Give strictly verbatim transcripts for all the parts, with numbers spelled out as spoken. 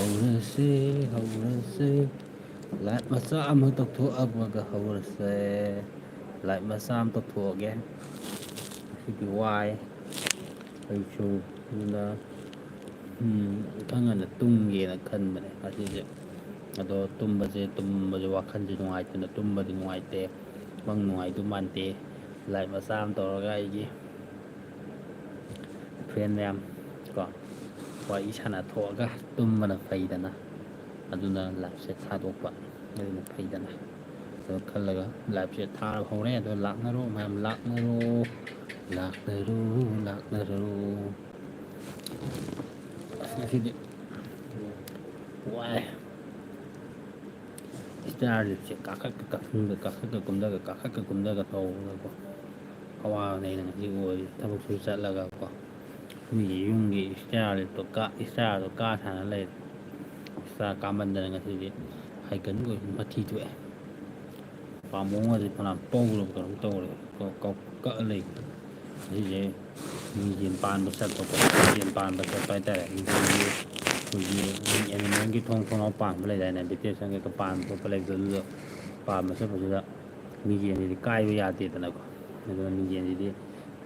ꯍꯧꯔꯁꯦ, ꯍꯧꯔꯁꯦ꯫ Live ꯃꯆꯥ ꯑꯃ ꯇꯧꯊꯣꯛꯑꯒ ꯍꯧꯔꯁꯦ꯫ Live ꯃꯆꯥ ꯑꯃ ꯇꯧꯊꯣꯛꯑꯒꯦ꯫ ꯉꯁꯤꯗꯤ ꯋꯥꯏ꯫ ꯑꯩꯁꯨ ꯑꯗꯨꯅ, ꯎꯝ, ꯈꯔ ꯉꯟꯅ ꯇꯨꯝꯒꯦꯅ ꯈꯟꯕꯅꯦ ꯉꯁꯤꯁꯦ꯫ ꯑꯗꯣ ꯇꯨꯝꯕꯁꯦ, ꯇꯨꯝꯕꯁꯦ ꯋꯥꯈꯜꯁꯦ ꯅꯨꯡꯉꯥꯏꯇꯅ ꯇꯨꯝꯕꯗꯤ ꯅꯨꯡꯉꯥꯏꯇꯦ꯫ ꯃꯪ ꯅꯨꯡꯉꯥꯏꯗꯧ ꯃꯥꯟꯗꯦ꯫ Live ꯃꯆꯥ ꯑꯃ ꯇꯧꯔꯒ ꯑꯩꯒꯤ friend ꯃꯌꯥꯝ ꯀꯣ, ꯋꯥꯔꯤ ꯁꯥꯟꯅꯊꯣꯛꯑꯒ ꯇꯨꯝꯕꯅ ꯐꯩꯗꯅ꯫ ꯑꯗꯨꯅ liveꯁꯦ ꯊꯥꯗꯣꯛꯄ ꯑꯗꯨꯅ ꯐꯩꯗꯅ꯫ ꯑꯗꯨ ꯈꯜꯂꯒ liveꯁꯦ ꯊꯥꯕ ꯍꯧꯔꯦ꯫ ꯑꯗꯣ ꯂꯥꯛꯅꯔꯣ ꯃꯌꯥꯝ, ꯂꯥꯛꯅꯔꯣ, ꯂꯥꯛꯅꯔꯣ, ꯂꯥꯛꯅꯔꯣ꯫ ꯑꯁ, ꯉꯁꯤꯗꯤ ꯋꯥꯏ꯫ Stair liftꯁꯦ ꯀꯥꯈꯠꯀ ꯀꯥꯈꯠꯀ, ꯀꯥꯈꯠꯀ ꯀꯨꯝꯊꯒ, ꯀꯥꯈꯠꯀ ꯀꯨꯝꯊꯒ ꯇꯧꯕꯗꯀꯣ, ꯑꯋꯥꯕꯅꯦ ꯑꯩꯅ ꯉꯁꯤ ꯑꯣꯏꯔꯤꯁꯦ꯫ ꯊꯕꯛ ꯁꯨ ꯆꯠꯂꯒꯀꯣ, ꯃꯤꯒꯤ ꯌꯨꯝꯒꯤ stair liftꯇꯣ ꯀꯥ, stairꯗꯣ ꯀꯥ ꯁꯥꯟꯅ ꯂꯩꯔꯦ꯫ Stair ꯀꯥꯃꯟꯗꯅ ꯉꯁꯤꯗꯤ ꯍꯥꯏꯒꯟꯕ ꯑꯣꯏꯅ ꯃꯊꯤ ꯊꯣꯛꯑꯦ꯫ ꯄꯥꯝꯕꯣꯝꯒꯁꯦ ꯐꯅꯌꯥꯝ ꯄꯧꯔꯕ ꯀꯩꯅꯣꯝ ꯇꯧꯔꯦ꯫ ꯀ-, ꯀ-, ꯀꯛꯑ ꯂꯩ꯫ ꯑꯁꯤꯁꯦ ꯃꯤꯡꯁꯦꯜ ꯄꯥꯟꯕ ꯆꯠꯄꯀꯣ, ꯃꯤꯡꯁꯦꯜ ꯄꯥꯟꯕ ꯆꯠꯄ ꯍꯥꯏꯇꯥꯔꯦ꯫ ꯃꯤꯡꯁꯦꯜꯒꯤ ꯑꯩꯈꯣꯏꯒꯤ animalꯒꯤ ꯊꯣꯡ ꯊꯣꯡꯅꯥꯎ ꯄꯥꯟꯕ ꯂꯩꯗꯥꯏꯅꯦ, ꯚꯦꯇꯤꯅꯦꯔꯤꯒꯤ ꯄꯥꯟꯕ ꯈꯣꯠꯄ ꯂꯩꯕꯗꯣ, ꯑꯗꯨꯗꯣ ꯄꯥꯟꯕ ꯆꯠꯄꯁꯤꯗ ꯃꯤꯡꯁꯦꯜꯁꯤꯗꯤ ꯀꯥꯏꯕ ꯌꯥꯗꯦꯗꯅꯀꯣ꯫ ꯑꯗꯨꯅ ꯃꯤꯡꯁꯦꯜꯁꯤꯗꯤ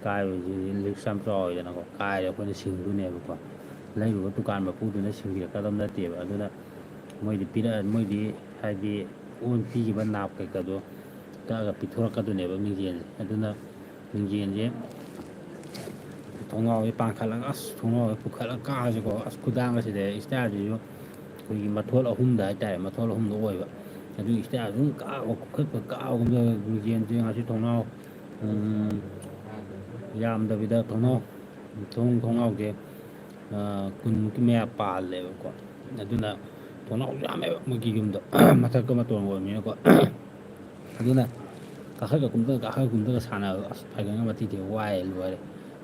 ꯀꯥꯏꯕꯁꯤꯗꯤ risk ꯌꯥꯝ ꯆꯥꯎꯋꯤꯗꯅꯀꯣ꯫ ꯀꯥꯏꯔꯦ ꯑꯩꯈꯣꯏꯅ ꯁꯤꯡꯗꯣꯏꯅꯦꯕꯀꯣ꯫ ꯂꯩꯔꯨꯕ ꯗꯨꯀꯥꯟ ꯃꯄꯨꯗꯨꯅ ꯁꯤꯡꯕꯤꯔꯛꯀꯗꯕ ꯅꯠꯇꯦꯕ꯫ ꯑꯗꯨꯅ ꯃꯣꯏꯗꯤ ꯄꯤꯔꯛꯑ-, ꯃꯣꯏꯗꯤ ꯍꯥꯏꯗꯤ ꯑꯣꯟ ꯄꯤꯈꯤꯕ ꯅꯥꯞ ꯀꯩꯀꯥꯗꯣ ꯀꯛꯑꯒ ꯄꯤꯊꯣꯔꯛꯀꯗꯣꯏꯅꯦꯕ ꯃꯤꯡꯁꯦꯜꯁꯦ꯫ ꯑꯗꯨꯅ ꯃꯤꯡꯁꯦꯜꯁꯦ ꯊꯣꯡꯅꯥꯎꯁꯦ ꯄꯥꯟꯈꯠꯂꯒ, ꯑꯁ, ꯊꯣꯡꯅꯥꯎꯁꯦ ꯄꯨꯈꯠꯂꯒ ꯀꯥꯕꯁꯦꯀꯣ, ꯑꯁ, ꯈꯨꯗꯥꯡ ꯑꯁꯤꯗ stairꯁꯤꯁꯨ ꯑꯩꯈꯣꯏꯒꯤ ꯃꯊꯣꯜ ꯑꯍꯨꯝꯗ ꯍꯥꯏꯇꯥꯔꯦ, ꯃꯊꯣꯜ ꯑꯍꯨꯝꯗ ꯑꯣꯏꯕ꯫ ꯑꯗꯨꯒꯤ stair ꯑꯗꯨꯝ ꯀꯥꯕ, ꯄꯨꯈꯠꯄ, ꯀꯥꯕ, ꯀꯨꯝꯊꯕ, ꯃꯤꯡꯁꯦꯜꯁꯦ ꯉꯁꯤ ꯊꯣꯡꯅꯥꯎ, ꯎꯝ, ꯌꯥꯝꯗꯕꯤꯗ ꯊꯣꯡꯅꯥꯎ, ꯊꯣꯡ, ꯊꯣꯡꯅꯥꯎꯁꯦ, ꯑ, ꯀꯨꯟꯃꯨꯛꯀꯤ ꯃꯌꯥ ꯄꯥꯜꯂꯦꯕꯀꯣ꯫ ꯑꯗꯨꯅ ꯊꯣꯡꯅꯥꯎꯁꯨ ꯌꯥꯝꯃꯦꯕ ꯃꯣꯏꯒꯤ ꯌꯨꯝꯗꯣ, ꯃꯊꯛꯇ ꯃꯇꯣꯟ ꯑꯣꯏꯕꯅꯤꯅꯀꯣ꯫ ꯑꯗꯨꯅ ꯀꯥꯈꯠꯀ ꯀꯨꯝꯊ, ꯀꯥꯈꯠꯀ ꯀꯨꯝꯊꯒ ꯁꯥꯟꯅꯕ, ꯑꯁ, ꯐꯥꯏꯒꯟꯒ ꯃꯊꯤ ꯊꯦꯛꯑꯦ, ꯋꯥꯏ ꯂꯣꯏꯔꯦ꯫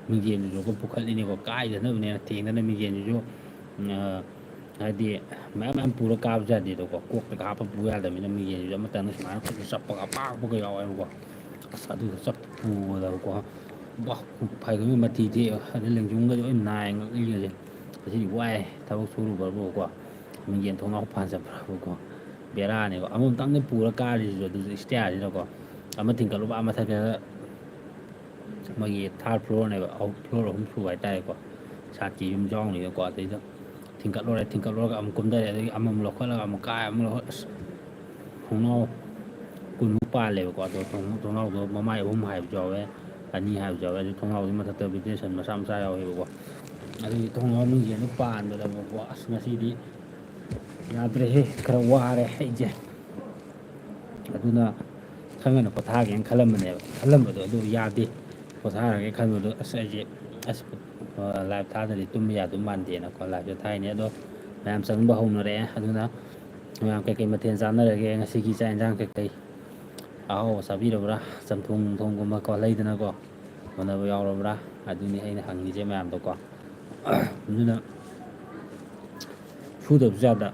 ꯃꯤꯡꯁꯦꯜꯗꯨꯁꯨ ꯑꯩꯈꯣꯏ ꯄꯨꯈꯠꯂꯤꯅꯦꯀꯣ, ꯀꯥꯏꯗꯅꯕꯅꯦꯅ ꯊꯦꯡꯗꯅ ꯃꯤꯡꯁꯦꯜꯗꯨꯁꯨ, ꯑ, ꯍꯥꯏꯗꯤ ꯃꯌꯥꯝ ꯃꯌꯥꯝ ꯄꯨꯔ ꯀꯥꯕꯁꯨ ꯌꯥꯗꯦꯗꯀꯣ, ꯀꯣꯛꯇꯒ ꯍꯥꯞꯄ ꯄꯨ ꯌꯥꯗꯕꯅꯤꯅ ꯃꯤꯡꯁꯦꯜꯁꯤꯁꯨ ꯑꯃꯇꯪꯅ ꯁꯨꯃꯥꯏꯅ ꯈꯨꯠꯇ ꯆꯞꯄꯒ ꯑꯄꯥꯛꯄꯒ ꯌꯥꯎꯋꯦꯕꯀꯣ꯫ ꯑꯁ, ꯑꯗꯨꯒ ꯆꯞꯄ ꯄꯨꯕꯗꯀꯣ, ꯕꯥ, ꯐꯥꯏꯒꯟꯒ ꯃꯊꯤ ꯊꯦꯛꯑꯦ, ꯑꯗꯩ ꯂꯦꯡꯖꯨꯝꯒꯁꯦ ꯂꯣꯏ ꯅꯥꯏ, ꯉꯛꯂꯤꯒꯁꯦ꯫ ꯉꯁꯤꯗꯤ ꯋꯥꯏ ꯊꯕꯛ ꯁꯨꯔꯨꯕꯕꯨꯀꯣ꯫ ꯃꯤꯡꯖꯦꯜ ꯊꯣꯡꯅꯥꯎ ꯄꯥꯟ ꯆꯠꯄ꯭ꯔꯥꯕꯀꯣ꯫ ꯕꯦꯔꯥꯅꯦꯕ꯫ ꯑꯃꯃꯝꯇꯪꯅꯤ ꯄꯨꯔ ꯀꯥꯔꯤꯁꯤꯁꯨ, ꯑꯗꯨꯁꯨ ꯏꯁꯇꯤꯌꯥꯔꯁꯤꯗꯀꯣ꯫ ꯑꯃ ꯊꯤꯡꯀꯠꯂꯨꯕ, ꯑꯥ ꯃꯊꯛꯇ ꯃꯣꯏꯒꯤ ꯊꯥꯔꯠ ꯐ꯭ꯂꯣꯔꯅꯦꯕ, ꯑꯍꯨꯝ, ꯐ꯭ꯂꯣꯔ ꯑꯍꯨꯝ ꯁꯨꯕ ꯍꯥꯏꯇꯥꯔꯦꯀꯣ꯫ ꯁꯥꯇꯤ ꯌꯨꯝ ꯌꯥꯎꯅꯤꯅꯀꯣ꯫ ꯑꯗꯩꯗ ꯊꯤꯡꯀꯠꯂꯨꯔꯦ, ꯊꯤꯡꯀꯠꯂꯨꯔꯒ ꯑꯃꯨꯛ ꯀꯨꯝꯊꯔꯦ, ꯑꯗꯒꯤ ꯑꯃꯃꯨꯛ ꯂꯧꯈꯠꯂꯒ ꯑꯃꯨꯛ ꯀꯥꯏ, ꯑꯃꯨꯛ ꯂꯧꯈꯠ-, ꯑꯁ, ꯊꯣꯡꯅꯥꯎ ꯀꯨꯟꯃꯨꯛ ꯄꯥꯜꯂꯦꯕꯀꯣ꯫ ꯑꯗꯣ ꯊꯣꯡ-, ꯊꯣꯡꯅꯥꯎꯗꯣ ꯃꯃꯥꯏ ꯑꯍꯨꯝ ꯍꯥꯏꯕꯁꯨ ꯌꯥꯎꯋꯦ, ꯑꯅꯤ ꯍꯥꯏꯕꯁꯨ ꯌꯥꯎꯋꯦ꯫ ꯑꯗꯨ ꯊꯣꯡꯅꯥꯎꯗꯨꯒꯤ ꯃꯊꯛꯇ ventilation ꯃꯆꯥ ꯃꯆꯥ ꯌꯥꯎꯋꯦꯕꯀꯣ꯫ ꯑꯗꯨꯒꯤ ꯊꯣꯡꯅꯥꯎ ꯃꯤꯡꯁꯦ ꯑꯗꯨ ꯄꯥꯟꯕꯗꯕꯀꯣ, ꯑꯁ, ꯉꯁꯤꯗꯤ ꯌꯥꯗ꯭ꯔꯦꯍꯦ, ꯈꯔ ꯋꯥꯔꯦ ꯑꯩꯁꯦ꯫ ꯑꯗꯨꯅ ꯈꯔ ꯉꯟꯅ ꯄꯣꯊꯥꯒꯦꯅ ꯈꯜꯂꯝꯕꯅꯦꯕ, ꯈꯜꯂꯝꯕꯗꯣ ꯑꯗꯨ ꯌꯥꯗꯦ꯫ ꯄꯣꯊꯥꯔꯒꯦ ꯈꯟꯕꯗꯣ, ꯑꯁ, ꯑꯩꯁꯦ, ꯑꯁ, ꯂꯥꯏꯞ ꯊꯥꯗ꯭ꯔꯗꯤ ꯇꯨꯝꯕ ꯌꯥꯗꯧ ꯃꯥꯟꯗꯦꯅꯀꯣ, ꯂꯥꯏꯞꯁꯦ ꯊꯥꯏꯅꯦ꯫ ꯑꯗꯣ ꯃꯌꯥꯝ ꯆꯪꯕ ꯍꯧꯅꯔꯛꯑꯦ꯫ ꯑꯗꯨꯅ ꯃꯌꯥꯝ ꯀꯩꯀꯩ ꯃꯊꯦꯜ ꯆꯥꯟꯅꯔꯒꯦ ꯉꯁꯤꯒꯤ ꯆꯥꯛ ꯌꯦꯟꯁꯥꯡ ꯀꯩꯀꯩ? ꯑꯍꯥꯎꯕ ꯆꯥꯕꯤꯔꯕ꯭ꯔꯥ? ꯆꯝꯊꯣꯡ ꯅꯨꯡꯊꯣꯡꯒꯨꯝꯕꯀꯣ, ꯂꯩꯗꯅꯀꯣ, ꯍꯣꯠꯅꯕ ꯌꯥꯎꯔꯕ꯭ꯔꯥ? ꯑꯗꯨꯅꯤ ꯑꯩꯅ ꯍꯪꯉꯤꯁꯦ ꯃꯌꯥꯝꯗꯀꯣ꯫ ꯑꯗꯨꯅ ꯁꯨꯗꯕꯁꯨ ꯌꯥꯗ,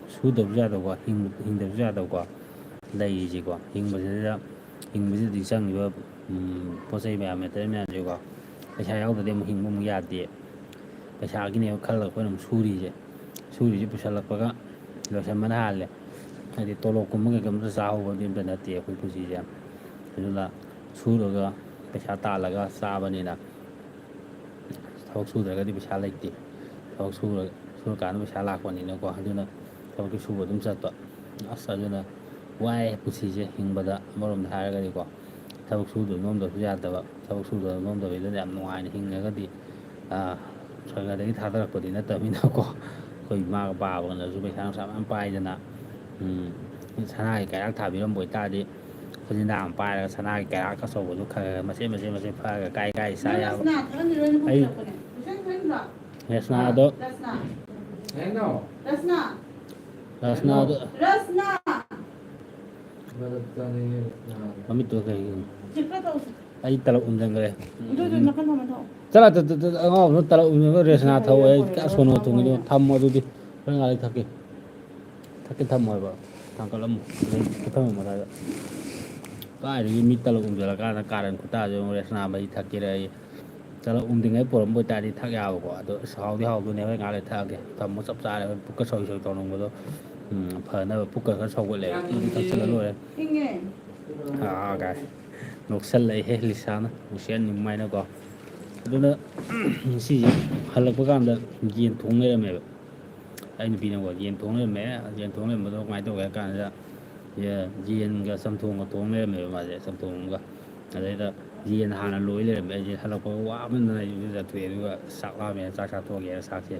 ꯁꯨꯗꯕꯁꯨ ꯌꯥꯗꯕꯀꯣ, ꯍꯤꯡ-, ꯍꯤꯡꯗꯕꯁꯨ ꯌꯥꯗꯕꯀꯣ, ꯂꯩꯔꯤꯁꯦꯀꯣ꯫ ꯍꯤꯡꯕꯁꯤꯗ, ꯍꯤꯡꯕꯁꯤꯗꯗꯤ ꯆꯪꯉꯤꯕ, ꯎꯝ, ꯄꯣꯠ ꯆꯩ ꯃꯌꯥꯝ, ꯃꯦꯇꯔꯤꯌꯦꯜ ꯃꯌꯥꯝꯁꯦꯀꯣ, ꯄꯩꯁꯥ ꯌꯥꯎꯗ꯭ꯔꯗꯤ ꯑꯃꯨꯛ ꯍꯤꯡꯕ ꯑꯃꯨꯛ ꯌꯥꯗꯦ꯫ ꯄꯩꯁꯥꯒꯤꯅꯦꯕ ꯈꯜꯂꯒ ꯑꯩꯈꯣꯏꯅ ꯑꯃꯨꯛ ꯁꯨꯔꯤꯁꯦ꯫ ꯁꯨꯔꯤꯁꯦ ꯄꯨꯁꯜꯂꯛꯄꯒ ꯂꯣꯏꯁꯟꯕꯅ ꯍꯥꯜꯂꯦ꯫ ꯍꯥꯏꯗꯤ ꯇꯣꯂꯣꯞꯀꯨꯝꯕ ꯀꯩꯒꯨꯝꯕꯗ ꯆꯥꯍꯧꯕꯗꯤ ꯑꯝꯇ ꯅꯠꯇꯦ ꯑꯩꯈꯣꯏ ꯄꯨꯟꯁꯤꯁꯦ꯫ ꯑꯗꯨꯅ ꯁꯨꯔꯒ ꯄꯩꯁꯥ ꯇꯥꯜꯂꯒ ꯆꯥꯕꯅꯤꯅ, ꯊꯕꯛ ꯁꯨꯗ꯭ꯔꯒꯗꯤ ꯄꯩꯁꯥ ꯂꯩꯇꯦ꯫ ꯊꯕꯛ ꯁꯨꯔ-, ꯁꯨꯔꯀꯥꯟꯗ ꯄꯩꯁꯥ ꯂꯥꯛꯄꯅꯤꯅꯀꯣ꯫ ꯑꯗꯨꯅ ꯊꯕꯛꯇꯤ ꯁꯨꯕ ꯑꯗꯨꯝ ꯆꯠꯄ꯫ ꯑꯁ, ꯑꯗꯨꯅ ꯋꯥꯏ ꯄꯨꯟꯁꯤꯁꯦ ꯍꯤꯡꯕꯗ, ꯑꯃꯔꯣꯝꯗ ꯍꯥꯏꯔꯒꯗꯤꯀꯣ꯫ ꯊꯕꯛ ꯁꯨꯗꯕ ꯅꯣꯝꯗꯕꯁꯨ ꯌꯥꯗꯕ, ꯊꯕꯛ ꯁꯨꯗꯕ ꯅꯣꯝꯗꯕꯤꯗꯅ ꯌꯥꯝ ꯅꯨꯡꯉꯥꯏꯅ ꯍꯤꯡꯉꯒꯗꯤ, ꯑꯥ, ꯁꯔꯀꯥꯔꯗꯒꯤ ꯊꯥꯗꯔꯛꯄꯗꯤ ꯅꯠꯇꯕꯅꯤꯅꯀꯣ꯫ ꯑꯩꯈꯣꯏ ꯏꯃꯥꯒ ꯄꯥꯕꯒꯅꯁꯨ ꯄꯩꯁꯥ ꯅꯨꯡꯁꯥ ꯃꯌꯥꯝ ꯄꯥꯏꯗꯅ, ꯎꯝ, ꯁꯅꯥꯒꯤ ꯀꯩꯔꯥꯛ ꯊꯥꯕꯤꯔꯝꯕ ꯑꯣꯏꯇꯥꯔꯗꯤ, ꯈꯨꯖꯤꯟꯗꯥ ꯑꯃ ꯄꯥꯏꯔꯒ ꯁꯅꯥꯒꯤ ꯀꯩꯔꯥꯛ ꯑꯆꯧꯕꯗꯨ ꯈꯔ ꯈꯔ ꯃꯆꯦꯠ ꯃꯆꯦꯠ ꯃꯆꯦꯠ ꯐꯔꯒ ꯀꯥꯏ ꯀꯥꯏ ꯆꯥ ꯌꯥꯕ꯫ ꯑꯩ ꯔꯦꯁꯅꯥꯗꯣ, ꯔꯦꯁꯅꯥꯗꯣ, ꯃꯃꯤꯠꯇꯣ ꯀꯩꯒꯤꯅꯣ? ꯑꯩ ꯇꯂꯞ ꯎꯝꯖꯟꯈ꯭ꯔꯦ꯫ ꯆꯠꯂ, ꯇ-, ꯇ-, ꯇ-, ꯑꯉꯥꯎꯕꯗꯣ ꯇꯂꯞ ꯎꯝꯖꯟꯈ꯭ꯔꯦ, ꯔꯦꯁꯅꯥ ꯊꯛꯑꯣ꯫ ꯑꯩ ꯀꯌꯥ ꯁꯣꯟꯅꯣ ꯊꯨꯡꯉꯤꯗꯣ? ꯊꯝꯃꯣ ꯑꯗꯨꯗꯤ꯫ ꯍꯣꯔꯦꯟ ꯉꯥꯏꯍꯥꯛ ꯂꯩ ꯊꯛꯀꯦ꯫ ꯊꯛꯀꯦ ꯊꯝꯃꯣ ꯍꯥꯏꯕ꯫ ꯊꯥꯡꯀꯠꯂꯝꯃꯣ꯫ ꯑꯗꯩ ꯄꯨꯈꯝ ꯑꯃ ꯑꯗꯥꯏꯗ꯫ ꯀꯥꯏꯗꯒꯤ ꯃꯤ ꯇꯂꯞ ꯎꯝꯖꯜꯂꯀꯥꯟꯗ ꯀꯥꯔꯟ ꯈꯨꯇꯥꯁꯦ ꯌꯦꯡꯉꯨ, ꯔꯦꯁꯅꯥ ꯃꯍꯤ ꯊꯛꯀꯦꯔꯥ ꯑꯩ꯫ ꯆꯠꯂ ꯎꯝꯗ꯭ꯔꯤꯉꯩ ꯄꯨꯔꯝꯕ ꯑꯣꯏꯇꯥꯔꯗꯤ ꯊꯛ ꯌꯥꯕꯀꯣ꯫ ꯑꯗꯣ ꯑꯁ, ꯍꯥꯎꯗꯤ ꯍꯥꯎꯗꯣꯏꯅꯦ, ꯍꯣꯔꯦꯟ ꯉꯥꯏꯍꯥꯛ ꯂꯩꯔ ꯊꯛꯑꯒꯦ꯫ ꯊꯝꯃꯣ, ꯆꯞ ꯆꯥꯔꯦ꯫ ꯍꯣꯔꯦꯟ ꯄꯨꯛꯀ ꯁꯧ ꯁꯧ ꯇꯧꯅꯤꯡꯕꯗꯣ, ꯎꯝ, ꯐꯅꯕ ꯄꯨꯛꯀ ꯈꯔ ꯁꯧꯒꯠꯂꯦ꯫ ꯑꯗꯨꯝ ꯊꯛꯆꯜꯂ ꯂꯣꯏꯔꯦ꯫ ꯑꯥ, ꯀꯥꯏ꯫ ꯅꯣꯛꯁꯜꯂꯛꯏꯍꯦ ꯂꯤꯁꯥꯅ, ꯅꯨꯡꯁꯤꯠ ꯅꯨꯡꯃꯥꯏꯅꯀꯣ꯫ ꯑꯗꯨꯅ ꯉꯁꯤꯁꯦ ꯍꯜꯂꯛꯄ ꯀꯥꯟꯗ ꯌꯦꯟ ꯊꯣꯡ ꯂꯩꯔꯝꯃꯦꯕ꯫ ꯑꯩ ꯅꯨꯄꯤꯅꯀꯣ ꯌꯦꯟ ꯊꯣꯡ ꯂꯩꯔꯝꯃꯦ꯫ ꯌꯦꯟ ꯊꯣꯡ ꯂꯩꯔꯝꯕꯗꯣ ꯀꯃꯥꯏꯅ ꯇꯧꯒꯦ ꯍꯥꯏ ꯀꯥꯟꯁꯤꯗ, ꯌꯦ-, ꯌꯦꯟꯒ ꯆꯝꯊꯣꯡꯒ ꯊꯣꯡ ꯂꯩꯔꯝꯃꯦꯕ ꯃꯥꯁꯦ, ꯆꯝꯊꯣꯡ ꯑꯃꯒ꯫ ꯑꯗꯩꯗ ꯌꯦꯟ ꯍꯥꯟꯅ ꯂꯣꯏ ꯂꯩꯔꯝꯃꯦ꯫ ꯑꯩꯁꯦ ꯍꯜꯂꯛꯄꯒ ꯋꯥꯃꯟꯗꯅ ꯑꯩꯁꯨ ꯏꯔꯨꯖꯊꯣꯛꯑꯦ, ꯑꯗꯨꯒ ꯆꯥꯛ ꯂꯥꯝꯃꯦꯅ ꯆꯥꯛ ꯆꯥꯊꯣꯛꯑꯒꯦꯅ ꯆꯥꯛꯁꯦ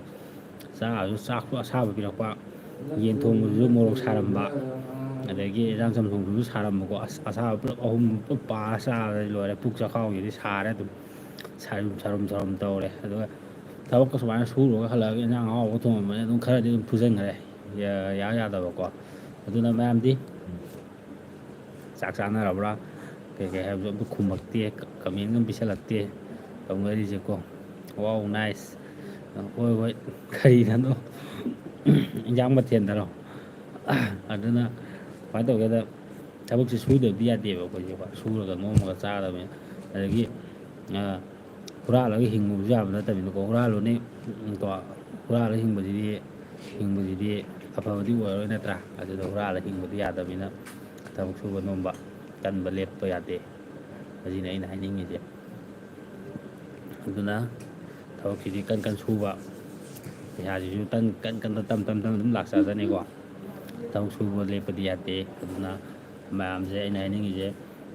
ꯆꯥꯔꯁꯨ ꯆꯥꯛꯇꯣ ꯑꯁꯥꯕ ꯄꯤꯔꯛꯄ, ꯌꯦꯟ ꯊꯣꯡꯕꯗꯨꯁꯨ ꯃꯣꯔꯣꯛ ꯁꯥꯔꯝꯕ, ꯑꯗꯒꯤ ꯏꯟꯖꯥꯡ ꯆꯝꯊꯣꯡꯗꯨꯁꯨ ꯁꯥꯔꯝꯕꯀꯣ꯫ ꯑꯁ, ꯑꯁꯥꯕ ꯄꯨꯂꯞ ꯑꯍꯨꯝ ꯄꯨꯂꯞ ꯄꯥꯔ ꯆꯥꯔꯗꯤ ꯂꯣꯏꯔꯦ꯫ ꯄꯨꯛ ꯆꯥꯛꯈꯥꯎꯁꯤꯗꯤ ꯁꯥꯔꯦ ꯑꯗꯨꯝ, ꯁꯥꯔꯨꯝ ꯁꯥꯔꯨꯝ ꯁꯥꯔꯨꯝ ꯇꯧꯔꯦ꯫ ꯑꯗꯨꯒ ꯊꯕꯛꯀ ꯁꯨꯃꯥꯏꯅ ꯁꯨꯔꯨꯔꯒ ꯍꯜꯂꯛꯑꯒ ꯏꯟꯖꯥꯡ ꯑꯍꯥꯎꯕ ꯊꯣꯡꯉꯝꯕꯅꯤꯅ ꯑꯗꯨꯝ ꯈꯔꯗꯤ ꯑꯗꯨꯝ ꯐꯨꯖꯟꯈ꯭ꯔꯦ, ꯌꯥ-, ꯌꯥ ꯌꯥꯗꯕꯀꯣ꯫ ꯑꯗꯨꯅ ꯃꯌꯥꯝꯗꯤ ꯆꯥꯛ ꯆꯥꯅꯔꯕ꯭ꯔꯥ? ꯀꯩ ꯀꯩ ꯍꯥꯏꯕꯁꯨ ꯑꯝꯇ ꯈꯨꯝꯃꯛꯇꯦ, ꯀꯃꯦꯟꯒ ꯑꯝ ꯄꯤꯁꯜꯂꯛꯇꯦ꯫ ꯇꯧꯅꯔꯤꯁꯦꯀꯣ꯫ Wow, nice꯫ ꯍꯣꯏ, ꯍꯣꯏ꯫ ꯀꯔꯤꯅꯣ? ꯏꯟꯖꯥꯡ ꯃꯊꯦꯜꯗꯔꯣ? ꯑꯗꯨꯅ ꯀꯃꯥꯏꯅ ꯇꯧꯒꯦꯗ, ꯊꯕꯛꯁꯦ ꯁꯨꯗꯕꯗꯤ ꯌꯥꯗꯦꯕ ꯑꯩꯈꯣꯏꯁꯦꯀꯣ꯫ ꯁꯨꯔꯒ ꯅꯣꯝꯃꯒ ꯆꯥꯒꯗꯕꯅꯤ꯫ ꯑꯗꯒꯤ, ꯑ, ꯍꯨꯔꯥꯜꯂꯒ ꯍꯤꯡꯕꯁꯨ ꯌꯥꯕ ꯅꯠꯇꯕꯅꯤꯅꯀꯣ꯫ ꯍꯨꯔꯥꯜꯂꯨꯅꯤ, ꯎꯝ, ꯀꯣ, ꯍꯨꯔꯥꯜꯂꯒ ꯍꯤꯡꯕꯁꯤꯗꯤ, ꯍꯤꯡꯕꯁꯤꯗꯤ ꯑꯐꯕꯗꯤ ꯑꯣꯏꯔꯔꯣꯏ, ꯅꯠꯇ꯭ꯔꯥ? ꯑꯗꯨꯗ ꯍꯨꯔꯥꯜꯂꯒ ꯍꯤꯡꯕꯗꯤ ꯌꯥꯗꯕꯅꯤꯅ ꯊꯕꯛ ꯁꯨꯕ ꯅꯣꯝꯕ, ꯀꯟꯕ ꯂꯦꯞꯄ ꯌꯥꯗꯦ꯫ ꯑꯁꯤꯅꯤ ꯑꯩꯅ ꯍꯥꯏꯅꯤꯡꯉꯤꯁꯦ꯫ ꯑꯗꯨꯅ ꯊꯕꯛꯁꯤꯗꯤ ꯀꯟ ꯀꯟ ꯁꯨꯕ, ꯄꯩꯁꯥꯁꯤꯁꯨ ꯇꯟ-, ꯀꯟ ꯀꯟꯅ ꯇꯝ ꯇꯝ ꯇꯝ ꯑꯗꯨꯝ ꯂꯥꯛꯆꯖꯅꯤꯀꯣ꯫ ꯊꯕꯛ ꯁꯨꯕ ꯂꯦꯞꯄꯗꯤ ꯌꯥꯗꯦ꯫ ꯑꯗꯨꯅ ꯃꯌꯥꯝꯁꯦ ꯑꯩꯅ ꯍꯥꯏꯅꯤꯡꯉꯤꯁꯦ,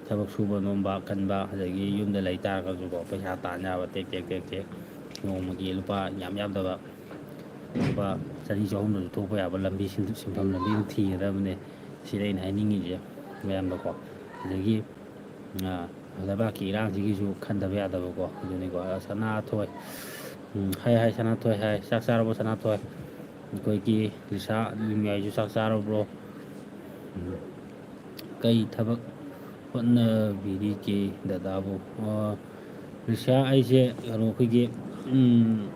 ꯊꯕꯛ ꯁꯨꯕ ꯅꯣꯝꯕ ꯀꯟꯕ, ꯑꯗꯒꯤ ꯌꯨꯝꯗ ꯂꯩ ꯇꯥꯔꯒꯁꯨꯀꯣ, ꯄꯩꯁꯥ ꯇꯥꯟ ꯌꯥꯕ ꯇꯦꯛ ꯇꯦꯛ ꯇꯦꯛ ꯇꯦꯛ, ꯅꯣꯡꯃꯒꯤ ꯂꯨꯄꯥ ꯌꯥꯝ ꯌꯥꯝꯗꯕ, ꯂꯨꯄꯥ ꯆꯅꯤ ꯆꯍꯨꯝꯗꯁꯨ ꯊꯣꯛꯄ ꯌꯥꯕ ꯂꯝꯕꯤ, ꯁꯤꯟ-, ꯁꯤꯟꯐꯝ ꯂꯝꯕꯤ ꯑꯃ ꯊꯤꯒꯗꯕꯅꯦ꯫ ꯁꯤꯗ ꯑꯩꯅ ꯍꯥꯏꯅꯤꯡꯉꯤꯁꯦ ꯃꯌꯥꯝꯗꯀꯣ꯫ ꯑꯗꯒꯤ, ꯑ, ꯂꯩꯕꯥꯛꯀꯤ ꯏꯔꯥꯡꯁꯤꯒꯤꯁꯨ ꯈꯟꯗꯕ ꯌꯥꯗꯕꯀꯣ꯫ ꯑꯗꯨꯅꯤꯀꯣ, ꯑ, ꯁꯅꯥꯊꯣꯏ, ꯎꯝ, ꯍꯥꯏ, ꯍꯥꯏ, ꯁꯅꯥꯊꯣꯏ ꯍꯥꯏ, ꯆꯥꯛ ꯆꯥꯔꯕꯣ ꯁꯅꯥꯊꯣꯏ? ꯑꯩꯈꯣꯏꯒꯤ ꯂꯤꯁꯥ ꯂꯤꯃꯤꯌꯥꯏꯁꯨ ꯆꯥꯛ ꯆꯥꯔꯕ꯭ꯔꯣ? ꯎꯝ꯫ ꯀꯩ ꯊꯕꯛ ꯍꯣꯠꯅꯕꯤꯔꯤꯒꯦ ꯗꯗꯥꯕꯨ? ꯑꯣ, ꯔꯤꯁꯤꯌꯥ, ꯑꯩꯁꯦ ꯀꯩꯅꯣ, ꯑꯩꯈꯣꯏꯒꯤ, ꯎꯝ,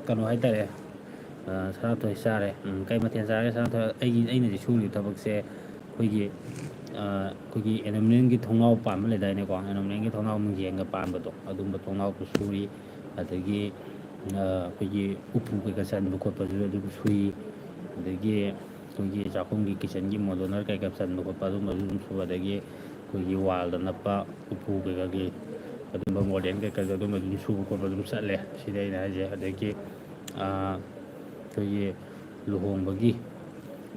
ꯀꯩꯅꯣ ꯍꯥꯏꯇꯥꯔꯦ, ꯑ, ꯁꯅꯥꯊꯣꯏ ꯆꯥꯔꯦ꯫ ꯎꯝ, ꯀꯩ ꯃꯊꯦꯜ ꯆꯥꯔꯒꯦ ꯁꯅꯥꯊꯣꯏ? ꯑꯩꯒꯤ, ꯑꯩꯅꯗꯤ ꯁꯨꯔꯤꯕ ꯊꯕꯛꯁꯦ ꯑꯩꯈꯣꯏꯒꯤ ꯑꯩꯈꯣꯏꯒꯤ ꯑꯦꯂꯨꯃꯤꯅꯤꯌꯝꯒꯤ ꯊꯣꯡꯅꯥꯎ ꯄꯥꯟꯕ ꯂꯩꯗꯥꯏꯅꯦꯀꯣ, ꯑꯦꯂꯨꯃꯤꯅꯤꯌꯝꯒꯤ ꯊꯣꯡꯅꯥꯎ ꯃꯤꯡꯖꯦꯜꯒ ꯄꯥꯟꯕꯗꯣ, ꯑꯗꯨꯝꯕ ꯊꯣꯡꯅꯥꯎꯁꯨ ꯁꯨꯔꯤ꯫ ꯑꯗꯒꯤ ꯑꯩꯈꯣꯏꯒꯤ ꯎꯄꯨ ꯀꯩꯀꯥ ꯆꯟꯕ ꯈꯣꯠꯄꯁꯨ ꯑꯗꯨꯝ ꯁꯨꯏ꯫ ꯑꯗꯒꯤ ꯑꯩꯈꯣꯏꯒꯤ ꯆꯥꯛꯈꯨꯝꯒꯤ ꯀꯤꯠꯆꯟꯒꯤ ꯃꯣꯗꯨꯂꯔ ꯀꯩꯀꯥ ꯆꯟꯕ ꯈꯣꯠꯄ ꯑꯗꯨꯝꯕꯁꯨ ꯑꯗꯨꯝ ꯁꯨ꯫ ꯑꯗꯒꯤ ꯑꯩꯈꯣꯏꯒꯤ ꯋꯥꯜꯗ ꯅꯞꯄ ꯎꯄꯨ ꯀꯩꯀꯥꯒꯤ ꯑꯗꯨꯝꯕ ꯃꯣꯗꯦꯜ ꯀꯩꯀꯥꯁꯨ ꯑꯗꯨꯝꯕ ꯑꯗꯨꯝ ꯁꯨꯕ ꯈꯣꯠꯄ ꯑꯗꯨꯝ ꯆꯠꯂꯦ꯫ ꯁꯤꯗ ꯑꯩꯅ ꯍꯥꯏꯁꯦ꯫ ꯑꯗꯒꯤ ꯑꯩꯈꯣꯏꯒꯤ ꯂꯨꯍꯣꯡꯕꯒꯤ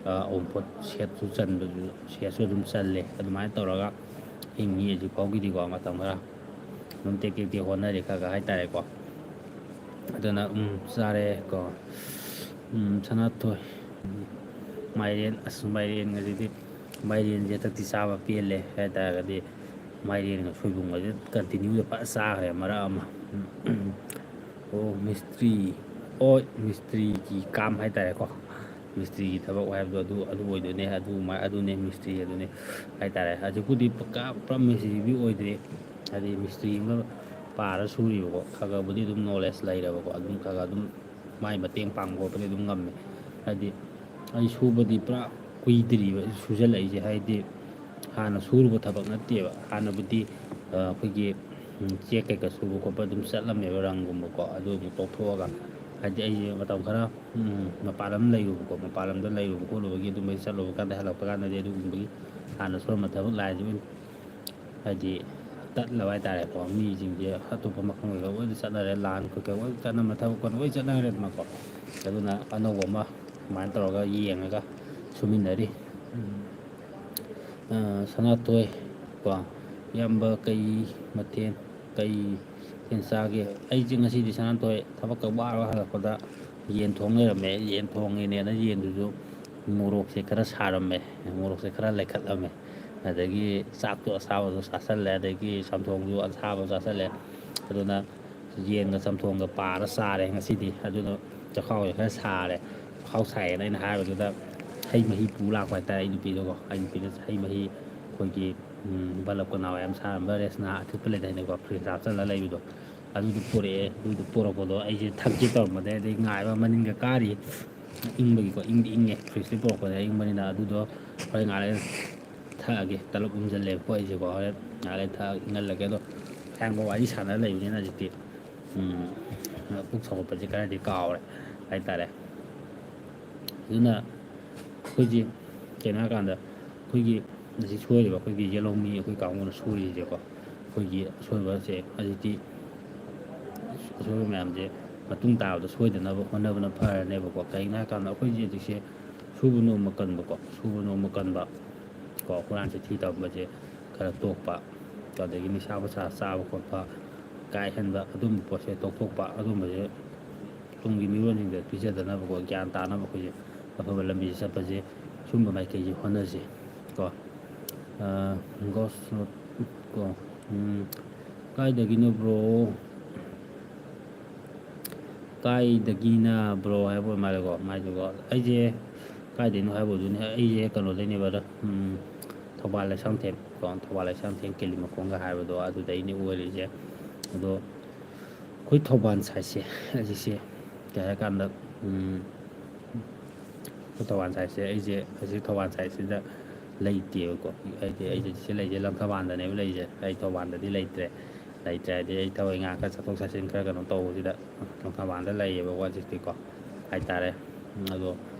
ꯑ, ꯑꯎꯟꯄꯣꯠ ꯁꯦꯠꯁꯨ ꯆꯟꯕꯁꯨ, ꯁꯦꯠꯁꯨ ꯑꯗꯨꯝ ꯆꯜꯂꯦ꯫ ꯑꯗꯨꯃꯥꯏꯅ ꯇꯧꯔꯒ ꯍꯤꯡꯉꯤ ꯍꯧꯖꯤꯛ ꯐꯥꯎꯒꯤꯗꯤꯀꯣ꯫ ꯃꯇꯝ ꯈꯔ ꯑꯗꯨꯝ ꯇꯦꯛ ꯇꯦꯛ ꯇꯦꯛ ꯍꯣꯠꯅꯔꯤ ꯈꯔ ꯈꯔ ꯍꯥꯏꯇꯥꯔꯦꯀꯣ꯫ ꯑꯗꯨꯅ ꯎꯝ, ꯆꯥꯔꯦꯀꯣ꯫ ꯎꯝ, ꯁꯅꯥꯊꯣꯏ꯫ ꯃꯥꯏꯔꯦꯟ, ꯑꯁ, ꯃꯥꯏꯔꯦꯟꯒꯁꯤꯗꯤ, ꯃꯥꯏꯔꯦꯟꯁꯦ ꯍꯟꯗꯛꯇꯤ ꯆꯥꯕ ꯄꯦꯜꯂꯦ ꯍꯥꯏ ꯇꯥꯔꯒꯗꯤ꯫ ꯃꯥꯏꯔꯦꯟꯒ ꯁꯣꯏꯕꯨꯝꯒꯁꯦ ꯀꯟꯇꯤꯅ꯭ꯌꯨꯗ ꯐꯖ ꯆꯥꯈ꯭ꯔꯦ ꯃꯔꯛ ꯑꯃ꯫ ꯑꯣ, ꯃꯤꯁꯇ꯭ꯔꯤ꯫ ꯑꯣ, ꯃꯤꯁꯇ꯭ꯔꯤꯒꯤ ꯀꯥꯝ ꯍꯥꯏꯇꯥꯔꯦꯀꯣ꯫ ꯃꯤꯁꯇ꯭ꯔꯤꯒꯤ ꯊꯕꯛ ꯍꯥꯏꯕꯗꯣ ꯑꯗꯨ, ꯑꯗꯨ ꯑꯣꯏꯗꯣꯏꯅꯦ꯫ ꯑꯗꯨꯃꯥꯏ-, ꯑꯗꯨꯅꯦ ꯃꯤꯁꯇ꯭ꯔꯤ ꯑꯗꯨꯅꯦ ꯍꯥꯏꯇꯥꯔꯦ꯫ ꯍꯧꯖꯤꯛꯄꯨꯗꯤ ꯄꯨꯔꯥ, ꯄꯨꯔꯥ ꯃꯤꯁꯇ꯭ꯔꯤꯗꯤ ꯑꯣꯏꯗ꯭ꯔꯤ꯫ ꯍꯥꯏꯗꯤ ꯃꯤꯁꯇ꯭ꯔꯤ ꯑꯃ ꯄꯥꯔ ꯁꯨꯔꯤꯕꯀꯣ꯫ ꯈꯔ ꯈꯔꯕꯨꯗꯤ ꯑꯗꯨꯝ ꯅꯣꯂꯦꯖ ꯂꯩꯔꯕꯀꯣ꯫ ꯑꯗꯨꯝ ꯈꯔ ꯈꯔ ꯑꯗꯨꯝ ꯃꯥꯏ ꯃꯇꯦꯡ ꯄꯥꯡꯕ ꯈꯣꯠꯄꯗꯤ ꯑꯗꯨꯝ ꯉꯝꯃꯦ꯫ ꯍꯥꯏꯗꯤ ꯑꯩ ꯁꯨꯕꯗꯤ ꯄꯨꯔꯥ ꯀꯨꯏꯗ꯭ꯔꯤꯕ ꯁꯨꯖꯜꯂꯛꯏꯁꯦ꯫ ꯍꯥꯏꯗꯤ ꯍꯥꯟꯅ ꯁꯨꯔꯨꯕ ꯊꯕꯛ ꯅꯠꯇꯦꯕ꯫ ꯍꯥꯟꯅꯕꯨꯗꯤ, ꯑ, ꯑꯩꯈꯣꯏꯒꯤ, ꯎꯝ, ꯆꯦꯛ ꯀꯩꯀꯥ ꯁꯨꯕ ꯈꯣꯠꯄ ꯑꯗꯨꯝ ꯆꯠꯂꯝꯃꯦꯕ, ꯔꯪꯒꯨꯝꯕꯀꯣ꯫ ꯑꯗꯨ ꯑꯃꯨꯛ ꯇꯣꯛꯊꯣꯛꯑꯒ, ꯍꯥꯏꯗꯤ ꯑꯩꯁꯦ ꯃꯇꯝ ꯈꯔ, ꯎꯝ, ꯃꯄꯥꯟ ꯂꯝ ꯂꯩꯔꯨꯕꯀꯣ꯫ ꯃꯄꯥꯟ ꯂꯝꯗ ꯂꯩꯔꯨꯕ ꯈꯣꯠꯂꯨꯕꯒꯤ ꯑꯗꯨꯝꯕꯒꯤ ꯆꯠꯂꯨꯕ ꯀꯥꯟꯗ ꯍꯜꯂꯛꯄ ꯀꯥꯟꯗꯗꯤ ꯑꯗꯨꯒꯨꯝꯕꯒꯤ ꯍꯥꯟꯅ ꯁꯨꯔꯝꯕ ꯊꯕꯛ ꯂꯥꯏꯟꯁꯦ ꯑꯣꯏꯅ ꯍꯥꯏꯗꯤ ꯇꯠꯂꯕ ꯍꯥꯏꯇꯥꯔꯦꯀꯣ꯫ ꯃꯤꯁꯤꯡꯁꯦ ꯑꯇꯣꯞꯄ ꯃꯐꯝ ꯀꯩꯀꯥ ꯂꯣꯏꯅ ꯆꯠꯅꯔꯦ, ꯂꯥꯟ ꯀꯩꯀꯥ ꯂꯣꯏꯅ ꯆꯠꯅꯕ ꯊꯕꯛ ꯀꯩꯅꯣ ꯂꯣꯏ ꯆꯠꯅꯈ꯭ꯔꯦꯗꯅꯀꯣ꯫ ꯑꯗꯨꯅ ꯑꯅꯧꯕ ꯑꯃ ꯑꯗꯨꯃꯥꯏꯅ ꯇꯧꯔꯒ ꯌꯦꯡꯉꯒ ꯁꯨꯃꯤꯟꯅꯔꯤ꯫ ꯎꯝ꯫ ꯑ, ꯁꯅꯥꯊꯣꯏ ꯀꯣ, ꯏꯌꯥꯝꯕ ꯀꯩ ꯃꯊꯦꯜ, ꯀꯩ ꯃꯊꯦꯜ ꯆꯥꯒꯦ? ꯑꯩꯁꯦ ꯉꯁꯤꯗꯤ ꯁꯅꯥꯊꯣꯏ ꯊꯕꯛꯀ ꯋꯥꯔꯒ ꯍꯜꯂꯛꯄꯗ ꯌꯦꯟ ꯊꯣꯡ ꯂꯩꯔꯝꯃꯦ꯫ ꯌꯦꯟ ꯊꯣꯡꯉꯦꯅꯦꯅ ꯌꯦꯟꯗꯨꯁꯨ ꯃꯣꯔꯣꯛꯁꯦ ꯈꯔ ꯁꯥꯔꯝꯃꯦ, ꯃꯣꯔꯣꯛꯁꯦ ꯈꯔ ꯂꯩꯈꯠꯂꯝꯃꯦ꯫ ꯑꯗꯒꯤ ꯆꯥꯛꯇꯣ ꯑꯁꯥꯕꯗꯣ ꯆꯥꯁꯜꯂꯦ, ꯑꯗꯒꯤ ꯆꯝꯊꯣꯡꯁꯨ ꯑꯁꯥꯕ ꯆꯥꯁꯜꯂꯦ꯫ ꯑꯗꯨꯅ ꯌꯦꯟꯒ ꯆꯝꯊꯣꯡꯒ ꯄꯥꯔ ꯆꯥꯔꯦ ꯉꯁꯤꯗꯤ꯫ ꯑꯗꯨꯅ ꯆꯈꯥꯎꯁꯦ ꯈꯔ ꯁꯥꯔꯦ꯫ ꯆꯈꯥꯎ ꯁꯥꯏꯌꯦꯅ ꯑꯩꯅ ꯍꯥꯏꯕꯗꯨꯗ ꯍꯩ ꯃꯍꯤ ꯄꯨ ꯂꯥꯛꯄ ꯍꯥꯏꯇꯥꯔꯦ ꯑꯩ ꯅꯨꯄꯤꯗꯨꯀꯣ꯫ ꯑꯩ ꯅꯨꯄꯤꯗ ꯍꯩ ꯃꯍꯤ ꯑꯩꯈꯣꯏꯒꯤ, ꯎꯝ, ꯕꯜꯂꯞ ꯀꯅꯥ ꯌꯥꯝ ꯁꯥꯔꯝꯕ ꯔꯦꯁꯅꯥ ꯑꯊꯤꯠꯄ ꯂꯩꯗꯥꯏꯅꯦꯀꯣ, ꯐ꯭ꯔꯤꯖꯇ ꯍꯥꯞꯆꯜꯂ ꯂꯩꯕꯗꯣ꯫ ꯑꯗꯨꯗꯣ ꯄꯨꯔꯛꯑꯦ꯫ ꯑꯗꯨꯗꯣ ꯄꯨꯔꯛꯄꯗꯣ ꯑꯩꯁꯦ ꯊꯛꯀꯦ ꯇꯧꯔꯝꯕꯗꯩ ꯑꯗꯩ ꯉꯥꯏꯕ ꯃꯅꯤꯡꯒ ꯀꯥꯔꯤ꯫ ꯏꯪꯕꯒꯤꯀꯣ, ꯏꯪꯗꯤ ꯏꯪꯉꯦ, ꯐ꯭ꯔꯤꯖꯇꯩ ꯄꯨꯔꯛꯄꯗ ꯏꯪꯕꯅꯤꯅ꯫ ꯑꯗꯨꯗꯣ ꯍꯣꯔꯦꯟ ꯉꯥꯏꯍꯥꯛ ꯂꯩꯔ ꯊꯛꯑꯒꯦ, ꯇꯂꯞ ꯎꯝꯁꯤꯜꯂꯦꯕꯀꯣ ꯑꯩꯁꯦꯀꯣ꯫ ꯍꯣꯔꯦꯟ ꯉꯥꯏꯍꯥꯛ ꯂꯩꯔ ꯊꯛꯑꯒ ꯏꯪꯍꯜꯂꯒꯦ꯫ ꯑꯗꯣ ꯁꯥꯡꯕ ꯋꯥꯔꯤ ꯁꯥꯟꯅ ꯂꯩꯕꯅꯤꯅ ꯍꯧꯖꯤꯛꯇꯤ ꯄꯨꯛ ꯁꯧꯒꯠꯄꯁꯦ ꯈꯔꯗꯤ ꯀꯥꯎꯔꯦ ꯍꯥꯏꯇꯥꯔꯦ꯫ ꯑꯗꯨꯅ ꯑꯩꯈꯣꯏꯁꯦ ꯀꯩꯅꯣ ꯍꯥꯏꯀꯥꯟꯗ ꯑꯩꯈꯣꯏꯒꯤ ꯉꯁꯤ ꯁꯣꯏꯔꯤꯕ ꯑꯩꯈꯣꯏꯒꯤ ꯌꯦꯜꯍꯧꯃꯤ ꯑꯩꯈꯣꯏ ꯀꯥꯡꯕꯨꯅ ꯁꯣꯏꯔꯤꯁꯦꯀꯣ, ꯑꯩꯈꯣꯏꯒꯤ ꯑꯁꯣꯏꯕꯁꯦ ꯍꯧꯖꯤꯛꯇꯤ ꯑꯁꯣꯏꯕ ꯃꯌꯥꯝꯁꯦ ꯃꯇꯨꯡ ꯇꯥꯕꯗ ꯁꯣꯏꯗꯅꯕ ꯍꯣꯠꯅꯕꯅ ꯐꯔꯅꯦꯕꯀꯣ꯫ ꯀꯩꯒꯤꯅꯣ ꯍꯥꯏꯀꯥꯟꯗ ꯑꯩꯈꯣꯏꯁꯦ ꯍꯧꯖꯤꯛꯁꯦ ꯁꯨꯕ ꯅꯣꯝꯕ ꯀꯟꯕꯀꯣ, ꯁꯨꯕ ꯅꯣꯝꯕ ꯀꯟꯕ ꯀꯣ, ꯍꯨꯔꯥꯟ ꯆꯤꯟꯊꯤ ꯇꯧꯔꯝꯕꯁꯦ ꯈꯔ ꯇꯣꯛꯄ, ꯑꯗꯒꯤ ꯅꯤꯁꯥ ꯄꯁꯥ ꯆꯥꯕ ꯈꯣꯠꯄ, ꯀꯥꯏꯍꯟꯕ, ꯑꯗꯨꯝꯕ ꯄꯣꯠꯁꯦ ꯇꯣꯛꯊꯣꯛꯄ, ꯑꯗꯨꯝꯕꯁꯦ ꯇꯨꯡꯒꯤ ꯃꯤꯔꯣꯟꯁꯤꯡꯗ ꯄꯤꯖꯗꯅꯕꯀꯣ, ꯒ꯭ꯌꯥꯟ ꯇꯥꯅꯕ ꯑꯩꯈꯣꯏꯁꯦ ꯑꯐꯕ ꯂꯝꯕꯤꯁꯦ ꯆꯠꯄꯁꯦ, ꯁꯨꯝꯕ ꯃꯥꯏꯀꯩꯁꯦ ꯍꯣꯠꯅꯁꯤ ꯀꯣ꯫ ꯒꯣꯁ ꯀꯣ꯫ ꯎꯝ, ꯀꯥꯏꯗꯒꯤꯅꯣ ꯕ꯭ꯔꯣ? ꯀꯥꯏꯗꯒꯤꯅ ꯕ꯭ꯔꯣ ꯍꯥꯏꯕ ꯑꯣꯏ ꯃꯥꯜꯂꯦꯀꯣ ꯃꯥꯏꯗꯨꯀꯣ꯫ ꯑꯩꯁꯦ ꯀꯥꯏꯗꯩꯅꯣ ꯍꯥꯏꯕ ꯑꯣꯏꯗꯣꯏꯅꯦ꯫ ꯑꯩꯁꯦ ꯀꯩꯅꯣꯗꯩꯅꯦ brother, ꯎꯝ, ꯊꯧꯕꯥꯜ ꯂꯩꯁꯥꯡꯊꯦꯝ ꯀꯣ, ꯊꯧꯕꯥꯜ ꯂꯩꯁꯥꯡꯊꯦꯝ ꯀꯦꯂꯤ ꯃꯈꯣꯡꯒ ꯍꯥꯏꯕꯗꯣ ꯑꯗꯨꯗꯩꯅꯦ ꯑꯣꯏꯔꯤꯁꯦ꯫ ꯑꯗꯣ ꯑꯩꯈꯣꯏ ꯊꯧꯕꯥꯜ sideꯁꯦ ꯍꯧꯖꯤꯛꯁꯦ ꯀꯩ ꯍꯥꯏ ꯀꯥꯟꯗ, ꯎꯝ, ꯑꯩꯈꯣꯏ ꯊꯧꯕꯥꯜ sideꯁꯦ ꯑꯩꯁꯦ ꯍꯧꯖꯤꯛ ꯊꯧꯕꯥꯜ sideꯁꯤꯗ ꯂꯩꯇꯦꯕꯀꯣ꯫ ꯍꯥꯏꯗꯤ ꯑꯩꯁꯦ ꯁꯤ ꯂꯩꯁꯦ ꯂꯪꯊꯕꯥꯜꯗꯅꯦꯕ ꯂꯩꯁꯦ꯫ ꯑꯩ ꯊꯧꯕꯥꯜꯗꯗꯤ ꯂꯩꯇ꯭ꯔꯦ꯫ ꯂꯩꯇ꯭ꯔꯦ ꯍꯥꯏꯗꯤ ꯑꯩ ꯊꯕꯛ ꯏꯪꯈꯥꯡ ꯈꯔ ꯆꯠꯊꯣꯛ ꯆꯠꯁꯤꯟ ꯈꯔ ꯀꯩꯅꯣ ꯇꯧꯕꯁꯤꯗ ꯂꯪꯊꯕꯥꯜꯗ ꯂꯩꯌꯦꯕꯀꯣ ꯍꯧꯖꯤꯛꯇꯤꯀꯣ ꯍꯥꯏꯇꯥꯔꯦ꯫ ꯑꯗꯣ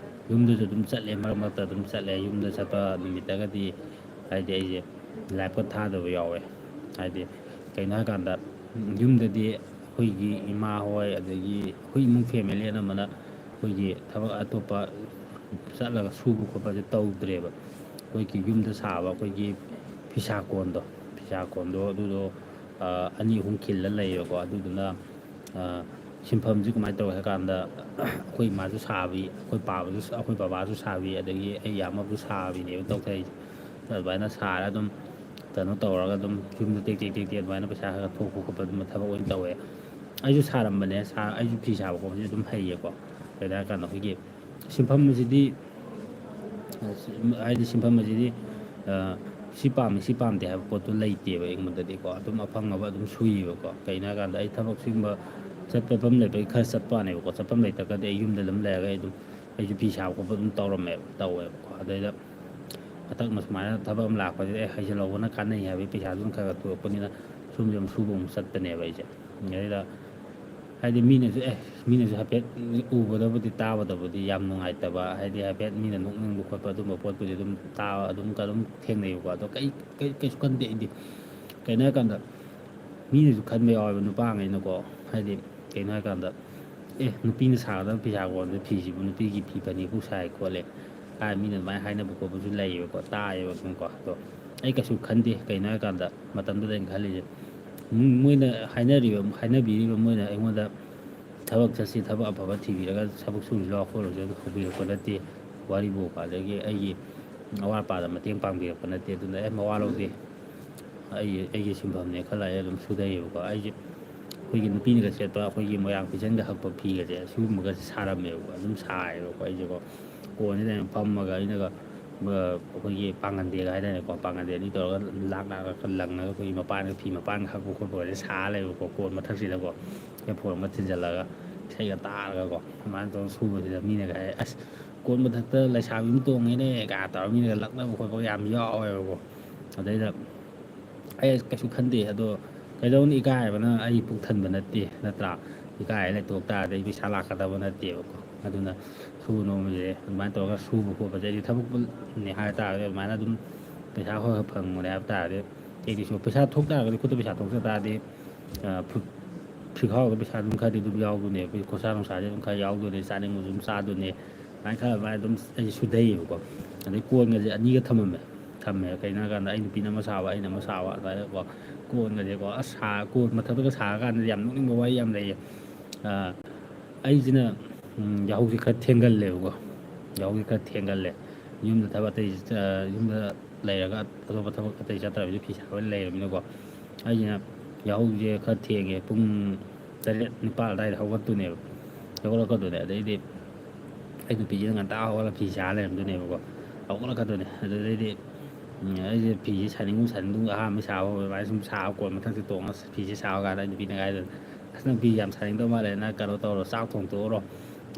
ꯌꯨꯝꯗꯁꯨ ꯑꯗꯨꯝ ꯆꯠꯂꯦ, ꯃꯔꯛ ꯃꯔꯛꯇ ꯑꯗꯨꯝ ꯆꯠꯂꯦ꯫ ꯌꯨꯝꯗ ꯆꯠꯄ ꯅꯨꯃꯤꯠꯇꯒꯗꯤ ꯍꯥꯏꯗꯤ ꯑꯩꯁꯦ liveꯀ ꯊꯥꯗꯕ ꯌꯥꯎꯋꯦ꯫ ꯍꯥꯏꯗꯤ ꯀꯩꯅꯣ ꯍꯥꯏꯀꯥꯟꯗ ꯌꯨꯝꯗꯗꯤ ꯑꯩꯈꯣꯏꯒꯤ ꯏꯃꯥ ꯍꯣꯏ ꯑꯗꯒꯤ ꯑꯩꯈꯣꯏ ꯏꯃꯨꯡ family ꯑꯅꯝꯕꯅ ꯑꯩꯈꯣꯏꯒꯤ ꯊꯕꯛ ꯑꯇꯣꯞꯄ ꯆꯠꯂꯒ ꯁꯨꯕ ꯈꯣꯠꯄꯁꯦ ꯇꯧꯗ꯭ꯔꯦꯕ꯫ ꯑꯩꯈꯣꯏꯒꯤ ꯌꯨꯝꯗ ꯁꯥꯕ ꯑꯩꯈꯣꯏꯒꯤ ꯐꯤꯁꯥ ꯀꯣꯟꯗꯣ, ꯐꯤꯁꯥ ꯀꯣꯟꯗꯣ ꯑꯗꯨꯗꯣ, ꯑ, ꯑꯅꯤ ꯑꯍꯨꯝ ꯈꯤꯜꯂ ꯂꯩꯌꯦꯕꯀꯣ꯫ ꯑꯗꯨꯗꯨꯅ, ꯑ, ꯁꯤꯟꯐꯝꯁꯤ ꯀꯃꯥꯏꯅ ꯇꯧꯋꯦ ꯍꯥꯏ ꯀꯥꯟꯗ, ꯑꯩꯈꯣꯏ ꯏꯃꯥꯁꯨ ꯁꯥꯕꯤ, ꯑꯩꯈꯣꯏ ꯄꯥꯕꯁꯨ, ꯑꯩꯈꯣꯏ ꯕꯕꯥꯁꯨ ꯁꯥꯕꯤ, ꯑꯗꯒꯤ ꯑꯩ ꯏꯌꯥꯝꯕꯁꯨ ꯁꯥꯕꯤꯅꯦꯕ ꯇꯧꯊꯔꯤꯁꯦ꯫ ꯑꯗꯨꯃꯥꯏꯅ ꯁꯥꯔ ꯑꯗꯨꯝ ꯀꯩꯅꯣ ꯇꯧꯔꯒ ꯑꯗꯨꯝ ꯌꯨꯝꯗ ꯇꯦꯛ ꯇꯦꯛ ꯇꯦꯛ ꯇꯦꯛ ꯑꯗꯨꯃꯥꯏꯅ ꯄꯩꯁꯥ ꯈꯔ ꯈꯔ ꯊꯣꯛꯄ ꯈꯣꯠꯄ ꯑꯗꯨꯝ ꯊꯕꯛ ꯑꯣꯏꯅ ꯇꯧꯋꯦ꯫ ꯑꯩꯁꯨ ꯁꯥꯔꯝꯕꯅꯦ, ꯁꯥ-, ꯑꯩꯁꯨ ꯐꯤ ꯁꯥꯕ ꯈꯣꯠꯄꯁꯦ ꯑꯗꯨꯝ ꯍꯩꯌꯦꯀꯣ꯫ ꯀꯩꯅꯣ ꯍꯥꯏꯔꯀꯥꯟꯗ ꯑꯩꯈꯣꯏꯒꯤ ꯁꯤꯟꯐꯝ ꯑꯁꯤꯗꯤ, ꯍꯥꯏꯗꯤ ꯁꯤꯟꯐꯝ ꯑꯁꯤꯗꯤ, ꯑ, ꯁꯤ ꯄꯥꯝꯃꯤ, ꯁꯤ ꯄꯥꯝꯗꯦ ꯍꯥꯏꯕ ꯄꯣꯠꯇꯨ ꯂꯩꯇꯦꯕ ꯑꯩꯉꯣꯟꯗꯗꯤꯀꯣ꯫ ꯑꯗꯨꯝ ꯑꯐꯪ ꯑꯐꯪꯕ ꯑꯗꯨꯝ ꯁꯨꯏꯌꯦꯕꯀꯣ꯫ ꯀꯩꯅꯣ ꯍꯥꯏꯀꯥꯟꯗ ꯑꯩ ꯊꯕꯛ ꯁꯤꯒꯨꯝꯕ ꯆꯠꯐꯝ ꯂꯩꯕꯒꯤ ꯈꯔ ꯆꯠꯄ ꯋꯥꯅꯦꯕꯀꯣ꯫ ꯆꯠꯐꯝ ꯂꯩꯇ꯭ꯔꯒꯗꯤ ꯑꯩ ꯌꯨꯝꯗ ꯑꯗꯨꯝ ꯂꯩꯔꯒ ꯑꯩ ꯑꯗꯨꯝ, ꯑꯩꯁꯨ ꯐꯤ ꯁꯥꯕ ꯈꯣꯠꯄ ꯑꯗꯨꯝ ꯇꯧꯔꯝꯃꯦꯕ, ꯇꯧꯋꯦꯕꯀꯣ꯫ ꯑꯗꯩꯗ ꯍꯟꯗꯛ ꯁꯨꯃꯥꯏꯅ ꯊꯕꯛ ꯑꯃ ꯂꯥꯛꯄꯁꯤꯗ ꯑꯦ ꯍꯩꯖꯤꯜꯍꯧꯕꯅ ꯀꯥꯟꯅꯩ ꯍꯥꯏꯕꯒꯤ ꯄꯩꯁꯥꯗꯨꯅ ꯈꯔ ꯈꯔ ꯊꯣꯛꯂꯛꯄꯅꯤꯅ ꯁꯨꯝ ꯁꯨꯝ ꯁꯨꯕ ꯑꯃꯨꯛ ꯆꯠꯄꯅꯦꯕ ꯑꯩꯁꯦ꯫ ꯑꯗꯩꯗ ꯍꯥꯏꯗꯤ ꯃꯤꯅꯁꯨ ꯑꯦ ꯃꯤꯅꯁꯨ ꯍꯥꯏꯐꯦꯠ ꯎꯕꯗꯕꯨꯗꯤ ꯇꯥꯕꯗꯕꯨꯗꯤ ꯌꯥꯝ ꯅꯨꯡꯉꯥꯏꯇꯕ, ꯍꯥꯏꯗꯤ ꯍꯥꯏꯐꯦꯠ ꯃꯤꯅ ꯅꯣꯛꯅꯤꯡꯕ ꯈꯣꯠꯄ ꯑꯗꯨꯝꯕ ꯄꯣꯠꯄꯨꯗꯤ ꯑꯗꯨꯝ ꯇꯥꯕ ꯑꯗꯨꯝ ꯑꯗꯨꯝ ꯊꯦꯡꯅꯩꯕꯀꯣ꯫ ꯑꯗꯣ ꯀꯩ ꯀꯩ ꯀꯩꯁꯨ ꯈꯟꯗꯦ ꯑꯩꯗꯤ꯫ ꯀꯩꯅꯣ ꯍꯥꯏꯀꯥꯟꯗ ꯃꯤꯅꯁꯨ ꯈꯟꯕ ꯌꯥꯎꯋꯦꯕ ꯅꯨꯄꯥꯉꯩꯅꯀꯣ꯫ ꯍꯥꯏꯗꯤ ꯀꯩꯅꯣ ꯍꯥꯏꯀꯥꯟꯗ ꯑꯦ ꯅꯨꯄꯤꯅ ꯁꯥꯒꯗꯕ ꯐꯤꯁꯥ ꯀꯣꯟꯗ ꯐꯤꯁꯤꯕꯨ ꯅꯨꯄꯤꯒꯤ ꯐꯤ ꯐꯅꯦꯛꯄꯨ ꯁꯥꯏ ꯈꯣꯠꯂꯦ ꯍꯥꯏ ꯃꯤꯅ ꯑꯗꯨꯃꯥꯏꯅ ꯍꯥꯏꯅꯕ ꯈꯣꯠꯄꯁꯨ ꯂꯩꯌꯦꯕꯀꯣ, ꯇꯥꯏꯌꯦꯕ ꯑꯗꯨꯝꯀꯣ꯫ ꯑꯗꯣ ꯑꯩ ꯀꯩꯁꯨ ꯈꯟꯗꯦ꯫ ꯀꯩꯅꯣ ꯍꯥꯏꯀꯥꯟꯗ ꯃꯇꯝꯗꯨꯗ ꯑꯩꯅ ꯈꯜꯂꯤꯁꯦ ꯃꯣꯏꯅ ꯍꯥꯏꯅꯔꯤꯕ ꯍꯥꯏꯅꯕꯤꯔꯤꯕ ꯃꯣꯏꯅ ꯑꯩꯉꯣꯟꯗ ꯊꯕꯛ ꯆꯠꯁꯤ ꯊꯕꯛ ꯑꯐꯕ ꯊꯤꯕꯤꯔꯒ ꯊꯕꯛ ꯁꯨꯔꯁꯤ ꯂꯥꯛꯑꯣ ꯈꯣꯠꯂꯨꯁꯤ ꯑꯗꯨ ꯍꯧꯕꯤꯔꯛꯄ ꯅꯠꯇꯦ꯫ ꯋꯥꯔꯤꯕꯨ ꯑꯗꯒꯤ ꯑꯩꯒꯤ ꯑꯋꯥꯠ ꯑꯄꯥꯗ ꯃꯇꯦꯡ ꯄꯥꯡꯕꯤꯔꯛꯄ ꯅꯠꯇꯦ꯫ ꯑꯗꯨꯅ ꯑꯦ ꯃꯋꯥ ꯂꯧꯗꯦ꯫ ꯑꯩ ꯑꯩꯒꯤ ꯁꯤꯟꯐꯝꯅꯦ ꯈꯜꯂ ꯑꯩ ꯑꯗꯨꯝ ꯁꯨꯊꯩꯌꯦꯕꯀꯣ꯫ ꯑꯩꯁꯦ ꯑꯩꯈꯣꯏꯒꯤ ꯅꯨꯄꯤꯅꯒ ꯁꯦꯠꯄ ꯑꯩꯈꯣꯏꯒꯤ ꯃꯣꯏꯔꯥꯡ ꯐꯤꯖꯟꯒ ꯍꯛꯄ ꯐꯤꯒꯁꯦ ꯁꯤꯒꯨꯝꯕꯒꯁꯦ ꯁꯥꯔꯝꯃꯦꯕꯀꯣ꯫ ꯑꯗꯨꯝ ꯁꯥꯏꯌꯦꯕꯀꯣ ꯑꯩꯁꯦꯀꯣ꯫ ꯀꯣꯟꯁꯤꯗ ꯑꯩꯅ ꯐꯝꯃꯒ ꯑꯩꯅꯒ ꯑꯩꯈꯣꯏꯒꯤ ꯄꯥꯡꯒꯟꯗꯦꯒ ꯍꯥꯏꯇꯥꯔꯦꯀꯣ꯫ ꯄꯥꯡꯒꯟꯗꯦ ꯑꯅꯤ ꯇꯧꯔꯒ ꯂꯥꯛ ꯂꯥꯛꯂꯒ ꯂꯪꯉꯒ ꯑꯩꯈꯣꯏꯒꯤ ꯃꯄꯥꯟꯒ ꯐꯤ ꯃꯄꯥꯟꯒ ꯍꯛꯄ ꯈꯣꯠꯄꯒꯁꯦ ꯁꯥ ꯂꯩꯕꯀꯣ꯫ ꯀꯣꯟ ꯃꯊꯛꯁꯤꯗꯀꯣ ꯍꯦꯠꯐꯣꯟ ꯑꯃ ꯊꯤꯟꯖꯜꯂꯒ ꯏꯁꯩꯒ ꯇꯥꯔꯒꯀꯣ ꯑꯗꯨꯃꯥꯏꯅ ꯇꯧꯔꯒ ꯁꯨꯕꯁꯤꯗ ꯃꯤꯅꯒ ꯍꯥꯏ ꯑꯁ ꯀꯣꯟ ꯃꯊꯛꯇ ꯂꯩꯁꯥꯕꯤ ꯑꯃ ꯇꯣꯡꯉꯦꯅꯦ ꯀꯥꯏꯅ ꯇꯧꯔꯒ ꯃꯤꯅꯒ ꯂꯛꯅꯕ ꯈꯣꯠꯄꯒ ꯌꯥꯝ ꯌꯥꯎꯋꯦꯕꯀꯣ꯫ ꯑꯗꯩꯗ ꯑꯩ ꯀꯩꯁꯨ ꯈꯟꯗꯦ꯫ ꯑꯗꯣ ꯀꯩꯗꯧꯅꯤ ꯏꯀꯥꯏꯕꯅ ꯑꯩ ꯄꯨꯛ ꯊꯟꯕ ꯅꯠꯇꯦ ꯅꯠꯇ꯭ꯔꯥ? ꯏꯀꯥꯏ ꯂꯩꯊꯣꯛ ꯇꯥꯔꯗꯤ ꯑꯩ ꯄꯩꯁꯥ ꯂꯥꯛꯀꯗꯕ ꯅꯠꯇꯦꯕꯀꯣ꯫ ꯑꯗꯨꯅ ꯁꯨꯕ ꯅꯣꯝꯕꯁꯦ ꯑꯗꯨꯃꯥꯏꯅ ꯇꯧꯔꯒ ꯁꯨꯕ ꯈꯣꯠꯄꯁꯦ ꯑꯩꯗꯤ ꯊꯕꯛꯅꯦ ꯍꯥꯏ ꯇꯥꯔꯒꯗꯤ ꯑꯗꯨꯃꯥꯏꯅ ꯑꯗꯨꯝ ꯄꯩꯁꯥ ꯈꯔ ꯈꯔ ꯐꯪꯕꯅꯦ ꯍꯥꯏꯕ ꯇꯥꯔꯗꯤ ꯑꯩꯗꯤ ꯁꯨ ꯄꯩꯁꯥ ꯊꯣꯛ ꯇꯥꯔꯒꯗꯤ ꯈꯨꯠꯇ ꯄꯩꯁꯥ ꯊꯣꯛꯆ ꯇꯥꯔꯗꯤ ꯐꯤꯈꯥꯎꯗ ꯄꯩꯁꯥ ꯑꯗꯨꯝ ꯈꯔꯗꯤ ꯑꯗꯨꯝ ꯌꯥꯎꯗꯣꯏꯅꯦ꯫ ꯑꯩꯈꯣꯏ ꯈꯣꯔꯁꯥ ꯅꯨꯡꯁꯥꯁꯦ ꯑꯗꯨꯝ ꯈꯔ ꯌꯥꯎꯗꯣꯏꯅꯦ꯫ ꯆꯥꯅꯤꯡꯕꯁꯨ ꯑꯗꯨꯝ ꯆꯥꯗꯣꯏꯅꯦ꯫ ꯑꯗꯨꯃꯥꯏꯅ ꯈꯔ ꯑꯗꯨꯃꯥꯏꯅ ꯑꯗꯨꯝ ꯑꯩꯁꯦ ꯁꯨꯊꯩꯌꯦꯕꯀꯣ꯫ ꯑꯗꯩ ꯀꯣꯟꯒꯁꯦ ꯑꯅꯤꯒ ꯊꯝꯃꯝꯃꯦ꯫ ꯊꯝꯃꯦ ꯀꯩꯅꯣ ꯍꯥꯏꯀꯥꯟꯗ ꯑꯩ ꯅꯨꯄꯤꯅ ꯑꯃ ꯁꯥꯕ ꯑꯩꯅ ꯑꯃ ꯁꯥꯕ ꯑꯗꯨꯃꯥꯏꯅꯀꯣ꯫ ꯀꯣꯟꯒꯁꯦꯀꯣ ꯑꯁ ꯁꯥ ꯀꯣꯟ ꯃꯊꯛꯇꯒ ꯁꯥꯔꯀꯥꯟꯗꯗꯤ ꯌꯥꯝ ꯅꯣꯛꯅꯤꯡꯕ ꯋꯥꯔꯤ ꯌꯥꯝ ꯂꯩꯌꯦ꯫ ꯑꯩꯁꯤꯅ ꯌꯥꯍꯧꯁꯦ ꯈꯔ ꯊꯦꯡꯒꯜꯂꯦꯕꯀꯣ꯫ ꯌꯥꯍꯧꯁꯦ ꯈꯔ ꯊꯦꯡꯒꯜꯂꯦ꯫ ꯌꯨꯝꯗ ꯊꯕꯛ ꯑꯇꯩ ꯌꯨꯝꯗ ꯂꯩꯔꯒ ꯑꯇꯣꯞꯄ ꯊꯕꯛ ꯑꯇꯩ ꯆꯠꯇ꯭ꯔꯕꯗꯤ ꯐꯤ ꯁꯥꯕ ꯂꯩꯔꯕꯅꯤꯅꯀꯣ꯫ ꯑꯩꯁꯤꯅ ꯌꯥꯍꯧꯁꯦ ꯈꯔ ꯊꯦꯡꯉꯦ꯫ ꯄꯨꯡ ꯇꯔꯦꯠ ꯅꯤꯄꯥꯜ ꯑꯗꯨꯋꯥꯏꯗ ꯍꯧꯒꯠꯇꯣꯏꯅꯦꯕ꯫ ꯍꯧꯒꯠꯂꯛꯀꯗꯣꯏꯅꯦ꯫ ꯑꯗꯩꯗꯤ ꯑꯩ ꯅꯨꯄꯤꯁꯤꯅ ꯉꯟꯇꯥ ꯍꯧꯒꯠꯂꯒ ꯐꯤ ꯁꯥ ꯂꯩꯔꯝꯗꯣꯏꯅꯦꯕꯀꯣ꯫ ꯍꯧꯒꯠꯂꯛꯀꯗꯣꯏꯅꯦ꯫ ꯑꯗꯨꯗꯩꯗꯤ ꯑꯩꯁꯦ ꯐꯤꯁꯦ ꯁꯥꯅꯤꯡꯒꯨꯝ ꯁꯥꯅꯤꯡꯒꯨꯝ ꯑꯍꯥꯟꯕ ꯁꯥꯕ ꯍꯧꯕ ꯑꯗꯨꯃꯥꯏꯅ ꯁꯨꯝ ꯁꯥꯕ ꯀꯣꯟ ꯃꯊꯛꯇ ꯇꯣꯡꯉꯒ ꯐꯤꯁꯦ ꯁꯥꯕ ꯀꯥꯟꯗ ꯑꯩ ꯅꯨꯄꯤꯅ ꯍꯥꯏꯗꯣꯏꯅꯦ ꯑꯁ ꯅꯪ ꯐꯤ ꯌꯥꯝ ꯁꯥꯅꯤꯡꯗꯕ ꯃꯥꯜꯂꯦ꯫ ꯅꯪ ꯀꯩꯅꯣ ꯇꯧꯔꯣ ꯆꯥꯛ ꯊꯣꯡ ꯇꯣꯛꯎꯔꯣ꯫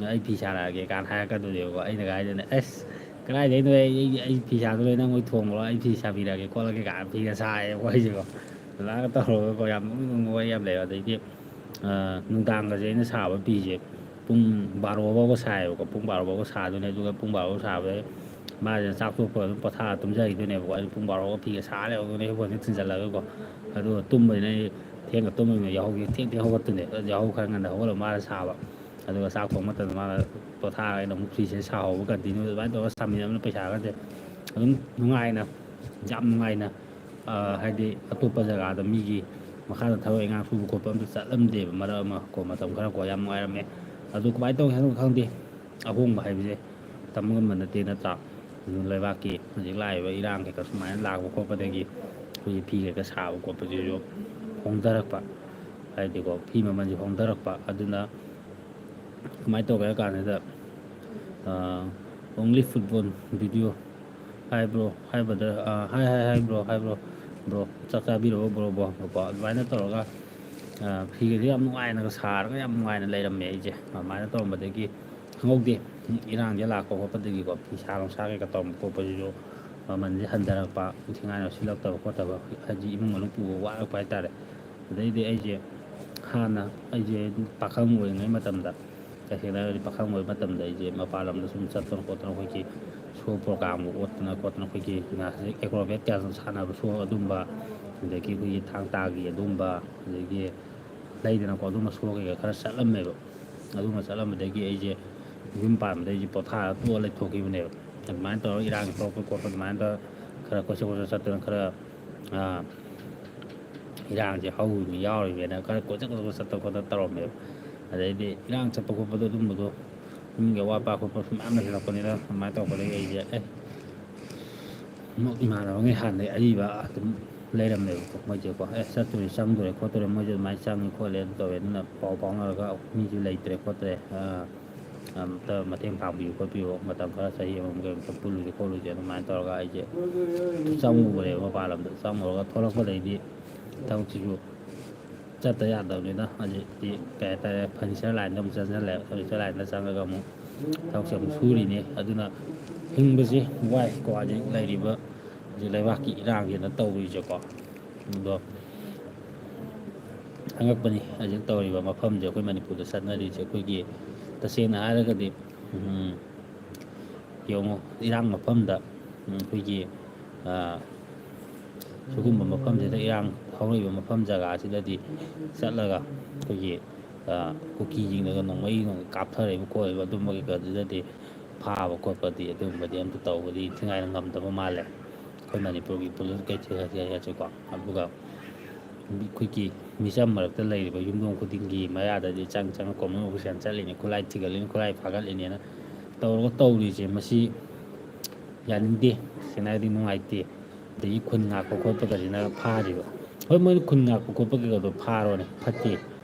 ꯑꯩ ꯐꯤ ꯁꯥꯔꯛꯑꯒꯦ ꯀꯥꯏꯅ ꯍꯥꯏꯔꯛꯀꯗꯣꯏꯅꯦꯕꯀꯣ꯫ ꯑꯩꯅ ꯍꯥꯏꯗꯣꯏꯅꯦ ꯑꯁ "ꯀꯗꯥꯏꯗꯩꯅꯣ, ꯑꯩ, ꯑꯩ, ꯑꯩ ꯐꯤ ꯁꯥꯗꯣꯏ, ꯅꯪ ꯍꯣꯏ ꯊꯣꯡꯈ꯭ꯔꯣ, ꯑꯩ ꯐꯤ ꯁꯥꯕꯤꯔꯛꯑꯒꯦ ꯈꯣꯠꯂꯒꯦ" ꯀꯥꯏꯅ ꯐꯤꯒ ꯁꯥꯏꯌꯦꯕꯀꯣ ꯑꯩꯁꯦꯀꯣ꯫ ꯑꯗꯨꯃꯥꯏꯅ ꯇꯧꯔꯒꯀꯣ ꯌꯥꯝ ꯅꯣꯛꯅꯤꯡ ꯅꯣꯛꯅꯤꯡꯕ ꯋꯥꯔꯤ ꯌꯥꯝ ꯂꯩꯕ꯫ ꯑꯗꯩꯗꯤ ꯅꯨꯡꯗꯥꯡꯒꯁꯦ ꯑꯩꯅ ꯁꯥꯕ ꯐꯤꯁꯦ ꯄꯨꯡ ꯕꯥꯔꯣ ꯐꯥꯎꯕ ꯁꯥꯏꯌꯦꯕꯀꯣ꯫ ꯄꯨꯡ ꯕꯥꯔꯣ ꯐꯥꯎꯕ ꯁꯥꯗꯣꯏꯅꯦ꯫ ꯑꯗꯨꯒ ꯄꯨꯡ ꯕꯥꯔꯣ ꯐꯥꯎꯕ ꯁꯥꯕꯗꯩ ꯃꯥꯁꯤꯅ ꯆꯥꯛ ꯇꯣꯛꯄꯒ ꯑꯗꯨꯝ ꯄꯣꯊꯥꯔ ꯇꯨꯝꯖꯈꯤꯗꯣꯏꯅꯦꯕꯀꯣ꯫ ꯑꯩꯅ ꯄꯨꯡ ꯕꯥꯔꯣ ꯐꯥꯎꯕ ꯐꯤꯒ ꯁꯥ ꯂꯩꯍꯧꯗꯣꯏꯅꯦ ꯍꯤꯞꯄꯣꯟꯁꯦ ꯊꯤꯟꯖꯜꯂꯒꯀꯣ꯫ ꯑꯗꯨꯒ ꯇꯨꯝꯕꯅꯤꯅ ꯑꯩ ꯊꯦꯡꯅ ꯇꯨꯝꯕꯅꯤꯅ ꯌꯥꯍꯧꯁꯦ ꯊꯦꯡ ꯊꯦꯡ ꯍꯧꯒꯠꯇꯣꯏꯅꯦ꯫ ꯑꯗꯨ ꯌꯥꯍꯧ ꯈꯔ ꯉꯟꯅ ꯍꯧꯒꯠꯂꯒ ꯃꯥꯅ ꯁꯥꯕ꯫ ꯑꯗꯨꯒ ꯆꯥꯛ ꯊꯣꯡꯕ ꯃꯇꯝꯗ ꯃꯥꯅ ꯄꯣꯊꯥꯔꯒ ꯑꯩꯅ ꯑꯃꯨꯛ ꯐꯤꯁꯦ ꯁꯥꯍꯧꯕ continue ꯑꯗꯨꯃꯥꯏꯅ ꯇꯧꯔꯒ ꯁꯥꯃꯤꯟꯅꯕꯅ ꯄꯩꯁꯥꯒꯁꯦ ꯑꯗꯨꯝ ꯅꯨꯡꯉꯥꯏꯅ, ꯌꯥꯝ ꯅꯨꯡꯉꯥꯏꯅ, ꯍꯥꯏꯗꯤ ꯑꯇꯣꯞꯄ ꯖꯒꯥꯗ ꯃꯤꯒꯤ ꯃꯈꯥꯗ ꯊꯕꯛ ꯏꯪꯈꯥꯡ ꯁꯨꯕ ꯈꯣꯠꯄ ꯑꯝꯇ ꯆꯠꯂꯝꯗꯦꯕ꯫ ꯃꯔꯛ ꯑꯃ ꯀꯣ, ꯃꯇꯝ ꯈꯔ ꯀꯣ ꯌꯥꯝ ꯅꯨꯡꯉꯥꯏꯔꯝꯃꯦ꯫ ꯑꯗꯨ ꯀꯃꯥꯏꯅ ꯇꯧꯒꯦ ꯍꯥꯏꯅꯣ ꯈꯪꯗꯦ꯫ ꯑꯍꯣꯡꯕ ꯍꯥꯏꯕꯁꯦ ꯇꯝꯕ ꯉꯝꯕ ꯅꯠꯇꯦ, ꯅꯠꯇ꯭ꯔꯥ? ꯑꯗꯨ ꯂꯩꯕꯥꯛꯀꯤ ꯍꯧꯖꯤꯛ ꯂꯥꯛꯏꯕ ꯏꯔꯥꯡ ꯀꯩꯀꯥ ꯁꯨꯃꯥꯏꯅ ꯂꯥꯛꯄ ꯈꯣꯠꯄꯗꯒꯤ ꯑꯩꯈꯣꯏꯒꯤ ꯐꯤ ꯀꯩꯀꯥ ꯁꯥꯕ ꯈꯣꯠꯄꯁꯤꯁꯨ ꯍꯣꯡꯊꯔꯛꯄ, ꯍꯥꯏꯗꯤꯀꯣ, ꯐꯤ ꯃꯃꯜꯁꯦ ꯍꯣꯡꯊꯔꯛꯄ꯫ ꯑꯗꯨꯅ ꯀꯃꯥꯏꯅ ꯇꯧꯒꯦ ꯍꯥꯏ ꯀꯥꯟꯁꯤꯗ, "Only football video, hi bro, hi brother, hi, hi, hi bro, hi bro, bro, ꯆꯥꯛ ꯆꯥꯕꯤꯔꯕꯣ bro, bro?" ꯀꯣ ꯑꯗꯨꯃꯥꯏꯅ ꯇꯧꯔꯒ ꯐꯤꯒꯁꯦ ꯌꯥꯝ ꯅꯨꯡꯉꯥꯏꯅꯒ ꯁꯥꯔꯒ ꯌꯥꯝ ꯅꯨꯡꯉꯥꯏꯅ ꯂꯩꯔꯝꯃꯦ ꯑꯩꯁꯦ꯫ ꯑꯗꯨꯃꯥꯏꯅ ꯇꯧꯔꯝꯕꯗꯒꯤ ꯈꯪꯍꯧꯗꯦ, ꯏꯔꯥꯡꯁꯦ ꯂꯥꯛꯄ ꯈꯣꯠꯄꯗꯒꯤꯀꯣ ꯐꯤꯁꯥ ꯂꯣꯟꯁꯥ ꯀꯩꯀꯥ ꯇꯧꯔꯝꯕ ꯈꯣꯠꯄꯁꯤꯁꯨ ꯃꯃꯜꯁꯦ ꯍꯟꯊꯔꯛꯄ, ꯏꯟꯊꯤ ꯅꯨꯡꯉꯥꯏꯅ ꯁꯤꯠꯂꯛꯇꯕ ꯈꯣꯠꯇꯕ, ꯍꯥꯏꯗꯤ ꯏꯃꯨꯡ ꯃꯅꯨꯡ ꯄꯨꯕ ꯋꯥꯔꯛꯄ ꯍꯥꯏꯇꯥꯔꯦ꯫ ꯑꯗꯩꯗꯤ ꯑꯩꯁꯦ ꯍꯥꯟꯅ ꯑꯩꯁꯦ ꯄꯥꯈꯪ ꯑꯣꯏꯔꯤꯉꯩ ꯃꯇꯝꯗ, ꯇꯁꯦꯡꯅ ꯍꯥꯏꯔꯗꯤ ꯄꯥꯈꯪ ꯑꯣꯏꯕ ꯃꯇꯝꯗ ꯑꯩꯁꯦ ꯃꯄꯥꯟ ꯂꯝꯗ ꯁꯨꯝ ꯆꯠꯇꯅ ꯈꯣꯠꯇꯅ ꯑꯩꯈꯣꯏꯒꯤ show programꯒ ꯑꯣꯠꯇꯅ ꯈꯣꯠꯇꯅ ꯑꯩꯈꯣꯏꯒꯤ acrobat ꯀꯌꯥ ꯁꯥꯟꯅꯕ show ꯑꯗꯨꯝꯕ, ꯑꯗꯒꯤ ꯑꯩꯈꯣꯏꯒꯤ ꯊꯥꯡ ꯇꯥꯒꯤ ꯑꯗꯨꯝꯕ, ꯑꯗꯒꯤ ꯂꯩꯗꯅꯀꯣ ꯑꯗꯨꯝꯕ show ꯀꯩꯀꯥ ꯈꯔ ꯆꯠꯂꯝꯃꯦꯕ꯫ ꯑꯗꯨꯝꯕ ꯆꯠꯂꯝꯕꯗꯒꯤ ꯑꯩꯁꯦ ꯌꯨꯝ ꯄꯥꯟꯕꯗ ꯑꯩꯁꯦ ꯄꯣꯊꯥꯔꯒ ꯇꯣꯛꯑ ꯂꯩꯊꯣꯛꯈꯤꯕꯅꯦꯕ꯫ ꯑꯗꯨꯃꯥꯏꯅ ꯇꯧꯔꯒ ꯏꯔꯥꯡ ꯊꯣꯛꯂꯛꯄ ꯈꯣꯠꯄ ꯑꯗꯨꯃꯥꯏꯅ ꯇꯧꯔ ꯈꯔ ꯀꯣꯏꯆꯠ ꯀꯣꯏꯆꯠ ꯆꯠꯇꯅ ꯈꯔ ꯏꯔꯥꯡꯁꯦ ꯍꯧꯔꯤꯕ ꯌꯥꯎꯔꯤꯕꯅ ꯈꯔ ꯀꯣꯏꯆꯠ ꯀꯣꯏꯆꯠ ꯆꯠꯇꯅ ꯈꯣꯠꯇꯅ ꯇꯧꯔꯝꯃꯦꯕ꯫ ꯑꯗꯩꯗꯤ ꯏꯔꯥꯡ ꯆꯠꯄ ꯈꯣꯠꯄꯗꯣ ꯑꯗꯨꯝꯕꯗꯣ ꯏꯃꯨꯡꯒꯤ ꯑꯋꯥꯠ ꯑꯄꯥ ꯈꯣꯠꯄ ꯁꯨꯝ ꯃꯌꯥꯝ ꯂꯩꯁꯤꯜꯂꯛꯄꯅꯤꯅ ꯑꯗꯨꯃꯥꯏꯅ ꯇꯧꯔꯛꯄꯗꯒꯤ ꯑꯩꯁꯦ ꯑꯦ ꯏꯃꯥꯟꯅꯕꯉꯩ ꯍꯥꯟꯅꯗꯒꯤ ꯑꯔꯤꯕ ꯑꯗꯨꯝ ꯂꯩꯔꯝꯃꯦꯕꯀꯣ꯫ ꯃꯣꯏꯁꯦꯀꯣ ꯑꯦ ꯆꯠꯇꯣꯔꯦ ꯆꯪꯗꯣꯔꯦ ꯈꯣꯠꯇꯣꯔꯦ ꯃꯣꯏꯁꯦ ꯑꯗꯨꯃꯥꯏꯅ ꯆꯪꯉꯤ ꯈꯣꯠꯂꯦ ꯑꯗꯨ ꯇꯧꯋꯦ꯫ ꯑꯗꯨꯅ ꯄꯥꯎ ꯐꯥꯎꯅꯔꯒ ꯃꯤꯁꯨ ꯂꯩꯇ꯭ꯔꯦ ꯈꯣꯠꯇ꯭ꯔꯦ, ꯑꯝꯇ ꯃꯇꯦꯡ ꯄꯥꯡꯕꯤꯌꯨ ꯈꯣꯠꯄꯤꯌꯨ, ꯃꯇꯝ ꯈꯔ ꯆꯍꯤ ꯑꯃꯃꯨꯛ ꯀꯩꯃꯨꯛꯇ ꯄꯨꯜꯂꯨꯁꯦ ꯈꯣꯠꯂꯨꯁꯦ ꯑꯗꯨꯃꯥꯏꯅ ꯇꯧꯔꯒ ꯑꯩꯁꯦ ꯆꯪꯉꯨꯕꯅꯦꯕ ꯃꯄꯥꯟ ꯂꯝꯗ꯫ ꯆꯪꯉꯨꯔꯒ ꯊꯣꯛꯂꯛꯄꯗꯩꯗꯤ ꯊꯕꯛꯁꯤꯁꯨ ꯆꯠꯇ ꯌꯥꯗꯕꯅꯤꯅ ꯍꯧꯖꯤꯛꯇꯤ ꯀꯩ ꯍꯥꯏꯇꯥꯔꯦ, furniture lineꯗ ꯑꯃꯨꯛ ꯆꯪꯁꯤꯜꯂꯦ꯫ Furniture lineꯗ ꯆꯪꯉꯒ ꯑꯃꯨꯛ ꯊꯕꯛꯁꯦ ꯑꯃꯨꯛ ꯁꯨꯔꯤꯅꯦ꯫ ꯑꯗꯨꯅ ꯍꯤꯡꯕꯁꯦ ꯋꯥꯏꯀꯣ, ꯍꯧꯖꯤꯛ ꯂꯩꯔꯤꯕ ꯍꯧꯖꯤꯛ ꯂꯩꯕꯥꯛꯀꯤ ꯏꯔꯥꯡꯁꯤꯅ ꯇꯧꯔꯤꯁꯦꯀꯣ꯫ ꯑꯗꯣ ꯑꯉꯛꯄꯅꯤ ꯍꯧꯖꯤꯛ ꯇꯧꯔꯤꯕ ꯃꯐꯝꯁꯦ, ꯑꯩꯈꯣꯏ ꯃꯅꯤꯄꯨꯔꯗ ꯆꯠꯅꯔꯤꯁꯦ꯫ ꯑꯩꯈꯣꯏꯒꯤ ꯇꯁꯦꯡꯅ ꯍꯥꯏꯔꯒꯗꯤ, ꯎꯝ, ꯌꯦꯡꯉꯨ, ꯏꯔꯥꯡ ꯃꯐꯝꯗ, ꯎꯝ, ꯑꯩꯈꯣꯏꯒꯤ, ꯑ, ꯁꯤꯒꯨꯝꯕ ꯃꯐꯝꯁꯤꯗ, ꯏꯔꯥꯡ ꯍꯧꯔꯛꯏꯕ ꯃꯐꯝ ꯖꯒꯥꯁꯤꯗꯗꯤ ꯆꯠꯂꯒ ꯑꯩꯈꯣꯏꯒꯤ, ꯑ, ꯀꯨꯀꯤꯁꯤꯡꯅꯒ ꯅꯣꯡꯃꯩ ꯅꯨꯡ ꯀꯥꯞꯊꯔꯛꯏꯕ ꯈꯣꯠꯂꯤꯕ ꯑꯗꯨꯝꯕ ꯀꯩꯀꯥꯗꯨꯗꯗꯤ ꯐꯥꯕ ꯈꯣꯠꯄꯗꯤ, ꯑꯗꯨꯒꯨꯝꯕꯗꯤ ꯑꯝꯇ ꯇꯧꯕꯗꯤ ꯏꯟꯊꯤ ꯅꯨꯡꯉꯥꯏꯅ ꯉꯝꯗꯕ ꯃꯥꯜꯂꯦ ꯑꯩꯈꯣꯏ ꯃꯅꯤꯄꯨꯔꯒꯤ ꯄꯨꯂꯤꯁ ꯀꯩꯊꯦꯜ ꯍꯥꯏꯔꯁꯨꯀꯣ꯫ ꯑꯗꯨꯒ ꯑꯩꯈꯣꯏꯒꯤ ꯃꯤꯆꯝ ꯃꯔꯛꯇ ꯂꯩꯔꯤꯕ ꯌꯨꯝꯊꯣꯡ ꯈꯨꯗꯤꯡꯒꯤ ꯃꯌꯥꯗꯗꯤ ꯆꯪ ꯆꯪꯉ ꯀꯣꯃꯟ ꯑꯣꯐꯤꯁꯥꯔꯅ ꯆꯠꯂꯤꯅꯤ, ꯈꯨꯠꯂꯥꯏ ꯊꯤꯒꯠꯂꯤꯅꯤ, ꯈꯨꯠꯂꯥꯏ ꯐꯥꯒꯠꯂꯤꯅꯦꯅ ꯇꯧꯔꯒ ꯇꯧꯔꯤꯁꯦ, ꯃꯁꯤ ꯌꯥꯅꯤꯡꯗꯦ꯫ ꯁꯦꯡꯅ ꯍꯥꯏꯔꯗꯤ ꯅꯨꯡꯉꯥꯏꯇꯦ꯫ ꯑꯗꯒꯤ ꯈꯨꯟ ꯉꯥꯛꯄ ꯈꯣꯠꯄꯒꯁꯤꯅ ꯐꯥꯔꯤꯕ꯫ ꯍꯣꯏ, ꯃꯣꯏꯅ ꯈꯨꯟ ꯉꯥꯛꯄ ꯈꯣꯠꯄ ꯀꯩꯀꯥꯗꯣ ꯐꯥꯔꯣꯅꯦ, ꯐꯠꯇꯦ꯫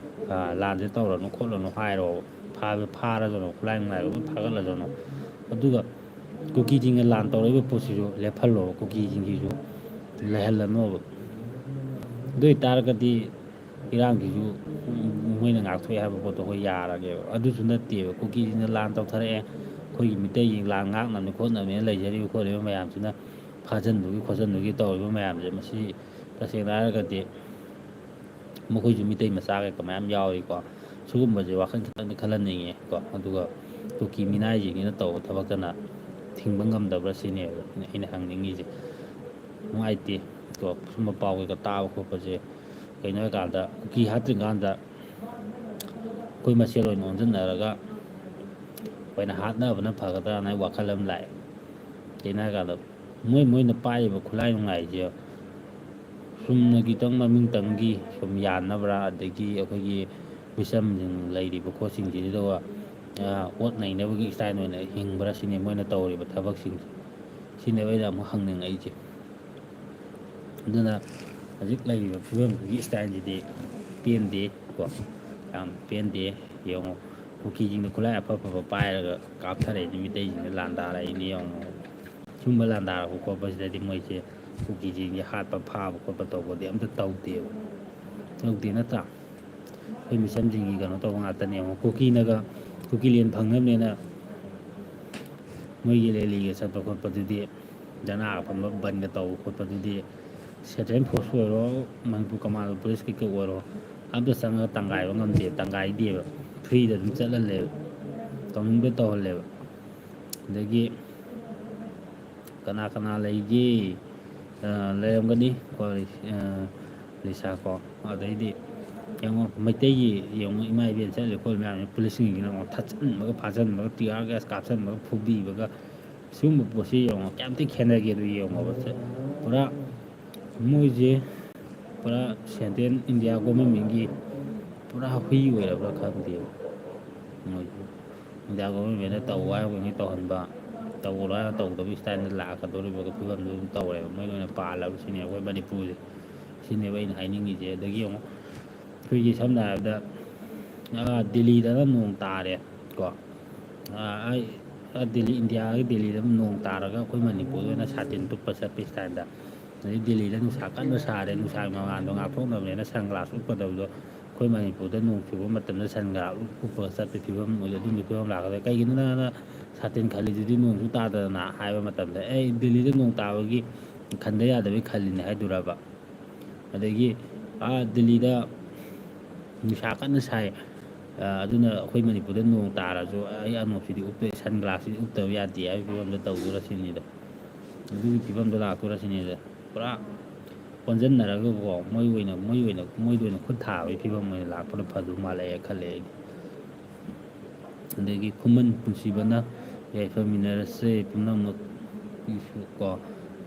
ꯑꯥ, ꯂꯥꯟꯁꯦ ꯇꯧꯔꯅꯨ ꯈꯣꯠꯂꯅꯨ ꯍꯥꯏꯔꯣꯕ꯫ ꯐꯥꯕ ꯐꯥꯔꯖꯅꯨ, ꯈꯨꯠꯂꯥꯏ ꯅꯨꯡꯂꯥꯏꯒ ꯂꯣꯏ ꯐꯥꯒꯠꯂꯖꯅꯨ꯫ ꯑꯗꯨꯒ ꯀꯨꯀꯤꯁꯤꯡꯅ ꯂꯥꯟ ꯇꯧꯔꯛꯏꯕ ꯄꯣꯠꯁꯤꯁꯨ ꯂꯦꯞꯍꯜꯂꯣꯕ, ꯀꯨꯀꯤꯁꯤꯡꯁꯤꯁꯨ ꯂꯩꯍꯜꯂꯅꯣꯕ꯫ ꯑꯗꯨ ꯑꯣꯏꯇꯥꯔꯒꯗꯤ ꯏꯔꯥꯡꯁꯤꯁꯨ ꯃꯣꯏꯅ ꯉꯥꯛꯊꯣꯛꯑꯦ ꯍꯥꯏꯕ ꯄꯣꯠꯇꯣ ꯑꯩꯈꯣꯏ ꯌꯥꯔꯒꯦꯕ꯫ ꯑꯗꯨꯁꯨ ꯅꯠꯇꯦꯕ, ꯀꯨꯀꯤꯁꯤꯡꯅ ꯂꯥꯟ ꯇꯧꯊꯔꯛꯑꯦ, ꯑꯩꯈꯣꯏꯒꯤ ꯃꯤꯇꯩꯒꯤ ꯂꯥꯟ ꯉꯥꯛꯅꯕꯅꯤ ꯈꯣꯠꯅꯕꯅꯦꯅ ꯂꯩꯖꯔꯤꯕ ꯈꯣꯠꯂꯤꯕ ꯃꯌꯥꯝꯁꯤꯅ ꯐꯥꯖꯤꯟꯕꯒꯤ ꯈꯣꯠꯆꯤꯟꯕꯒꯤ ꯇꯧꯔꯤꯕ ꯃꯌꯥꯝꯁꯦ, ꯃꯁꯤ ꯇꯁꯦꯡꯅ ꯍꯥꯏꯔꯒꯗꯤ ꯃꯈꯣꯏꯁꯨ ꯃꯤꯇꯩ ꯃꯆꯥ ꯀꯩꯀꯥ ꯃꯌꯥꯝ ꯌꯥꯎꯔꯤꯀꯣ꯫ ꯁꯤꯒꯨꯝꯕꯁꯦ ꯋꯥꯈꯜ ꯈꯤꯇꯪꯗꯤ ꯈꯜꯍꯟꯅꯤꯡꯉꯦ ꯀꯣ꯫ ꯑꯗꯨꯒ ꯀꯨꯀꯤ ꯃꯤꯅꯥꯏꯁꯤꯡꯁꯤꯅ ꯇꯧꯕ ꯊꯕꯛꯇꯅ ꯊꯤꯡꯕ ꯉꯝꯗꯕ꯭ꯔꯥ ꯁꯤꯅꯦꯕ ꯑꯩꯅ ꯍꯪꯅꯤꯡꯉꯤꯁꯦ꯫ ꯅꯨꯡꯉꯥꯏꯇꯦ ꯀꯣ, ꯁꯨꯝꯕ ꯄꯥꯎ ꯀꯩꯀꯥ ꯇꯥꯕ ꯈꯣꯠꯄꯁꯦ꯫ ꯀꯩꯅꯣ ꯍꯥꯏꯀꯥꯟꯗ, ꯀꯨꯀꯤ ꯍꯥꯠꯇ꯭ꯔꯤꯀꯥꯟꯗ ꯑꯩꯈꯣꯏ ꯃꯁꯦꯜ ꯑꯣꯏꯅ ꯑꯣꯟꯁꯤꯟꯅꯔꯒ ꯑꯩꯈꯣꯏꯅ ꯍꯥꯠꯅꯕꯅ ꯐꯒꯗ꯭ꯔꯥꯅ ꯑꯩ ꯋꯥꯈꯜ ꯑꯃ ꯂꯥꯛꯑꯦ꯫ ꯀꯩꯅꯣ ꯍꯥꯏꯀꯥꯟꯗ, ꯃꯣꯏ ꯃꯣꯏꯅ ꯄꯥꯏꯔꯤꯕ ꯈꯨꯠꯂꯥꯏ ꯅꯨꯡꯂꯥꯏꯁꯦ ꯆꯨꯝꯅꯒꯤꯇꯪ ꯃꯃꯤꯡꯇꯪꯒꯤ ꯁꯨꯝ ꯌꯥꯟꯅꯕ꯭ꯔꯥ, ꯑꯗꯒꯤ ꯑꯩꯈꯣꯏꯒꯤ ꯃꯤꯆꯝꯁꯤꯡ ꯂꯩꯔꯤꯕ ꯈꯣꯠꯁꯤꯡꯁꯤꯗ, ꯑ, ꯑꯣꯠ ꯅꯩꯅꯕꯒꯤ ꯏꯁꯇꯥꯏꯜ ꯑꯣꯏꯅ ꯍꯤꯡꯕ꯭ꯔꯥ ꯁꯤꯅꯤ ꯃꯣꯏꯅ ꯇꯧꯔꯤꯕ ꯊꯕꯛꯁꯤꯡꯁꯦ꯫ ꯁꯤꯅꯦꯕ ꯑꯩꯅ ꯑꯃꯨꯛ ꯍꯪꯅꯤꯡꯉꯛꯏꯁꯦ꯫ ꯑꯗꯨꯅ ꯍꯧꯖꯤꯛ ꯂꯩꯔꯤꯕ ꯐꯤꯕꯝꯁꯤꯒꯤ ꯏꯁꯇꯥꯏꯜꯁꯤꯗꯤ ꯄꯦꯟꯗꯦ ꯀꯣ, ꯌꯥꯝ ꯄꯦꯟꯗꯦ꯫ ꯌꯦꯡꯉꯣ, ꯀꯨꯀꯤꯁꯤꯡꯅ ꯈꯨꯠꯂꯥꯏ ꯑꯐ ꯑꯐꯕ ꯄꯥꯏꯔꯒ ꯀꯥꯞꯊꯔꯛꯏꯅꯤ, ꯃꯤꯇꯩꯁꯤꯡꯗ ꯂꯥꯟꯗꯥꯔꯛꯏꯅꯤ꯫ ꯌꯦꯡꯉꯣ, ꯁꯨꯝꯕ ꯂꯥꯟꯗꯥꯔꯛꯄ ꯈꯣꯠꯄꯁꯤꯗꯗꯤ ꯃꯣꯏꯁꯦ ꯀꯨꯀꯤꯁꯤꯡꯁꯦ ꯍꯥꯠꯄ, ꯐꯥꯕ ꯈꯣꯠꯄ ꯇꯧꯕꯗꯤ ꯑꯝꯇ ꯇꯧꯗꯦꯕ꯫ ꯇꯧꯗꯦ ꯅꯠꯇ꯭ꯔꯥ? ꯑꯩꯈꯣꯏ ꯃꯤꯆꯝꯁꯤꯡꯒꯤ ꯀꯩꯅꯣ ꯇꯧꯕ ꯉꯥꯛꯇꯅꯦ꯫ ꯌꯦꯡꯉꯣ, ꯀꯨꯀꯤꯅꯒ, ꯀꯨꯀꯤꯂꯦꯟ ꯐꯪꯅꯕꯅꯦꯅ ꯃꯣꯏꯒꯤ ꯔꯦꯂꯤꯒ ꯆꯠꯄ ꯈꯣꯠꯄꯗꯨꯗꯤ, ꯙꯔꯅꯥꯒ ꯐꯝꯕ, ꯕꯟꯒ ꯇꯧꯕ ꯈꯣꯠꯄꯗꯨꯗꯤ, ꯁꯦꯟꯇ꯭ꯔꯦꯜ ꯐꯣꯔꯁ ꯑꯣꯏꯔꯣ, ꯃꯅꯤꯄꯨꯔ ꯀꯃꯥꯟꯗꯣ, ꯄꯨꯂꯤꯁ ꯀꯩꯀꯩ ꯑꯣꯏꯔꯣ, ꯑꯝꯇ ꯆꯪꯉꯒ ꯇꯪꯒꯥꯏꯕ ꯉꯝꯗꯦ, ꯇꯪꯒꯥꯏꯗꯦꯕ, ꯐ꯭ꯔꯤꯗ ꯑꯗꯨꯝ ꯆꯠꯍꯜꯂꯦꯕ, ꯇꯧꯅꯤꯡꯕ ꯇꯧꯍꯜꯂꯦꯕ꯫ ꯑꯗꯒꯤ ꯀꯅꯥ ꯀꯅꯥ ꯂꯩꯒꯦ? ꯑ, ꯂꯩꯔꯝꯒꯅꯤ ꯀꯣ, ꯑ, ꯂꯤꯁꯥ ꯀꯣ꯫ ꯑꯗꯩꯗꯤ ꯌꯦꯡꯉꯣ, ꯃꯩꯇꯩꯒꯤ ꯌꯦꯡꯉꯣ, ꯏꯃꯥ ꯏꯕꯦꯟ ꯆꯠꯂꯤ ꯈꯣꯠꯂꯤ ꯃꯌꯥꯝꯁꯦ, ꯄꯨꯂꯤꯁꯁꯤꯡꯁꯤꯅ ꯑꯃꯨꯛ ꯊꯠꯆꯟꯕꯒ, ꯐꯥꯖꯟꯕꯒ, tear gas ꯀꯥꯞꯁꯟꯕꯒ, ꯐꯨꯕꯤꯕꯒ, ꯁꯤꯒꯨꯝꯕ ꯄꯣꯠꯁꯤ ꯌꯦꯡꯉꯣ, ꯀꯌꯥꯝ ꯊꯤ ꯈꯦꯠꯅꯒꯦ ꯑꯗꯨ ꯌꯦꯡꯉꯣꯕ꯫ ꯄꯨꯔꯥ ꯃꯣꯏꯁꯦ ꯄꯨꯔꯥ ꯁꯦꯟꯇ꯭ꯔꯦꯜ ꯏꯟꯗꯤꯌꯥ ꯒꯣꯚꯔꯟꯃꯦꯟꯒꯤ ꯄꯨꯔꯥ ꯍꯨꯏ ꯑꯣꯏꯔꯕ꯭ꯔꯥ ꯈꯪꯗꯦꯕ꯫ ꯃꯣꯏꯁꯦ ꯏꯟꯗꯤꯌꯥ ꯒꯣꯚꯔꯟꯃꯦꯟꯅ ꯇꯧ ꯍꯥꯏꯕ ꯈꯨꯗꯤꯡꯒꯤ ꯇꯧꯍꯟꯕ, ꯇꯧꯔꯣ ꯍꯥꯏꯔ ꯇꯧꯗꯕꯒꯤ ꯁ꯭ꯇꯥꯏꯜꯗ ꯂꯥꯛꯀꯗꯧꯔꯤꯕ ꯐꯤꯕꯝꯗꯨ ꯑꯗꯨꯝ ꯇꯧꯔꯦꯕ꯫ ꯃꯣꯏꯅ ꯑꯣꯏꯅ ꯄꯥꯜꯂꯕ ꯁꯤꯅꯦ ꯑꯩꯈꯣꯏ ꯃꯅꯤꯄꯨꯔꯁꯦ꯫ ꯁꯤꯅꯦꯕ ꯑꯩꯅ ꯍꯥꯏꯅꯤꯡꯉꯤꯁꯦ꯫ ꯑꯗꯒꯤ ꯑꯃꯨꯛ ꯑꯩꯈꯣꯏꯒꯤ ꯁꯝꯅ ꯍꯥꯏꯔꯕꯗ, ꯑꯥ, ꯗꯤꯜꯂꯤꯗꯅ ꯅꯣꯡ ꯇꯥꯔꯦ ꯀꯣ, ꯑꯥ, ꯑꯩ, ꯑꯥ, ꯗꯤꯜꯂꯤ, ꯏꯟꯗꯤꯌꯥꯒꯤ ꯗꯤꯜꯂꯤꯗ ꯅꯣꯡ ꯇꯥꯔꯒ ꯑꯩꯈꯣꯏ ꯃꯅꯤꯄꯨꯔꯗ ꯑꯣꯏꯅ ꯁꯥꯇꯤꯟ ꯇꯨꯞꯄ ꯆꯠꯄ ꯁ꯭ꯇꯥꯏꯜꯗ꯫ ꯑꯗꯩ ꯗꯤꯜꯂꯤꯗ ꯅꯨꯡꯁꯥ ꯀꯟꯅ ꯁꯥꯔꯦ, ꯅꯨꯡꯁꯥꯒꯤ ꯃꯉꯥꯜꯗꯣ ꯉꯥꯛꯊꯣꯛꯅꯕꯅꯦꯅ ꯁꯟ ꯒ꯭ꯂꯥꯁ ꯎꯞꯀꯗꯕꯗꯣ ꯑꯩꯈꯣꯏ ꯃꯅꯤꯄꯨꯔꯗ ꯅꯣꯡ ꯆꯨꯕ ꯃꯇꯝꯗ ꯁꯟ ꯒ꯭ꯂꯥꯁ ꯎꯞꯄꯒ ꯆꯠꯄꯒꯤ ꯐꯤꯕꯝ ꯑꯣꯏ, ꯑꯗꯨꯝꯕꯒꯤ ꯐꯤꯕꯝ ꯂꯥꯛꯀꯗꯣꯏ꯫ ꯀꯩꯒꯤꯅꯣ ꯅꯪꯅ ꯁꯥꯇꯤꯟ ꯈꯜꯂꯤꯗꯨꯗꯤ ꯅꯣꯡꯁꯨ ꯇꯥꯗꯅ ꯍꯥꯏꯕ ꯃꯇꯝꯗ, "ꯑꯦ, ꯗꯤꯜꯂꯤꯗ ꯅꯣꯡ ꯇꯥꯕꯒꯤ ꯈꯟꯗ ꯌꯥꯗꯕꯒꯤ ꯈꯜꯂꯤꯅꯦ" ꯍꯥꯏꯗꯣꯔꯕ? ꯑꯗꯒꯤ, ꯑꯥ, ꯗꯤꯜꯂꯤꯗ ꯅꯨꯡꯁꯥ ꯀꯟꯅ ꯁꯥꯏ, ꯑ, ꯑꯗꯨꯅ ꯑꯩꯈꯣꯏ ꯃꯅꯤꯄꯨꯔꯗ ꯅꯣꯡ ꯇꯥꯔꯁꯨ ꯑꯩ ꯑꯅꯣꯛꯁꯤꯗꯤ ꯎꯞꯇ-, ꯁꯟ ꯒ꯭ꯂꯥꯁꯁꯤꯗꯤ ꯎꯞꯇꯕ ꯌꯥꯗꯦ ꯍꯥꯏꯕꯒꯤ ꯐꯤꯕꯝꯗ ꯇꯧꯗꯣꯏꯔ ꯁꯤꯅꯤꯗ꯫ ꯑꯗꯨꯒꯤ ꯐꯤꯕꯝꯗ ꯂꯥꯛꯇꯣꯏꯔ ꯁꯤꯅꯤꯗ꯫ ꯄꯨꯔꯥ ꯑꯣꯟꯁꯤꯟꯅꯔꯒꯀꯣ, ꯃꯣꯏ ꯑꯣꯏꯅ, ꯃꯣꯏ ꯑꯣꯏꯅ, ꯃꯣꯏꯗ ꯑꯣꯏꯅ ꯈꯨꯠ ꯊꯥꯕꯒꯤ ꯐꯤꯕꯝ ꯑꯣꯏꯅ ꯂꯥꯛꯄꯅ ꯐꯗꯧ ꯃꯥꯜꯂꯦ ꯈꯜꯂꯦ ꯑꯩꯗꯤ꯫ ꯑꯗꯒꯤ ꯈꯨꯃꯟ ꯄꯨꯟꯁꯤꯕꯅ ꯌꯥꯏꯐꯃꯤꯟꯅꯔꯁꯦ ꯄꯨꯝꯅꯃꯛ ꯀꯣ,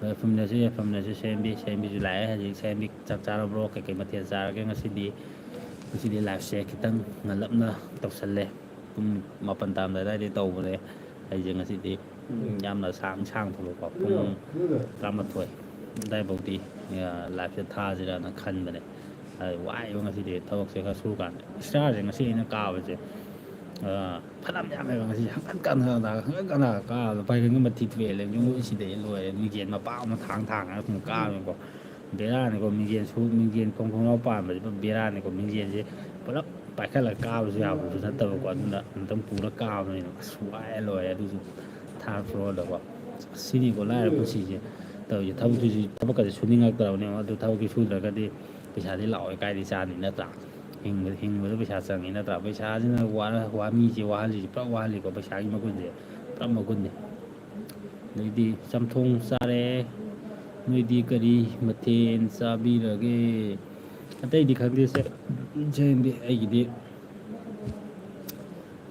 ꯌꯥꯏꯐꯃꯤꯟꯅꯔꯁꯦ, ꯌꯥꯏꯐꯃꯤꯟꯅꯔꯁꯦ, ꯁꯦꯝꯕꯤ, ꯁꯦꯝꯕꯤꯁꯨ ꯂꯥꯛꯑꯦ ꯍꯧꯖꯤꯛ꯫ ꯁꯦꯝꯕꯤ, ꯆꯥꯛ ꯆꯥꯔꯕ꯭ꯔꯣ? ꯀꯩꯀꯩ ꯃꯊꯦꯜ ꯆꯥꯔꯒꯦ ꯉꯁꯤꯗꯤ? ꯉꯁꯤꯗꯤ live ꯁꯦ ꯈꯤꯇꯪ ꯉꯜꯂꯞꯅ ꯇꯧꯁꯜꯂꯦ, ꯄꯨꯡ ꯃꯥꯄꯟ ꯇꯥꯔꯝꯗꯥꯏ ꯑꯗꯥꯏꯗꯩ ꯇꯧꯕꯅꯦ꯫ ꯑꯩꯁꯦ ꯉꯁꯤꯗꯤ ꯌꯥꯝꯅ ꯁꯥꯡ ꯁꯥꯡ ꯊꯣꯛꯂꯛꯄ, ꯄꯨꯡ ꯇꯔꯥꯃꯥꯊꯣꯏ ꯑꯗꯥꯏꯐꯥꯎꯗꯤ, ꯑ, live ꯁꯦ ꯊꯥꯁꯤꯔꯥꯅ ꯈꯟꯕꯅꯦ꯫ ꯑꯗꯨ ꯋꯥꯏꯕ ꯉꯁꯤꯗꯤ ꯊꯕꯛꯁꯦ ꯈꯔ ꯁꯨꯔꯀꯥꯟꯗ꯫ Extra ꯁꯦ ꯉꯁꯤ ꯑꯩꯅ ꯀꯥꯕꯁꯦ, ꯑ, ꯐꯅꯌꯥꯝ ꯌꯥꯝꯃꯦꯕ ꯉꯁꯤ꯫ ꯍꯪꯒꯠ ꯀꯥꯟꯅ ꯍꯪꯒꯠ ꯀꯥꯟꯅ ꯀꯥꯕꯗ ꯄꯥꯏꯒꯟꯒ ꯃꯊꯤ ꯊꯣꯛꯑꯦ, ꯂꯦꯡꯖꯨꯝ ꯂꯣꯏ ꯁꯤꯗꯩ ꯂꯣꯏꯔꯦ꯫ ꯃꯤꯡꯖꯦꯜ ꯃꯄꯥ ꯑꯃ ꯊꯥꯡ ꯊꯥꯡꯉꯒ ꯁꯨꯝ ꯀꯥꯕꯅꯤꯀꯣ꯫ ꯕꯦꯔꯥꯅꯤꯀꯣ, ꯃꯤꯡꯖꯦꯜ ꯁꯨ-, ꯃꯤꯡꯖꯦꯜ ꯈꯣꯡ ꯈꯣꯡꯅꯥꯎ ꯄꯥꯟꯕꯁꯦ ꯄꯨꯔꯥ ꯕꯦꯔꯥꯅꯤꯀꯣ꯫ ꯃꯤꯡꯖꯦꯜꯁꯦ ꯄꯨꯂꯞ ꯄꯥꯏꯈꯠꯂꯒ ꯀꯥꯕꯁꯨ ꯌꯥꯕꯁꯨ ꯅꯠꯇꯕꯀꯣ꯫ ꯑꯗꯨꯅ ꯑꯃꯨꯛꯇꯪ ꯄꯨꯔ ꯀꯥꯕꯅꯤꯅ ꯑꯁ ꯋꯥꯏ ꯂꯣꯏꯔꯦ꯫ ꯑꯗꯨꯁꯨ ꯊꯥꯔꯠ ꯐ꯭ꯂꯣꯔꯗꯀꯣ꯫ ꯁꯤꯅꯤꯀꯣ ꯂꯥꯏꯔꯕ ꯄꯨꯟꯁꯤꯁꯦ ꯇꯧꯔꯤꯁꯦ꯫ ꯊꯕꯛꯁꯤꯁꯨ, ꯊꯕꯛꯀꯁꯦ ꯁꯨꯅꯤꯡꯉꯛꯇ꯭ꯔꯕꯅꯦꯕ꯫ ꯑꯗꯨ ꯊꯕꯛꯁꯤ ꯁꯨꯗ꯭ꯔꯒꯗꯤ ꯄꯩꯁꯥꯗꯤ ꯂꯥꯛꯑꯣꯏ, ꯀꯥꯏꯗꯤ ꯆꯥꯅꯤ, ꯅꯠꯇ꯭ꯔꯥ? ꯍꯤꯡꯕꯗ, ꯍꯤꯡꯕꯗ ꯄꯩꯁꯥ ꯆꯪꯉꯤ, ꯅꯠꯇ꯭ꯔꯥ? ꯄꯩꯁꯥꯁꯤꯅ ꯋꯥꯔ-, ꯋꯥ-, ꯃꯤꯁꯦ ꯋꯥꯍꯜꯂꯤꯁꯦ ꯄꯨꯔꯥ ꯋꯥꯍꯜꯂꯤꯀꯣ꯫ ꯄꯩꯁꯥꯒꯤ ꯃꯒꯨꯟꯁꯦ ꯄꯨꯔꯥ ꯃꯒꯨꯟꯅꯤ꯫ ꯑꯗꯩꯗꯤ ꯆꯝꯊꯣꯡ ꯆꯥꯔꯦ꯫ ꯅꯣꯏꯗꯤ ꯀꯔꯤ ꯃꯊꯦꯜ ꯆꯥꯕꯤꯔꯒꯦ? ꯑꯇꯩꯗꯤ ꯈꯪꯗꯦ ꯁꯦ, ꯁꯦ, ꯑꯩꯒꯤꯗꯤ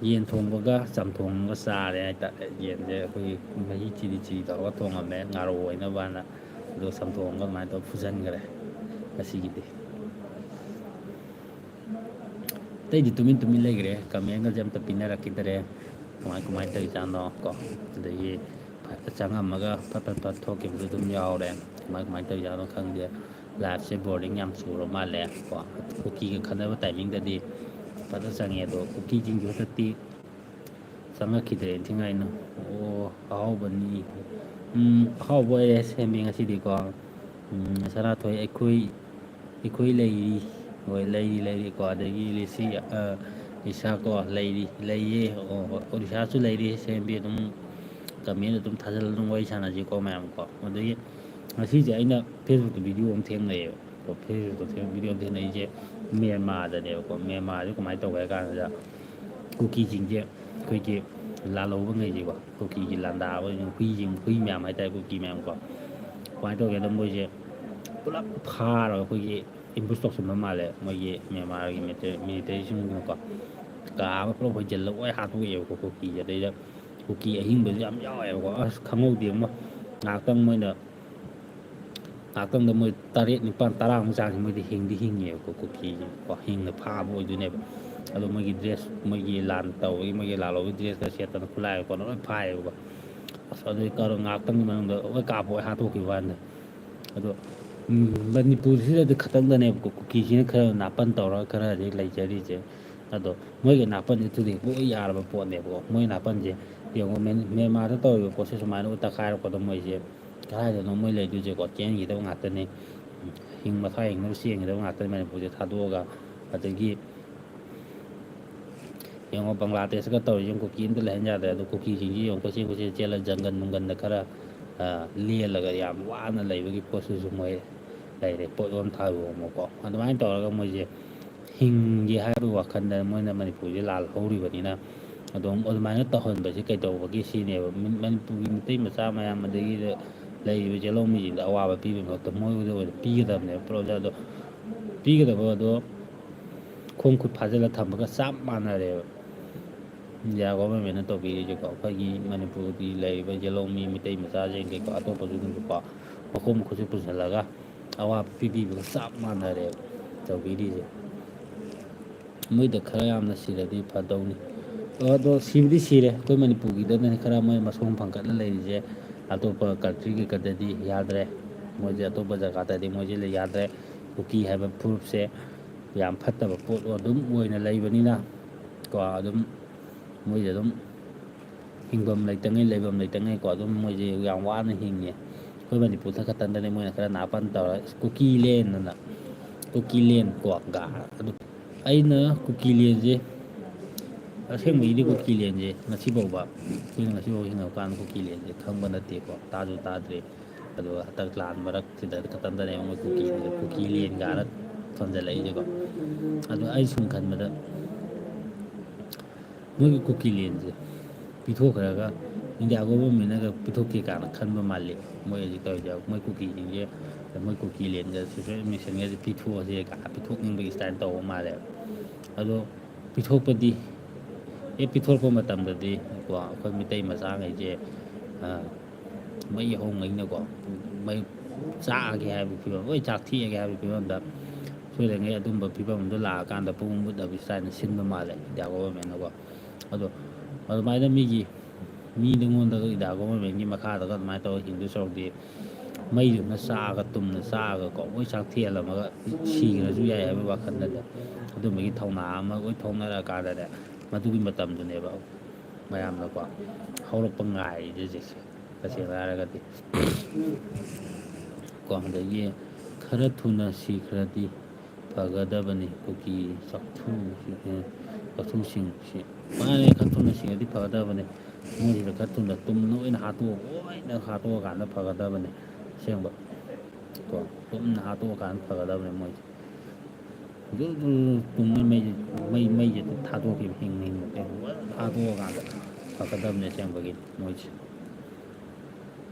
ꯌꯦꯟ ꯊꯣꯡꯕꯒ ꯆꯝꯊꯣꯡ ꯑꯃꯒ ꯆꯥꯔꯦ ꯍꯥꯏꯇꯥꯔꯦ꯫ ꯌꯦꯟꯁꯦ ꯑꯩꯈꯣꯏꯒꯤ ꯃꯍꯤ ꯆꯤꯔꯤ ꯆꯤꯔꯤ ꯇꯧꯔꯒ ꯊꯣꯡꯉꯝꯃꯦ, ꯉꯥꯔꯧ ꯑꯣꯏꯅꯕꯅ꯫ ꯑꯗꯨꯒ ꯆꯝꯊꯣꯡ ꯑꯃꯒ ꯑꯗꯨꯃꯥꯏꯅ ꯇꯧꯔ ꯐꯨꯖꯟꯈꯔꯦ ꯉꯁꯤꯒꯤꯗꯤ꯫ ꯑꯇꯩꯗꯤ ꯇꯨꯃꯤꯟ ꯇꯨꯃꯤꯟ ꯂꯩꯈ꯭ꯔꯦ, ꯀꯃꯦꯟꯒꯁꯦ ꯑꯝꯇ ꯄꯤꯅꯔꯛꯈꯤꯗꯔꯦ꯫ ꯀꯃꯥꯏ ꯀꯃꯥꯏꯅ ꯇꯧꯔꯤꯖꯥꯠꯅꯣ ꯀꯣ? ꯑꯗꯒꯤ ꯐꯠ ꯆꯪꯉꯝꯃꯒ ꯐꯠ ꯐꯠ ꯐꯠ ꯊꯣꯛꯈꯤꯕꯁꯨ ꯑꯗꯨꯝ ꯌꯥꯎꯔꯦ꯫ ꯀꯃꯥꯏ ꯀꯃꯥꯏꯅ ꯇꯧꯔꯤꯖꯥꯠꯅꯣ ꯈꯪꯗꯦ꯫ ꯂꯥꯏꯐꯁꯦ ꯕꯣꯔꯗꯤꯡ ꯌꯥꯝ ꯆꯨꯔ ꯃꯥꯜꯂꯦ ꯀꯣ꯫ ꯀꯨꯀꯤꯒ ꯈꯟꯅꯕ ꯇꯥꯏꯃꯤꯡꯗꯗꯤ ꯐꯖꯅ ꯆꯪꯉꯦ, ꯑꯗꯣ ꯀꯨꯀꯤꯁꯤꯡꯁꯨ ꯍꯟꯗꯛꯇꯤ ꯆꯪꯉꯛꯈꯤꯗ꯭ꯔꯦ ꯏꯟꯊꯤ ꯉꯥꯏꯅ꯫ ꯑꯣ, ꯑꯍꯥꯎꯕꯅꯤ꯫ ꯎꯝ, ꯑꯍꯥꯎꯕ ꯑꯣꯏꯔꯦ ꯁꯦꯝꯃꯦ ꯉꯁꯤꯗꯤꯀꯣ꯫ ꯎꯝ, ꯁꯅꯥꯊꯣꯏ, ꯑꯩꯈꯣꯏ, ꯑꯩꯈꯣꯏ ꯂꯩꯔꯤ꯫ ꯍꯣꯏ, ꯂꯩꯔꯤ, ꯂꯩꯔꯤꯀꯣ꯫ ꯑꯗꯒꯤ ꯂꯤꯁꯤ, ꯑ, ꯂꯤꯁꯥ ꯀꯣ, ꯂꯩꯔꯤ, ꯂꯩꯌꯦ꯫ ꯑꯣ, ꯍꯣꯏ, ꯑꯣ, ꯂꯤꯁꯥꯁꯨ ꯂꯩꯔꯤ꯫ ꯁꯦꯝꯕꯤ ꯑꯗꯨꯝ ꯀꯃꯦꯟ ꯑꯗꯨꯝ ꯊꯥꯖꯤꯜꯂ ꯑꯗꯨꯝ ꯋꯥꯔꯤ ꯁꯥꯟꯅꯁꯤꯀꯣ ꯃꯌꯥꯝ ꯀꯣ꯫ ꯑꯗꯒꯤ ꯉꯁꯤꯁꯦ ꯑꯩꯅ ꯐꯦꯁꯕꯨꯛꯇ ꯚꯤꯗꯤꯑꯣ ꯑꯃ ꯊꯦꯡꯅꯩꯌꯦꯕ꯫ ꯀꯣ, ꯐꯦꯁꯕꯨꯛꯇ ꯊꯦꯡꯅ ꯚꯤꯗꯤꯑꯣ ꯑꯃ ꯊꯦꯡꯅꯩꯁꯦ ꯃꯦꯟꯃꯥꯔꯗꯅꯦꯕꯀꯣ꯫ ꯃꯦꯟꯃꯥꯔꯁꯦ ꯀꯃꯥꯏꯅ ꯇꯧꯒꯦ ꯍꯥꯏ ꯀꯥꯟꯁꯤꯗ ꯀꯨꯀꯤꯁꯤꯡꯁꯦ, ꯑꯩꯈꯣꯏꯒꯤ ꯂꯥꯜꯍꯧꯕꯉꯩꯁꯦꯀꯣ, ꯀꯨꯀꯤꯒꯤ ꯂꯥꯟꯗꯥꯕ ꯍꯨꯏꯁꯤꯡ, ꯍꯨꯏ ꯃꯌꯥꯝ ꯍꯥꯏꯇꯥꯔꯦ, ꯀꯨꯀꯤ ꯃꯌꯥꯝꯀꯣ꯫ ꯀꯃꯥꯏꯅ ꯇꯧꯒꯦꯗ ꯃꯣꯏꯁꯦ ꯄꯨꯂꯞ ꯐꯥꯔꯒ ꯑꯩꯈꯣꯏꯒꯤ ambush ꯇꯧꯁꯟꯕ ꯃꯥꯜꯂꯦ ꯃꯣꯏꯒꯤ ꯃꯦꯟꯃꯥꯔꯒꯤ ꯃꯤꯂꯤꯇꯔꯤ-, ꯃꯤꯂꯤꯇꯔꯤꯁꯤꯡꯗꯨꯅꯀꯣ꯫ ꯀꯥ ꯑꯃ ꯄꯨꯂꯞ ꯍꯣꯏꯖꯤꯜꯂꯒ ꯂꯣꯏ ꯍꯥꯠꯇꯣꯛꯑꯦꯕꯀꯣ ꯀꯨꯀꯤꯁꯦ꯫ ꯑꯗꯩꯗ ꯀꯨꯀꯤ ꯑꯍꯤꯡꯕꯁꯨ ꯌꯥꯝ ꯌꯥꯎꯋꯦꯕꯀꯣ꯫ ꯑꯁ, ꯈꯪꯍꯧꯗꯦ ꯑꯃ, ꯉꯥꯏꯍꯥꯛꯇꯪ ꯃꯣꯏꯅ ꯉꯥꯏꯍꯥꯛꯇꯪꯗ ꯃꯣꯏ ꯇꯔꯦꯠ, ꯅꯤꯄꯥꯟ, ꯇꯔꯥꯃꯨꯛ ꯆꯥꯡꯁꯦ ꯃꯣꯏꯗꯤ ꯍꯤꯡꯗꯤ ꯍꯤꯡꯉꯦꯕꯀꯣ ꯀꯨꯀꯤꯁꯦ ꯀꯣ꯫ ꯍꯤꯡꯅ ꯐꯥꯕ ꯑꯣꯏꯗꯣꯏꯅꯦꯕ꯫ ꯑꯗꯣ ꯃꯣꯏꯒꯤ dress, ꯃꯣꯏꯒꯤ ꯂꯥꯟ ꯇꯧꯕꯒꯤ ꯃꯣꯏꯒꯤ ꯂꯥꯜꯍꯧꯕꯒꯤ dressꯀ ꯁꯦꯠꯇꯅ ꯈꯨꯠꯂꯥꯏ ꯀꯣꯟꯅ ꯂꯣꯏ ꯐꯥꯏꯌꯦꯕꯀꯣ꯫ ꯑꯁ, ꯑꯗꯨꯒꯤ ꯀꯔꯣ ꯉꯥꯏꯍꯥꯛꯇꯪꯒꯤ ꯃꯅꯨꯡꯗ ꯂꯣꯏ ꯀꯥꯞꯄ ꯂꯣꯏ ꯍꯥꯠꯇꯣꯛꯈꯤꯕ ꯋꯥꯅꯤꯗ꯫ ꯑꯗꯣ, ꯎꯝ, ꯃꯅꯤꯄꯨꯔꯁꯤꯗꯗꯤ ꯈꯇꯪꯗꯅꯦꯕꯀꯣ ꯀꯨꯀꯤꯁꯤꯅ ꯈꯔ ꯅꯥꯄꯟ ꯇꯧꯔꯒ ꯈꯔꯗꯤ ꯂꯩꯖꯔꯤꯁꯦ꯫ ꯑꯗꯣ ꯃꯣꯏꯒꯤ ꯅꯥꯄꯟꯁꯦ ꯊꯨꯗꯦꯛꯄ ꯂꯣꯏ ꯌꯥꯔꯕ ꯄꯣꯠꯅꯦꯕꯀꯣ꯫ ꯃꯣꯏ ꯅꯥꯄꯟꯁꯦ ꯌꯦꯡꯉꯣ, ꯃꯦꯟ-, ꯃꯦꯟꯃꯥꯔꯗ ꯇꯧꯔꯤꯕ ꯄꯣꯠꯁꯦ ꯁꯨꯃꯥꯏꯅ ꯂꯣꯏ ꯇꯛꯈꯥꯏꯔꯛꯄꯗꯣ ꯃꯣꯏꯁꯦ ꯀꯗꯥꯏꯗꯅꯣ ꯃꯣꯏ ꯂꯩꯗꯣꯏꯁꯦꯀꯣ? ꯆꯦꯟꯈꯤꯗꯕ ꯉꯥꯛꯇꯅꯤ꯫ ꯍꯤꯡ-, ꯃꯁꯥ ꯍꯤꯡꯅꯕ ꯆꯦꯟꯈꯤꯗꯕ ꯉꯥꯛꯇꯅꯤ ꯃꯅꯤꯄꯨꯔꯁꯦ ꯊꯥꯗꯣꯛꯑꯒ꯫ ꯑꯗꯒꯤ ꯌꯦꯡꯉꯣ, ꯕꯪꯒ꯭ꯂꯥꯗꯦꯁꯀ ꯇꯧꯔꯤꯁꯦ, ꯌꯦꯡꯉꯣ, ꯀꯨꯀꯤ ꯑꯝꯇ ꯂꯩꯍꯟ ꯌꯥꯗ꯭ꯔꯦ꯫ ꯑꯗꯣ ꯀꯨꯀꯤꯁꯤꯡꯁꯤ ꯌꯦꯡꯉꯣ, ꯀꯣꯏꯆꯦꯟ ꯀꯣꯏꯆꯦꯟ ꯆꯦꯜꯂ ꯖꯪꯒꯜ ꯅꯨꯡꯒꯜꯗ ꯈꯔ, ꯑ, ꯂꯦꯜꯂꯒ ꯌꯥꯝ ꯋꯥꯅ ꯂꯩꯕꯒꯤ ꯄꯣꯠꯁꯤꯁꯨ ꯃꯣꯏ ꯂꯩꯔꯦ꯫ ꯄꯣꯠ ꯌꯣꯟ ꯊꯥꯔꯨ ꯑꯃꯨꯛꯀꯣ꯫ ꯑꯗꯨꯃꯥꯏꯅ ꯇꯧꯔꯒ ꯃꯣꯏꯁꯦ ꯍꯤꯡꯒꯦ ꯍꯥꯏꯕꯒꯤ ꯋꯥꯈꯜꯗ ꯃꯣꯏꯅ ꯃꯅꯤꯄꯨꯔꯁꯦ ꯂꯥꯜꯍꯧꯔꯤꯕꯅꯤꯅ, ꯑꯗꯨꯝ ꯑꯗꯨꯃꯥꯏꯅ ꯇꯧꯍꯟꯕꯁꯦ ꯀꯩꯗꯧꯕꯒꯤ ꯁꯤꯅꯦꯕ꯫ ꯃꯤ-, ꯃꯅꯤꯄꯨꯔꯒꯤ ꯃꯤꯇꯩ ꯃꯆꯥ ꯃꯌꯥꯝ, ꯑꯗꯒꯤ ꯂꯩꯔꯤꯕ ꯌꯦꯜꯍꯧꯃꯤꯁꯤꯡꯗ ꯑꯋꯥꯕ ꯄꯤꯕꯒꯤ ꯃꯍꯨꯠꯇ ꯃꯣꯏꯗ ꯑꯣꯏꯅ ꯄꯤꯒꯗꯕꯅꯦꯕ ꯄꯣꯠꯁꯦ꯫ ꯑꯗꯣ ꯄꯤꯒꯗꯕ ꯑꯗꯣ ꯈꯣꯡ ꯈꯨꯠ ꯐꯥꯖꯤꯜꯂ ꯊꯝꯕꯒ ꯆꯞ ꯃꯥꯟꯅꯔꯦꯕ꯫ ꯏꯟꯗꯤꯌꯥ ꯒꯣꯚꯔꯟꯃꯦꯟꯠꯅ ꯇꯧꯕꯤꯔꯤꯁꯦꯀꯣ, ꯑꯩꯈꯣꯏꯒꯤ ꯃꯅꯤꯄꯨꯔꯒꯤ ꯂꯩꯔꯤꯕ ꯌꯦꯜꯍꯧꯃꯤ, ꯃꯤꯇꯩ ꯃꯆꯥꯁꯤꯡ ꯀꯩꯀꯣ, ꯑꯇꯣꯞꯄꯁꯤꯡꯁꯨꯀꯣ, ꯃꯈꯣꯡ ꯃꯈꯨꯠꯁꯦ ꯄꯨꯟꯁꯤꯜꯂꯒ ꯑꯋꯥꯕ ꯄꯤꯕꯤꯕꯒ ꯆꯞ ꯃꯥꯟꯅꯔꯦꯕ ꯇꯧꯕꯤꯔꯤꯁꯦ꯫ ꯃꯣꯏꯗ ꯈꯔ ꯌꯥꯝꯅ ꯁꯤꯔꯗꯤ ꯐꯗꯧꯅꯤ꯫ ꯑꯗꯣ ꯁꯤꯕꯨꯗꯤ ꯁꯤꯔꯦ, ꯑꯩꯈꯣꯏ ꯃꯅꯤꯄꯨꯔꯒꯤꯗꯅꯅꯦ ꯈꯔ ꯃꯣꯏ ꯃꯁꯣꯡ ꯐꯪꯒꯠꯂ ꯂꯩꯔꯤꯁꯦ꯫ ꯑꯇꯣꯞꯄ ꯀꯟꯇ꯭ꯔꯤ ꯀꯩꯀꯥꯗꯗꯤ ꯌꯥꯗ꯭ꯔꯦ, ꯃꯣꯏꯁꯦ ꯑꯇꯣꯞꯄ ꯖꯒꯥꯗꯗꯤ ꯃꯣꯏꯁꯦ ꯂꯩ ꯌꯥꯗ꯭ꯔꯦ꯫ ꯀꯨꯀꯤ ꯍꯥꯏꯕ ꯐꯨꯔꯨꯞꯁꯦ ꯌꯥꯝ ꯐꯠꯇꯕ ꯄꯣꯠ ꯑꯗꯨꯝ ꯑꯣꯏꯅ ꯂꯩꯕꯅꯤꯅ ꯀꯣ, ꯑꯗꯨꯝ ꯃꯣꯏꯁꯦ ꯑꯗꯨꯝ ꯍꯤꯡꯐꯝ ꯂꯩꯇꯉꯩ, ꯂꯩꯐꯝ ꯂꯩꯇꯉꯩꯀꯣ, ꯑꯗꯨꯝ ꯃꯣꯏꯁꯦ ꯌꯥꯝ ꯋꯥꯅ ꯍꯤꯡꯉꯦ꯫ ꯑꯩꯈꯣꯏ ꯃꯅꯤꯄꯨꯔꯗ ꯈꯛꯇꯪꯗꯅꯦ ꯃꯣꯏꯅ ꯈꯔ ꯅꯥꯄꯟ ꯇꯧꯔ "ꯀꯨꯀꯤ ꯂꯦꯟ" ꯑꯅ, "ꯀꯨꯀꯤ ꯂꯦꯟ" ꯀꯣ, ꯒꯥ ꯑꯗꯨ ꯑꯩꯅ ꯀꯨꯀꯤ ꯂꯦꯟꯁꯦ, ꯑꯁꯦꯡꯕꯒꯤꯗꯤ ꯀꯨꯀꯤ ꯂꯦꯟꯁꯦ ꯉꯁꯤꯐꯥꯎꯕ, ꯑꯩꯈꯣꯏꯅ ꯉꯁꯤꯐꯥꯎ ꯍꯤꯡꯉꯛꯄ ꯀꯥꯟꯗ ꯀꯨꯀꯤ ꯂꯦꯟꯁꯦ ꯈꯪꯕ ꯅꯠꯇꯦꯀꯣ, ꯇꯥꯁꯨ ꯇꯥꯗ꯭ꯔꯤ꯫ ꯑꯗꯨꯒ ꯍꯟꯗꯛ ꯂꯥꯟ ꯃꯔꯛꯁꯤꯗ ꯈꯛꯇꯪꯗꯅꯦ ꯃꯣꯏ ꯀꯨꯀꯤ, ꯀꯨꯀꯤ ꯂꯦꯟ ꯀꯥꯏꯅ ꯊꯣꯟꯖꯜꯂꯛꯏꯁꯦꯀꯣ꯫ ꯑꯗꯣ ꯑꯩ ꯁꯨꯝ ꯈꯟꯕꯗ, ꯃꯣꯏꯒꯤ ꯀꯨꯀꯤ ꯂꯦꯟꯁꯦ ꯄꯤꯊꯣꯛꯈ꯭ꯔꯒ ꯏꯟꯗꯤꯌꯥ ꯒꯣꯚꯔꯟꯃꯦꯟꯠꯅꯒ ꯄꯤꯊꯣꯛꯀꯦ ꯀꯥꯏꯅ ꯈꯟꯕ ꯃꯥꯜꯂꯤ꯫ ꯃꯣꯏ ꯍꯧꯖꯤꯛ ꯇꯧꯔꯤꯁꯦ, ꯃꯣꯏ ꯀꯨꯀꯤꯁꯤꯡꯁꯦ, ꯃꯣꯏ ꯀꯨꯀꯤ ꯂꯦꯟꯗ ꯁꯤꯐꯥꯏ ꯃꯤꯁꯟꯒꯁꯦ ꯄꯤꯊꯣꯛꯑꯁꯦ ꯀꯥꯏꯅ ꯄꯤꯊꯣꯛꯅꯤꯡꯕꯒꯤ ꯁ꯭ꯇꯥꯏꯜ ꯇꯧꯕ ꯃꯥꯜꯂꯦꯕ꯫ ꯑꯗꯣ ꯄꯤꯊꯣꯛꯄꯗꯤ, ꯍꯦꯛ ꯄꯤꯊꯣꯔꯛꯄ ꯃꯇꯝꯗꯗꯤ ꯀꯣ, ꯑꯩꯈꯣꯏ ꯃꯤꯇꯩ ꯃꯆꯥꯈꯩꯁꯦ, ꯑ, ꯃꯩ ꯍꯧꯉꯩꯅꯀꯣ, ꯃꯩ ꯆꯥꯛꯑꯒꯦ ꯍꯥꯏꯕꯒꯤ ꯐꯤꯕꯝ, ꯂꯣꯏ ꯆꯥꯛꯊꯦꯛꯑꯒꯦ ꯍꯥꯏꯕꯒꯤ ꯐꯤꯕꯝꯗ, ꯁꯣꯏꯗꯉꯩ ꯑꯗꯨꯝꯕ ꯐꯤꯕꯝ ꯑꯗꯨ ꯂꯥꯛꯑꯀꯥꯟꯗ ꯄꯨꯡ ꯃꯨꯠꯅꯕꯒꯤ ꯁ꯭ꯇꯥꯏꯜꯗ ꯁꯤꯟꯕ ꯃꯥꯜꯂꯦ ꯏꯟꯗꯤꯌꯥ ꯒꯣꯚꯔꯟꯃꯦꯟꯠꯅꯀꯣ꯫ ꯑꯗꯣ ꯑꯗꯨꯃꯥꯏꯅ ꯃꯤꯒꯤ, ꯃꯤꯉꯣꯟꯗꯒ ꯏꯟꯗꯤꯌꯥ ꯒꯣꯚꯔꯟꯃꯦꯟꯠꯀꯤ ꯃꯈꯥꯗꯒ ꯑꯗꯨꯃꯥꯏꯅ ꯇꯧꯔꯒ ꯍꯤꯡꯗꯣꯏ ꯁꯔꯨꯛꯇꯤ, ꯃꯩꯗꯨꯅ ꯆꯥꯛꯑꯒ, ꯇꯨꯝꯅ ꯆꯥꯛꯑꯒꯀꯣ, ꯂꯣꯏ ꯆꯥꯛꯊꯦꯛꯍꯜꯂꯝꯃꯒ ꯁꯤꯈ꯭ꯔꯁꯨ ꯌꯥꯏ ꯍꯥꯏꯕꯒꯤ ꯋꯥꯈꯜꯗꯅꯦ, ꯑꯗꯨꯝꯕꯒꯤ ꯊꯧꯅꯥ ꯑꯃ ꯂꯣꯏ ꯊꯣꯛꯅꯔꯛꯑꯀꯥꯟꯗꯅꯦ, ꯃꯗꯨꯒꯤ ꯃꯇꯝꯗꯨꯅꯦꯕ ꯃꯌꯥꯝꯅꯀꯣ ꯍꯧꯔꯛꯄ ꯉꯥꯏꯔꯤꯁꯦ ꯍꯧꯖꯤꯛꯁꯦ, ꯇꯁꯦꯡꯅ ꯍꯥꯏꯔꯒꯗꯤ꯫ ꯀꯣ, ꯑꯗꯒꯤ ꯈꯔ ꯊꯨꯅ ꯁꯤꯈ꯭ꯔꯗꯤ ꯐꯒꯗꯕꯅꯤ, ꯀꯨꯀꯤ ꯆꯥꯛꯊꯨ꯫ ꯃꯆꯨꯁꯤꯡꯁꯤ ꯃꯥꯅꯦ ꯈꯔ ꯊꯨꯅ ꯁꯤꯡꯉꯗꯤ ꯐꯒꯗꯕꯅꯦ꯫ ꯃꯣꯏꯁꯤꯗ ꯈꯔ ꯊꯨꯅ ꯇꯨꯝꯅ ꯑꯣꯏꯅ ꯍꯥꯠꯇꯣꯛꯑ ꯂꯣꯏꯅ ꯍꯥꯠꯇꯣꯛꯑꯀꯥꯟꯗ ꯐꯒꯗꯕꯅꯦ꯫ ꯑꯁꯦꯡꯕ ꯀꯣ ꯇꯨꯝꯅ ꯍꯥꯠꯇꯣꯛꯑꯀꯥꯟꯗ ꯐꯒꯗꯕꯅꯦ ꯃꯣꯏꯁꯦ꯫ ꯖꯨꯔ ꯖꯨꯔ ꯇꯨꯝꯃꯤ ꯃꯩꯁꯦ ꯃꯩ ꯃꯩꯁꯦ ꯊꯥꯗꯣꯛꯈꯤꯕ ꯍꯤꯡꯅ ꯍꯤꯡꯅ ꯀꯩꯅꯣ ꯊꯥꯗꯣꯛꯑꯀꯥꯟꯗ ꯐꯒꯗꯕꯅꯦ ꯑꯁꯦꯡꯕꯒꯤ ꯃꯣꯏꯁꯦ꯫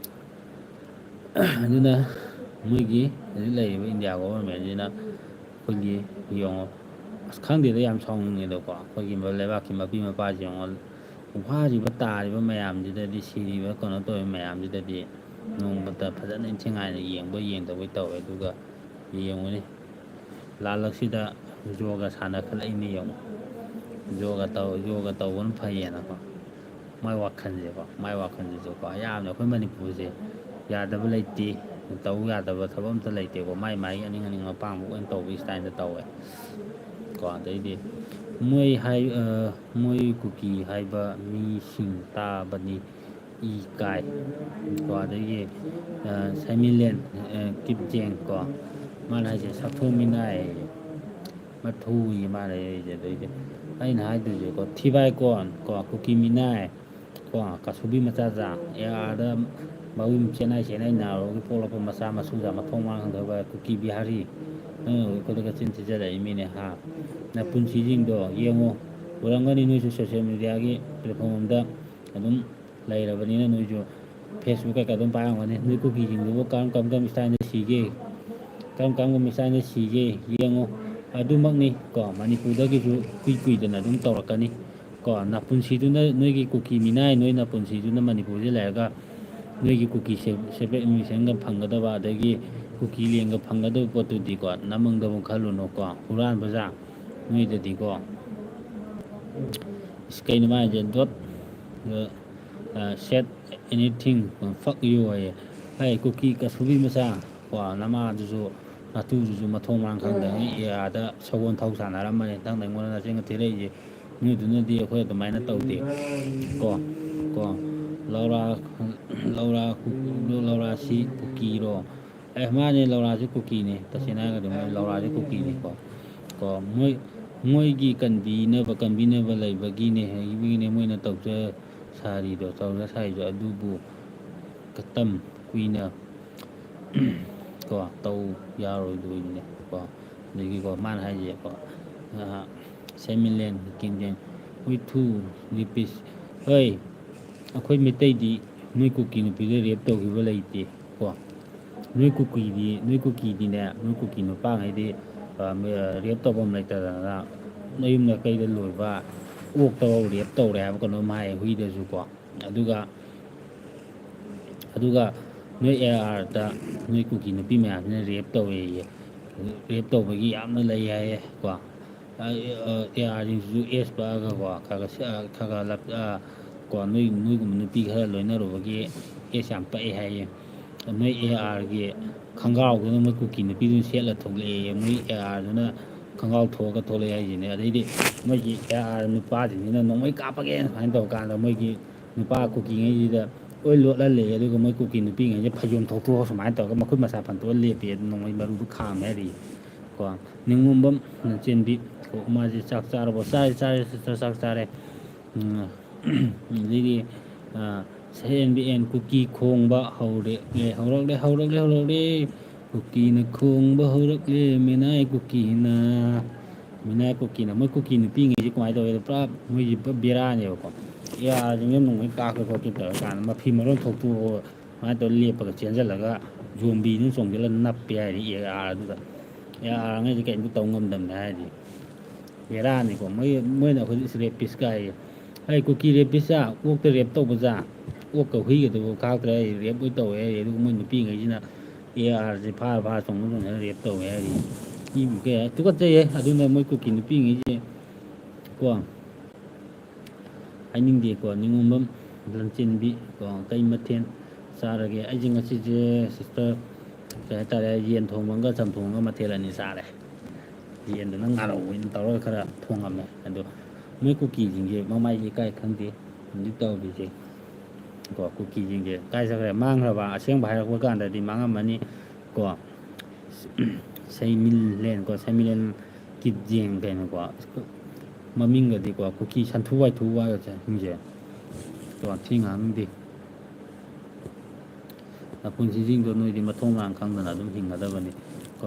ꯑꯗꯨꯅ ꯃꯣꯏꯒꯤ ꯍꯧꯖꯤꯛ ꯂꯩꯔꯤꯕ ꯏꯟꯗꯤꯌꯥ ꯒꯣꯕꯔꯃꯦꯟꯁꯤꯅ ꯑꯩꯈꯣꯏꯒꯤ ꯌꯦꯡꯉꯣ ꯑꯁ ꯈꯪꯗꯦꯗ ꯌꯥꯝ ꯁꯥꯎꯅꯤꯡꯉꯦꯗꯀꯣ ꯑꯩꯈꯣꯏꯒꯤ ꯂꯩꯕꯥꯛꯀꯤ ꯃꯄꯤ ꯃꯄꯥꯁꯤ ꯌꯦꯡꯉꯣ ꯋꯥꯔꯤꯕ ꯇꯥꯔꯤꯕ ꯃꯌꯥꯝꯁꯤꯗꯗꯤ ꯁꯤꯔꯤꯕ ꯀꯩꯅꯣ ꯇꯧꯔꯤꯕ ꯃꯌꯥꯝꯁꯤꯗꯗꯤ ꯅꯣꯡꯃꯇ ꯐꯖꯅ ꯏꯟꯊꯤꯉꯥꯏꯅ ꯌꯦꯡꯕ ꯌꯦꯡꯗꯕꯩ ꯇꯧꯋꯦ꯫ ꯑꯗꯨꯒ ꯌꯦꯡꯉꯨꯅꯤ ꯂꯥꯜꯂꯛꯁꯤꯗ ꯌꯣꯒ ꯁꯥꯟꯅꯈꯠꯂꯛꯏꯅꯤ ꯌꯦꯡꯉꯨ꯫ ꯌꯣꯒ ꯇꯧ ꯌꯣꯒ ꯇꯧꯕꯅ ꯐꯩꯌꯦꯅꯀꯣ꯫ ꯃꯥꯏ ꯋꯥꯈꯜꯁꯦꯀꯣ ꯃꯥꯏ ꯋꯥꯈꯜꯁꯤꯁꯨꯀꯣ ꯑꯌꯥꯝꯕꯅ ꯑꯩꯈꯣꯏ ꯃꯅꯤꯄꯨꯔꯁꯦ ꯌꯥꯗꯕ ꯂꯩꯇꯦ꯫ ꯇꯧ ꯌꯥꯗꯕ ꯊꯕꯛ ꯑꯝꯇ ꯂꯩꯇꯦꯀꯣ꯫ ꯃꯥꯏ ꯃꯥꯏꯒꯤ ꯑꯅꯤꯡ ꯑꯅꯤꯡ ꯑꯄꯥꯝꯕ ꯑꯣꯏꯅ ꯇꯧꯕꯒꯤ ꯏꯁꯇꯥꯏꯜꯗ ꯇꯧꯋꯦ꯫ ꯀꯣ ꯑꯗꯩꯗꯤ ꯃꯣꯏ ꯍꯥꯏ ꯃꯣꯏ ꯀꯨꯀꯤ ꯍꯥꯏꯕ ꯃꯤꯁꯤꯡ ꯇꯥꯕꯅꯤ ꯏ ꯀꯥꯏ꯫ ꯀꯣ ꯑꯗꯒꯤ ꯁꯥꯏꯃꯤꯂꯦꯟ ꯀꯤꯞꯖꯦꯡ ꯀꯣ ꯃꯥꯅ ꯍꯥꯏꯁꯦ ꯁꯛꯊꯨ ꯃꯤꯅꯥꯏ ꯃꯊꯨ ꯃꯥꯅ ꯍꯥꯏꯁꯦ꯫ ꯑꯗꯩꯗꯤ ꯑꯩꯅ ꯍꯥꯏꯗꯣꯏꯁꯦꯀꯣ ꯊꯤꯕꯥꯏ ꯀꯣꯟ ꯀꯣ ꯀꯨꯀꯤ ꯃꯤꯅꯥꯏ ꯀꯣ ꯀꯥꯁꯨꯕꯤ ꯃꯆꯥꯖꯥ ꯑꯦ ꯑꯥꯔꯗ ꯃꯌꯨꯝ ꯆꯦꯟꯅꯥꯏ ꯆꯦꯟꯅꯥꯏ ꯅꯥꯔꯨꯕꯒꯤ ꯄꯣꯛꯂꯛꯄ ꯃꯆꯥ ꯃꯁꯨꯖꯥ ꯃꯊꯣꯡ ꯃꯔꯥꯡ ꯈꯪꯗꯕ ꯀꯨꯀꯤ ꯕꯤꯍꯥꯔꯤ ꯅꯪ ꯑꯩꯈꯣꯏꯗ ꯀꯆꯤꯟ ꯊꯤꯖꯤꯜꯂꯛꯏ ꯃꯤꯅꯦ ꯍꯥ꯫ ꯅꯄꯨꯟꯁꯤꯁꯤꯡꯗꯣ ꯌꯦꯡꯉꯣ꯫ ꯎꯔꯝꯒꯅꯤ ꯅꯣꯏꯁꯨ ꯁꯣꯁꯤꯌꯦꯜ ꯃꯦꯗꯤꯌꯥꯒꯤ ꯄ꯭ꯂꯦꯠꯐꯣꯝ ꯑꯝꯗ ꯑꯗꯨꯝ ꯂꯩꯔꯕꯅꯤꯅ ꯅꯣꯏꯁꯨ ꯐꯦꯁꯕꯨꯛ ꯀꯩꯀꯥ ꯑꯗꯨꯝ ꯄꯥꯏꯔꯝꯒꯅꯤ꯫ ꯅꯣꯏ ꯀꯨꯀꯤꯁꯤꯡꯗꯨꯕꯨ ꯀꯔꯝ ꯀꯔꯝ ꯀꯔꯝ ꯏꯁꯇꯥꯏꯜꯗ ꯁꯤꯒꯦ ꯀꯔꯝ ꯀꯔꯝꯕ ꯏꯁꯇꯥꯏꯜꯗ ꯁꯤꯒꯦ ꯌꯦꯡꯉꯣ꯫ ꯑꯗꯨꯃꯛꯅꯤ ꯀꯣ ꯃꯅꯤꯄꯨꯔꯗꯒꯤꯁꯨ ꯀꯨꯏ ꯀꯨꯏꯗꯅ ꯑꯗꯨꯝ ꯇꯧꯔꯛꯀꯅꯤ꯫ ꯀꯣ ꯅꯄꯨꯟꯁꯤꯗꯨꯅ ꯅꯣꯏꯒꯤ ꯀꯨꯀꯤ ꯃꯤꯅꯥꯏ ꯅꯣꯏ ꯅꯄꯨꯟꯁꯤꯗꯨꯅ ꯃꯅꯤꯄꯨꯔꯁꯤ ꯂꯩꯔꯒ ꯅꯣꯏꯒꯤ ꯀꯨꯀꯤ ꯁꯦꯄꯔꯦꯠ ꯑꯦꯗꯃꯤꯅꯤꯁꯇ꯭ꯔꯦꯁꯟꯒ ꯐꯪꯒꯗꯕ ꯑꯗꯒꯤ ꯀꯨꯀꯤ ꯂꯦꯟꯒ ꯐꯪꯒꯗꯕ ꯄꯣꯠꯇꯨꯗꯤꯀꯣ ꯅꯃꯪꯗꯕꯨ ꯈꯜꯂꯨꯅꯨꯀꯣ ꯍꯨꯔꯥꯟꯕꯖꯥ ꯅꯣꯏꯗꯗꯤꯀꯣ ꯏꯁ ꯀꯩꯅꯣ ꯃꯥꯏꯁꯦ ꯗꯣꯠ ꯁꯦꯠ ꯑꯦꯅꯤꯊꯤꯡ ꯐꯛ ꯌꯨ ꯍꯥꯏꯌꯦ꯫ ꯍꯥꯏ ꯀꯨꯀꯤ ꯀꯁꯨꯕꯤ ꯃꯆꯥ ꯀꯣ ꯅꯃꯥꯗꯨꯁꯨ ꯅꯥꯇꯨꯗꯨꯁꯨ ꯃꯊꯣꯡ ꯃꯔꯥꯡ ꯈꯪꯗꯉꯩ ꯑꯦ ꯑꯥꯗ ꯁꯒꯣꯜ ꯊꯧ ꯁꯥꯟꯅꯔꯝꯕꯅꯤ ꯅꯪꯅ ꯑꯩꯉꯣꯟꯗ ꯅꯆꯤꯟꯒ ꯊꯤꯔꯛꯏꯁꯦ꯫ ꯃꯤꯗꯨꯅꯗꯤ ꯑꯩꯈꯣꯏ ꯑꯗꯨꯃꯥꯏꯅ ꯇꯧꯗꯦ ꯀꯣ ꯀꯣ ꯂꯧꯔꯥ ꯂꯧꯔꯥ ꯂꯧꯔꯥꯁꯤ ꯀꯨꯀꯤꯔꯣ꯫ ꯑꯦ ꯃꯥꯅꯦ ꯂꯧꯔꯥꯁꯤ ꯀꯨꯀꯤꯅꯦ ꯇꯁꯦꯡꯅ ꯍꯥꯏꯔꯒꯗꯤ ꯃꯣꯏ ꯂꯧꯔꯥꯁꯤ ꯀꯨꯀꯤꯅꯦꯀꯣ꯫ ꯀꯣ ꯃꯣꯏ ꯃꯣꯏꯒꯤ ꯀꯟꯕꯤꯅꯕ, ꯀꯟꯕꯤꯅꯕ ꯂꯩꯕꯒꯤꯅꯦ, ꯍꯥꯏꯕꯒꯤꯅꯦ ꯃꯣꯏꯅ ꯇꯧꯖ ꯁꯥꯔꯤꯗꯣ, ꯇꯧꯖ ꯁꯥꯔꯤꯗꯣ꯫ ꯑꯗꯨꯕꯨ ꯀꯇꯝ ꯀꯨꯏꯅ ꯀꯣ ꯇꯧ ꯌꯥꯔꯣꯏꯗꯣꯏꯅꯦ ꯀꯣ꯫ ꯑꯗꯒꯤꯀꯣ ꯃꯥꯅ ꯍꯥꯏꯁꯦꯀꯣ, ꯁꯦꯃꯤꯂꯦꯟ ꯀꯤꯡꯖꯦꯟ ꯍꯨꯏꯊꯨ ꯔꯤꯄꯤꯁ꯫ ꯍꯣꯏ, ꯑꯩꯈꯣꯏ ꯃꯩꯇꯩꯗꯤ ꯅꯣꯏ ꯀꯨꯀꯤ ꯅꯨꯄꯤꯗ ꯔꯦꯞ ꯇꯧꯈꯤꯕ ꯂꯩꯇꯦ ꯀꯣ꯫ ꯅꯣꯏ ꯀꯨꯀꯤꯗꯤ, ꯅꯣꯏ ꯀꯨꯀꯤꯗꯤꯅꯦ, ꯅꯣꯏ ꯀꯨꯀꯤ ꯅꯨꯄꯥꯉꯩꯗꯤ ꯔꯦꯞ ꯇꯧꯐꯝ ꯂꯩꯇꯗꯅ ꯅꯌꯨꯝꯗ ꯀꯩꯗ ꯂꯣꯏꯕ ꯑꯣꯛꯇꯐꯥꯎ ꯔꯦꯞ ꯇꯧꯔꯦ ꯍꯥꯏꯕ ꯀꯩꯅꯣꯝ ꯍꯥꯏ, ꯍꯨꯏꯗꯁꯨꯀꯣ꯫ ꯑꯗꯨꯒ ꯑꯗꯨꯒ ꯅꯣꯏ ꯑꯦ ꯑꯥꯔꯗ ꯅꯣꯏ ꯀꯨꯀꯤ ꯅꯨꯄꯤ ꯃꯌꯥꯝꯁꯤꯅ ꯔꯦꯞ ꯇꯧꯋꯦꯌꯦ꯫ ꯔꯦꯞ ꯇꯧꯕꯒꯤ ꯌꯥꯝꯅ ꯂꯩ ꯍꯥꯏꯌꯦ ꯀꯣ꯫ ꯑꯦ ꯑꯥꯔꯁꯤꯡꯁꯤꯁꯨ ꯑꯦꯁ ꯄꯛꯑꯒꯀꯣ, ꯈꯔ ꯈꯔ ꯈꯔ ꯈꯔ ꯂꯞ-, ꯑ, ꯀꯣ, ꯅꯣꯏ, ꯅꯣꯏꯒꯨꯝꯕ ꯅꯨꯄꯤ ꯈꯔ ꯂꯣꯏꯅꯔꯨꯕꯒꯤ ꯑꯦꯁ ꯌꯥꯝ ꯄꯛꯑꯦ ꯍꯥꯏꯌꯦ꯫ ꯅꯣꯏ ꯑꯦ ꯑꯥꯔꯒꯤ ꯈꯣꯡꯒ꯭ꯔꯥꯎꯗꯨꯅ ꯃꯣꯏ ꯀꯨꯀꯤ ꯅꯨꯄꯤꯗꯨꯅ ꯁꯦꯠꯂ ꯊꯣꯛꯂꯛꯑꯦ꯫ ꯃꯣꯏ ꯑꯦ ꯑꯥꯔꯗꯨꯅ ꯈꯣꯡꯒ꯭ꯔꯥꯎ ꯊꯣꯛꯑꯒ ꯊꯣꯛꯂꯛꯑꯦ ꯍꯥꯏꯁꯤꯅꯦ꯫ ꯑꯗꯩꯗꯤ ꯃꯣꯏꯒꯤ ꯑꯦ ꯑꯥꯔ ꯅꯨꯄꯥꯁꯤꯡꯁꯤꯅ ꯅꯣꯡꯃꯩ ꯀꯥꯞꯄꯒꯦ ꯁꯨꯃꯥꯏꯅ ꯇꯧꯔꯀꯥꯟꯗ ꯃꯣꯏꯒꯤ ꯅꯨꯄꯥ ꯀꯨꯀꯤꯉꯩꯁꯤꯗ ꯂꯣꯏ ꯂꯣꯠꯍꯜꯂꯦ꯫ ꯑꯗꯨꯒ ꯃꯣꯏ ꯀꯨꯀꯤ ꯅꯨꯄꯤꯉꯩꯁꯦ ꯐꯩꯖꯣꯝ ꯊꯣꯛꯇꯣꯛꯑꯒ ꯁꯨꯃꯥꯏꯅ ꯇꯧꯔꯒ ꯃꯈꯨꯠ ꯃꯁꯥ ꯐꯟꯗꯣꯛꯑ ꯂꯦꯞꯄꯦ꯫ ꯑꯗꯨ ꯅꯣꯡꯃꯩ ꯃꯔꯨꯗꯨ ꯈꯥꯝꯃꯦ ꯍꯥꯏꯔꯤ꯫ ꯀꯣ, ꯅꯤꯉꯣꯝꯕꯝ ꯂꯟꯆꯦꯟꯕꯤ, ꯀꯣ, ꯃꯥꯁꯦ ꯆꯥꯛ ꯆꯥꯔꯕꯣ? ꯆꯥꯔꯦ, ꯆꯥꯔꯦ, ꯁꯤꯁꯇꯔ, ꯆꯥꯛ ꯆꯥꯔꯦ꯫ ꯎꯝ, ꯑꯗꯒꯤ, ꯑ, ꯁꯍꯦꯟꯕꯤ ꯑꯦꯟ ꯀꯨꯀꯤ ꯈꯣꯡꯕ ꯍꯧꯔꯛꯂꯦ, ꯍꯧꯔꯛꯂꯦ, ꯍꯧꯔꯛꯂꯦ, ꯍꯧꯔꯛꯂꯦ꯫ ꯀꯨꯀꯤꯅ ꯈꯣꯡꯕ ꯍꯧꯔꯛꯂꯦ, ꯃꯤꯅꯥꯏ ꯀꯨꯀꯤꯅ꯫ ꯃꯤꯅꯥꯏ ꯀꯨꯀꯤꯅ, ꯃꯣꯏ ꯀꯨꯀꯤ ꯅꯨꯄꯤꯉꯩꯁꯦ ꯀꯃꯥꯏꯅ ꯇꯧꯒꯦꯗ, ꯄꯨꯔꯥ ꯃꯣꯏꯁꯦ ꯄꯨꯔꯥ ꯕꯦꯔꯥꯅꯦꯕꯀꯣ꯫ ꯑꯦ ꯑꯥꯔꯁꯤꯡꯁꯦ ꯅꯣꯡꯃꯩ ꯀꯥꯞꯀꯦ ꯈꯣꯠꯀꯦ ꯇꯧꯔꯀꯥꯟꯗ ꯃꯐꯤ ꯃꯔꯣꯟ ꯊꯣꯛꯇꯣꯛꯑꯒ ꯁꯨꯃꯥꯏꯅ ꯇꯧꯔ ꯂꯦꯞꯄꯒ ꯆꯦꯟꯁꯤꯜꯂꯒ ꯖꯣꯝꯕꯤꯗꯨꯅ ꯆꯣꯡꯁꯤꯜꯂꯒ ꯅꯞꯄꯦ ꯍꯥꯏꯔꯤ ꯑꯦ ꯑꯥꯔꯗꯨꯗ꯫ ꯑꯦ ꯑꯥꯔꯉꯩꯁꯦ ꯀꯔꯤꯝꯇ ꯇꯧ ꯉꯝꯗꯕꯅꯦ ꯍꯥꯏꯔꯤ꯫ ꯕꯦꯔꯥꯅꯤꯀꯣ꯫ ꯃꯣꯏ, ꯃꯣꯏꯅ ꯍꯧꯖꯤꯛ ꯔꯦꯄꯤꯁꯀ ꯍꯥꯏꯌꯦ꯫ ꯑꯩ ꯀꯨꯀꯤ ꯔꯦꯄꯤꯁ ꯑꯣꯛꯇ ꯔꯦꯞ ꯇꯧꯕꯖꯥ, ꯑꯣꯛꯀ ꯍꯨꯏꯒꯗꯨꯕꯨ ꯈꯥꯛꯇ꯭ꯔꯦ ꯍꯥꯏꯔꯤ, ꯔꯦꯞ ꯂꯣꯏ ꯇꯧꯋꯦ ꯍꯥꯏꯔꯤ꯫ ꯑꯗꯨꯒ ꯃꯣꯏ ꯅꯨꯄꯤꯉꯩꯁꯤꯅ ꯑꯦ ꯑꯥꯔꯁꯦ ꯐꯥꯔ ꯐꯥꯔ ꯆꯣꯡꯅ ꯆꯣꯡꯅ ꯔꯦꯞ ꯇꯧꯋꯦ ꯍꯥꯏꯔꯤ꯫ ꯃꯤꯕꯨ ꯀꯩ ꯍꯥꯏ-, ꯇꯨꯀꯠꯆꯩꯌꯦ꯫ ꯑꯗꯨꯅ ꯃꯣꯏ ꯀꯨꯀꯤ ꯅꯨꯄꯤꯉꯩꯁꯦ ꯀꯣ, ꯍꯥꯏꯅꯤꯡꯗꯦꯀꯣ꯫ ꯅꯤꯉꯣꯝꯕꯝ ꯂꯟꯆꯦꯟꯕꯤ ꯀꯣ, ꯀꯩ ꯃꯊꯦꯜ ꯆꯥꯔꯒꯦ? ꯑꯩꯁꯦ ꯉꯁꯤꯁꯦ ꯁꯤꯁꯇꯔ ꯀꯩ ꯍꯥꯏꯇꯥꯔꯦ, ꯌꯦꯟ ꯊꯣꯡꯕ ꯑꯃꯒ ꯆꯝꯊꯣꯡ ꯑꯃꯒ ꯃꯊꯦꯜ ꯑꯅꯤ ꯆꯥꯔꯦ꯫ ꯌꯦꯟꯗꯨꯅ ꯉꯥꯔꯧ ꯑꯣꯏꯅ ꯇꯧꯔꯒ ꯈꯔ ꯊꯣꯡꯉꯝꯃꯦ꯫ ꯑꯗꯣ ꯃꯣꯏ ꯀꯨꯀꯤꯁꯤꯡꯁꯦ ꯃꯃꯥꯏꯁꯦ ꯏꯀꯥꯏ ꯈꯪꯗꯦ ꯍꯧꯖꯤꯛ ꯇꯧꯔꯤꯁꯦ꯫ ꯀꯣ, ꯀꯨꯀꯤꯁꯤꯡꯁꯦ ꯀꯥꯏ ꯆꯠꯈ꯭ꯔꯦ? ꯃꯥꯡꯈ꯭ꯔꯕ? ꯑꯁꯦꯡꯕ ꯍꯥꯏꯔꯛꯄ ꯀꯥꯟꯗꯗꯤ ꯃꯥꯡꯉꯝꯃꯅꯤ ꯀꯣ꯫ ꯁꯩꯃꯤꯂꯦꯟ ꯀꯣ, ꯁꯩꯃꯤꯂꯦꯟ ꯀꯤꯠ ꯌꯦꯡ ꯀꯩꯅꯣꯀꯣ꯫ ꯃꯃꯤꯡꯒꯗꯤꯀꯣ, ꯀꯨꯀꯤ ꯁꯟꯊꯨ ꯋꯥꯏꯊꯨ ꯍꯥꯏꯕꯁꯦ ꯁꯤꯡꯁꯦ꯫ ꯀꯣ, ꯊꯤ ꯉꯥꯡꯅꯤꯡꯗꯦ꯫ ꯅꯄꯨꯟꯁꯤꯁꯤꯡꯗꯣ ꯅꯣꯏꯗꯤ ꯃꯊꯣꯡ ꯃꯔꯥꯡ ꯈꯪꯗꯅ ꯑꯗꯨꯝ ꯍꯤꯡꯒꯗꯕꯅꯤ꯫ ꯀꯣ,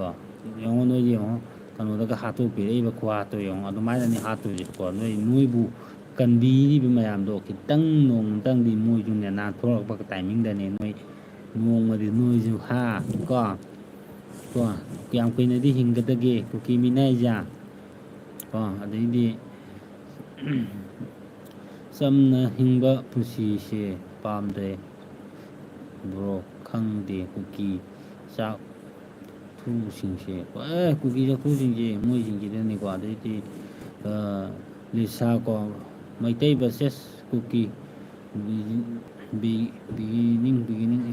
ꯌꯦꯡꯉꯣ, ꯅꯣꯏ ꯌꯦꯡꯉꯣ, ꯀꯩꯅꯣꯗꯒ ꯍꯥꯠꯇꯣꯛꯄꯤꯔꯛꯏꯕ ꯈꯨꯍꯥꯠꯇꯣ ꯌꯦꯡꯉꯣ, ꯑꯗꯨꯃꯥꯏꯅꯅꯤ ꯍꯥꯠꯇꯣꯏꯁꯦ꯫ ꯀꯣ, ꯅꯣꯏ, ꯅꯣꯏꯕꯨ ꯀꯟꯕꯤꯔꯤꯕ ꯃꯌꯥꯝꯗꯣ ꯈꯤꯇꯪ ꯅꯣꯡꯃꯇꯪꯗꯤ ꯃꯣꯏꯁꯨꯅꯦ ꯅꯥꯟꯊꯣꯔꯛꯄ ꯇꯥꯏꯃꯤꯡꯗꯅꯦ ꯅꯣꯏ ꯅꯣꯡꯃꯗꯤ ꯅꯣꯏꯁꯨ, ꯍꯥ, ꯀꯣ, ꯀꯣ, ꯀꯌꯥꯝ ꯀꯨꯏꯅꯗꯤ ꯍꯤꯡꯒꯗꯒꯦ ꯀꯨꯀꯤ ꯃꯤꯅꯥꯏꯁꯦ? ꯀꯣ, ꯑꯗꯩꯗꯤ ꯆꯝꯅ ꯍꯤꯡꯕ ꯄꯨꯟꯁꯤꯁꯦ ꯄꯥꯝꯗ꯭ꯔꯦ꯫ ꯕ꯭ꯔꯣ, ꯈꯪꯗꯦ, ꯀꯨꯀꯤ ꯆꯥꯛ ꯊꯨꯁꯤꯡꯁꯦ, ꯑꯦ, ꯀꯨꯀꯤ ꯆꯥꯛꯊꯨꯁꯤꯡꯁꯦ ꯃꯣꯏꯁꯤꯡꯁꯤꯗꯅꯤꯀꯣ꯫ ꯑꯗꯩꯗꯤ, ꯑ, ꯂꯤꯁꯥ ꯀꯣ, ꯃꯩꯇꯩ versus ꯀꯨꯀꯤ, ꯕꯤ-, ꯕꯤ-, beginning, beginning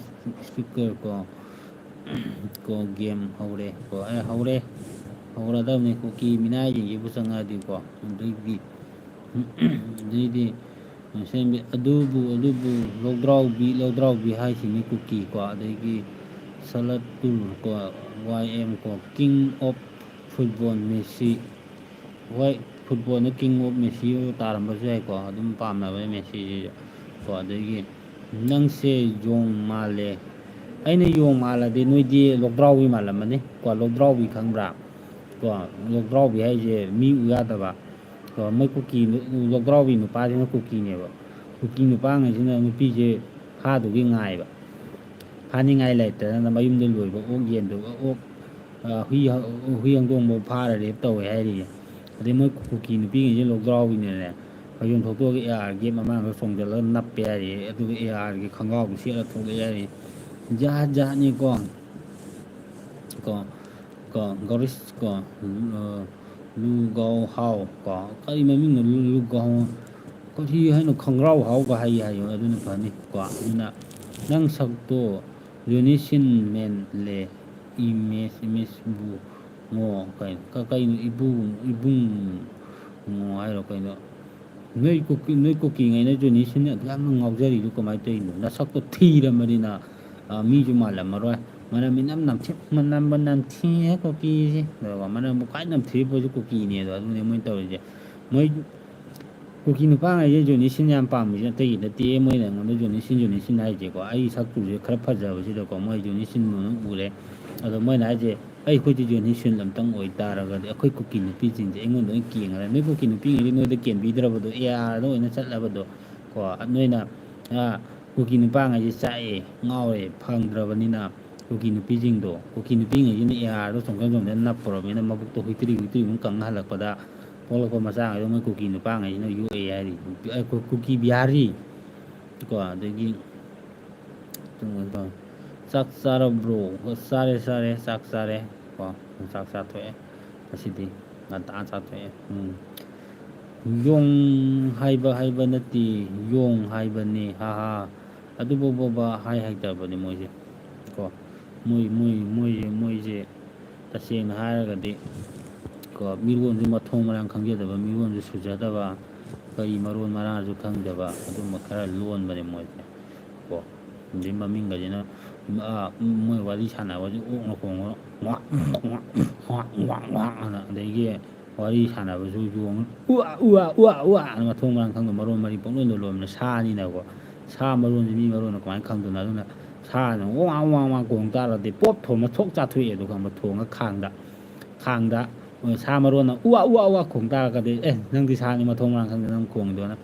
speaker ꯀꯣ, ꯀꯣ, game ꯍꯧꯔꯦ ꯀꯣ, ꯑꯦ, ꯍꯧꯔꯦ, ꯍꯧꯔꯗꯕꯅꯤ꯫ ꯀꯨꯀꯤ ꯃꯤꯅꯥꯏꯁꯤꯡꯁꯤꯕꯨ ꯆꯪꯉꯛꯑꯗꯤꯀꯣ, ꯑꯗꯩꯗꯤ, ꯑꯗꯩꯗꯤ, ꯁꯦꯝꯕꯤ-, ꯑꯗꯨꯕꯨ, ꯑꯗꯨꯕꯨ ꯂꯧꯗ꯭ꯔꯥꯎꯕꯤ, ꯂꯧꯗ꯭ꯔꯥꯎꯕꯤ ꯍꯥꯏꯁꯤꯅꯤ ꯀꯨꯀꯤ ꯀꯣ, ꯑꯗꯒꯤ ꯁꯂꯠꯇꯨꯜ ꯀꯣ, ꯋꯥꯏ ꯑꯦꯝ ꯀꯣ, king of football ꯃꯦꯁꯤ꯫ ꯍꯣꯏ, football ꯗ king of ꯃꯦꯁꯤ ꯇꯥꯔꯝꯕꯁꯨ ꯌꯥꯏꯀꯣ, ꯑꯗꯨꯝ ꯄꯥꯝꯅꯕ ꯃꯦꯁꯤꯁꯤꯁꯨ ꯀꯣ꯫ ꯑꯗꯒꯤ ꯅꯪꯁꯦ ꯌꯣꯡ ꯃꯥꯜꯂꯦ꯫ ꯑꯩꯅ ꯌꯣꯡ ꯃꯥꯜꯂꯗꯤ ꯅꯣꯏꯗꯤ ꯂꯧꯗ꯭ꯔꯥꯎꯕꯤ ꯃꯥꯜꯂꯝꯃꯅꯤ ꯀꯣ꯫ ꯂꯧꯗ꯭ꯔꯥꯎꯕꯤ ꯈꯪꯕ꯭ꯔꯥ? ꯀꯣ, ꯂꯧꯗ꯭ꯔꯥꯎꯕꯤ ꯍꯥꯏꯁꯦ ꯃꯤ ꯎ ꯌꯥꯗꯕ꯫ ꯀꯣ, ꯃꯣꯏ ꯀꯨꯀꯤ, ꯂꯧꯗ꯭ꯔꯥꯎꯕꯤ ꯅꯨꯄꯥꯁꯤꯅ ꯀꯨꯀꯤꯅꯦꯕ꯫ ꯀꯨꯀꯤ ꯅꯨꯄꯥꯉꯩꯁꯤꯅ ꯅꯨꯄꯤꯁꯦ ꯐꯥꯗꯨꯒꯤ ꯉꯥꯏꯕ꯫ ꯐꯥꯅꯤꯡꯉꯥꯏ ꯂꯩꯇꯗꯅ ꯃꯌꯨꯝꯗ ꯂꯣꯏꯕ ꯑꯣꯛ ꯌꯦꯟꯗꯨ, ꯑꯣꯛ, ꯑ, ꯍꯨꯏ ꯍ-, ꯍꯨꯏ ꯍꯧꯗꯣꯡꯐꯥꯎ ꯐꯥꯔ rape ꯇꯧꯋꯦ ꯍꯥꯏꯔꯤꯌꯦ꯫ ꯑꯗꯩ ꯃꯣꯏ ꯀꯨꯀꯤ ꯅꯨꯄꯤꯉꯩꯁꯦ ꯂꯧꯗ꯭ꯔꯥꯎꯕꯤꯅꯅꯦ, ꯐꯩꯖꯣꯝ ꯊꯣꯛꯇꯣꯛꯑꯒ AR gate ꯃꯃꯥꯡꯗ ꯆꯣꯡꯁꯤꯜꯂꯒ ꯅꯞꯄꯦ ꯍꯥꯏꯔꯤꯌꯦ꯫ ꯑꯗꯨꯒ AR ꯒꯤ ꯈꯣꯡꯒ꯭ꯔꯥꯎꯗꯨ ꯁꯦꯠꯂ ꯊꯣꯛꯂꯛꯑꯦ ꯍꯥꯏꯔꯤꯌꯦ꯫ ꯖꯥꯠ ꯖꯥꯠꯅꯤꯀꯣ꯫ ꯀꯣ, ꯀꯣ, ꯒꯧꯔꯤꯁ ꯀꯣ, ꯑ, ꯂꯨꯒꯥꯎ ꯍꯥꯎ ꯀꯣ, ꯀꯔꯤ ꯃꯃꯤꯡꯅꯣ ꯂꯨ-, ꯂꯨꯒꯥꯎ, ꯀꯔꯤ ꯍꯥꯏꯅꯣ, ꯈꯣꯡꯒ꯭ꯔꯥꯎ ꯍꯥꯎꯒ ꯍꯥꯏ ꯍꯥꯏꯌꯣ, ꯑꯗꯨꯅ ꯐꯅꯤ ꯀꯣ꯫ ꯑꯗꯨꯅ ꯅꯪ ꯁꯛꯇꯣ ꯖꯣꯅꯤ ꯁꯤꯟ ꯃꯦꯟ ꯂꯦ, ꯏꯃꯦꯖ, ꯏꯃꯦꯖꯕꯨ ꯉꯣ, ꯀꯩꯅꯣ, ꯀ-, ꯀꯩꯅꯣ, ꯏꯕꯨꯡ, ꯏꯕꯨꯡ ꯉꯣ ꯍꯥꯏꯔꯣ ꯀꯩꯅꯣ? ꯅꯣꯏ ꯀꯨꯀꯤ, ꯅꯣꯏ ꯀꯨꯀꯤꯉꯩꯅ ꯖꯣꯅꯤ ꯁꯤꯟ ꯑꯗꯨ ꯌꯥꯝꯅ ꯉꯥꯎꯖꯔꯤꯗꯨ ꯀꯃꯥꯏꯅ ꯇꯧꯔꯤꯅꯣ? ꯅꯁꯛꯇꯣ ꯊꯤꯔꯕꯅꯤꯅ, ꯑ, ꯃꯤꯁꯨ ꯃꯥꯜꯂꯝꯃꯔꯣꯏ꯫ ꯃꯅꯝ ꯏꯅꯝ ꯅꯝꯊꯤ, ꯃꯅꯝꯕꯨ ꯅꯝꯊꯤꯍꯦ ꯀꯨꯀꯤꯁꯦ꯫ ꯑꯗꯨꯒ ꯃꯅꯝꯕꯨ ꯈ꯭ꯋꯥꯏ ꯅꯝꯊꯤꯕ ꯄꯣꯠꯁꯤ ꯀꯨꯀꯤꯅꯦ꯫ ꯑꯗꯣ ꯑꯗꯨꯅꯦ ꯃꯣꯏꯅ ꯇꯧꯔꯤꯁꯦ꯫ ꯃꯣꯏ ꯀꯨꯀꯤ ꯅꯨꯄꯥꯉꯩꯁꯦ ꯖꯣꯅꯤ ꯁꯤꯟ ꯌꯥꯝ ꯄꯥꯝꯕꯁꯦ ꯑꯇꯩꯒꯤ ꯅꯠꯇꯦ꯫ ꯃꯣꯏꯅ ꯑꯩꯉꯣꯟꯗ ꯖꯣꯅꯤ ꯁꯤꯟ, ꯖꯣꯅꯤ ꯁꯤꯟ ꯍꯥꯏꯁꯦꯀꯣ, ꯑꯩ ꯁꯛꯇꯨꯁꯦ ꯈꯔ ꯐꯖꯕꯁꯤꯗꯀꯣ, ꯃꯣꯏ ꯖꯣꯅꯤ ꯁꯤꯟ ꯑꯗꯨꯝ ꯎꯔꯦ꯫ ꯑꯗꯣ ꯃꯣꯏꯅ ꯍꯥꯏꯁꯦ, "ꯑꯩꯈꯣꯏꯗꯤ ꯖꯣꯅꯤ ꯁꯤꯟ ꯑꯝꯇꯪ ꯑꯣꯏꯇꯥꯔꯒꯗꯤ ꯑꯩꯈꯣꯏ ꯀꯨꯀꯤ ꯅꯨꯄꯤꯁꯤꯡꯁꯦ ꯑꯩꯉꯣꯟꯗ ꯑꯣꯏꯅ ꯀꯦꯡꯉꯔꯦ꯫ ꯅꯣꯏ ꯀꯨꯀꯤ ꯅꯨꯄꯤꯉꯩꯗꯤ ꯅꯣꯏꯗ ꯀꯦꯟꯕꯤꯗ꯭ꯔꯕꯗꯣ, ꯑꯦ ꯑꯥꯔꯗ ꯑꯣꯏꯅ ꯆꯠꯂꯕꯗꯣ ꯀꯣ, ꯅꯣꯏꯅ, ꯑ, ꯀꯨꯀꯤ ꯅꯨꯄꯥꯉꯩꯁꯦ ꯆꯥꯛꯑꯦ, ꯉꯥꯎꯔꯦ, ꯐꯪꯗ꯭ꯔꯕꯅꯤꯅ ꯀꯨꯀꯤ ꯅꯨꯄꯤꯁꯤꯡꯗꯣ, ꯀꯨꯀꯤ ꯅꯨꯄꯤꯉꯩꯁꯤꯅ ꯑꯦ ꯑꯥꯔꯗꯣ ꯆꯣꯡꯊꯣꯛ ꯆꯣꯡꯊꯣꯛ ꯅꯞꯄꯨꯔꯕꯅꯤꯅ ꯃꯕꯨꯛꯇꯣ ꯍꯨꯏꯇ꯭ꯔꯤ ꯍꯨꯏꯇ꯭ꯔꯤ ꯑꯗꯨꯝ ꯀꯪꯉ ꯍꯜꯂꯛꯄꯗ ꯄꯣꯛꯂꯛꯄ ꯃꯆꯥꯉꯩꯗꯣ ꯃꯣꯏ ꯀꯨꯀꯤ ꯅꯨꯄꯥꯉꯩꯁꯤꯅ ꯌꯣꯛꯑꯦ ꯍꯥꯏꯔꯤ꯫ ꯀꯨ-, ꯀꯨꯀꯤ ꯕꯤꯍꯥꯔꯤ ꯀꯣ, ꯑꯗꯒꯤ ꯆꯥꯛ ꯆꯥꯔꯕ꯭ꯔꯣ? ꯆꯥꯔꯦ, ꯆꯥꯔꯦ, ꯆꯥꯛ ꯆꯥꯔꯦ ꯀꯣ, ꯆꯥꯛ ꯆꯥꯊꯣꯛꯑꯦ ꯉꯁꯤꯗꯤ, ꯉꯟꯇꯥ ꯆꯥꯊꯣꯛꯑꯦ꯫ ꯎꯝ꯫ ꯌꯣꯡ ꯍꯥꯏꯕ ꯍꯥꯏꯕ ꯅꯠꯇꯦ, ꯌꯣꯡ ꯍꯥꯏꯕꯅꯦ, ꯍꯥ ꯍꯥ꯫ ꯑꯗꯨꯕꯨ ꯕꯣꯕꯥ ꯍꯥꯏ ꯍꯩꯇꯕꯅꯦ ꯃꯣꯏꯁꯦ ꯀꯣ꯫ ꯃꯣꯏ, ꯃꯣꯏ, ꯃꯣꯏꯁꯦ, ꯃꯣꯏꯁꯦ ꯇꯁꯦꯡꯅ ꯍꯥꯏꯔꯒꯗꯤ ꯀꯣ, ꯃꯤꯔꯣꯟꯁꯨ ꯃꯊꯣꯡ ꯃꯔꯥꯡ ꯈꯪꯖꯗꯕ, ꯃꯤꯔꯣꯟꯁꯨ ꯁꯨꯖꯗꯕ, ꯀꯔꯤ ꯃꯔꯣꯟ ꯃꯔꯥꯡꯁꯨ ꯈꯪꯗꯕ, ꯑꯗꯨꯝꯕ ꯈꯔ ꯂꯣꯟꯕꯅꯦ ꯃꯣꯏꯁꯦ ꯀꯣ꯫ ꯑꯗꯩ ꯃꯃꯤꯡꯒꯁꯤꯅ, ꯑꯥ, ꯃꯣꯏ ꯋꯥꯔꯤ ꯁꯥꯟꯅꯕꯁꯦ ꯑꯣꯛꯅ ꯈꯣꯡꯉꯒ ꯋꯥꯛ, ꯋꯥꯛ, ꯋꯥꯛ, ꯋꯥꯛ, ꯋꯥꯛ ꯑꯅ, ꯑꯗꯒꯤ ꯋꯥꯔꯤ ꯁꯥꯟꯅꯕꯁꯨ ꯌꯣꯡ ꯎꯋꯥ, ꯎꯋꯥ, ꯎꯋꯥ, ꯎꯋꯥ ꯑꯅ ꯃꯊꯣꯡ ꯃꯔꯥꯡ ꯈꯪꯗꯕ ꯃꯔꯣꯟ ꯃꯔꯤ ꯄꯪꯂꯣꯟꯗ ꯂꯣꯟꯕꯅ ꯁꯥꯅꯤꯅꯀꯣ꯫ ꯁꯥ ꯃꯔꯣꯟꯁꯦ ꯃꯤ ꯃꯔꯣꯟꯅ ꯀꯃꯥꯏꯅ ꯈꯪꯗꯣꯏꯅꯣ? ꯑꯗꯨꯅ ꯁꯥꯅ ꯋꯥꯡ, ꯋꯥꯡ, ꯋꯥꯡ ꯈꯣꯡ ꯇꯥꯔꯗꯤ ꯄꯣꯞ ꯊꯣꯝꯅ ꯊꯣꯛ ꯆꯥꯊꯣꯛꯑꯦ꯫ ꯑꯗꯨ ꯈꯪꯕ ꯊꯣꯡꯉ ꯈꯥꯡꯗ, ꯈꯥꯡꯗ ꯁꯥ ꯃꯔꯣꯟꯅ ꯎꯋꯥ, ꯎꯋꯥ, ꯎꯋꯥ ꯈꯣꯡ ꯇꯥꯔꯒꯗꯤ, "ꯑꯦ, ꯅꯪꯗꯤ ꯁꯥꯅꯤ, ꯃꯊꯣꯡ ꯃꯔꯥꯡ ꯈꯪꯗꯦ, ꯅꯪ ꯈꯣꯡꯉꯤꯗꯣꯅ"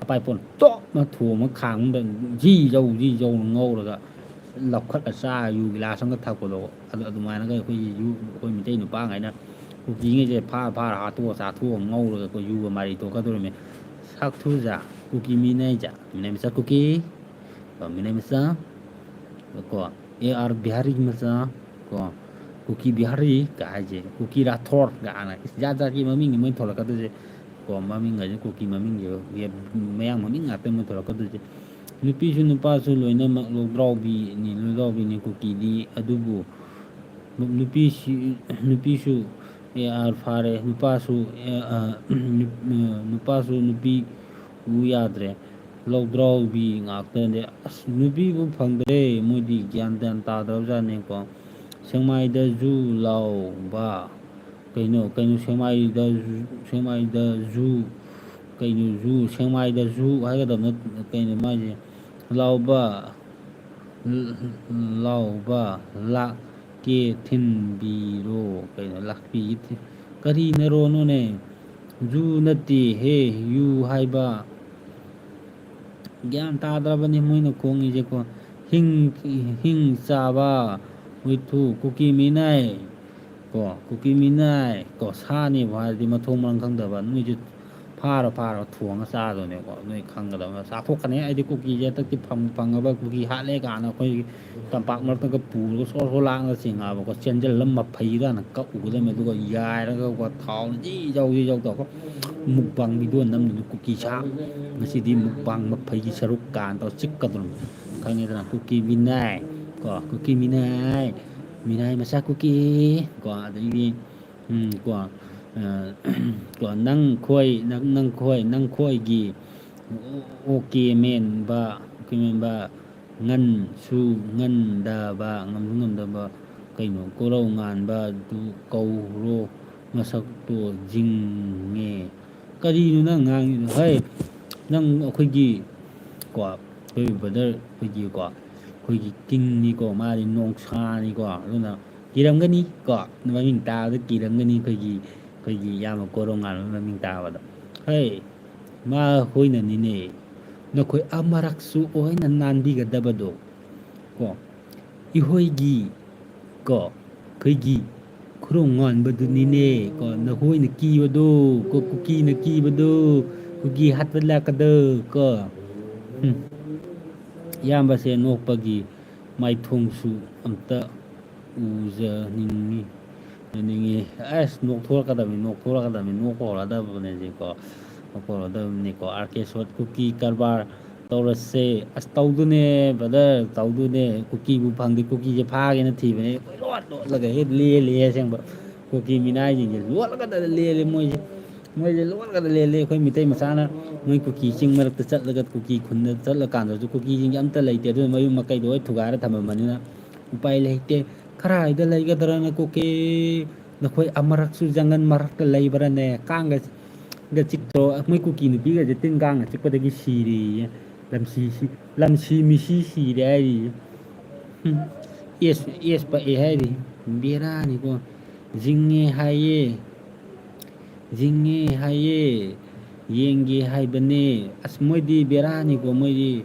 ꯑꯄꯥꯏ ꯄꯣꯟ ꯇꯣꯞꯅ ꯊꯣꯝꯃ ꯈꯥꯡꯗ ꯖꯤ ꯖꯧ, ꯖꯤ ꯖꯧꯅ ꯉꯧꯔꯒ ꯂꯧꯈꯠꯂ ꯆꯥ ꯌꯨ ꯒꯤꯂꯥꯁ ꯑꯃꯒ ꯊꯛꯄꯗꯣ꯫ ꯑꯗꯨ, ꯑꯗꯨꯃꯥꯏꯅꯒ ꯑꯩꯈꯣꯏꯒꯤ ꯌꯨ, ꯑꯩꯈꯣꯏ ꯃꯤꯇꯩ ꯅꯨꯄꯥꯉꯩꯅ ꯀꯨꯀꯤꯉꯩꯁꯦ ꯐꯥꯔ ꯐꯥꯔ ꯍꯥꯠꯇꯣꯛꯑ ꯆꯥꯊꯣꯛꯑ ꯉꯧꯔꯒ ꯑꯩꯈꯣꯏ ꯌꯨꯒ ꯃꯔꯩ ꯇꯣꯛꯀꯗꯧꯔꯤꯃꯤ꯫ ꯁꯛꯊꯨꯖ ꯀꯨꯀꯤ ꯃꯤꯅꯩꯖ, ꯃꯤꯅꯩ ꯃꯆꯥ ꯀꯨꯀꯤ, ꯃꯤꯅꯩ ꯃꯆꯥ, ꯀꯣ, ꯑꯦ ꯑꯥꯔ ꯕꯤꯍꯥꯔꯤ ꯃꯆꯥ, ꯀꯣ, ꯀꯨꯀꯤ ꯕꯤꯍꯥꯔꯤ ꯀ ꯍꯥꯏꯁꯦ, ꯀꯨꯀꯤ ꯔꯥꯊꯣꯔ ꯀꯥꯏꯅ ꯏꯁ ꯖꯥꯠ ꯖꯥꯠꯀꯤ ꯃꯃꯤꯡꯅꯤ ꯃꯣꯏ ꯊꯣꯛꯂꯛꯀꯗꯣꯏꯁꯦ꯫ ꯀꯣ, ꯃꯃꯤꯡ ꯍꯥꯏꯁꯦ ꯀꯨꯀꯤ ꯃꯃꯤꯡꯁꯦ, ꯃꯌꯥꯡ ꯃꯃꯤꯡ ꯉꯥꯛꯇ ꯃꯣꯏ ꯊꯣꯛꯂꯛꯀꯗꯣꯏꯁꯦ꯫ ꯅꯨꯄꯤꯁꯨ ꯅꯨꯄꯥꯁꯨ ꯂꯣꯏꯅꯃꯛ ꯂꯧꯗ꯭ꯔꯥꯎꯕꯤꯅꯤ, ꯂꯧꯗ꯭ꯔꯥꯎꯕꯤꯅꯤ ꯀꯨꯀꯤꯗꯤ꯫ ꯑꯗꯨꯕꯨ ꯅꯨ-, ꯅꯨꯄꯤꯁꯤ, ꯅꯨꯄꯤꯁꯨ ꯑꯦ ꯑꯥꯔ ꯐꯥꯔꯦ, ꯅꯨꯄꯥꯁꯨ, ꯑꯦ, ꯑ, ꯅꯨꯞ-, ꯑ, ꯅꯨꯄꯥꯁꯨ ꯅꯨꯄꯤ ꯎ ꯌꯥꯗ꯭ꯔꯦ꯫ ꯂꯧꯗ꯭ꯔꯥꯎꯕꯤ ꯉꯥꯛꯇꯅꯦ꯫ ꯑꯁ, ꯅꯨꯄꯤꯕꯨ ꯐꯪꯗ꯭ꯔꯦ, ꯃꯣꯏꯗꯤ ꯒ꯭ꯌꯥꯟ ꯇ꯭ꯌꯥꯟ ꯇꯥꯗ꯭ꯔꯕꯖꯥꯠꯅꯤꯀꯣ꯫ ꯁꯦꯛꯃꯥꯏꯗ ꯖꯨ ꯂꯥꯎꯕ, ꯀꯩꯅꯣ, ꯀꯩꯅꯣ, ꯁꯦꯛꯃꯥꯏꯗ ꯖꯨ, ꯁꯦꯛꯃꯥꯏꯗ ꯖꯨ, ꯀꯩꯅꯣ, ꯖꯨ, ꯁꯦꯛꯃꯥꯏꯗ ꯖꯨ ꯍꯥꯏꯒꯗꯕ ꯅꯠ-, ꯀꯩꯅꯣ ꯃꯥꯏꯁꯦ? ꯂꯥꯎꯕ, ꯂ-, ꯂꯥꯎꯕ, ꯂꯥꯛꯀꯦ ꯊꯤꯟꯕꯤꯔꯣ, ꯀꯩꯅꯣ, ꯂꯥꯛꯄꯤꯒꯦ ꯊꯤ-, ꯀꯔꯤꯅꯔꯣꯅꯣꯅꯦ? ꯖꯨ ꯅꯠꯇꯦ ꯍꯦ, ꯌꯨ ꯍꯥꯏꯕ꯫ ꯒ꯭ꯌꯥꯟ ꯇꯥꯗ꯭ꯔꯕꯅꯤ ꯃꯣꯏꯅ ꯈꯣꯡꯉꯤꯁꯦꯀꯣ꯫ ꯍꯤꯡ, ꯍꯤꯡ ꯆꯥꯕ ꯍꯨꯏꯊꯨ, ꯀꯨꯀꯤ ꯃꯤꯅꯥꯏ ꯀꯣ, ꯀꯨꯀꯤ ꯃꯤꯅꯥꯏ ꯀꯣ, ꯁꯥꯅꯦꯕꯨ ꯍꯥꯏꯔꯗꯤ ꯃꯊꯣꯡ ꯃꯔꯝ ꯈꯪꯗꯕ, ꯅꯣꯏꯁꯨ ꯐꯥꯔ ꯐꯥꯔ ꯊꯣꯡꯉ ꯆꯥꯗꯣꯏꯅꯦꯀꯣ꯫ ꯅꯣꯏ ꯈꯪꯒꯗꯕ, ꯆꯥꯊꯣꯛꯀꯅꯤ꯫ ꯑꯩꯗꯤ ꯀꯨꯀꯤꯁꯦ ꯍꯟꯗꯛꯇꯤ ꯐꯪ ꯐꯪꯉꯕ, ꯀꯨꯀꯤ ꯍꯥꯠꯂꯦ ꯀꯥꯏꯅ ꯑꯩꯈꯣꯏꯒꯤ ꯇꯝꯄꯥꯛ ꯃꯔꯛꯇꯒ ꯄꯨꯔꯒ ꯁꯣꯔ ꯁꯣꯔ ꯂꯥꯡꯉꯒ ꯆꯤꯡꯉꯛꯑꯕꯀꯣ, ꯆꯦꯟꯁꯤꯜꯂꯒ ꯃꯐꯩ ꯀꯥꯏꯅ ꯀꯛꯎꯒꯗꯕꯅꯤ꯫ ꯑꯗꯨꯒ ꯌꯥꯏꯔꯒꯀꯣ, ꯊꯥꯎꯅ ꯖꯤ ꯖꯧ ꯖꯤ ꯖꯧ ꯇꯧꯔꯒ ꯃꯨꯛꯕꯥꯡ ꯚꯤꯗꯤꯑꯣ ꯅꯝꯗꯣꯏꯅꯤ꯫ ꯀꯨꯀꯤ ꯁꯥ, ꯉꯁꯤꯗꯤ ꯃꯨꯛꯕꯥꯡ ꯃꯐꯩꯒꯤ ꯁꯔꯨꯛ ꯀꯥꯟ ꯇꯧꯔ ꯆꯤꯛꯀꯗꯧꯔꯤꯕꯅꯤ꯫ ꯈꯪꯉꯦꯗꯅ, ꯀꯨꯀꯤ ꯃꯤꯅꯥꯏ ꯀꯣ, ꯀꯨꯀꯤ ꯃꯤꯅꯥꯏ, ꯃꯤꯅꯥꯏ ꯃꯆꯥ ꯀꯨꯀꯤ ꯀꯣ, ꯑꯗꯩꯗꯤ, ꯎꯝ, ꯀꯣ, ꯑ, ꯀꯣ, ꯅꯪ ꯈꯣꯏ, ꯅꯪ, ꯅꯪ ꯈꯣꯏ, ꯅꯪ ꯈꯣꯏꯒꯤ ꯑꯣ-, ꯑꯣꯀꯦ ꯃꯦꯟꯕ, ꯑꯣꯀꯦ ꯃꯦꯟꯕ, ꯉꯟꯁꯨ ꯉꯟꯗꯕ, ꯉꯝꯁꯨ ꯉꯝꯗꯕ, ꯀꯩꯅꯣ, ꯀꯣꯔꯧ ꯉꯥꯟꯕꯗꯨ ꯀꯧꯔꯣ, ꯃꯁꯛꯇꯣ ꯖꯤꯡꯉꯦ꯫ ꯀꯔꯤꯅꯣ ꯅꯪ ꯉꯥꯡꯉꯤꯗꯣ? ꯍꯩ, ꯅꯪ ꯑꯩꯈꯣꯏꯒꯤ, ꯀꯣ, ꯑꯩꯈꯣꯏ ꯕ꯭ꯔꯗꯔ, ꯑꯩꯈꯣꯏꯒꯤ, ꯀꯣ, ꯑꯩꯈꯣꯏꯒꯤ ꯀꯤꯡꯅꯤꯀꯣ, ꯃꯥꯗꯤ ꯅꯣꯡꯁꯥꯅꯤꯀꯣ, ꯑꯗꯨꯅ ꯀꯤꯔꯝꯒꯅꯤ ꯀꯣ, ꯃꯃꯤꯡ ꯇꯥꯕꯗ ꯀꯤꯔꯝꯒꯅꯤ ꯑꯩꯈꯣꯏꯒꯤ, ꯑꯩꯈꯣꯏꯒꯤ ꯏꯌꯥꯝꯕ ꯀꯣꯔꯧꯉꯥꯟꯕ ꯃꯃꯤꯡ ꯇꯥꯕꯗꯣ꯫ ꯍꯩ, ꯃꯥ ꯍꯣꯏꯅꯅꯤꯅꯦ, ꯅꯈꯣꯏ ꯑꯃꯔꯛꯁꯨ ꯑꯣꯏꯅ ꯅꯥꯟꯕꯤꯒꯗꯕꯗꯣ ꯀꯣ, ꯏꯍꯣꯏꯒꯤ ꯀꯣ, ꯑꯩꯈꯣꯏꯒꯤ ꯈꯨꯔꯨꯝ ꯉꯥꯟꯕꯗꯨꯅꯤꯅꯦ ꯀꯣ, ꯅꯈꯣꯏꯅ ꯀꯤꯕꯗꯣ ꯀꯣ, ꯀꯨꯀꯤꯅ ꯀꯤꯕꯗꯣ, ꯀꯨꯀꯤ ꯍꯥꯠꯄ ꯂꯥꯛꯀꯗꯧ ꯀꯣ꯫ ꯎꯝ꯫ ꯏꯌꯥꯝꯕꯁꯦ ꯅꯣꯛꯄꯒꯤ ꯃꯥꯏꯊꯣꯡꯁꯨ ꯑꯝꯇ ꯎꯖꯅꯤꯡꯉꯤ, ꯎꯖꯅꯤꯡꯉꯤ꯫ ꯑꯁ, ꯅꯣꯛꯊꯣꯔꯛꯀꯗꯕꯅꯤ, ꯅꯣꯛꯊꯣꯔꯛꯀꯗꯕꯅꯤ, ꯅꯣꯛꯄ ꯍꯧꯔꯛꯑꯗꯕꯅꯦ ꯍꯧꯖꯤꯛꯀꯣ, ꯅꯣꯛꯄ ꯍꯧꯔꯛꯑꯗꯕꯅꯤꯀꯣ꯫ ꯑꯥꯔ ꯀꯦ ꯁꯣꯠ ꯀꯨꯀꯤ ꯀꯔꯕꯥꯔ ꯇꯧꯔꯁꯦ꯫ ꯑꯁ, ꯇꯧꯗꯨꯅꯦ, ꯕ꯭ꯔꯗꯔ, ꯇꯧꯗꯨꯅꯦ꯫ ꯀꯨꯀꯤꯕꯨ ꯐꯪꯗꯦ, ꯀꯨꯀꯤꯁꯦ ꯐꯥꯒꯦꯅ ꯊꯤꯕꯅꯦ꯫ ꯀꯣꯏꯂꯣꯠ ꯂꯣꯠꯂꯒ ꯍꯦꯛ ꯂꯦꯜꯂꯦ ꯑꯁꯦꯡꯕ꯫ ꯀꯨꯀꯤ ꯃꯤꯅꯥꯏꯁꯤꯡꯁꯦ ꯂꯣꯠꯂꯒꯗ ꯂꯦꯜꯂꯦ ꯃꯣꯏꯁꯦ꯫ ꯃꯣꯏꯁꯦ ꯂꯣꯟꯒꯗ ꯂꯦꯜꯂꯦ꯫ ꯑꯩꯈꯣꯏ ꯃꯤꯇꯩ ꯃꯆꯥꯅ ꯃꯣꯏ ꯀꯨꯀꯤ ꯆꯤꯡ ꯃꯔꯛꯇ ꯆꯠꯂꯒ, ꯀꯨꯀꯤ ꯈꯨꯟꯗ ꯆꯠꯂꯀꯥꯟꯗꯁꯨ ꯀꯨꯀꯤꯁꯤꯡꯁꯦ ꯑꯝꯇ ꯂꯩꯇꯦ꯫ ꯑꯗꯨꯅ ꯃꯌꯨꯝ ꯃꯀꯩꯗꯣ ꯂꯣꯏ ꯊꯨꯒꯥꯏꯔ ꯊꯝꯃꯝꯕꯅꯤꯅ ꯎꯄꯥꯏ ꯂꯩꯇꯦ꯫ "ꯈꯔꯥꯏꯗ ꯂꯩꯒꯗ꯭ꯔꯅ ꯀꯨꯀꯤ? ꯅꯈꯣꯏ ꯑꯃꯔꯛꯁꯨ ꯖꯪꯒꯜ ꯃꯔꯛꯇ ꯂꯩꯕ꯭ꯔꯅꯦ? ꯀꯥꯡꯒ ꯒ ꯆꯤꯛꯇ꯭ꯔꯣ?" ꯃꯣꯏ ꯀꯨꯀꯤ ꯅꯨꯄꯤꯒꯁꯦ ꯇꯤꯟ ꯀꯥꯡꯅ ꯆꯤꯛꯄꯗꯒꯤ ꯁꯤꯔꯦꯌꯦ꯫ ꯂꯝꯁꯤ ꯁꯤ-, ꯂꯝꯁꯤ ꯃꯤꯁꯤ ꯁꯤꯔꯦ ꯍꯥꯏꯔꯤꯌꯦ꯫ ꯍꯨꯝ꯫ ꯑꯦꯁ, ꯑꯦꯁ ꯄꯛꯑꯦ ꯍꯥꯏꯔꯤ꯫ ꯕꯦꯔꯥꯅꯤꯀꯣ꯫ ꯖꯤꯡꯉꯦ ꯍꯥꯏꯌꯦ꯫ ꯖꯤꯡꯉꯦ ꯍꯥꯏꯌꯦ꯫ ꯌꯦꯡꯒꯦ ꯍꯥꯏꯕꯅꯦ꯫ ꯑꯁ, ꯃꯣꯏꯗꯤ ꯕꯦꯔꯥꯅꯤꯀꯣ, ꯃꯣꯏꯗꯤ꯫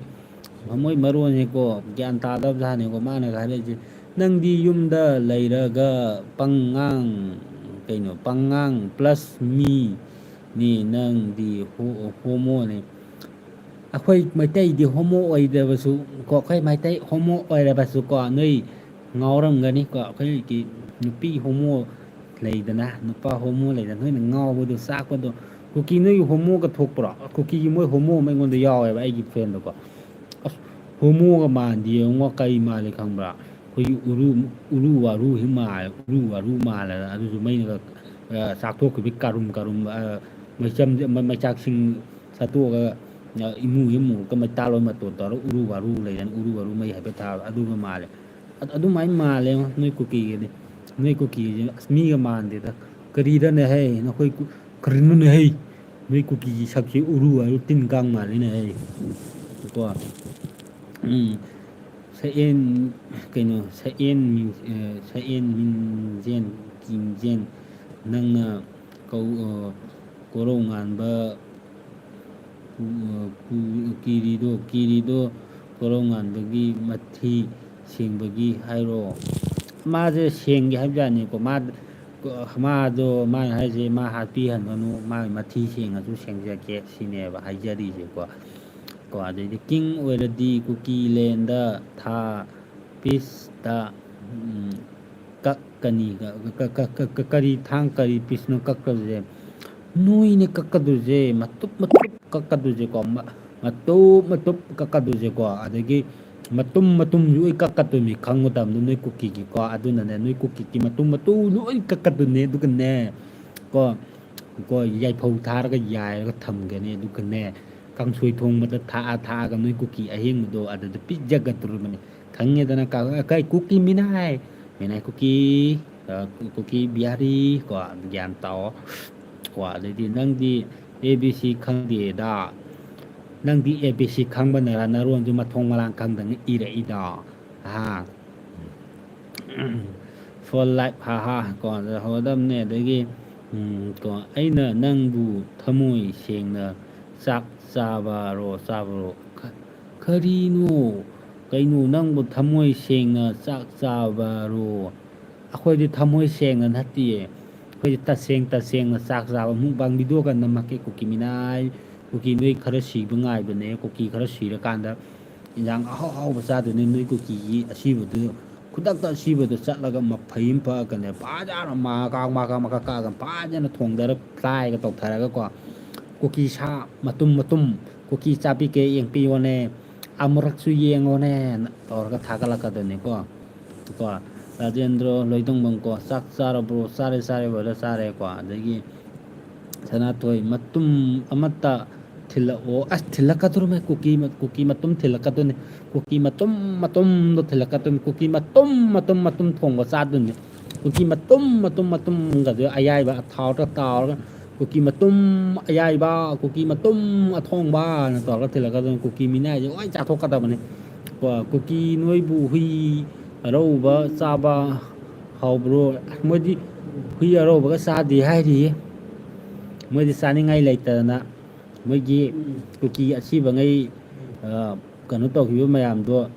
ꯃꯣꯏ ꯃꯔꯣꯟꯁꯦꯀꯣ, ꯒ꯭ꯌꯥꯟ ꯇꯥꯗꯕ ꯖꯥꯠꯅꯤꯀꯣ꯫ ꯃꯥꯅ ꯍꯥꯏꯔꯛꯏꯁꯦ, "ꯅꯪꯗꯤ ꯌꯨꯝꯗ ꯂꯩꯔꯒ ꯄꯪꯉꯥꯡ, ꯀꯩꯅꯣ, ꯄꯪꯉꯥꯡ plus ꯃꯤ ꯅꯤ, ꯅꯪꯗꯤ ꯍꯣ-, ꯍꯣꯃꯣꯅꯤ꯫" ꯑꯩꯈꯣꯏ ꯃꯩꯇꯩꯗꯤ ꯍꯣꯃꯣ ꯑꯣꯏꯗꯕꯁꯨ ꯀꯣ, ꯑꯩꯈꯣꯏ ꯃꯩꯇꯩ ꯍꯣꯃꯣ ꯑꯣꯏꯔꯕꯁꯨ ꯀꯣ, ꯅꯣꯏ ꯉꯥꯎꯔꯝꯒꯅꯤ ꯀꯣ, ꯑꯩꯈꯣꯏꯒꯤ ꯅꯨꯄꯤ ꯍꯣꯃꯣ ꯂꯩꯗꯅ, ꯅꯨꯄꯥ ꯍꯣꯃꯣ ꯂꯩꯗꯅ, ꯅꯣꯏꯅ ꯉꯥꯎꯕꯗꯣ, ꯆꯥꯛꯄꯗꯣ꯫ ꯀꯨꯀꯤ ꯅꯣꯏꯒꯤ ꯍꯣꯃꯣꯒ ꯊꯣꯛꯄ꯭ꯔꯣ? ꯀꯨꯀꯤꯒꯤ ꯃꯣꯏ ꯍꯣꯃꯣ ꯑꯃ ꯑꯩꯉꯣꯟꯗ ꯌꯥꯎꯋꯦꯕ, ꯑꯩꯒꯤ friend ꯀꯣ꯫ ꯑꯁ, ꯍꯣꯃꯣꯒ ꯃꯥꯟꯗꯦ ꯌꯦꯡꯉꯣ, ꯀꯔꯤ ꯃꯥꯜꯂꯦ ꯈꯪꯕ꯭ꯔꯥ? ꯑꯩꯈꯣꯏꯒꯤ ꯎꯔꯨ, ꯎꯔꯨ ꯋꯥꯔꯨ ꯍꯤ ꯃꯥꯜꯂꯦ, ꯎꯔꯨ ꯋꯥꯔꯨ ꯃꯥꯜꯂꯦ꯫ ꯑꯗꯨꯁꯨ ꯃꯩꯅꯒ, ꯑ, ꯆꯥꯛꯊꯣꯛꯈꯤꯕꯒꯤ ꯀꯥꯔꯨꯝ ꯀꯥꯔꯨꯝ, ꯑ, ꯃꯩꯆꯝ-, ꯃ-, ꯃꯩꯆꯥꯛꯁꯤꯡ ꯁꯠꯇꯣꯛꯑꯒ, ꯑ, ꯏꯃꯨ ꯏꯃꯨ ꯀꯃꯩ ꯇꯥꯂꯣꯏ ꯃꯇꯣꯟ ꯇꯧꯔꯒ ꯎꯔꯨ ꯋꯥꯔꯨ ꯂꯩꯗꯅ, ꯎꯔꯨ ꯋꯥꯔꯨ ꯃꯩ ꯍꯥꯏꯐꯦꯠ ꯊꯥꯕ ꯑꯗꯨꯒ ꯃꯥꯜꯂꯦ꯫ ꯑ-, ꯑꯗꯨꯃꯥꯏꯅ ꯃꯥꯜꯂꯦ ꯅꯣꯏ ꯀꯨꯀꯤꯒꯤꯗꯤ꯫ ꯅꯣꯏ ꯀꯨꯀꯤꯒꯤꯁꯦ ꯑꯁ ꯃꯤꯒ ꯃꯥꯟꯗꯦꯗ꯫ ꯀꯔꯤꯗꯅꯦ ꯍꯩ ꯅꯈꯣꯏ ꯀꯨ-, ꯀꯔꯤꯅꯣꯅꯦ ꯍꯩ? ꯅꯣꯏ ꯀꯨꯀꯤꯒꯤ ꯁꯛꯁꯤ ꯎꯔꯨ ꯋꯥꯔꯨ ꯇꯤꯟ ꯀꯥꯡ ꯃꯥꯜꯂꯤꯅꯦ ꯍꯩ꯫ ꯀꯣ꯫ ꯎꯝ꯫ ꯁꯛꯑꯦꯟ, ꯀꯩꯅꯣ, ꯁꯛꯑꯦꯟ ꯃꯤꯡ-, ꯑ, ꯁꯛꯑꯦꯟ ꯃꯤꯡꯖꯦꯟ, ꯀꯤꯡꯖꯦꯟ, ꯅꯪꯅ ꯀꯧ-, ꯑ, ꯀꯣꯔꯧꯉꯥꯟꯕ ꯄꯨ-, ꯑ, ꯄꯨ-, ꯀꯤꯔꯤꯗꯣ, ꯀꯤꯔꯤꯗꯣ ꯀꯣꯔꯧꯉꯥꯟꯕꯒꯤ ꯃꯊꯤ ꯁꯦꯡꯕꯒꯤ ꯍꯥꯏꯔꯣ? ꯃꯥꯁꯦ ꯁꯦꯡꯒꯦ ꯍꯥꯏꯕ ꯖꯥꯠꯅꯤꯀꯣ꯫ ꯃꯥ-, ꯃꯥꯗꯣ, ꯃꯥꯅ ꯍꯥꯏꯁꯦ, "ꯃꯥ ꯍꯥꯠꯄꯤꯍꯟꯒꯅꯨ, ꯃꯥꯒꯤ ꯃꯊꯤ ꯁꯦꯡꯉꯁꯨ ꯁꯦꯡꯖꯒꯦ", ꯁꯤꯅꯦꯕ ꯍꯥꯏꯖꯔꯤꯁꯦꯀꯣ꯫ ꯀꯣ, ꯑꯗꯩꯗꯤ king ꯑꯣꯏꯔꯗꯤ ꯀꯨꯀꯤ land ꯊꯥ piece ꯇ, ꯎꯝ, ꯀꯛꯀꯅꯤ꯫ ꯀ-, ꯀ-, ꯀ-, ꯀ-, ꯀ-, ꯀꯔꯤ ꯊꯥꯡ, ꯀꯔꯤ piece ꯅꯣ ꯀꯛꯀꯗꯣꯏꯁꯦ? ꯅꯣꯏꯅꯦ ꯀꯛꯀꯗꯣꯏꯁꯦ, ꯃꯇꯨꯞ ꯃꯇꯨꯞ ꯀꯛꯀꯗꯣꯏꯁꯦꯀꯣ, ꯃ-, ꯃꯇꯨꯞ ꯃꯇꯨꯞ ꯀꯛꯀꯗꯣꯏꯁꯦꯀꯣ꯫ ꯑꯗꯒꯤ ꯃꯇꯨꯝ ꯃꯇꯨꯝꯁꯨ ꯂꯣꯏ ꯀꯛꯀꯗꯣꯏꯅꯤ, ꯈꯪꯒꯗꯕꯅꯤ ꯅꯣꯏ ꯀꯨꯀꯤꯒꯤꯀꯣ꯫ ꯑꯗꯨꯅꯅꯦ, ꯅꯣꯏ ꯀꯨꯀꯤꯒꯤ ꯃꯇꯨꯝ ꯃꯇꯨꯝ ꯂꯣꯏ ꯀꯛꯀꯗꯣꯏꯅꯦ꯫ ꯑꯗꯨꯒꯅꯦ, ꯀꯣ, ꯀꯣ, ꯌꯥꯏꯐꯧ ꯊꯥꯔꯒ ꯌꯥꯏꯔꯒ ꯊꯝꯒꯅꯤ꯫ ꯑꯗꯨꯒꯅꯦ, ꯀꯥꯡꯁꯣꯏ ꯊꯣꯡꯕꯗ ꯊꯥꯛꯑ ꯊꯥꯛꯑꯒ ꯅꯣꯏ ꯀꯨꯀꯤ ꯑꯍꯤꯡꯕꯗꯣ ꯑꯗꯨꯗ ꯄꯤꯖꯒꯗꯧꯔꯤꯕꯅꯤ꯫ ꯈꯪꯉꯦꯗꯅ, ꯀ-, ꯀꯩ ꯀꯨꯀꯤ ꯃꯤꯅꯥꯏ, ꯃꯤꯅꯥꯏ ꯀꯨꯀꯤ, ꯑ, ꯀꯨꯀꯤ ꯕꯤꯍꯥꯔꯤ, ꯀꯣ, ꯒ꯭ꯌꯥꯟ ꯇꯥꯑꯣ꯫ ꯀꯣ, ꯑꯗꯩꯗꯤ ꯅꯪꯗꯤ A B C ꯈꯪꯗꯦꯗ, ꯅꯪꯗꯤ A B C ꯈꯪꯕꯅꯔ ꯅꯔꯣꯟꯁꯨ ꯃꯊꯣꯡ ꯃꯔꯥꯡ ꯈꯪꯗꯉꯩ ꯏꯔꯛꯏꯗꯣ? ꯍꯥ? For life, ꯍꯥ ꯍꯥ, ꯀꯣ, ꯍꯧꯒꯗꯕꯅꯦ꯫ ꯑꯗꯒꯤ, ꯎꯝ, ꯀꯣ, "ꯑꯩꯅ ꯅꯪꯕꯨ ꯊꯃꯣꯏ ꯁꯦꯡꯅ ꯆꯥꯛ ꯆꯥꯕꯔꯣ, ꯆꯥꯕꯔꯣ?" ꯀ-, ꯀꯔꯤꯅꯣ? ꯀꯩꯅꯣ ꯅꯪꯕꯨ ꯊꯃꯣꯏ ꯁꯦꯡꯅ ꯆꯥꯛ ꯆꯥꯕꯔꯣ? ꯑꯩꯈꯣꯏꯗꯤ ꯊꯃꯣꯏ ꯁꯦꯡꯅ ꯅꯠꯇꯤꯌꯦ꯫ ꯑꯩꯈꯣꯏꯗꯤ ꯇꯁꯦꯡ ꯇꯁꯦꯡꯅ ꯆꯥꯛ ꯆꯥꯕ mukbang videoꯒ ꯅꯝꯃꯛꯀꯦ꯫ ꯀꯨꯀꯤ ꯃꯤꯅꯥꯏ, ꯀꯨꯀꯤ ꯅꯣꯏ ꯈꯔ ꯁꯤꯕ ꯉꯥꯏꯕꯅꯦ꯫ ꯀꯨꯀꯤ ꯈꯔ ꯁꯤꯔꯀꯥꯟꯗ ꯏꯟꯖꯥꯡ ꯑꯍꯥꯎ ꯑꯍꯥꯎꯕ ꯆꯥꯗꯣꯏꯅꯦ꯫ ꯅꯣꯏ ꯀꯨꯀꯤꯒꯤ ꯑꯁꯤꯕꯗꯨ, ꯈꯨꯗꯛꯇ ꯑꯁꯤꯕꯗꯨ ꯆꯠꯂꯒ ꯃꯐꯩ ꯑꯃ ꯐꯛꯑꯒꯅꯦ, ꯐꯖꯅ ꯃꯀꯥ ꯃꯀꯥ ꯃꯀꯥ ꯀꯛꯑꯒ ꯐꯖꯅ ꯊꯣꯡꯗꯔ fryꯒ ꯇꯧꯊꯔꯒꯀꯣ, ꯀꯨꯀꯤ ꯁꯥ ꯃꯇꯨꯝ ꯃꯇꯨꯝ, "ꯀꯨꯀꯤ ꯆꯥꯕꯤꯒꯦ, ꯌꯦꯡꯕꯤꯌꯣꯅꯦ, ꯑꯃꯨꯔꯛꯁꯨ ꯌꯦꯡꯉꯣꯅꯦꯅ" ꯇꯧꯔꯒ ꯊꯥꯒꯠꯂꯛꯀꯗꯣꯏꯅꯤꯀꯣ꯫ ꯀꯣ, ꯔꯥꯖꯦꯟꯗ꯭ꯔꯣ ꯂꯣꯏꯗꯣꯡꯕꯝ ꯀꯣ, "ꯆꯥꯛ ꯆꯥꯔꯕ꯭ꯔꯣ?" "ꯆꯥꯔꯦ, ꯆꯥꯔꯦ brother, ꯆꯥꯔꯦ" ꯀꯣ꯫ ꯑꯗꯒꯤ ꯁꯅꯥꯊꯣꯏ, "ꯃꯇꯨꯝ ꯑꯃꯠꯇ ꯊꯤꯜꯂꯛꯑꯣ"꯫ ꯑꯁ, ꯊꯤꯜꯂꯛꯀꯗꯧꯔꯝꯃꯦ꯫ ꯀꯨꯀꯤ ꯃ-, ꯀꯨꯀꯤ ꯃꯇꯨꯝ ꯊꯤꯜꯂꯛꯀꯗꯣꯏꯅꯦ꯫ ꯀꯨꯀꯤ ꯃꯇꯨꯝ ꯃꯇꯨꯝꯗꯣ ꯊꯤꯜꯂꯛꯀꯗꯣꯏꯅꯤ꯫ ꯀꯨꯀꯤ ꯃꯇꯨꯝ ꯃꯇꯨꯝ ꯃꯇꯨꯝ ꯊꯣꯡꯕ ꯆꯥꯗꯣꯏꯅꯤ꯫ ꯀꯨꯀꯤ ꯃꯇꯨꯝ ꯃꯇꯨꯝ ꯃꯇꯨꯝꯒꯗꯣ ꯑꯌꯥꯏꯕ ꯊꯥꯎꯗ ꯇꯥꯎꯔꯒ, ꯀꯨꯀꯤ ꯃꯇꯨꯝ ꯑꯌꯥꯏꯕ, ꯀꯨꯀꯤ ꯃꯇꯨꯝ ꯑꯊꯣꯡꯕꯅ ꯇꯧꯔꯒ ꯊꯤꯜꯂꯛꯀꯗꯣꯏꯅꯤ꯫ ꯀꯨꯀꯤ ꯃꯤꯅꯥꯏꯁꯦ ꯂꯣꯏ ꯆꯥꯊꯣꯛꯀꯗꯕꯅꯤ꯫ ꯀꯣ, ꯀꯨꯀꯤ ꯅꯣꯏꯕꯨ ꯍꯨꯏ ꯑꯔꯧꯕ ꯆꯥꯕ ꯍꯥꯎꯕ꯭ꯔꯣ? ꯃꯣꯏꯗꯤ ꯍꯨꯏ ꯑꯔꯧꯕꯒ ꯆꯥꯗꯦ ꯍꯥꯏꯔꯤꯌꯦ꯫ ꯃꯣꯏꯗꯤ ꯆꯥꯅꯤꯡꯉꯥꯏ ꯂꯩꯇꯗꯅ ꯃꯣꯏꯒꯤ ꯀꯨꯀꯤ ꯑꯁꯤꯕꯉꯩ, ꯑ, ꯀꯩꯅꯣ ꯇꯧꯈꯤꯕ ꯃꯌꯥꯝꯗꯣ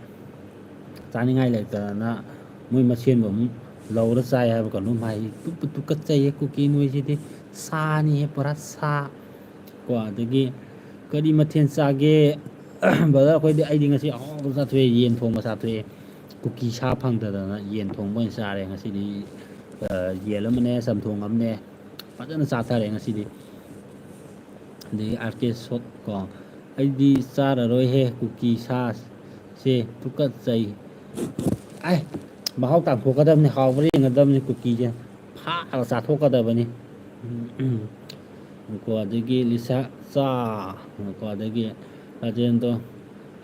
ꯆꯥꯅꯤꯡꯉꯥꯏ ꯂꯩꯇꯗꯅ ꯃꯣꯏ ꯃꯁꯦꯟꯕꯨ ꯑꯃꯨꯛ ꯂꯧꯔ ꯆꯥꯏ ꯍꯥꯏꯕ ꯀꯩꯅꯣꯝ ꯍꯥꯏ꯫ ꯇꯨ-, ꯇꯨꯀꯠꯆꯩꯌꯦ, ꯀꯨꯀꯤ ꯅꯣꯏꯁꯤꯗꯤ ꯁꯥꯅꯤꯍꯦ, ꯄꯨꯔꯥ ꯁꯥ꯫ ꯀꯣ, ꯑꯗꯒꯤ ꯀꯔꯤ ꯃꯊꯦꯜ ꯆꯥꯒꯦ? Brother, ꯑꯩꯈꯣꯏꯗꯤ, ꯑꯩꯗꯤ ꯉꯁꯤ ꯑꯍꯥꯎꯕ ꯆꯥꯊꯣꯛꯑꯦ, ꯌꯦꯟ ꯊꯣꯡꯕ ꯆꯥꯊꯣꯛꯑꯦ꯫ ꯀꯨꯀꯤ ꯁꯥ ꯐꯪꯗꯗꯅ ꯌꯦꯟ ꯊꯣꯡꯕ ꯑꯣꯏꯅ ꯆꯥꯔꯦ ꯉꯁꯤꯗꯤ꯫ ꯑ, ꯌꯦꯟ ꯑꯃꯅꯦ, ꯆꯝꯊꯣꯡ ꯑꯃꯅꯦ, ꯐꯖꯅ ꯆꯥꯊꯔꯦ ꯉꯁꯤꯗꯤ꯫ ꯑꯗꯒꯤ R K Shot ꯀꯣ, "ꯑꯩꯗꯤ ꯆꯥꯔꯔꯣꯏꯍꯦ ꯀꯨꯀꯤ ꯁꯥꯁꯦ, ꯇꯨꯀꯠꯆꯩ"꯫ ꯑꯥꯏ, ꯃꯍꯥꯎ ꯇꯥꯡꯊꯣꯛꯀꯗꯕꯅꯤ, ꯍꯥꯎꯕ꯭ꯔꯥ ꯌꯦꯡꯒꯗꯕꯅꯤ ꯀꯨꯀꯤꯁꯦ꯫ ꯐꯥꯔꯒ ꯆꯥꯊꯣꯛꯀꯗꯕꯅꯤ꯫ ꯎꯝ, ꯎꯝ꯫ ꯀꯣ, ꯑꯗꯒꯤ ꯂꯤꯁꯥ ꯆꯥ, ꯀꯣ, ꯑꯗꯒꯤ ꯔꯥꯖꯦꯟꯗꯣ,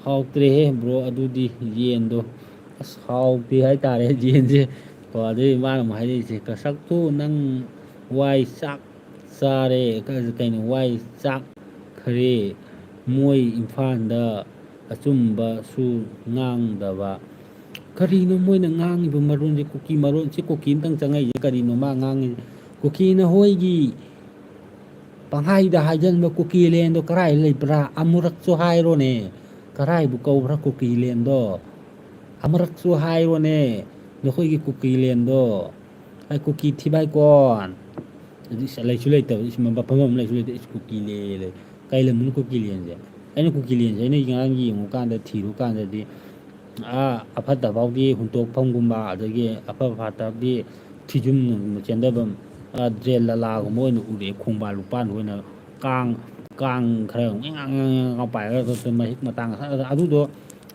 "ꯍꯥꯎꯇ꯭ꯔꯦꯍꯦ ꯕ꯭ꯔꯣ, ꯑꯗꯨꯗꯤ ꯌꯦꯟꯗꯣ, ꯑꯁ, ꯍꯥꯎꯇꯦ ꯍꯥꯏꯇꯥꯔꯦ ꯌꯦꯟꯁꯦ", ꯀꯣ꯫ ꯑꯗꯩ ꯃꯥꯅ ꯑꯃꯨꯛ ꯍꯥꯏꯔꯛꯏꯁꯦ, "ꯀꯁꯛꯇꯨ ꯅꯪ ꯋꯥꯏ ꯆꯥꯛ ꯆꯥꯔꯦ, ꯀ-, ꯀꯩꯅꯣ, ꯋꯥꯏ ꯆꯥꯛ ꯈꯔꯦ, ꯃꯣꯏ ꯏꯝꯐꯥꯜꯗ ꯑꯆꯨꯝꯕꯁꯨ ꯉꯥꯡꯗꯕ"꯫ ꯀꯔꯤꯅꯣ ꯃꯣꯏꯅ ꯉꯥꯡꯉꯤꯕ ꯃꯔꯣꯟꯁꯦ? ꯀꯨꯀꯤ ꯃꯔꯣꯟ, ꯁꯤ ꯀꯨꯀꯤ ꯑꯝꯇꯪ ꯆꯪꯉꯛꯏꯁꯦ ꯀꯔꯤꯅꯣ ꯃꯥ ꯉꯥꯡꯉꯤꯁꯦ? ꯀꯨꯀꯤ ꯅꯈꯣꯏꯒꯤ ꯄꯪꯍꯥꯏꯗ ꯍꯥꯏꯖꯟꯕ ꯀꯨꯀꯤꯂꯦꯟꯗꯣ ꯀꯔꯥꯏ ꯂꯩꯕ꯭ꯔꯥ? ꯑꯃꯨꯔꯛꯁꯨ ꯍꯥꯏꯔꯣꯅꯦ꯫ ꯀꯔꯥꯏꯕꯨ ꯀꯧꯕ꯭ꯔꯥ ꯀꯨꯀꯤꯂꯦꯟꯗꯣ? ꯑꯃꯨꯔꯛꯁꯨ ꯍꯥꯏꯔꯣꯅꯦ, ꯅꯈꯣꯏꯒꯤ ꯀꯨꯀꯤꯂꯦꯟꯗꯣ꯫ ꯑꯩ ꯀꯨꯀꯤ ꯊꯤꯕꯥꯏꯀꯣꯟ꯫ ꯑꯗꯨ ꯏꯁ ꯂꯩꯁꯨ ꯂꯩꯇꯕ, ꯏꯁ ꯃꯐꯝ ꯑꯃ ꯂꯩꯁꯨ ꯂꯩꯇꯦ, ꯏꯁ ꯀꯨꯀꯤꯂꯦꯟ ꯂꯩ꯫ ꯀꯩ ꯂꯝꯗꯅꯣ ꯀꯨꯀꯤꯂꯦꯟꯁꯦ? ꯑꯩꯅ ꯀꯨꯀꯤꯂꯦꯟꯁꯦ ꯑꯩꯅ ꯉꯔꯥꯡ ꯌꯦꯡꯉꯨꯀꯥꯟꯗ, ꯊꯤꯔꯨꯀꯥꯟꯗꯗꯤ, ꯑꯥ, ꯑꯐꯠꯇ ꯐꯥꯎꯗꯤ ꯍꯨꯟꯇꯣꯛꯐꯝꯒꯨꯝꯕ, ꯑꯗꯒꯤ ꯑꯐ ꯐꯠꯇꯕꯗꯤ ꯊꯤꯖꯤꯟꯒꯨꯝꯕ ꯆꯦꯟꯊꯐꯝ, ꯑꯥ, ꯗ꯭ꯔꯦꯟ ꯂꯥꯂꯥꯒꯨꯝꯕ ꯑꯣꯏꯅ ꯎꯔꯛꯑꯦ, ꯈꯣꯡꯕꯥꯟ ꯂꯨꯄꯥꯟ ꯑꯣꯏꯅ ꯀꯥꯡ, ꯀꯥꯡ ꯈꯔ ꯉꯥꯡ ꯉꯥꯡ ꯉꯥꯡ ꯉꯥꯡ ꯄꯥꯏꯔꯒ ꯃꯍꯤꯛ ꯃꯇꯥꯡ ꯑꯁ-, ꯑꯗꯨꯗꯣ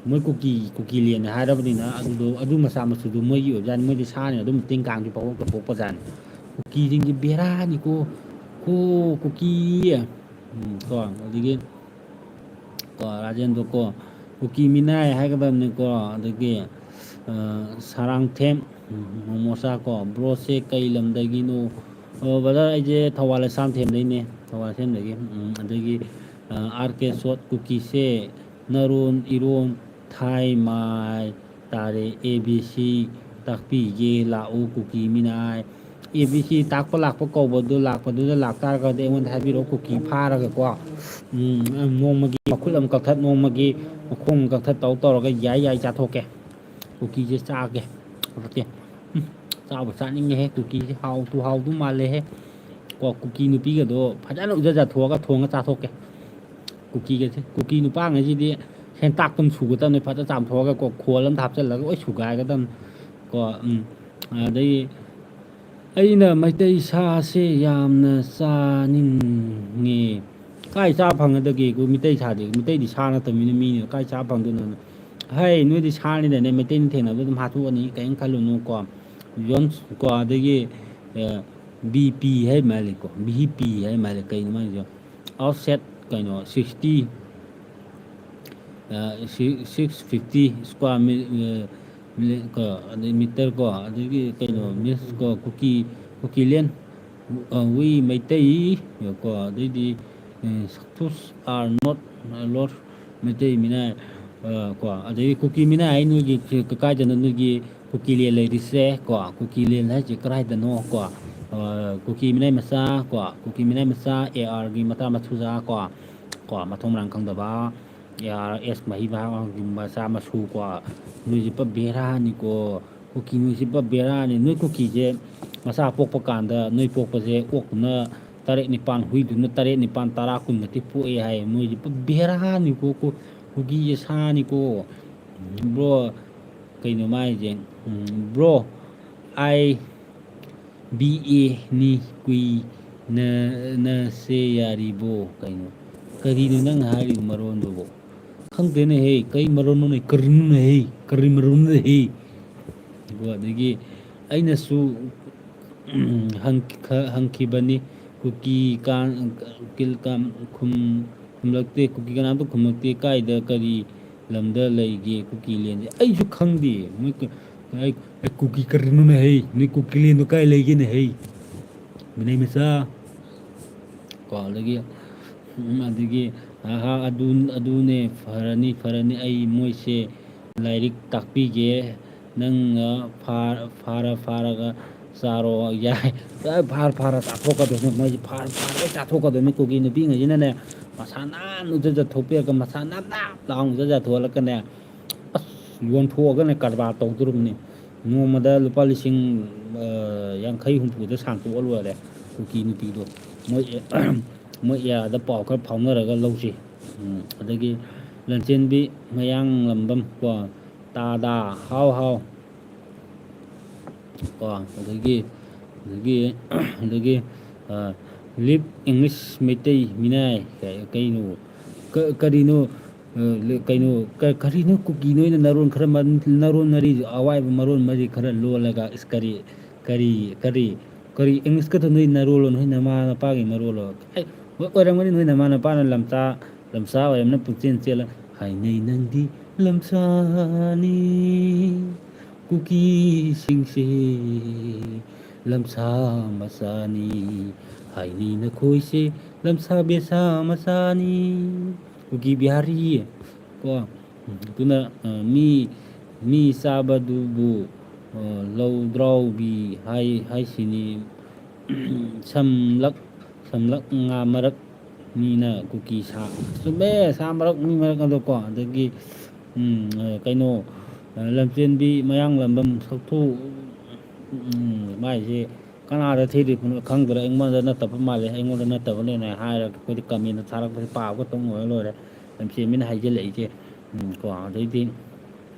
ꯃꯣꯏ ꯀꯨꯀꯤ, ꯀꯨꯀꯤꯂꯦꯟꯅꯦ ꯍꯥꯏꯔꯕꯅꯤꯅ ꯑꯗꯨꯗꯣ, ꯑꯗꯨ ꯃꯆꯥ ꯃꯁꯨꯗꯣ ꯃꯣꯏꯒꯤ ꯑꯣꯏꯕꯖꯥꯠꯅꯤ꯫ ꯃꯣꯏꯗꯤ ꯁꯥꯅꯤ, ꯑꯗꯨꯝ ꯇꯤꯟ ꯀꯥꯡꯁꯨ ꯄꯪꯄꯣꯛꯇ ꯄꯣꯛꯄꯖꯥꯠꯅꯤ꯫ ꯀꯨꯀꯤꯁꯤꯡꯁꯦ ꯕꯦꯔꯥꯅꯤꯀꯣ, ꯀꯣ ꯀꯨꯀꯤ꯫ ꯎꯝ, ꯀꯣ, ꯑꯗꯒꯤ ꯀꯣ, ꯔꯥꯖꯦꯟꯗ꯭ꯔꯣ ꯀꯣ, ꯀꯨꯀꯤ ꯃꯤꯅꯥꯏ ꯍꯥꯏꯒꯗꯕꯅꯤꯀꯣ꯫ ꯑꯗꯒꯤ, ꯑ, ꯁꯥꯔꯥꯡꯊꯦꯝ, ꯎꯝ, ꯃꯣꯃꯣꯆꯥ ꯀꯣ, ꯕ꯭ꯔꯣꯁꯦ ꯀꯩ ꯂꯝꯗꯒꯤꯅꯣ? ꯑꯣ, ꯕ꯭ꯔꯗꯔ, ꯑꯩꯁꯦ ꯊꯧꯕꯥꯜ ꯂꯩꯁꯥꯡꯊꯦꯝꯗꯩꯅꯦ, ꯊꯧꯕꯥꯜ ꯂꯩꯁꯥꯡꯊꯦꯝꯗꯒꯤ꯫ ꯎꯝ, ꯑꯗꯒꯤ, ꯑ, ꯑꯥꯔ ꯀꯦ ꯁꯣꯠ, ꯀꯨꯀꯤꯁꯦ ꯅꯔꯣꯟ ꯏꯔꯣꯟ ꯊꯥꯏ ꯃꯥꯏ ꯇꯥꯔꯦ, ꯑꯦ ꯕꯤ ꯁꯤ ꯇꯥꯛꯄꯤꯒꯦ ꯂꯥꯛꯎ ꯀꯨꯀꯤ ꯃꯤꯅꯥꯏ꯫ ꯑꯦ ꯕꯤ ꯁꯤ ꯇꯥꯛꯄ ꯂꯥꯛꯄ ꯀꯧꯕꯗꯨ ꯂꯥꯛꯄꯗꯨꯗ ꯂꯥꯛꯇꯥꯔꯒꯗꯤ ꯑꯩꯉꯣꯟꯗ ꯍꯥꯏꯕꯤꯔꯛꯑꯣ, ꯀꯨꯀꯤ ꯐꯥꯔꯒꯀꯣ꯫ ꯎꯝ, ꯅꯣꯡꯃꯒꯤ ꯃꯈꯨꯠ ꯑꯃ ꯀꯛꯊꯠ, ꯅꯣꯡꯃꯒꯤ ꯃꯈꯣꯡ ꯑꯃ ꯀꯛꯊꯠ ꯇꯧ ꯇꯧꯔꯒ ꯌꯥꯏ ꯌꯥꯏ ꯆꯥꯊꯣꯛꯀꯦ꯫ ꯀꯨꯀꯤꯁꯦ ꯆꯥꯒꯦ꯫ ꯐꯖꯠꯇꯦ꯫ ꯎꯝ, ꯆꯥꯕ ꯆꯥꯅꯤꯡꯉꯦꯍꯦ꯫ ꯀꯨꯀꯤꯁꯦ ꯍꯥꯎꯇꯨ ꯍꯥꯎꯗꯨ ꯃꯥꯜꯂꯦꯍꯦ꯫ ꯀꯣ, ꯀꯨꯀꯤ ꯅꯨꯄꯤꯒꯗꯣ ꯐꯖꯅ ꯎꯖ ꯆꯠꯊꯣꯛꯑꯒ ꯊꯣꯡꯉ ꯆꯥꯊꯣꯛꯀꯦ꯫ ꯀꯨꯀꯤꯒꯁꯦ, ꯀꯨꯀꯤ ꯅꯨꯄꯥꯉꯩꯁꯤꯗꯤ ꯍꯦꯟꯇꯥꯛꯇ ꯑꯗꯨꯝ ꯁꯨꯒꯗꯕꯅꯤ꯫ ꯐꯖꯅ ꯆꯥꯝꯊꯣꯛꯑꯒ ꯀꯣ, ꯈꯣꯜ ꯑꯃ ꯍꯥꯞꯆꯤꯜꯂꯒ ꯂꯣꯏ ꯁꯨꯒꯥꯏꯒꯗꯕꯅꯤ꯫ ꯀꯣ, ꯎꯝ, ꯑꯗꯒꯤ ꯑꯩꯅ ꯃꯩꯇꯩ ꯁꯥꯁꯦ ꯌꯥꯝꯅ ꯆꯥꯅꯤꯡꯉꯦ꯫ ꯀꯥꯏ ꯆꯥ ꯐꯪꯒꯗꯒꯦ? ꯑꯩꯈꯣꯏ ꯃꯤꯇꯩ ꯁꯥꯗꯤ, ꯃꯤꯇꯩꯗꯤ ꯁꯥ ꯅꯠꯇꯕꯅꯤꯅ ꯃꯤꯅꯤꯅ ꯀꯥꯏ ꯆꯥ ꯐꯪꯗꯣꯏꯅꯣ? ꯍꯩ, ꯅꯣꯏꯗꯤ ꯁꯥꯅꯤꯗꯅꯦ, ꯃꯩꯇꯩꯅ ꯊꯦꯡꯅꯕꯗ ꯑꯗꯨꯝ ꯍꯥꯠꯇꯣꯛꯑꯅꯤ, ꯀꯔꯤꯝ ꯈꯜꯂꯨꯅꯨ ꯀꯣ꯫ ꯖꯣꯟꯁ ꯀꯣ, ꯑꯗꯒꯤ, ꯑꯦ, ꯕꯤ ꯄꯤ ꯍꯥꯏ ꯃꯥꯜꯂꯦꯀꯣ, ꯕꯤ ꯄꯤ ꯍꯥꯏ ꯃꯥꯜꯂꯦ꯫ ꯀꯩꯅꯣ ꯃꯥꯏꯁꯦ? Outside ꯀꯩꯅꯣ sixty, six fifty square ꯀꯣ, ꯑꯗꯩ ꯃꯤꯇꯔ ꯀꯣ, ꯑꯗꯒꯤ ꯀꯩꯅꯣ ꯃꯤꯁ ꯀꯣ, ꯀꯨꯀꯤ, ꯀꯨꯀꯤꯂꯦꯟ, ꯋꯤ ꯃꯩꯇꯩ ꯀꯣ, ꯑꯗꯩꯗꯤ ꯁꯛꯊꯨꯁ ꯑꯥꯔ ꯅꯣꯠ ꯂꯣꯠ ꯃꯩꯇꯩ ꯃꯤꯅꯥꯏ ꯀꯣ, ꯑꯗꯒꯤ ꯀꯨꯀꯤ ꯃꯤꯅꯥꯏ ꯍꯥꯏ ꯅꯣꯏꯒꯤ ꯀꯥꯏꯗꯅꯣ ꯅꯣꯏꯒꯤ ꯀꯨꯀꯤꯂꯦꯟ ꯂꯩꯔꯤꯁꯦ ꯀꯣ? ꯀꯨꯀꯤꯂꯦꯟ ꯍꯥꯏꯁꯦ ꯀꯗꯥꯏꯗꯅꯣ ꯀꯣ? ꯀꯨꯀꯤ ꯃꯤꯅꯥꯏ ꯃꯆꯥ ꯀꯣ, ꯀꯨꯀꯤ ꯃꯤꯅꯥꯏ ꯃꯆꯥ ꯑꯦ ꯑꯥꯔꯒꯤ ꯃꯆꯥ ꯃꯁꯨꯖꯥ ꯀꯣ, ꯀꯣ, ꯃꯊꯣꯡ ꯃꯔꯥꯡ ꯈꯪꯗꯕ ꯑꯦ ꯑꯥꯔ ꯑꯦꯁ ꯃꯍꯤ ꯃꯍꯥꯒꯤ ꯃꯆꯥ ꯃꯁꯨ ꯀꯣ, ꯅꯣꯏꯁꯦ ꯄꯨꯔꯥ ꯕꯦꯔꯥꯅꯤꯀꯣ꯫ ꯀꯨꯀꯤ ꯅꯣꯏꯁꯦ ꯄꯨꯔꯥ ꯕꯦꯔꯥꯅꯤ꯫ ꯅꯣꯏ ꯀꯨꯀꯤꯁꯦ ꯃꯆꯥ ꯄꯣꯛꯄ ꯀꯥꯟꯗ ꯅꯣꯏ ꯄꯣꯛꯄꯁꯦ ꯑꯣꯛꯇꯨꯅ ꯇꯔꯦꯠ ꯅꯤꯄꯥꯟ, ꯍꯨꯏꯗꯨꯅ ꯇꯔꯦꯠ ꯅꯤꯄꯥꯟ ꯇꯔꯥ ꯀꯨꯟꯒꯗꯤ ꯄꯣꯛꯑꯦ ꯍꯥꯏ꯫ ꯃꯣꯏꯁꯦ ꯄꯨꯔꯥ ꯕꯦꯔꯥꯅꯤꯀꯣ꯫ ꯀꯨ-, ꯀꯨꯀꯤꯁꯦ ꯁꯥꯅꯤꯀꯣ꯫ ꯕ꯭ꯔꯣ, ꯀꯩꯅꯣ ꯃꯥꯏꯁꯦ? ꯕ꯭ꯔꯣ, ꯑꯥꯏ ꯕꯤ ꯑꯦ ꯅꯤ ꯀꯨꯏꯅ ꯅꯁꯦ ꯌꯥꯔꯤꯕꯣ? ꯀꯩꯅꯣ? ꯀꯔꯤꯅꯣ ꯅꯪ ꯍꯥꯏꯔꯤꯕ ꯃꯔꯣꯟꯗꯨꯕꯣ? ꯈꯪꯗꯦꯅꯦꯍꯦ, ꯀꯩ ꯃꯔꯣꯟꯅꯣꯅꯦ? ꯀꯔꯤꯅꯣꯅꯦꯍꯦ? ꯀꯔꯤ ꯃꯔꯣꯟꯅꯣꯅꯦꯍꯦ? ꯑꯗꯒꯤ ꯑꯩꯅꯁꯨ ꯎꯝ, ꯍꯪ-, ꯈ-, ꯍꯪꯈꯤꯕꯅꯤ꯫ ꯀꯨꯀꯤ ꯀꯥꯟ-, ꯀꯤꯜ ꯀꯥꯝ-, ꯈꯨꯝ-, ꯈꯨꯝꯂꯛꯇꯦ꯫ ꯀꯨꯀꯤ ꯀꯅꯥꯝꯇ ꯈꯨꯝꯂꯛꯇꯦ꯫ ꯀꯥꯏꯗ, ꯀꯔꯤ ꯂꯝꯗ ꯂꯩꯒꯦ ꯀꯨꯀꯤ ꯂꯦꯟꯁꯦ? ꯑꯩꯁꯨ ꯈꯪꯗꯦ꯫ ꯃꯣꯏ ꯀ-, ꯑꯩ, ꯑꯩ ꯀꯨꯀꯤ ꯀꯔꯤꯅꯣꯅꯦ ꯍꯩ? ꯅꯣꯏ ꯀꯨꯀꯤ ꯂꯦꯟꯗꯣ ꯀꯥꯏ ꯂꯩꯒꯦꯅꯦ ꯍꯩ? ꯃꯤꯅꯩ ꯃꯆꯥ꯫ ꯀꯣ, ꯑꯗꯒꯤ, ꯎꯝ, ꯑꯗꯒꯤ, ꯑꯍꯥ, ꯑꯗꯨ, ꯑꯗꯨꯅꯦ, ꯐꯔꯅꯤ, ꯐꯔꯅꯤ, ꯑꯩ ꯃꯣꯏꯁꯦ ꯂꯥꯏꯔꯤꯛ ꯇꯥꯛꯄꯤꯒꯦ꯫ ꯅꯪꯅ ꯐꯥ-, ꯐꯥꯔ ꯐꯥꯔꯒ ꯆꯥꯔꯣ ꯌꯥꯏ꯫ ꯐꯥꯔ ꯐꯥꯔ ꯆꯥꯊꯣꯛꯀꯗꯣꯏꯅꯤ ꯃꯣꯏꯁꯦ, ꯐꯥꯔ ꯐꯥꯔꯒ ꯆꯥꯊꯣꯛꯀꯗꯣꯏꯅꯤ꯫ ꯀꯨꯀꯤ ꯅꯨꯄꯤꯉꯩꯁꯤꯅꯅꯦ, ꯃꯁꯥ ꯅꯥꯟꯅ ꯎꯖꯖ ꯊꯣꯛꯄꯤꯔꯒ, ꯃꯁꯥ ꯅꯥꯞ ꯅꯥꯞ ꯂꯥꯎꯅ ꯎꯖꯖ ꯊꯣꯛꯍꯜꯂꯛꯀꯅꯦ꯫ ꯑꯁ, ꯌꯣꯟꯊꯣꯛꯑꯒꯅꯦ ꯀꯔꯕꯥꯔ ꯇꯧꯗꯣꯔꯤꯕꯅꯤ꯫ ꯅꯣꯡꯃꯗ ꯂꯨꯄꯥ ꯂꯤꯁꯤꯡ, ꯑ, ꯌꯥꯡꯈꯩ ꯍꯨꯝꯐꯨꯗ ꯁꯥꯟꯇꯣꯛꯑ ꯂꯣꯏꯔꯦ꯫ ꯀꯨꯀꯤ ꯅꯨꯄꯤꯗꯣ ꯃꯣꯏ, ꯃꯣꯏ ꯑꯦꯔꯤꯌꯥꯗ ꯄꯥꯎ ꯈꯔ ꯐꯥꯎꯅꯔꯒ ꯂꯧꯁꯤ꯫ ꯎꯝ, ꯑꯗꯒꯤ ꯂꯟꯆꯦꯟꯕꯤ ꯃꯌꯥꯡꯂꯝꯕꯝ ꯀꯣ, ꯇꯥꯗꯥ, ꯍꯥꯎ ꯍꯥꯎ꯫ ꯀꯣ, ꯑꯗꯒꯤ, ꯑꯗꯒꯤ, ꯑꯗꯒꯤ, ꯑ, ꯂꯤꯞ ꯏꯪꯂꯤꯁ ꯃꯩꯇꯩ ꯃꯤꯅꯥꯏ, ꯀ-, ꯀꯩꯅꯣ, ꯀ-, ꯀꯔꯤꯅꯣ, ꯑ, ꯂ-, ꯀꯩꯅꯣ, ꯀ-, ꯀꯔꯤꯅꯣ ꯀꯨꯀꯤ ꯅꯣꯏꯅ ꯅꯔꯣꯟ ꯈꯔ ꯃ-, ꯅꯔꯣꯟ ꯃꯔꯤ, ꯑꯋꯥꯏꯕ ꯃꯔꯣꯟ ꯃꯔꯤ ꯈꯔ ꯂꯣꯜꯂꯒ, ꯑꯁ, ꯀꯔꯤ, ꯀꯔꯤ, ꯀꯔꯤ, ꯀꯔꯤ ꯏꯪꯂꯤꯁꯀꯗꯣ ꯅꯣꯏ ꯅꯔꯣꯜꯂꯣ, ꯅꯣꯏ ꯅꯃꯥ ꯅꯄꯥꯒꯤ ꯃꯔꯣꯜꯂꯣ? ꯑꯩ, ꯑꯣꯏꯔꯝꯒꯅꯤ, ꯅꯣꯏ ꯅꯃꯥ ꯅꯄꯥꯅ ꯂꯝꯆꯥ, ꯂꯝꯆꯥ ꯑꯣꯏꯔꯝꯅ ꯄꯨꯛꯆꯦꯟ ꯆꯦꯜꯂ ꯍꯥꯏꯅꯩ ꯅꯪꯗꯤ ꯂꯝꯁꯥꯅꯤ꯫ ꯀꯨꯀꯤꯁꯤꯡꯁꯦ ꯂꯝꯁꯥ ꯃꯆꯥꯅꯤ ꯍꯥꯏꯅꯤ ꯅꯈꯣꯏꯁꯦ, ꯂꯝꯁꯥ ꯕꯦꯁꯥ ꯃꯆꯥꯅꯤ꯫ ꯀꯨꯀꯤ ꯕꯤꯍꯥꯔꯤ ꯀꯣ꯫ ꯑꯗꯨꯅ, ꯑ, ꯃꯤ, ꯃꯤ ꯆꯥꯕꯗꯨꯕꯨ, ꯑ, ꯂꯧꯗ꯭ꯔꯥꯎꯕꯤ ꯍꯥꯏ, ꯍꯥꯏꯁꯤꯅꯤ꯫ ꯁꯝꯂꯛ, ꯁꯝꯂꯛ ꯉꯥ ꯃꯔꯛ ꯃꯤꯅ ꯀꯨꯀꯤ ꯁꯥ꯫ ꯆꯨꯝꯃꯦ, ꯁꯥ ꯃꯔꯛ ꯃꯤ ꯃꯔꯛ ꯑꯗꯣꯀꯣ꯫ ꯑꯗꯒꯤ, ꯎꯝ, ꯑ, ꯀꯩꯅꯣ, ꯑ, ꯂꯝꯆꯦꯟꯕꯤ ꯃꯌꯥꯡ ꯂꯝꯕꯝ ꯁꯛꯊꯨ, ꯎꯝ, ꯃꯥꯏꯁꯦ ꯀꯅꯥꯗ ꯊꯤꯔꯤꯕꯅꯣ ꯈꯪꯗ꯭ꯔꯦ, ꯑꯩꯉꯣꯟꯗ ꯅꯠꯇꯕ ꯃꯥꯜꯂꯦ, ꯑꯩꯉꯣꯟꯗ ꯅꯠꯇꯕꯅꯦꯅ ꯍꯥꯏꯔꯒ ꯑꯩꯈꯣꯏꯗꯤ ꯀꯃꯦꯟꯗ ꯊꯥꯔꯛꯄꯁꯦ ꯄꯥꯕ ꯈꯛꯇꯪ ꯑꯣꯏꯔ ꯂꯣꯏꯔꯦ꯫ ꯂꯝꯆꯦꯟꯕꯤꯅ ꯍꯥꯏꯖꯤꯜꯂꯛꯏꯁꯦ꯫ ꯎꯝ, ꯀꯣ, ꯑꯗꯩꯗꯤ,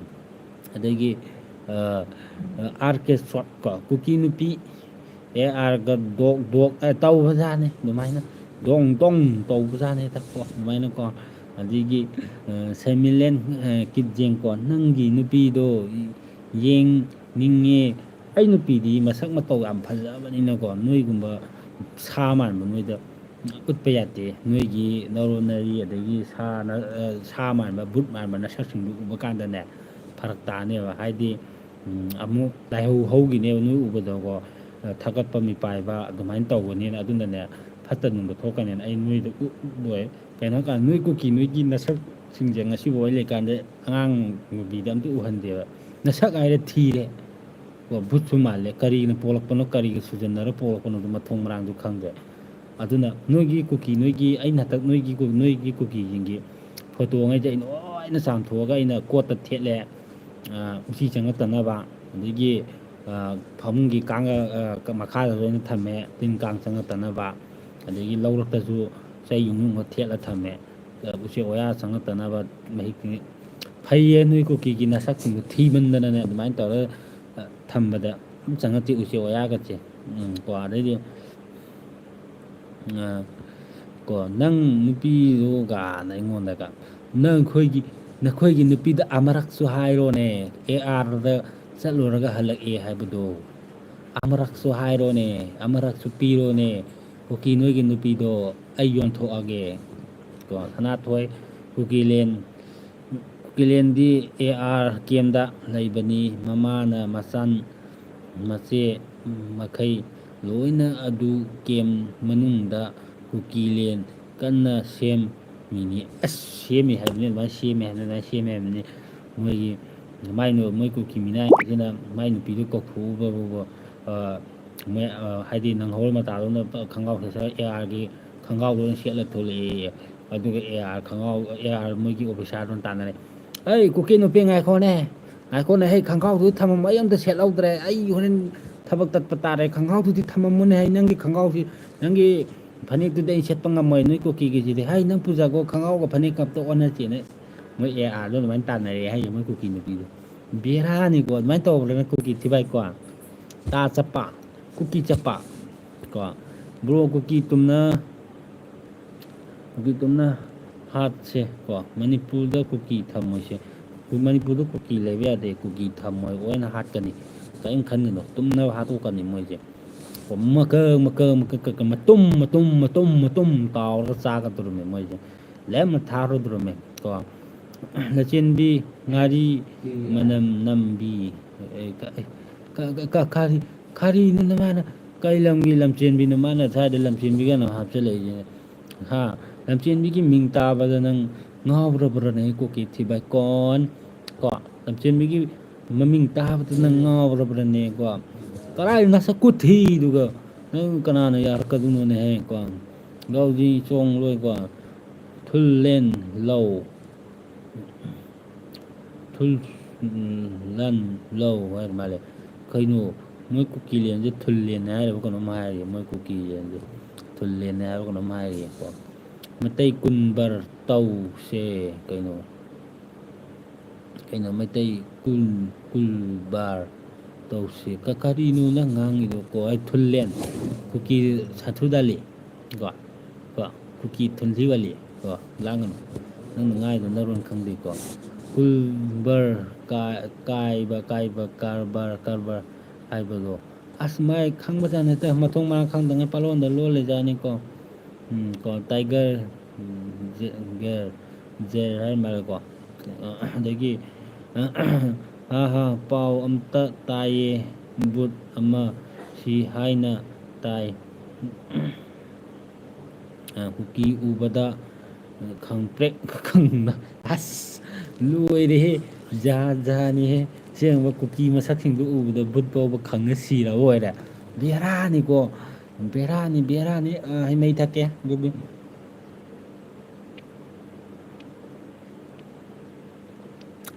ꯑꯗꯒꯤ, ꯑ, ꯑ, ꯑꯥꯔ ꯀꯦ ꯁꯣꯔꯠ ꯀꯣ, ꯀꯨꯀꯤ ꯅꯨꯄꯤ ꯑꯦ ꯑꯥꯔꯒ ꯗꯣꯛ ꯗꯣꯛ, ꯑ, ꯇꯧꯕꯖꯥꯠꯅꯤ ꯑꯗꯨꯃꯥꯏꯅ꯫ ꯗꯣꯡ ꯗꯣꯡ ꯇꯧꯕꯖꯥꯠꯅꯤ ꯍꯦꯛꯇ ꯀꯣ, ꯑꯗꯨꯃꯥꯏꯅꯀꯣ꯫ ꯑꯗꯒꯤ, ꯑ, ꯁꯦꯃꯤꯂꯦꯟ, ꯑ, ꯀꯤꯠꯖꯦꯡꯀꯣ, "ꯅꯪꯒꯤ ꯅꯨꯄꯤꯗꯣ ꯌꯦꯡꯅꯤꯡꯉꯦ꯫ ꯑꯩ ꯅꯨꯄꯤꯗꯤ ꯃꯁꯛ ꯃꯇꯧ ꯌꯥꯝ ꯐꯖꯕꯅꯤꯅꯀꯣ, ꯅꯣꯏꯒꯨꯝꯕ ꯁꯥ ꯃꯥꯟꯕ ꯅꯣꯏꯗ ꯎꯠꯄ ꯌꯥꯗꯦ꯫ ꯅꯣꯏꯒꯤ ꯅꯔꯣꯟ ꯅꯔꯤ ꯑꯗꯒꯤ ꯁꯥ ꯅ-, ꯑ, ꯁꯥ ꯃꯥꯟꯕ, ꯕꯨꯠ ꯃꯥꯟꯕ ꯅꯁꯛꯁꯤꯡꯗꯨ ꯎꯕ ꯀꯥꯟꯗꯅꯦ, ꯐꯔꯛ ꯇꯥꯅꯦꯕ꯫ ꯍꯥꯏꯗꯤ, ꯎꯝ, ꯑꯃꯨꯛ ꯂꯥꯏꯍꯧ ꯍꯧꯈꯤꯅꯦꯕ ꯅꯣꯏ ꯎꯕꯗꯀꯣ꯫ ꯑ, ꯊꯥꯒꯠꯄ ꯃꯤꯄꯥꯏꯕ ꯑꯗꯨꯃꯥꯏꯅ ꯇꯧꯒꯅꯦꯅ, ꯑꯗꯨꯅꯅꯦ ꯐꯠꯇ ꯅꯨꯡꯗ ꯊꯣꯛꯀꯅꯦꯅ ꯑꯩ ꯅꯣꯏꯗ ꯎ-, ꯎꯠꯂꯣꯏ꯫ ꯀꯩꯅꯣ ꯍꯥꯏꯀꯥꯟꯗ ꯅꯣꯏ ꯀꯨꯀꯤ ꯅꯣꯏꯒꯤ ꯅꯁꯛꯁꯤꯡꯁꯦ ꯉꯁꯤꯐꯥꯎ ꯑꯩ ꯂꯩꯀꯥꯟꯗ ꯑꯉꯥꯡ ꯅꯨꯄꯤꯗ ꯑꯝꯇ ꯎꯍꯟꯗꯦꯕ꯫ ꯅꯁꯛ ꯍꯥꯏꯔꯦ ꯊꯤꯔꯦ꯫ ꯀꯣ, ꯚꯨꯠꯁꯨ ꯃꯥꯜꯂꯦ꯫ ꯀꯔꯤꯅ ꯄꯣꯛꯂꯛꯄꯅꯣ, ꯀꯔꯤꯒ ꯁꯨꯖꯟꯅꯔ ꯄꯣꯛꯂꯛꯄꯅꯣꯗꯣ ꯃꯊꯣꯡ ꯃꯔꯥꯡꯗꯣ ꯈꯪꯗ꯭ꯔꯦ꯫ ꯑꯗꯨꯅ ꯅꯣꯏꯒꯤ ꯀꯨꯀꯤ, ꯅꯣꯏꯒꯤ, ꯑꯩꯅ ꯍꯟꯗꯛ ꯅꯣꯏꯒꯤ ꯀꯨ-, ꯅꯣꯏꯒꯤ ꯀꯨꯀꯤꯁꯤꯡꯒꯤ ꯐꯣꯇꯣꯉꯩꯁꯦ ꯑꯩ ꯂꯣꯏꯅ ꯆꯥꯝꯊꯣꯛꯑꯒ ꯑꯩꯅ ꯀꯣꯠꯇ ꯊꯦꯠꯂꯦ꯫ ꯑ, ꯎꯆꯤ ꯆꯪꯉꯛꯇꯅꯕ, ꯑꯗꯒꯤ, ꯑ, ꯐꯃꯨꯡꯒꯤ ꯀꯥꯡꯒ, ꯑ, ꯀ-, ꯃꯈꯥꯗ ꯂꯣꯏꯅ ꯊꯝꯃꯦ, ꯇꯤꯟ ꯀꯥꯡ ꯆꯪꯉꯛꯇꯅꯕ꯫ ꯑꯗꯒꯤ ꯂꯧꯔꯛꯇꯁꯨ ꯆꯩ ꯌꯨꯡ ꯌꯨꯡꯉ ꯊꯦꯠꯂ ꯊꯝꯃꯦ, ꯑ, ꯎꯆꯦꯛ ꯋꯥꯌꯥ ꯆꯪꯉꯛꯇꯅꯕ ꯃꯍꯤꯛ꯫ ꯐꯩꯌꯦ, ꯅꯣꯏ ꯀꯨꯀꯤꯒꯤ ꯅꯁꯛꯁꯤꯡꯗꯣ ꯊꯤꯃꯟꯗꯅꯅꯦ ꯑꯗꯨꯃꯥꯏꯅ ꯇꯧꯔꯒ, ꯑ, ꯊꯝꯕꯗ ꯑꯝ ꯆꯪꯉꯛꯇꯦ ꯎꯆꯦꯛ ꯋꯥꯌꯥꯒꯁꯦ꯫ ꯎꯝ, ꯀꯣ, ꯑꯗꯩꯗꯤ, ꯑ, ꯀꯣ, ꯅꯪ ꯅꯨꯄꯤꯗꯨꯒꯅ ꯑꯩꯉꯣꯟꯗꯒ, "ꯅꯪ ꯑꯩꯈꯣꯏꯒꯤ, ꯅꯈꯣꯏꯒꯤ ꯅꯨꯄꯤꯗ ꯑꯃꯔꯛꯁꯨ ꯍꯥꯏꯔꯣꯅꯦ, ꯑꯦ ꯑꯥꯔꯗ ꯆꯠꯂꯨꯔꯒ ꯍꯜꯂꯛꯑꯦ ꯍꯥꯏꯕꯗꯣ, ꯑꯃꯨꯔꯛꯁꯨ ꯍꯥꯏꯔꯣꯅꯦ, ꯑꯃꯨꯔꯛꯁꯨ ꯄꯤꯔꯣꯅꯦ, ꯀꯨꯀꯤ ꯅꯣꯏꯒꯤ ꯅꯨꯄꯤꯗꯣ ꯑꯩ ꯌꯣꯟꯊꯣꯛꯑꯒꯦ꯫ ꯀꯣ, ꯁꯅꯥꯊꯣꯏ, ꯀꯨꯀꯤꯂꯦꯟ, ꯀꯨꯀꯤꯂꯦꯟꯗꯤ ꯑꯦ ꯑꯥꯔ ꯀꯦꯝꯗ ꯂꯩꯕꯅꯤ꯫ ꯃꯃꯥꯅ ꯃꯆꯥꯟ ꯃꯆꯦ ꯃꯈꯩ ꯂꯣꯏꯅ ꯑꯗꯨ ꯀꯦꯝ ꯃꯅꯨꯡꯗ ꯀꯨꯀꯤꯂꯦꯟ ꯀꯟꯅ ꯁꯦꯝꯃꯤꯅꯤ꯫ ꯑꯁ, ꯁꯦꯝꯃꯤ ꯍꯥꯏꯕꯅꯤ, ꯑꯗꯨꯃꯥꯏꯅ ꯁꯦꯝꯃꯤ ꯍꯥꯏꯕꯅꯤ, ꯑꯗꯨꯃꯥꯏꯅ ꯁꯦꯝꯃꯤ ꯍꯥꯏꯕꯅꯤ꯫ ꯃꯣꯏꯒꯤ, ꯃꯥꯏ ꯅꯨ-, ꯃꯣꯏ ꯀꯨꯀꯤ ꯃꯤꯅꯥꯏꯁꯤꯅ ꯃꯥꯏ ꯅꯨꯄꯤꯗꯨ ꯀꯧꯊꯣꯛꯎꯕꯕꯨ, ꯑ, ꯃꯣꯏ, ꯑ, ꯍꯥꯏꯗꯤ ꯅꯪꯍꯧꯔꯣꯜ ꯃꯇꯥꯗꯧꯅ ꯈꯣꯡꯒ꯭ꯔꯥꯎ ꯁꯦꯠꯆꯔ ꯑꯦ ꯑꯥꯔꯒꯤ ꯈꯣꯡꯒ꯭ꯔꯥꯎꯗꯣ ꯑꯣꯏꯅ ꯁꯦꯠꯂ ꯊꯣꯛꯂꯛꯑꯦꯌꯦ꯫ ꯑꯗꯨꯒ ꯑꯦ ꯑꯥꯔ ꯈꯣꯡꯒ꯭ꯔꯥꯎ, ꯑꯦ ꯑꯥꯔ ꯃꯣꯏꯒꯤ ꯑꯣꯐꯤꯁꯥꯔꯗꯨꯅ ꯇꯥꯟꯅꯔꯦ, "ꯑꯩ ꯀꯨꯀꯤ ꯅꯨꯄꯤ, ꯉꯥꯏꯈꯣꯅꯦ, ꯉꯥꯏꯈꯣꯅꯦ, ꯍꯦ, ꯈꯣꯡꯒ꯭ꯔꯥꯎꯗꯨ ꯊꯝꯃꯝꯃꯣ, ꯑꯩ ꯑꯝꯇ ꯁꯦꯠꯍꯧꯗ꯭ꯔꯦ, ꯑꯩ ꯍꯣꯔꯦꯟ ꯊꯕꯛ ꯇꯠꯄ ꯇꯥꯔꯦ, ꯈꯣꯡꯒ꯭ꯔꯥꯎꯗꯨꯗꯤ ꯊꯝꯃꯝꯃꯨꯅꯦ, ꯑꯩ ꯅꯪꯒꯤ ꯈꯣꯡꯒ꯭ꯔꯥꯎꯁꯤ, ꯅꯪꯒꯤ ꯐꯅꯦꯛꯇꯨꯗꯤ ꯑꯩ ꯁꯦꯠꯄ ꯉꯝꯃꯣꯏ, ꯅꯣꯏ ꯀꯨꯀꯤꯒꯤꯁꯤꯗꯤ, ꯍꯩ, ꯅꯪ ꯄꯨꯖꯈꯣ, ꯈꯣꯡꯒ꯭ꯔꯥꯎꯒ ꯐꯅꯦꯛꯀ ꯑꯝꯇ ꯑꯣꯟꯅꯁꯦꯅ", ꯃꯣꯏ ꯑꯦ ꯑꯥꯔꯗꯣ ꯑꯗꯨꯃꯥꯏꯅ ꯇꯥꯟꯅꯔꯦ ꯍꯥꯏꯌꯦ, ꯃꯣꯏ ꯀꯨꯀꯤ ꯅꯨꯄꯤꯗꯣ꯫ ꯕꯦꯔꯥꯅꯤꯀꯣ, ꯑꯗꯨꯃꯥꯏꯅ ꯇꯧꯕ꯭ꯔꯅ ꯀꯨꯀꯤ ꯊꯤꯕꯥꯏꯀꯣ꯫ ꯇꯥ ꯆꯠꯄ, ꯀꯨꯀꯤ ꯆꯠꯄ ꯀꯣ, ꯕ꯭ꯔꯣ, ꯀꯨꯀꯤ ꯇꯨꯝꯅ, ꯀꯨꯀꯤ ꯇꯨꯝꯅ ꯍꯥꯠꯁꯦ ꯀꯣ, ꯃꯅꯤꯄꯨꯔꯗ ꯀꯨꯀꯤ ꯊꯝꯃꯣꯏꯁꯦ, ꯃꯅꯤꯄꯨꯔꯗ ꯀꯨꯀꯤ ꯂꯩꯕ ꯌꯥꯗꯦ, ꯀꯨꯀꯤ ꯊꯝꯃꯣꯏ, ꯂꯣꯏꯅ ꯍꯥꯠꯀꯅꯤ, ꯀꯔꯤꯝ ꯈꯟꯒꯅꯨ, ꯇꯨꯝꯅꯕ ꯍꯥꯠꯇꯣꯛꯀꯅꯤ ꯃꯣꯏꯁꯦ꯫ ꯃꯀꯛ ꯃꯀꯛ ꯃꯀꯛ ꯀꯛ ꯃꯇꯨꯝ ꯃꯇꯨꯝ ꯃꯇꯨꯝ ꯃꯇꯨꯝ ꯇꯥꯎꯔꯒ ꯆꯥꯒꯗꯧꯔꯝꯃꯦ ꯃꯣꯏꯁꯦ꯫ ꯂꯦꯝꯅ ꯊꯥꯔꯨꯗ꯭ꯔꯣꯃꯦ ꯀꯣ꯫ ꯂꯆꯦꯟꯕꯤ ꯉꯥꯔꯤ ꯃꯅꯝ ꯅꯝꯕꯤ꯫ ꯑꯦ, ꯀ-, ꯑꯦ, ꯀ-, ꯀ-, ꯀ-, ꯈꯥꯔꯤ, ꯈꯥꯔꯤꯅꯣ ꯅꯃꯥꯅ? ꯀꯩ ꯂꯝꯒꯤ ꯂꯝꯆꯦꯟꯕꯤꯅꯣ ꯃꯥꯅ ꯁ꯭ꯋꯥꯏꯗ ꯂꯝꯆꯦꯟꯕꯤꯒꯅꯣ ꯍꯥꯞꯆꯜꯂꯛꯏꯁꯦ? ꯍꯥ? ꯂꯝꯆꯦꯟꯕꯤꯒꯤ ꯃꯤꯡ ꯇꯥꯕꯗ ꯅꯪ ꯉꯥꯎꯔꯕ꯭ꯔꯅꯦ, ꯀꯨꯀꯤ ꯊꯤꯕꯥꯏ ꯀꯣꯟ? ꯀꯣ? ꯂꯝꯆꯦꯟꯕꯤꯒꯤ ꯃꯃꯤꯡ ꯇꯥꯕꯗ ꯅꯪ ꯉꯥꯎꯔꯕ꯭ꯔꯅꯦ, ꯀꯣ? ꯀꯔꯥꯏ ꯅꯁꯛ ꯀꯨꯊꯤꯗꯨꯒ ꯅꯪ ꯀꯅꯥꯅ ꯌꯥꯔꯛꯀꯗꯣꯏꯅꯣꯅꯦ, ꯍꯦ, ꯀꯣ? ꯒꯥꯎꯖꯤ ꯆꯣꯡꯂꯣꯏ, ꯀꯣ? ꯊꯨꯜꯂꯦꯟ ꯂꯧ꯫ ꯊꯨꯜ, ꯎꯝ, ꯂꯟ ꯂꯧ ꯍꯥꯏꯔ ꯃꯥꯜꯂꯦ꯫ ꯀꯩꯅꯣ, ꯃꯣꯏ ꯀꯨꯀꯤ ꯂꯦꯟꯁꯦ ꯊꯨꯜꯂꯦꯟ ꯍꯥꯏꯔꯕ ꯀꯩꯅꯣꯝ ꯍꯥꯏꯔꯤ, ꯃꯣꯏ ꯀꯨꯀꯤ ꯂꯦꯟꯁꯦ ꯊꯨꯜꯂꯦꯟ ꯍꯥꯏꯔꯕ ꯀꯩꯅꯣꯝ ꯍꯥꯏꯔꯤꯀꯣ꯫ ꯃꯩꯇꯩ ꯀꯨꯟꯕꯔ ꯇꯧꯁꯦ ꯀꯩꯅꯣ꯫ ꯀꯩꯅꯣ, ꯃꯩꯇꯩ ꯀꯨꯜ, ꯀꯨꯜꯕꯥꯔ ꯇꯧꯁꯤ꯫ ꯀ-, ꯀꯔꯤꯅꯣ ꯅꯪ ꯉꯥꯡꯉꯤꯗꯣ? ꯀꯣ, ꯑꯩ ꯊꯨꯜꯂꯦꯟ, ꯀꯨꯀꯤ ꯁꯥꯊꯨ ꯗꯥꯂꯤ, ꯀꯣ, ꯀꯣ, ꯀꯨꯀꯤ ꯊꯨꯟꯊꯤ ꯋꯥꯂꯤ, ꯀꯣ, ꯂꯥꯡꯒꯅꯨ꯫ ꯅꯪꯅ ꯉꯥꯡꯉꯤꯗꯣ ꯅꯔꯣꯟ ꯈꯪꯗꯦꯀꯣ꯫ ꯀꯨꯜꯕꯔ, ꯀꯥ-, ꯀꯥꯏꯕ, ꯀꯥꯏꯕ, ꯀꯔꯕꯥꯔ, ꯀꯔꯕꯥꯔ ꯍꯥꯏꯕꯗꯣ ꯑꯁ, ꯃꯥꯏ ꯈꯪꯕꯖꯥꯠ ꯅꯠꯇꯦ, ꯃꯊꯣꯡ ꯃꯔꯥꯡ ꯈꯪꯗꯉꯩ ꯄꯥꯂꯣꯟꯗ ꯂꯣꯜꯂꯤꯖꯥꯠꯅꯤꯀꯣ꯫ ꯎꯝ, ꯀꯣ, tiger, ꯎꯝ, ꯖꯦ-, ꯒꯦꯔ, ꯖꯦꯔ ꯍꯥꯏ ꯃꯥꯜꯂꯦꯀꯣ꯫ ꯑꯗꯒꯤ, ꯍꯥ ꯍꯥ, ꯄꯥꯎ ꯑꯝꯇ ꯇꯥꯏꯌꯦ, ꯚꯨꯠ ꯑꯃ ꯁꯤ ꯍꯥꯏꯅ ꯇꯥꯏ꯫ ꯑ, ꯀꯨꯀꯤ ꯎꯕꯗ, ꯑ, ꯈꯪꯄ꯭ꯔꯦꯛ ꯈꯪꯅ꯫ ꯑꯁ, ꯂꯣꯏꯔꯦꯍꯦ, ꯖꯥꯠ ꯖꯥꯠꯅꯤꯍꯦ꯫ ꯑꯁꯦꯡꯕ ꯀꯨꯀꯤ ꯃꯁꯛꯁꯤꯡꯗꯨ ꯎꯕꯗ ꯚꯨꯠ ꯐꯥꯎꯕ ꯈꯪꯅ ꯁꯤꯔꯕ ꯑꯣꯏꯔꯦ꯫ ꯕꯦꯔꯥꯅꯤꯀꯣ, ꯕꯦꯔꯥꯅꯤ, ꯕꯦꯔꯥꯅꯤ꯫ ꯑ, ꯍꯩ ꯃꯍꯤ ꯊꯛꯀꯦ ꯑꯗꯨꯒꯤ꯫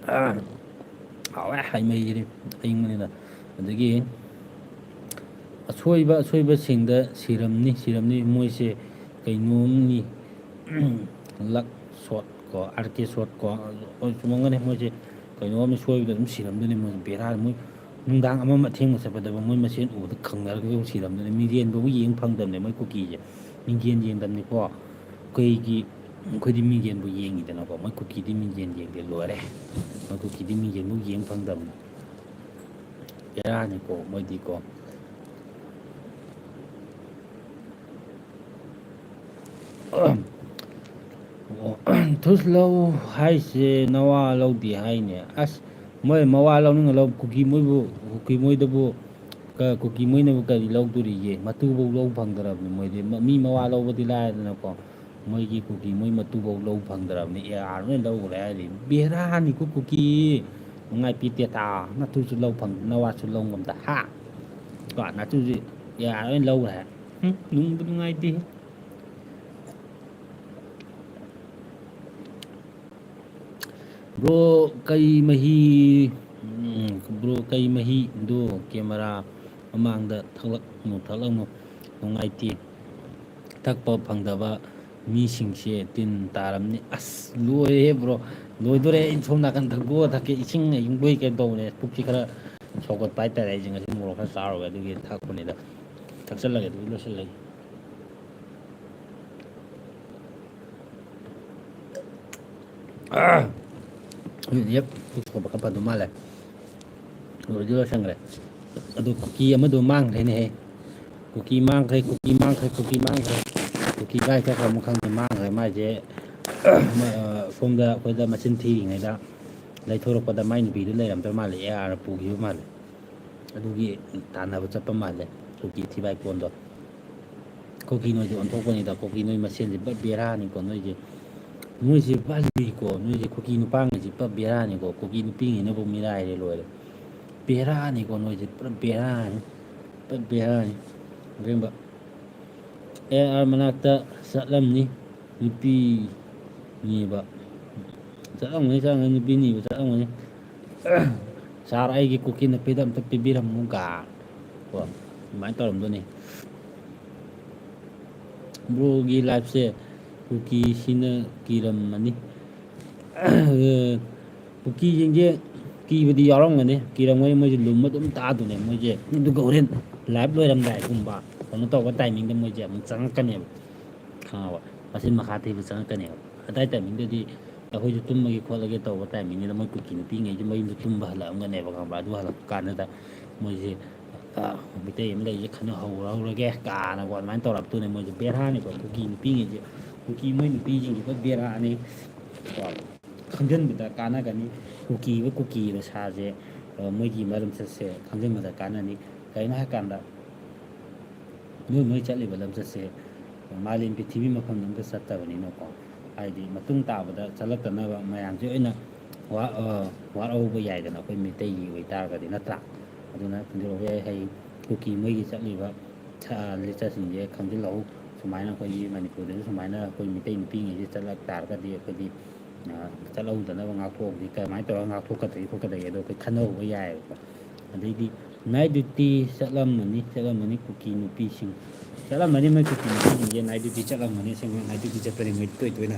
ꯑꯥ, ꯍꯥꯎꯋꯦ, ꯍꯩ ꯃꯍꯤꯁꯤꯗꯤ ꯑꯏꯪꯕꯅꯤꯅ꯫ ꯑꯗꯒꯤ ꯑꯁꯣꯏꯕ, ꯑꯁꯣꯏꯕꯁꯤꯡꯗ ꯁꯤꯔꯝꯅꯤ, ꯁꯤꯔꯝꯅꯤ꯫ ꯃꯣꯏꯁꯦ ꯀꯩꯅꯣꯝꯅꯤ, luck shot ꯀꯣ, ꯑꯥꯔ ꯀꯦ shot ꯀꯣ, ꯍꯣꯏ, ꯆꯨꯝꯃꯝꯒꯅꯤ꯫ ꯃꯣꯏꯁꯦ ꯀꯩꯅꯣꯝꯅꯤ, ꯁꯣꯏꯕꯗ ꯑꯗꯨꯝ ꯁꯤꯔꯝꯗꯣꯏꯅꯤ꯫ ꯃꯣꯏ ꯕꯦꯔꯥ, ꯃꯣꯏ ꯅꯨꯡꯗꯥꯡ ꯑꯃ ꯑꯃ ꯑꯊꯦꯡꯕ ꯆꯠꯄꯗꯕ ꯃꯣꯏ ꯃꯁꯦꯟ ꯎꯕꯗ ꯈꯪꯅꯔꯒ ꯑꯗꯨꯝ ꯁꯤꯔꯝꯗꯣꯏꯅꯤ꯫ ꯃꯤꯡꯖꯦꯜ ꯐꯥꯎꯕ ꯌꯦꯡ ꯐꯪꯗꯕꯅꯦ ꯃꯣꯏ ꯀꯨꯀꯤꯁꯦ꯫ ꯃꯤꯡꯖꯦꯜ ꯌꯦꯡꯗꯕꯅꯤꯀꯣ꯫ ꯑꯩꯈꯣꯏꯒꯤ, ꯑꯩꯈꯣꯏꯗꯤ ꯃꯤꯡꯖꯦꯜꯕꯨ ꯌꯦꯡꯉꯤꯗꯅꯀꯣ, ꯃꯣꯏ ꯀꯨꯀꯤꯗꯤ ꯃꯤꯡꯖꯦꯜ ꯌꯦꯡꯗꯦ, ꯂꯣꯏꯔꯦ꯫ ꯃꯣꯏ ꯀꯨꯀꯤꯗꯤ ꯃꯤꯡꯖꯦꯜꯕꯨ ꯌꯦꯡ ꯐꯪꯗꯕꯅꯤ꯫ ꯕꯦꯔꯥꯅꯤꯀꯣ ꯃꯣꯏꯗꯤꯀꯣ꯫ ꯑꯣ, ꯊꯨꯁ ꯂꯧ ꯍꯥꯏꯁꯦ ꯅꯋꯥ ꯂꯧꯗꯦ ꯍꯥꯏꯅꯦ꯫ ꯑꯁ, ꯃꯣꯏ ꯃꯋꯥ ꯂꯧꯅꯤꯡꯉ ꯂꯧ, ꯀꯨꯀꯤ ꯃꯣꯏꯕꯨ, ꯀꯨꯀꯤ ꯃꯣꯏꯗꯕꯨ, ꯀ-, ꯀꯨꯀꯤ ꯃꯣꯏꯅꯕꯨ ꯀꯔꯤ ꯂꯧꯗꯣꯔꯤꯒꯦ? ꯃꯇꯨꯐꯧ ꯂꯧ ꯐꯪꯗ꯭ꯔꯕꯅꯤ ꯃꯣꯏꯗꯤ꯫ ꯃ-, ꯃꯤ ꯃꯋꯥ ꯂꯧꯕꯗꯤ ꯂꯥꯏꯔꯗꯅꯀꯣ, ꯃꯣꯏꯒꯤ ꯀꯨꯀꯤ ꯃꯣꯏ ꯃꯇꯨꯐꯧ ꯂꯧ ꯐꯪꯗ꯭ꯔꯕꯅꯤ꯫ ꯑꯦ ꯑꯥꯔ ꯂꯣꯏ ꯂꯧꯈ꯭ꯔꯦ ꯍꯥꯏꯔꯤ꯫ ꯕꯦꯔꯥꯅꯤꯀꯣ ꯀꯨꯀꯤ꯫ ꯅꯨꯡꯉꯥꯏ ꯄꯤꯇꯦꯇꯥ꯫ ꯅꯇꯨꯁꯨ ꯂꯧ ꯐꯪ-, ꯅꯋꯥꯁꯨ ꯂꯧ ꯉꯝꯗ꯫ ꯍꯥ? ꯀꯣ, ꯅꯇꯨꯁꯤ ꯑꯦ ꯑꯥꯔ ꯂꯣꯏ ꯂꯧꯈ꯭ꯔꯦ꯫ ꯍꯨꯝ, ꯅꯨꯡꯕꯨ ꯅꯨꯡꯉꯥꯏꯇꯦ꯫ Bro, ꯀꯩ ꯃꯍꯤ, ꯎꯝ, bro, ꯀꯩ ꯃꯍꯤꯗꯣ camera ꯃꯃꯥꯡꯗ ꯊꯛꯂꯛꯅꯨ, ꯊꯛꯂꯛꯅꯨ, ꯅꯨꯡꯉꯥꯏꯇꯦ꯫ ꯊꯛꯄ ꯐꯪꯗꯕ ꯃꯤꯁꯤꯡꯁꯦ ꯇꯤꯟ ꯇꯥꯔꯝꯅꯤ꯫ ꯑꯁ, ꯂꯣꯏꯔꯦꯍꯦ bro, ꯂꯣꯏꯗꯣꯔꯦ꯫ ꯑꯩ ꯁꯣꯝ ꯅꯥꯀꯟ ꯊꯛ-, ꯒꯣ ꯊꯛꯀꯦ, ꯏꯁꯤꯡ ꯑꯌꯤꯡꯕꯣꯏ ꯀꯩꯅꯣ ꯇꯧꯕꯅꯦ, ꯄꯨꯛꯁꯤ ꯈꯔ ꯁꯧꯒꯠꯄ ꯍꯥꯏꯇꯥꯔꯦ꯫ ꯑꯩꯁꯦ ꯉꯁꯤ ꯃꯣꯔꯣꯛ ꯈꯔ ꯆꯥꯔꯨꯔꯦ, ꯑꯗꯨꯒꯤ ꯊꯛꯄꯅꯤꯗ꯫ ꯊꯛꯆꯜꯂꯒꯦ, ꯑꯗꯨꯒ ꯂꯣꯏꯁꯤꯜꯂꯒꯦ꯫ ꯑꯥ! ꯍꯧꯖꯤꯛꯇꯤ ꯄꯨꯛ ꯁꯧꯒꯠꯄ ꯈꯔ ꯐꯗꯧ ꯃꯥꯜꯂꯦ꯫ ꯂꯣꯏꯗꯤ ꯂꯣꯏꯁꯟꯈ꯭ꯔꯦ꯫ ꯑꯗꯨ ꯀꯨꯀꯤ ꯑꯃꯗꯣ ꯃꯥꯡꯈ꯭ꯔꯦꯅꯦꯍꯦ꯫ ꯀꯨꯀꯤ ꯃꯥꯡꯈ꯭ꯔꯦ, ꯀꯨꯀꯤ ꯃꯥꯡꯈ꯭ꯔꯦ, ꯀꯨꯀꯤ ꯃꯥꯡꯈ꯭ꯔꯦ꯫ ꯀꯨꯀꯤ ꯀꯥꯏ ꯆꯠꯈ꯭ꯔꯃꯣ ꯈꯪꯗꯦ, ꯃꯥꯡꯈ꯭ꯔꯦ꯫ ꯃꯥꯏꯁꯦ ꯁꯣꯝꯗ ꯑꯩꯈꯣꯏꯗ ꯃꯆꯤꯟ ꯊꯤꯔꯤꯉꯩꯗ ꯂꯩꯊꯣꯔꯛꯄꯗ ꯃꯥꯏ ꯅꯨꯄꯤꯗꯨ ꯂꯩꯔꯝꯗ꯭ꯔ ꯃꯥꯜꯂꯦ, ꯑꯦ ꯑꯥꯔꯅ ꯄꯨꯈꯤꯕ ꯃꯥꯜꯂꯦ꯫ ꯑꯗꯨꯒꯤ ꯇꯥꯟꯅꯕ ꯆꯠꯄ ꯃꯥꯜꯂꯦ ꯀꯨꯀꯤ ꯊꯤꯕꯥꯏ ꯀꯣꯟꯗꯣ꯫ ꯀꯨꯀꯤ ꯅꯣꯏꯁꯦ ꯑꯣꯟꯊꯣꯛꯄꯅꯤꯗ, ꯀꯨꯀꯤ ꯅꯣꯏ ꯃꯁꯦꯟꯁꯦ ꯄꯨꯔꯥ ꯕꯦꯔꯥꯅꯤꯀꯣ ꯅꯣꯏꯁꯦ꯫ ꯅꯣꯏꯁꯦ ꯄꯨꯔꯥ ꯂꯨꯏꯀꯣ, ꯅꯣꯏꯁꯦ ꯀꯨꯀꯤ ꯅꯨꯄꯥꯉꯩꯁꯦ ꯄꯨꯔꯥ ꯕꯦꯔꯥꯅꯤꯀꯣ, ꯀꯨꯀꯤ ꯅꯨꯄꯤꯉꯩꯅꯕꯨ ꯃꯤꯔꯥꯏꯔꯦ ꯂꯣꯏꯔꯦ꯫ ꯕꯦꯔꯥꯅꯤꯀꯣ ꯅꯣꯏꯁꯦ, ꯄꯨꯔꯥ ꯕꯦꯔꯥꯅꯤ, ꯄꯨꯔꯥ ꯕꯦꯔꯥꯅꯤ꯫ ꯑꯁꯦꯡꯕ ꯑꯦ ꯑꯥꯔ ꯃꯅꯥꯛꯇ ꯆꯠꯂꯝꯅꯤ, ꯅꯨꯄꯤ ꯅꯤꯕ꯫ ꯆꯠꯂꯝꯒꯅꯤ, ꯆꯠꯂꯝꯒꯅꯤ, ꯅꯨꯄꯤ ꯅꯤꯕ ꯆꯠꯂꯝꯒꯅꯤ꯫ "ꯁꯥꯔ, ꯑꯩꯒꯤ ꯀꯨꯀꯤ ꯅꯨꯄꯤꯗ ꯑꯝꯇ ꯄꯤꯕꯤꯔꯝꯃꯨꯒ", ꯀꯣ, ꯑꯗꯨꯃꯥꯏꯅ ꯇꯧꯔꯝꯗꯣꯏꯅꯤ꯫ ꯕ꯭ꯔꯣꯒꯤ ꯂꯥꯏꯐꯁꯦ ꯀꯨꯀꯤꯁꯤꯅ ꯀꯤꯔꯝꯃꯅꯤ꯫ ꯀꯨꯀꯤꯁꯤꯡꯁꯦ ꯀꯤꯕꯗꯤ ꯌꯥꯎꯔꯝꯒꯅꯤ, ꯀꯤꯔꯝꯒꯅꯤ, ꯃꯣꯏꯁꯦ ꯂꯨꯝꯕ ꯑꯗꯨꯝ ꯇꯥꯗꯣꯏꯅꯦ ꯃꯣꯏꯁꯦ꯫ ꯑꯗꯨꯒ ꯍꯣꯔꯦꯟ ꯂꯥꯏꯐ ꯂꯣꯏꯔꯝꯗꯥꯏꯒꯨꯝꯕ ꯀꯩꯅꯣ ꯇꯧꯕ ꯇꯥꯏꯃꯤꯡꯗ ꯃꯣꯏꯁꯦ ꯑꯃꯨꯛ ꯆꯪꯉꯛꯀꯅꯦꯕ, ꯈꯪꯉꯕ? ꯃꯆꯤꯟ ꯃꯈꯥ ꯊꯤꯕ ꯆꯪꯉꯛꯀꯅꯦꯕ꯫ ꯑꯗꯥꯏ ꯇꯥꯏꯃꯤꯡꯗꯗꯤ ꯑꯩꯈꯣꯏꯁꯨ ꯇꯨꯝꯃꯒꯦ ꯈꯣꯠꯂꯒꯦ ꯇꯧꯕ ꯇꯥꯏꯃꯤꯡꯗꯨꯗ ꯃꯣꯏ ꯀꯨꯀꯤ ꯅꯨꯄꯤꯉꯩꯁꯦ ꯃꯌꯨꯝꯗ ꯇꯨꯝꯕ ꯍꯜꯂꯛꯑꯝꯒꯅꯦꯕ, ꯈꯪꯕ꯭ꯔꯥ? ꯑꯗꯨ ꯍꯜꯂꯛꯄ ꯀꯥꯟꯗꯨꯗ ꯃꯣꯏꯁꯦ, "ꯑ, ꯃꯩꯇꯩ ꯑꯃ ꯂꯩꯔꯤꯁꯦ ꯈꯠꯅ ꯍꯧꯔꯍꯧꯔꯒꯦ" ꯀꯥꯅꯀꯣ ꯑꯗꯨꯃꯥꯏꯅ ꯇꯧꯔꯛꯇꯣꯏꯅꯦ ꯃꯣꯏꯁꯦ꯫ ꯕꯦꯔꯥꯅꯤꯀꯣ ꯀꯨꯀꯤ ꯅꯨꯄꯤꯉꯩꯁꯦ, ꯀꯨꯀꯤ ꯃꯣꯏ ꯅꯨꯄꯤꯁꯤꯡꯁꯤꯀꯣ ꯕꯦꯔꯥꯅꯤ꯫ ꯀꯣ, ꯈꯪꯖꯤꯟꯕꯗ ꯀꯥꯟꯅꯒꯅꯤ꯫ ꯀꯨꯀꯤꯕ ꯀꯨꯀꯤꯕ ꯁꯥꯁꯦ, ꯑ, ꯃꯣꯏꯒꯤ ꯃꯔꯝꯆꯠꯁꯦ ꯈꯪꯖꯤꯟꯕꯗ ꯀꯥꯟꯅꯅꯤ꯫ ꯀꯩꯅꯣ ꯍꯥꯏꯀꯥꯟꯗ ꯅꯣꯏ ꯅꯣꯏ ꯆꯠꯂꯤꯕ ꯂꯝꯆꯠꯁꯦ ꯃꯥꯂꯦꯝ ꯄ꯭ꯔꯤꯊꯤꯕꯤ ꯃꯐꯝꯗ ꯑꯝꯇ ꯆꯠꯇꯕꯅꯤꯅꯀꯣ, ꯍꯥꯏꯗꯤ ꯃꯇꯨꯡ ꯇꯥꯕꯗ ꯆꯠꯂꯛꯇꯅꯕ ꯃꯌꯥꯝꯁꯦ ꯑꯣꯏꯅ ꯋꯥ-, ꯑ, ꯋꯥꯔꯍꯧꯕ ꯌꯥꯏꯗꯅ, ꯑꯩꯈꯣꯏ ꯃꯩꯇꯩꯒꯤ ꯑꯣꯏꯇꯥꯔꯒꯗꯤ, ꯅꯠꯇ꯭ꯔꯥ? ꯑꯗꯨꯅ ꯈꯪꯖꯤꯜꯍꯧꯕ ꯌꯥꯏ꯫ ꯍꯌꯦꯡ ꯀꯨꯀꯤ ꯃꯣꯏꯒꯤ ꯆꯠꯂꯤꯕ ꯁ-, ꯂꯤꯆꯠꯁꯤꯡꯁꯦ ꯈꯪꯖꯤꯜꯍꯧ꯫ ꯁꯨꯃꯥꯏꯅ ꯑꯩꯈꯣꯏꯒꯤ ꯃꯅꯤꯄꯨꯔꯗꯁꯨ ꯁꯨꯃꯥꯏꯅ ꯑꯩꯈꯣꯏ ꯃꯩꯇꯩ ꯅꯨꯄꯤꯉꯩꯁꯦ ꯆꯠꯂꯛ ꯇꯥꯔꯒꯗꯤ ꯑꯩꯈꯣꯏꯗꯤ, ꯑ, ꯆꯠꯍꯧꯗꯅꯕ ꯉꯥꯛꯊꯣꯛꯍꯧꯕꯗꯤ ꯀꯃꯥꯏꯅ ꯇꯧꯔꯒ ꯉꯥꯛꯊꯣꯛꯀꯗꯒꯦ ꯈꯣꯠꯀꯗꯒꯦ ꯑꯗꯣ ꯑꯩꯈꯣꯏ ꯈꯟꯅꯍꯧꯕ ꯌꯥꯏꯑꯕꯀꯣ꯫ ꯑꯗꯩꯗꯤ night duty ꯆꯠꯂꯝꯃꯅꯤ, ꯆꯠꯂꯝꯃꯅꯤ ꯀꯨꯀꯤ ꯅꯨꯄꯤꯁꯤꯡ꯫ ꯆꯠꯂꯝꯃꯅꯤ ꯃꯣꯏ ꯀꯨꯀꯤ ꯅꯨꯄꯤꯁꯤꯡꯁꯦ night duty ꯆꯠꯂꯝꯃꯅꯤ꯫ ꯑꯁꯦꯡꯕ night duty ꯆꯠꯄꯅꯤ ꯃꯣꯏ ꯇꯣꯏ ꯇꯣꯏꯅ,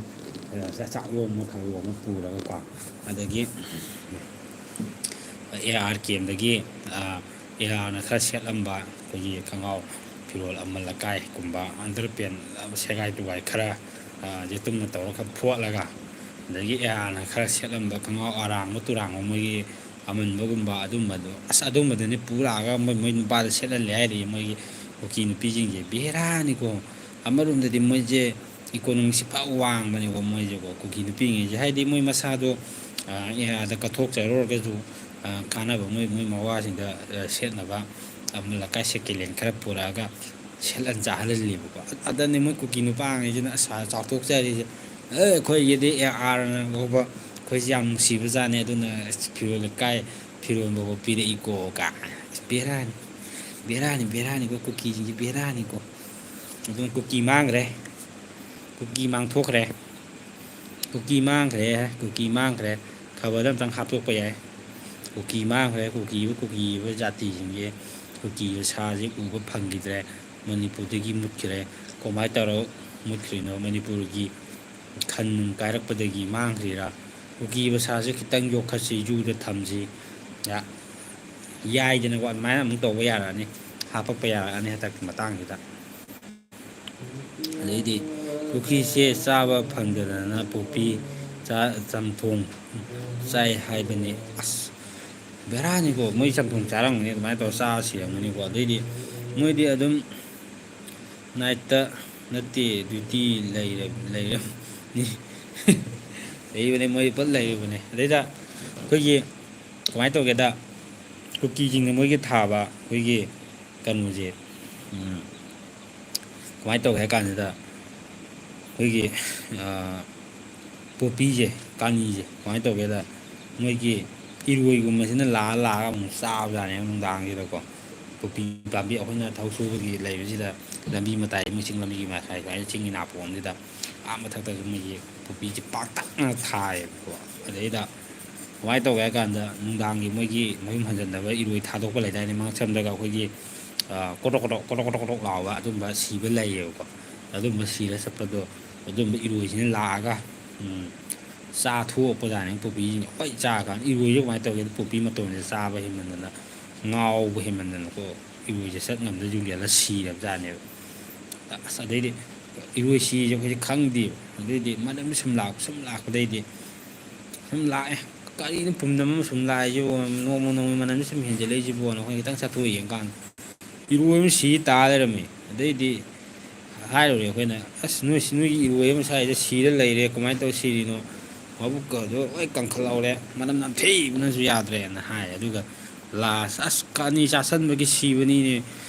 ꯑ, ꯆꯥꯛ, ꯆꯥꯛ ꯌꯣꯝꯕ ꯈꯔ ꯌꯣꯝꯕ ꯄꯨꯔꯒꯀꯣ꯫ ꯑꯗꯒꯤ ꯑꯦ ꯑꯥꯔ ꯀꯦꯝꯗꯒꯤ, ꯑ, ꯑꯦ ꯑꯥꯔꯅ ꯈꯔ ꯁꯦꯠꯂꯝꯕ ꯑꯩꯈꯣꯏꯒꯤ ꯈꯣꯡꯒ꯭ꯔꯥꯎ ꯐꯤꯔꯣꯜ ꯑꯃꯜ ꯑꯀꯥꯏꯒꯨꯝꯕ, underpant ꯁꯦꯒꯥꯏ ꯇꯨꯒꯥꯏ ꯈꯔ, ꯑ, ꯌꯦꯇꯨꯝꯅ ꯇꯧꯔꯒ ꯈꯔ ꯐꯣꯠꯂꯒ, ꯑꯗꯒꯤ ꯑꯦ ꯑꯥꯔꯅ ꯈꯔ ꯁꯦꯠꯂꯝꯕ ꯈꯣꯡꯒ꯭ꯔꯥꯎ ꯑꯔꯥꯡꯕ ꯇꯨꯔꯥꯡꯕ ꯃꯣꯏꯒꯤ ꯑꯃꯟꯕꯒꯨꯝꯕ ꯑꯗꯨꯝꯕꯗꯣ, ꯑꯁ, ꯑꯗꯨꯝꯕꯗꯨꯅꯤ ꯄꯨꯔꯛꯑꯒ ꯃꯣꯏ, ꯃꯣꯏ ꯅꯨꯄꯥꯗ ꯁꯦꯠꯍꯜꯂꯦ ꯍꯥꯏꯔꯤꯌꯦ, ꯃꯣꯏꯒꯤ ꯀꯨꯀꯤ ꯅꯨꯄꯤꯁꯤꯡꯁꯦ꯫ ꯕꯦꯔꯥꯅꯤꯀꯣ꯫ ꯑꯃꯔꯣꯝꯗꯗꯤ ꯃꯣꯏꯁꯦ ꯏꯀꯣꯅꯣꯃꯤꯛꯁꯤ ꯐ ꯋꯥꯡꯕꯅꯦꯀꯣ ꯃꯣꯏꯁꯦꯀꯣ, ꯀꯨꯀꯤ ꯅꯨꯄꯤꯉꯩꯁꯦ꯫ ꯍꯥꯏꯗꯤ ꯃꯣꯏ ꯃꯁꯥꯗꯣ, ꯑ, ꯑꯥꯗ ꯀꯠꯊꯣꯛꯆꯔꯨꯔꯒꯁꯨ, ꯑ, ꯀꯥꯟꯅꯕ ꯃꯣꯏ, ꯃꯣꯏ ꯃꯋꯥꯁꯤꯡꯗ, ꯑ, ꯁꯦꯠꯅꯕ, ꯑ, ꯂꯩꯀꯥꯏ ꯁꯦꯀꯦꯟ ꯍꯦꯟ ꯈꯔ ꯄꯨꯔꯛꯑꯒ ꯁꯦꯠꯍꯟ ꯆꯥꯍꯜꯍꯜꯂꯦꯕꯀꯣ꯫ ꯑꯗꯅꯤ ꯃꯣꯏ ꯀꯨꯀꯤ ꯅꯨꯄꯥꯉꯩꯁꯤꯅ ꯑꯁ ꯆꯥꯎꯊꯣꯛꯆꯔꯤꯁꯦ꯫ "ꯑꯦ, ꯑꯩꯈꯣꯏꯒꯤꯗꯤ ꯑꯦ ꯑꯥꯔꯅ ꯐꯥꯎꯕ ꯑꯩꯈꯣꯏꯁꯦ ꯌꯥꯝ ꯅꯨꯡꯁꯤꯕꯖꯥꯠꯅꯦ, ꯑꯗꯨꯅ ꯐꯤꯔꯣꯜ ꯂꯩꯀꯥꯏ ꯐꯤꯔꯣꯜ ꯐꯥꯎꯕ ꯄꯤꯔꯛꯏꯀꯣ" ꯀꯥꯏ꯫ ꯕꯦꯔꯥꯅꯤ, ꯕꯦꯔꯥꯅꯤ, ꯕꯦꯔꯥꯅꯤꯀꯣ, ꯀꯨꯀꯤꯁꯤꯡꯁꯦ ꯕꯦꯔꯥꯅꯤꯀꯣ꯫ ꯑꯗꯨꯝ ꯀꯨꯀꯤ ꯃꯥꯡꯈ꯭ꯔꯦ, ꯀꯨꯀꯤ ꯃꯥꯡꯊꯣꯛꯈ꯭ꯔꯦ, ꯀꯨꯀꯤ ꯃꯥꯡꯈ꯭ꯔꯦ, ꯀꯨꯀꯤ ꯃꯥꯡꯈ꯭ꯔꯦ꯫ ꯈꯕꯔꯗ ꯑꯝꯇꯪ ꯍꯥꯞꯇꯣꯛꯄ ꯌꯥꯏ꯫ ꯀꯨꯀꯤ ꯃꯥꯡꯈ꯭ꯔꯦ, ꯀꯨꯀꯤꯕꯨ, ꯀꯨꯀꯤꯕ ꯖꯥꯇꯤꯁꯤꯡꯁꯦ, ꯀꯨꯀꯤꯕ ꯁꯥꯁꯦ ꯎꯕ ꯐꯪꯈꯤꯗ꯭ꯔꯦ, ꯃꯅꯤꯄꯨꯔꯗꯒꯤ ꯃꯨꯠꯈ꯭ꯔꯦ꯫ ꯀꯃꯥꯏꯅ ꯇꯧꯔ ꯃꯨꯠꯈ꯭ꯔꯤꯅꯣ? ꯃꯅꯤꯄꯨꯔꯒꯤ ꯈꯟ ꯅꯨꯡ ꯀꯥꯏꯔꯛꯄꯗꯒꯤ ꯃꯥꯡꯈ꯭ꯔꯤꯔꯥ? ꯀꯨꯀꯤꯕ ꯁꯥꯁꯦ ꯈꯤꯇꯪ ꯌꯣꯛꯈꯠꯁꯤ, ꯖꯨꯗ ꯊꯝꯁꯤ, ꯌꯥ-, ꯌꯥꯏꯗꯅꯀꯣ꯫ ꯑꯗꯨꯃꯥꯏꯅ ꯑꯃꯨꯛ ꯇꯧꯕ ꯌꯥꯔꯛꯑꯅꯤ, ꯍꯥꯄꯛꯄ ꯌꯥꯔꯛꯑꯅꯤ ꯍꯟꯗꯛꯀꯤ ꯃꯇꯥꯡꯁꯤꯗ꯫ ꯑꯗꯩꯗꯤ ꯀꯨꯀꯤꯁꯦ ꯆꯥꯕ ꯐꯪꯗꯗꯅ ꯄꯣꯄꯤ ꯆꯥ-, ꯆꯝꯊꯣꯡ ꯆꯥꯏ ꯍꯥꯏꯕꯅꯤ꯫ ꯑꯁ, ꯕꯦꯔꯥꯅꯤꯀꯣ, ꯃꯣꯏ ꯆꯝꯊꯣꯡ ꯆꯥꯔꯝꯒꯅꯤ, ꯑꯗꯨꯃꯥꯏꯅ ꯇꯧꯔ ꯆꯥꯔ ꯁꯤꯔꯝꯒꯅꯤꯀꯣ꯫ ꯑꯗꯩꯗꯤ ꯃꯣꯏꯗꯤ ꯑꯗꯨꯝ ꯅꯥꯏꯠꯇ ꯅꯠꯇꯦ, ꯗ꯭ꯌꯨꯇꯤ ꯂꯩꯔ-, ꯂꯩꯔꯝꯅꯤ꯫ ꯂꯩꯕꯅꯦ, ꯃꯣꯏ ꯄꯨꯂꯞ ꯂꯩꯔꯤꯕꯅꯦ꯫ ꯑꯗꯩꯗ ꯑꯩꯈꯣꯏꯒꯤ ꯀꯃꯥꯏꯅ ꯇꯧꯒꯦꯗ, ꯀꯨꯀꯤꯁꯤꯡꯅ ꯃꯣꯏꯒꯤ ꯊꯥꯕ ꯑꯩꯈꯣꯏꯒꯤ ꯀꯩꯅꯣꯁꯦ, ꯎꯝ, ꯀꯃꯥꯏꯅ ꯇꯧꯒꯦ ꯍꯥꯏ ꯀꯥꯟꯁꯤꯗ, ꯑꯩꯈꯣꯏꯒꯤ, ꯑ, ꯄꯣꯄꯤꯁꯦ, ꯀꯥꯅꯤꯁꯦ ꯀꯃꯥꯏꯅ ꯇꯧꯒꯦꯗ, ꯃꯣꯏꯒꯤ ꯏꯔꯣꯏꯒꯨꯝꯕꯁꯤꯅ ꯂꯥꯛꯑ ꯂꯥꯛꯑꯒ ꯑꯃꯨꯛ ꯆꯥꯕꯖꯥꯠꯅꯦꯕ ꯅꯨꯡꯗꯥꯡꯁꯤꯗꯀꯣ꯫ ꯄꯣꯄꯤ ꯄꯥꯝꯕꯤ ꯑꯩꯈꯣꯏꯅ ꯊꯕꯛ ꯁꯨꯕꯒꯤ ꯂꯩꯕꯁꯤꯗ ꯂꯝꯕꯤ ꯃꯇꯥꯏ, ꯃꯣꯏ ꯆꯤꯡ ꯂꯝꯕꯤꯒꯤ ꯃꯇꯥꯏ ꯁ꯭ꯋꯥꯏꯗ ꯆꯤꯡꯒꯤ ꯅꯥꯄꯣꯝꯁꯤꯗ ꯑꯥ ꯃꯊꯛꯇꯁꯨ ꯃꯣꯏꯒꯤ ꯄꯣꯄꯤꯁꯦ ꯄꯥꯛꯇꯛꯅ ꯊꯥꯏꯌꯦꯕꯀꯣ꯫ ꯑꯗꯩꯗ ꯀꯃꯥꯏꯅ ꯇꯧꯒꯦ ꯍꯥꯏ ꯀꯥꯟꯗ, ꯅꯨꯡꯗꯥꯡꯒꯤ ꯃꯣꯏꯒꯤ ꯃꯌꯨꯝ ꯍꯟꯖꯟꯅꯕ ꯏꯔꯣꯏ ꯊꯥꯗꯣꯛꯄ ꯂꯩꯗꯥꯏꯅꯦ, ꯃꯉꯛꯁꯝꯗꯒ ꯑꯩꯈꯣꯏꯒꯤ, ꯑ, ꯀꯣꯇꯣꯛ ꯀꯣꯇꯣꯛ, ꯀꯣꯇꯣꯛ ꯀꯣꯇꯣꯛ ꯂꯥꯎꯕ ꯑꯗꯨꯝꯕ ꯁꯤꯕ ꯂꯩꯌꯦꯕꯀꯣ꯫ ꯑꯗꯨꯝꯕ ꯁꯤꯔ ꯆꯠꯄꯗꯣ ꯑꯗꯨꯝꯕ ꯏꯔꯣꯏꯁꯤꯅ ꯂꯥꯛꯑꯒ, ꯎꯝ, ꯆꯥꯊꯣꯛꯄꯖꯥꯠꯅꯤ ꯄꯣꯄꯤꯁꯤꯡꯁꯦ꯫ ꯍꯣꯏ, ꯆꯥꯔꯀꯥꯟꯗ ꯏꯔꯣꯏꯁꯦ ꯀꯃꯥꯏꯅ ꯇꯧꯒꯦꯗ, ꯄꯣꯄꯤ ꯃꯇꯣꯟꯁꯦ ꯆꯥꯕ ꯍꯦꯟꯃꯟꯗꯅ, ꯉꯥꯎꯕ ꯍꯦꯟꯃꯟꯗꯅꯀꯣ, ꯏꯔꯣꯏꯁꯦ ꯆꯠ ꯉꯝꯗ ꯌꯨꯝꯁꯤꯜꯂ ꯁꯤꯔꯕꯖꯥꯠꯅꯦꯕ꯫ ꯑꯁ, ꯑꯗꯩꯗꯤ ꯏꯔꯣꯏ ꯁꯤꯁꯦ ꯑꯩꯈꯣꯏꯁꯦ ꯈꯪꯗꯦꯕ꯫ ꯑꯗꯩꯗꯤ ꯃꯅꯝ ꯁꯨꯝ ꯂꯥꯛꯄ, ꯁꯨꯝ ꯂꯥꯛꯄꯗꯩꯗꯤ ꯁꯨꯝ ꯂꯥꯛꯑꯦ꯫ "ꯀꯔꯤꯅꯣ ꯄꯨꯝꯅꯝ ꯑꯃ ꯁꯨꯝ ꯂꯥꯛꯏꯁꯤꯕꯣ? ꯅꯣꯡꯃ ꯅꯣꯡꯃꯒꯤ ꯃꯅꯝꯁꯤ ꯁꯨꯝ ꯍꯦꯟꯖꯜꯂꯛꯏꯁꯤꯕꯣꯅ?" ꯑꯩꯈꯣꯏꯅ ꯈꯤꯇꯪ ꯆꯠꯊꯣꯛꯑ ꯌꯦꯡꯀꯥꯟꯗ ꯏꯔꯣꯏ ꯑꯃ ꯁꯤ ꯇꯥ ꯂꯩꯔꯝꯃꯤ꯫ ꯑꯗꯩꯗꯤ ꯍꯥꯏꯔꯨꯔꯦ ꯑꯩꯈꯣꯏꯅ, "ꯑꯁ, ꯅꯣꯏ, ꯅꯣꯏꯒꯤ ꯏꯔꯣꯏ ꯑꯃ ꯁ꯭ꯋꯥꯏꯗ ꯁꯤꯔ ꯂꯩꯔꯦ, ꯀꯃꯥꯏꯅ ꯇꯧꯔ ꯁꯤꯔꯤꯅꯣ? ꯃꯕꯨꯛꯀꯗꯣ ꯂꯣꯏ ꯀꯪꯈꯠꯍꯧꯔꯦ, ꯃꯅꯝ ꯅꯝꯊꯤꯕꯅꯁꯨ ꯌꯥꯗ꯭ꯔꯦꯅ" ꯍꯥꯏ꯫ ꯑꯗꯨꯒ ꯂꯥꯁ, "ꯑꯁ, ꯀꯥꯅꯤ ꯆꯥꯁꯟꯕꯒꯤ ꯁꯤꯕꯅꯤꯅꯦ,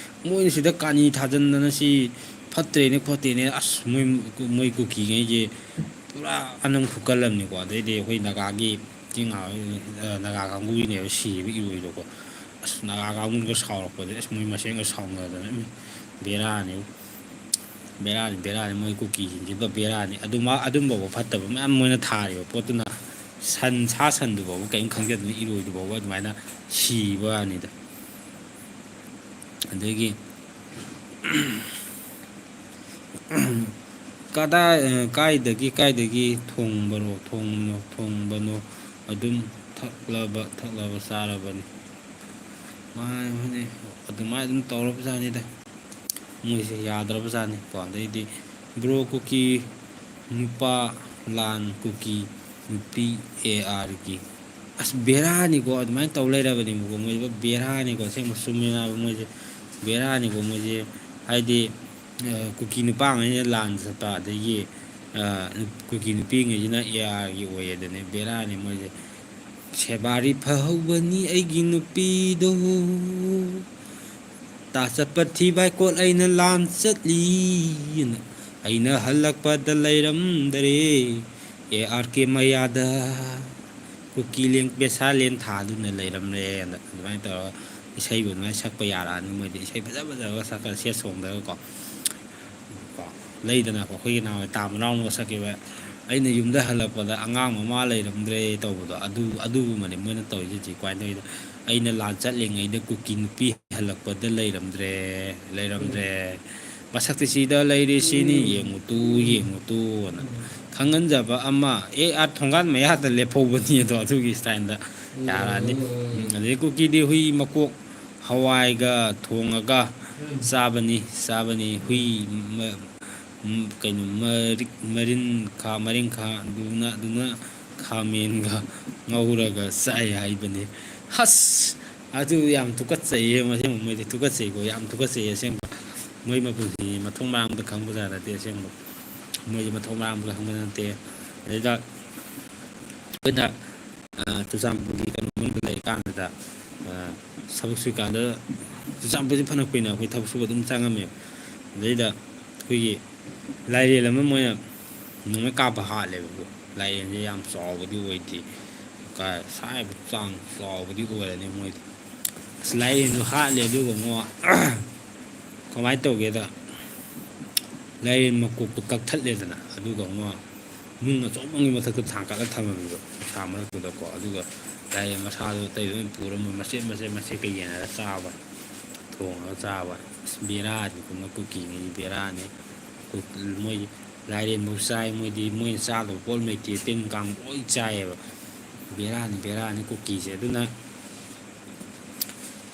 ꯃꯣꯏꯅ ꯁꯤꯗ ꯀꯥꯅꯤ ꯊꯥꯖꯟꯗꯅ ꯁꯤ ꯐꯠꯇ꯭ꯔꯦꯅꯦ ꯈꯣꯠꯇꯦꯅꯦ, ꯑꯁ, ꯃꯣꯏ, ꯃꯣꯏ ꯀꯨꯀꯤꯉꯩꯁꯦ ꯄꯨꯔꯥ ꯑꯅꯝ ꯈꯨꯀꯜ ꯑꯃꯅꯤꯀꯣ"꯫ ꯑꯗꯩꯗꯤ ꯑꯩꯈꯣꯏ ꯅꯥꯒꯥꯒꯤ ꯆꯤꯡ ꯉꯥ-, ꯅꯥꯒꯥ ꯀꯥꯡꯕꯨꯒꯤꯅꯦꯕ ꯁꯤꯔꯤꯕ ꯏꯔꯣꯏꯗꯣꯀꯣ꯫ ꯑꯁ, ꯅꯥꯒꯥ ꯀꯥꯡꯕꯨꯅꯒ ꯁꯥꯎꯔꯛꯄꯁꯦ, ꯑꯁ, ꯃꯣꯏ ꯃꯁꯦꯟꯒ ꯁꯥꯎꯅꯗꯅ, ꯎꯝ, ꯕꯦꯔꯥꯅꯤ꯫ ꯕꯦꯔꯥꯅꯤ, ꯕꯦꯔꯥꯅꯤ, ꯃꯣꯏ ꯀꯨꯀꯤꯁꯤꯡꯁꯤꯕ ꯕꯦꯔꯥꯅꯤ꯫ ꯑꯗꯨꯃ-, ꯑꯗꯨꯝꯕꯕꯨ ꯐꯠꯇꯕ ꯃꯌꯥꯝ ꯃꯣꯏꯅ ꯊꯥꯔꯤꯕ ꯄꯣꯠꯇꯨꯅ ꯁꯟ, ꯁꯥ ꯁꯟꯗꯨꯐꯥꯎꯕ ꯀꯔꯤꯝ ꯈꯪꯖꯗꯅ ꯏꯔꯣꯏꯗꯨꯐꯥꯎꯕ ꯑꯗꯨꯃꯥꯏꯅ ꯁꯤꯕ ꯋꯥꯅꯤꯗ꯫ ꯑꯗꯒꯤ ꯀꯗꯥꯏ, ꯀꯥꯏꯗꯒꯤ, ꯀꯥꯏꯗꯒꯤ ꯊꯣꯡꯕꯔꯣ, ꯊꯣꯡꯕꯅꯣ, ꯊꯣꯡꯕꯅꯣ? ꯑꯗꯨꯝ ꯊꯛꯂꯕ, ꯊꯛꯂꯕ ꯆꯥꯔꯕꯅꯤ꯫ ꯃꯥꯅꯦ, ꯃꯥꯅꯦ꯫ ꯑꯗꯨꯃꯥꯏꯅ ꯑꯗꯨꯝ ꯇꯧꯔꯕꯖꯥꯠꯅꯤꯗ꯫ ꯃꯣꯏꯁꯦ ꯌꯥꯗ꯭ꯔꯕꯖꯥꯠꯅꯤ ꯀꯣ꯫ ꯑꯗꯩꯗꯤ, "ꯕ꯭ꯔꯣ, ꯀꯨꯀꯤ ꯅꯨꯄꯥ ꯂꯥꯟ, ꯀꯨꯀꯤ ꯅꯨꯄꯤ ꯑꯦ ꯑꯥꯔꯒꯤ"꯫ ꯑꯁ, ꯕꯦꯔꯥꯅꯤꯀꯣ, ꯑꯗꯨꯃꯥꯏꯅ ꯇꯧ ꯂꯩꯔꯕꯅꯦꯕꯀꯣ ꯃꯣꯏꯁꯦ꯫ ꯕꯦꯔꯥꯅꯤꯀꯣ, ꯑꯁꯦꯡꯕ ꯆꯨꯝꯃꯦ ꯍꯥꯏꯕ ꯃꯣꯏꯁꯦ꯫ ꯕꯦꯔꯥꯅꯤꯀꯣ ꯃꯣꯏꯁꯦ꯫ ꯍꯥꯏꯗꯤ, ꯑ, ꯀꯨꯀꯤ ꯅꯨꯄꯥꯉꯩꯅ ꯂꯥꯟ ꯆꯠꯄ, ꯑꯗꯒꯤ, ꯑ, ꯀꯨꯀꯤ ꯅꯨꯄꯤꯉꯩꯁꯤꯅ ꯑꯦ ꯑꯥꯔꯒꯤ ꯑꯣꯏꯌꯦꯗꯅꯦ꯫ ꯕꯦꯔꯥꯅꯤ ꯃꯣꯏꯁꯦ꯫ "ꯁꯦꯕꯥꯔꯤ ꯐꯍꯧꯕꯅꯤ ꯑꯩꯒꯤ ꯅꯨꯄꯤꯗꯣ, ꯇꯥ ꯆꯠꯄ ꯊꯤ ꯕꯥꯏꯀꯣꯠ ꯑꯩꯅ ꯂꯥꯟ ꯆꯠꯂꯤꯅ, ꯑꯩꯅ ꯍꯜꯂꯛꯄꯗ ꯂꯩꯔꯝꯗꯔꯦ ꯑꯦ ꯑꯥꯔ ꯀꯦ ꯃꯌꯥꯗ, ꯀꯨꯀꯤ ꯂꯦꯡ ꯄꯦꯁꯥ ꯂꯦꯟ ꯊꯥꯗꯨꯅ ꯂꯩꯔꯝꯂꯦꯅ" ꯑꯗꯨꯃꯥꯏꯅ ꯇꯧꯔꯒ ꯏꯁꯩꯕꯨ ꯑꯗꯨꯃꯥꯏꯅ ꯁꯛꯄ ꯌꯥꯔꯛꯑꯅꯤ ꯃꯣꯏꯗꯤ꯫ ꯏꯁꯩ ꯐꯖ ꯐꯖꯕ ꯁꯛꯈ꯭ꯔ ꯁꯦꯠ ꯁꯣꯡꯗꯒꯀꯣ꯫ ꯀꯣ, ꯂꯩꯗꯅꯀꯣ, ꯑꯩꯈꯣꯏꯒꯤ ꯅꯍꯥꯟꯋꯥꯏ ꯇꯥ ꯃꯅꯥꯎꯅꯒ ꯁꯛꯈꯤꯕ "ꯑꯩꯅ ꯌꯨꯝꯗ ꯍꯜꯂꯛꯄꯗ ꯑꯉꯥꯡ ꯃꯃꯥ ꯂꯩꯔꯝꯗ꯭ꯔꯦ" ꯇꯧꯕꯗꯣ, ꯑꯗꯨ, ꯑꯗꯨꯒꯨꯝꯕꯅꯦ ꯃꯣꯏꯅ ꯇꯧꯔꯤꯁꯦ ꯍꯧꯖꯤꯛ꯫ ꯀꯃꯥꯏꯅ ꯇꯧꯔꯤꯗꯣ? "ꯑꯩꯅ ꯂꯥꯟ ꯆꯠꯂꯤꯉꯩꯗ ꯀꯨꯀꯤ ꯅꯨꯄꯤ ꯍꯜꯂꯛꯄꯗ ꯂꯩꯔꯝꯗ꯭ꯔꯦ, ꯂꯩꯔꯝꯗ꯭ꯔꯦ꯫ ꯃꯁꯛꯇꯤ ꯁꯤꯗ ꯂꯩꯔꯦ ꯁꯤꯅꯤ, ꯌꯦꯡꯉꯨꯇꯨ, ꯌꯦꯡꯉꯨꯇꯨꯅ ꯈꯪꯍꯟꯖꯕ ꯑꯃ"꯫ ꯑꯦ ꯑꯥꯔ ꯊꯣꯡꯒꯥꯟ ꯃꯌꯥꯗ ꯂꯦꯞꯍꯧꯕꯅꯤ ꯑꯗꯣ, ꯑꯗꯨꯒꯤ ꯁ꯭ꯇꯥꯏꯜꯗ ꯌꯥꯔꯛꯑꯅꯤ꯫ ꯎꯝ, ꯑꯗꯩ ꯀꯨꯀꯤꯗꯤ ꯍꯨꯏ ꯃꯀꯣꯛ ꯍꯋꯥꯏꯒ ꯊꯣꯡꯉꯒ ꯆꯥꯕꯅꯤ, ꯆꯥꯕꯅꯤ꯫ ꯍꯨꯏ ꯃ-, ꯀꯩꯅꯣ, ꯃꯔꯤꯛ-, ꯃꯔꯤꯟꯈꯥ, ꯃꯔꯤꯡꯈꯥ, ꯑꯗꯨꯅ, ꯑꯗꯨꯅ ꯈꯥꯃꯦꯟꯒ ꯉꯧꯔꯒ ꯆꯥꯏ ꯍꯥꯏꯕꯅꯤ꯫ ꯑꯁ, ꯑꯗꯨ ꯌꯥꯝ ꯇꯨꯀꯠꯆꯩꯌꯦ꯫ ꯑꯁꯦꯡꯕ ꯃꯣꯏꯗꯤ ꯇꯨꯀꯠꯆꯩꯀꯣ, ꯌꯥꯝ ꯇꯨꯀꯠꯆꯩꯌꯦ ꯑꯁꯦꯡꯕ꯫ ꯃꯣꯏ ꯃꯄꯨꯟꯁꯤ ꯃꯊꯣꯡ ꯃꯔꯥꯡ ꯑꯝꯇ ꯈꯪꯕꯖꯥꯠ ꯅꯠꯇꯦ ꯑꯁꯦꯡꯕ꯫ ꯃꯣꯏꯁꯦ ꯃꯊꯣꯡ ꯃꯔꯥꯡ ꯑꯝꯇ ꯈꯪꯕ ꯅꯠꯇꯦ꯫ ꯑꯗꯩꯗ ꯑꯩꯈꯣꯏꯅ, ꯑ, ꯆꯨꯔꯆꯥꯟꯄꯨꯔꯒꯤ ꯀꯩꯅꯣ ꯃꯅꯨꯡꯗ ꯂꯩꯔꯤꯀꯥꯟꯗꯨꯗ, ꯑ, ꯊꯕꯛ ꯁꯨꯏꯀꯥꯟꯗ ꯆꯨꯔꯆꯥꯟꯄꯨꯔꯁꯦ ꯐꯅ ꯀꯨꯏꯅ ꯑꯩꯈꯣꯏ ꯊꯕꯛ ꯁꯨꯕ ꯑꯗꯨꯝ ꯆꯪꯉꯝꯃꯦꯕ꯫ ꯑꯗꯩꯗ ꯑꯩꯈꯣꯏꯒꯤ ꯂꯥꯏꯔꯦꯟ ꯑꯃ ꯃꯣꯏꯅ ꯅꯣꯡꯃꯩ ꯀꯥꯞꯄ ꯍꯥꯠꯂꯦꯕꯀꯣ꯫ ꯂꯥꯏꯔꯦꯟꯁꯦ ꯌꯥꯝ ꯆꯥꯎꯕꯗꯤ ꯑꯣꯏꯗꯦ, ꯀꯥꯏ ꯁꯥꯏꯕ ꯆꯥꯡ ꯆꯥꯎꯕꯗꯤ ꯑꯣꯏꯔꯅꯤ ꯃꯣꯏꯗꯤ꯫ ꯑꯁ, ꯂꯥꯏꯔꯦꯟꯗꯣ ꯍꯥꯠꯂꯦ, ꯑꯗꯨꯒ ꯑꯃꯨꯛ ꯀꯃꯥꯏꯅ ꯇꯧꯒꯦꯗ, ꯂꯥꯏꯔꯦꯟ ꯃꯀꯣꯛꯇꯣ ꯀꯛꯊꯠꯂꯦꯗꯅ, ꯑꯗꯨꯒ ꯑꯃꯨꯛ ꯅꯨꯡ ꯑꯆꯧꯕ ꯑꯃꯒꯤ ꯃꯊꯛꯇ ꯊꯥꯡꯀꯠꯂ ꯊꯝꯃꯝꯃꯦꯕ, ꯅꯨꯡꯁꯥ ꯃꯔꯛꯇꯨꯗꯀꯣ꯫ ꯑꯗꯨꯒ ꯂꯥꯏꯔꯦꯟ ꯃꯁꯥꯗꯣ ꯑꯇꯩ ꯂꯣꯏ ꯄꯨꯔ ꯃꯣꯏ ꯃꯆꯦꯠ ꯃꯆꯦꯠ ꯃꯆꯦꯠꯀ ꯌꯦꯟꯅꯔ ꯆꯥꯕ, ꯊꯣꯡꯉꯒ ꯆꯥꯕ꯫ ꯑꯁ, ꯕꯦꯔꯥꯅꯤ ꯀꯨꯀꯤꯉꯩꯗꯤ, ꯕꯦꯔꯥꯅꯤ꯫ ꯀꯨ-, ꯃꯣꯏ ꯂꯥꯏꯔꯦꯟꯐꯧ ꯆꯥꯏ ꯃꯣꯏꯗꯤ, ꯃꯣꯏꯅ ꯆꯥꯗꯕ ꯄꯣꯠ ꯂꯩꯇꯦ, ꯇꯤꯟ ꯀꯥꯡ ꯂꯣꯏ ꯆꯥꯏꯌꯦꯕ꯫ ꯕꯦꯔꯥꯅꯤ, ꯕꯦꯔꯥꯅꯤ ꯀꯨꯀꯤꯁꯦ꯫ ꯑꯗꯨꯅ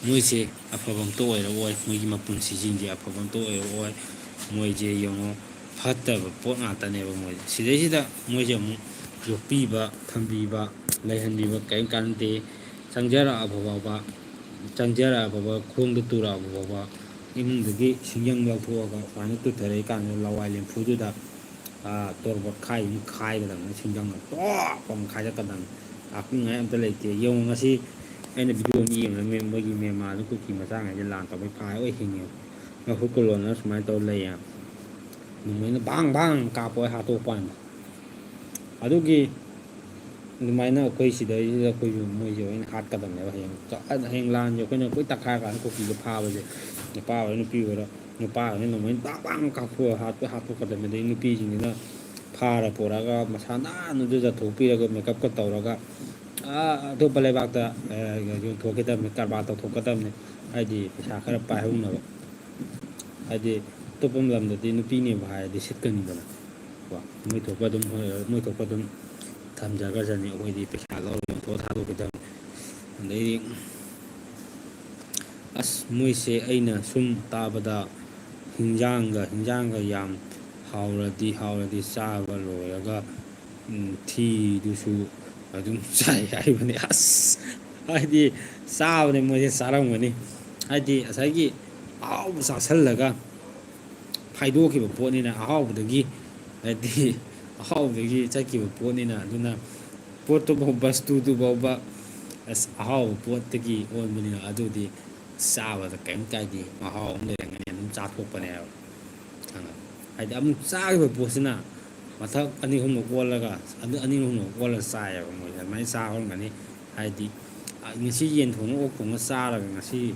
ꯃꯣꯏꯁꯦ ꯑꯐꯕ ꯑꯝꯇ ꯑꯣꯏꯔꯛꯑꯣꯏ, ꯃꯣꯏꯒꯤ ꯃꯄꯨꯟꯁꯤꯁꯤꯡꯁꯦ ꯑꯐꯕ ꯑꯝꯇ ꯑꯣꯏꯔꯛꯑꯣꯏ꯫ ꯃꯣꯏꯁꯦ ꯌꯦꯡꯉꯣ, ꯐꯠꯇꯕ ꯄꯣꯠ ꯉꯥꯛꯇꯅꯦꯕ ꯃꯣꯏꯁꯦ꯫ ꯁꯤꯗꯩꯁꯤꯗ ꯃꯣꯏꯁꯦ ꯑꯃꯨꯛ ꯌꯣꯛꯄꯤꯕ, ꯊꯝꯕꯤꯕ, ꯂꯩꯍꯟꯕꯤꯕ ꯀꯔꯤꯝ ꯀꯥꯟꯅꯗꯦ꯫ ꯆꯪꯖꯔꯛꯑꯕ ꯐꯥꯎꯕ, ꯆꯪꯖꯔꯛꯑꯕ ꯐꯥꯎꯕ, ꯈꯣꯡꯗ ꯇꯨꯔꯛꯑꯕ ꯐꯥꯎꯕ, ꯏꯃꯨꯡꯗꯒꯤ ꯁꯤꯡꯖꯪ ꯂꯧꯊꯣꯛꯑꯒ ꯁꯨꯃꯥꯏꯅ ꯇꯨꯊꯔꯛꯏ ꯀꯥꯟꯗ ꯂꯋꯥꯏ ꯂꯦꯝꯐꯨꯗꯨꯗ, ꯑꯥ, ꯇꯣꯔꯕꯣꯠ ꯈꯥꯏ ꯑꯃ ꯈꯥꯏꯒꯗꯕꯅꯤ, ꯁꯤꯡꯖꯪꯅ ꯇꯣꯞ ꯑꯃ ꯈꯥꯏꯗꯠꯀꯗꯕꯅꯤ꯫ ꯂꯥꯛꯄꯤꯉꯥꯏ ꯑꯝꯇ ꯂꯩꯇꯦ꯫ ꯌꯦꯡꯉꯣ, ꯉꯁꯤ ꯑꯩꯅ ꯚꯤꯗꯤꯑꯣ ꯑꯃ ꯌꯦꯡꯉꯝꯃꯦ, ꯃꯣꯏꯒꯤ ꯃꯦꯟꯃꯥꯔꯗ ꯀꯨꯀꯤ ꯃꯆꯥꯉꯩꯁꯦ ꯂꯥꯟ ꯇꯧꯕꯩ ꯐꯥꯔ ꯂꯣꯏ ꯍꯤꯡꯉꯦ꯫ ꯂꯐꯨ ꯀꯣꯂꯣꯅ ꯁꯨꯃꯥꯏꯅ ꯇꯧꯔ ꯂꯩꯌꯦ꯫ ꯅꯣꯡꯃꯩꯅ ꯚꯥꯡ ꯚꯥꯡ ꯀꯥꯞꯄ ꯍꯥꯠꯇꯣꯛꯄ ꯋꯥꯅꯤꯗ꯫ ꯑꯗꯨꯒꯤ ꯑꯗꯨꯃꯥꯏꯅ ꯑꯩꯈꯣꯏ ꯁꯤꯗꯩꯁꯤꯗ ꯑꯩꯈꯣꯏꯁꯨ ꯃꯣꯏꯁꯦ ꯂꯣꯏꯅ ꯍꯥꯠꯀꯗꯕꯅꯦꯕ꯫ ꯍꯌꯦꯡ ꯆ-, ꯍꯌꯦꯡ ꯂꯥꯟꯁꯦ ꯑꯩꯈꯣꯏꯅ ꯂꯣꯏ ꯇꯛꯈꯥꯏꯔꯀꯥꯟꯗ ꯀꯨꯀꯤꯁꯦ ꯐꯥꯕꯁꯦ, ꯅꯨꯄꯥ ꯑꯣꯏꯔꯣ ꯅꯨꯄꯤ ꯑꯣꯏꯔꯣ, ꯅꯨꯄꯥ ꯑꯣꯏꯔꯣ ꯅꯣꯡꯃꯩꯅ ꯕꯥꯡ ꯕꯥꯡ ꯀꯥꯞꯊꯣꯛꯑ ꯍꯥꯠꯄ, ꯍꯥꯠꯇꯣꯛꯀꯗꯕꯅꯤ꯫ ꯑꯗꯩ ꯅꯨꯄꯤꯁꯤꯡꯁꯤꯅ ꯐꯥꯔ ꯄꯨꯔꯛꯑꯒ ꯃꯁꯥ ꯅꯥꯟꯅ ꯏꯔꯨꯖꯊꯣꯛꯄꯤꯔꯒ ꯃꯦꯀꯞꯀ ꯇꯧꯔꯒ, ꯑꯥ, ꯑꯇꯣꯞꯄ ꯂꯩꯕꯥꯛꯇ, ꯑ, ꯌꯣꯟꯊꯣꯛꯀꯗꯕꯅꯤ, ꯀꯔꯕꯥꯔ ꯇꯧꯊꯣꯛꯀꯗꯕꯅꯤ꯫ ꯍꯥꯏꯗꯤ ꯄꯩꯁꯥ ꯈꯔ ꯄꯥꯏꯍꯧꯅꯕ꯫ ꯍꯥꯏꯗꯤ ꯑꯇꯣꯞꯄ ꯂꯝꯗꯗꯤ ꯅꯨꯄꯤꯅꯦꯕꯨ ꯍꯥꯏꯔꯗꯤ ꯁꯤꯠꯀꯅꯤꯗꯅ꯫ ꯀꯣ, ꯃꯣꯏ ꯊꯣꯛꯄ ꯑꯗꯨꯝ, ꯃꯣꯏ ꯊꯣꯛꯄ ꯑꯗꯨꯝ ꯊꯝꯖꯈ꯭ꯔꯁꯅꯤ, ꯑꯩꯈꯣꯏꯗꯤ ꯄꯩꯁꯥ ꯂꯧꯔꯒ ꯌꯣꯟꯊꯣꯛꯑ ꯊꯥꯗꯣꯛꯈꯤꯗꯕꯅꯤ꯫ ꯑꯗꯩꯗꯤ ꯑꯁ, ꯃꯣꯏꯁꯦ ꯑꯩꯅ ꯁꯨꯝ ꯇꯥꯕꯗ ꯍꯤꯟꯖꯥꯡꯒ, ꯍꯤꯟꯖꯥꯡꯒ ꯌꯥꯝ ꯍꯥꯎꯔꯗꯤ, ꯍꯥꯎꯔꯗꯤ ꯆꯥꯕ ꯂꯣꯏꯔꯒ ꯎꯝ, ꯊꯤꯗꯨꯁꯨ ꯑꯗꯨꯝ ꯆꯥꯏ ꯍꯥꯏꯕꯅꯤ꯫ ꯑꯁ! ꯍꯥꯏꯗꯤ ꯆꯥꯕꯅꯦ ꯃꯣꯏꯁꯦ, ꯆꯥꯔꯝꯒꯅꯤ꯫ ꯍꯥꯏꯗꯤ ꯉꯁꯥꯏꯒꯤ ꯑꯍꯥꯎꯕ ꯆꯥꯁꯜꯂꯒ, ꯐꯥꯏꯗꯣꯛꯈꯤꯕ ꯄꯣꯠꯅꯤꯅ ꯑꯍꯥꯎꯕꯗꯒꯤ, ꯍꯥꯏꯗꯤ ꯑꯍꯥꯎꯕꯗꯒꯤ ꯆꯠꯈꯤꯕ ꯄꯣꯠꯅꯤꯅ, ꯑꯗꯨꯅ ꯄꯣꯠꯇꯨꯐꯥꯎ, ꯕꯁꯇꯨꯗꯨꯐꯥꯎꯕ ꯑꯁ ꯑꯍꯥꯎꯕ ꯄꯣꯠꯇꯒꯤ ꯑꯣꯟꯕꯅꯤꯅ ꯑꯗꯨꯗꯤ ꯆꯥꯕꯗ ꯀꯔꯤꯝ ꯀꯥꯏꯗꯦ, ꯃꯍꯥꯎ ꯑꯃ ꯂꯩꯔꯝꯒꯅꯤ, ꯑꯗꯨꯝ ꯆꯥꯊꯣꯛꯄꯅꯦꯕ꯫ ꯈꯪꯉꯕ? ꯍꯥꯏꯗꯤ ꯑꯃꯨꯛ ꯆꯥꯈꯤꯕ ꯄꯣꯠꯁꯤꯅ ꯃꯊꯛ ꯑꯅꯤ ꯑꯍꯨꯝꯂꯛ ꯑꯣꯜꯂꯒ, ꯑꯗꯨ ꯑꯅꯤ ꯑꯍꯨꯝꯂꯛ ꯑꯣꯜꯂꯒ ꯆꯥꯏꯌꯦꯕ ꯃꯣꯏꯁꯦ꯫ ꯑꯗꯨꯃꯥꯏꯅ ꯆꯥ ꯍꯧꯔꯝꯒꯅꯤ꯫ ꯍꯥꯏꯗꯤ, ꯑ, ꯉꯁꯤ ꯌꯦꯟ ꯊꯣꯡꯉ ꯑꯣꯛ ꯊꯣꯡꯉ ꯆꯥꯔꯒ ꯉꯁꯤ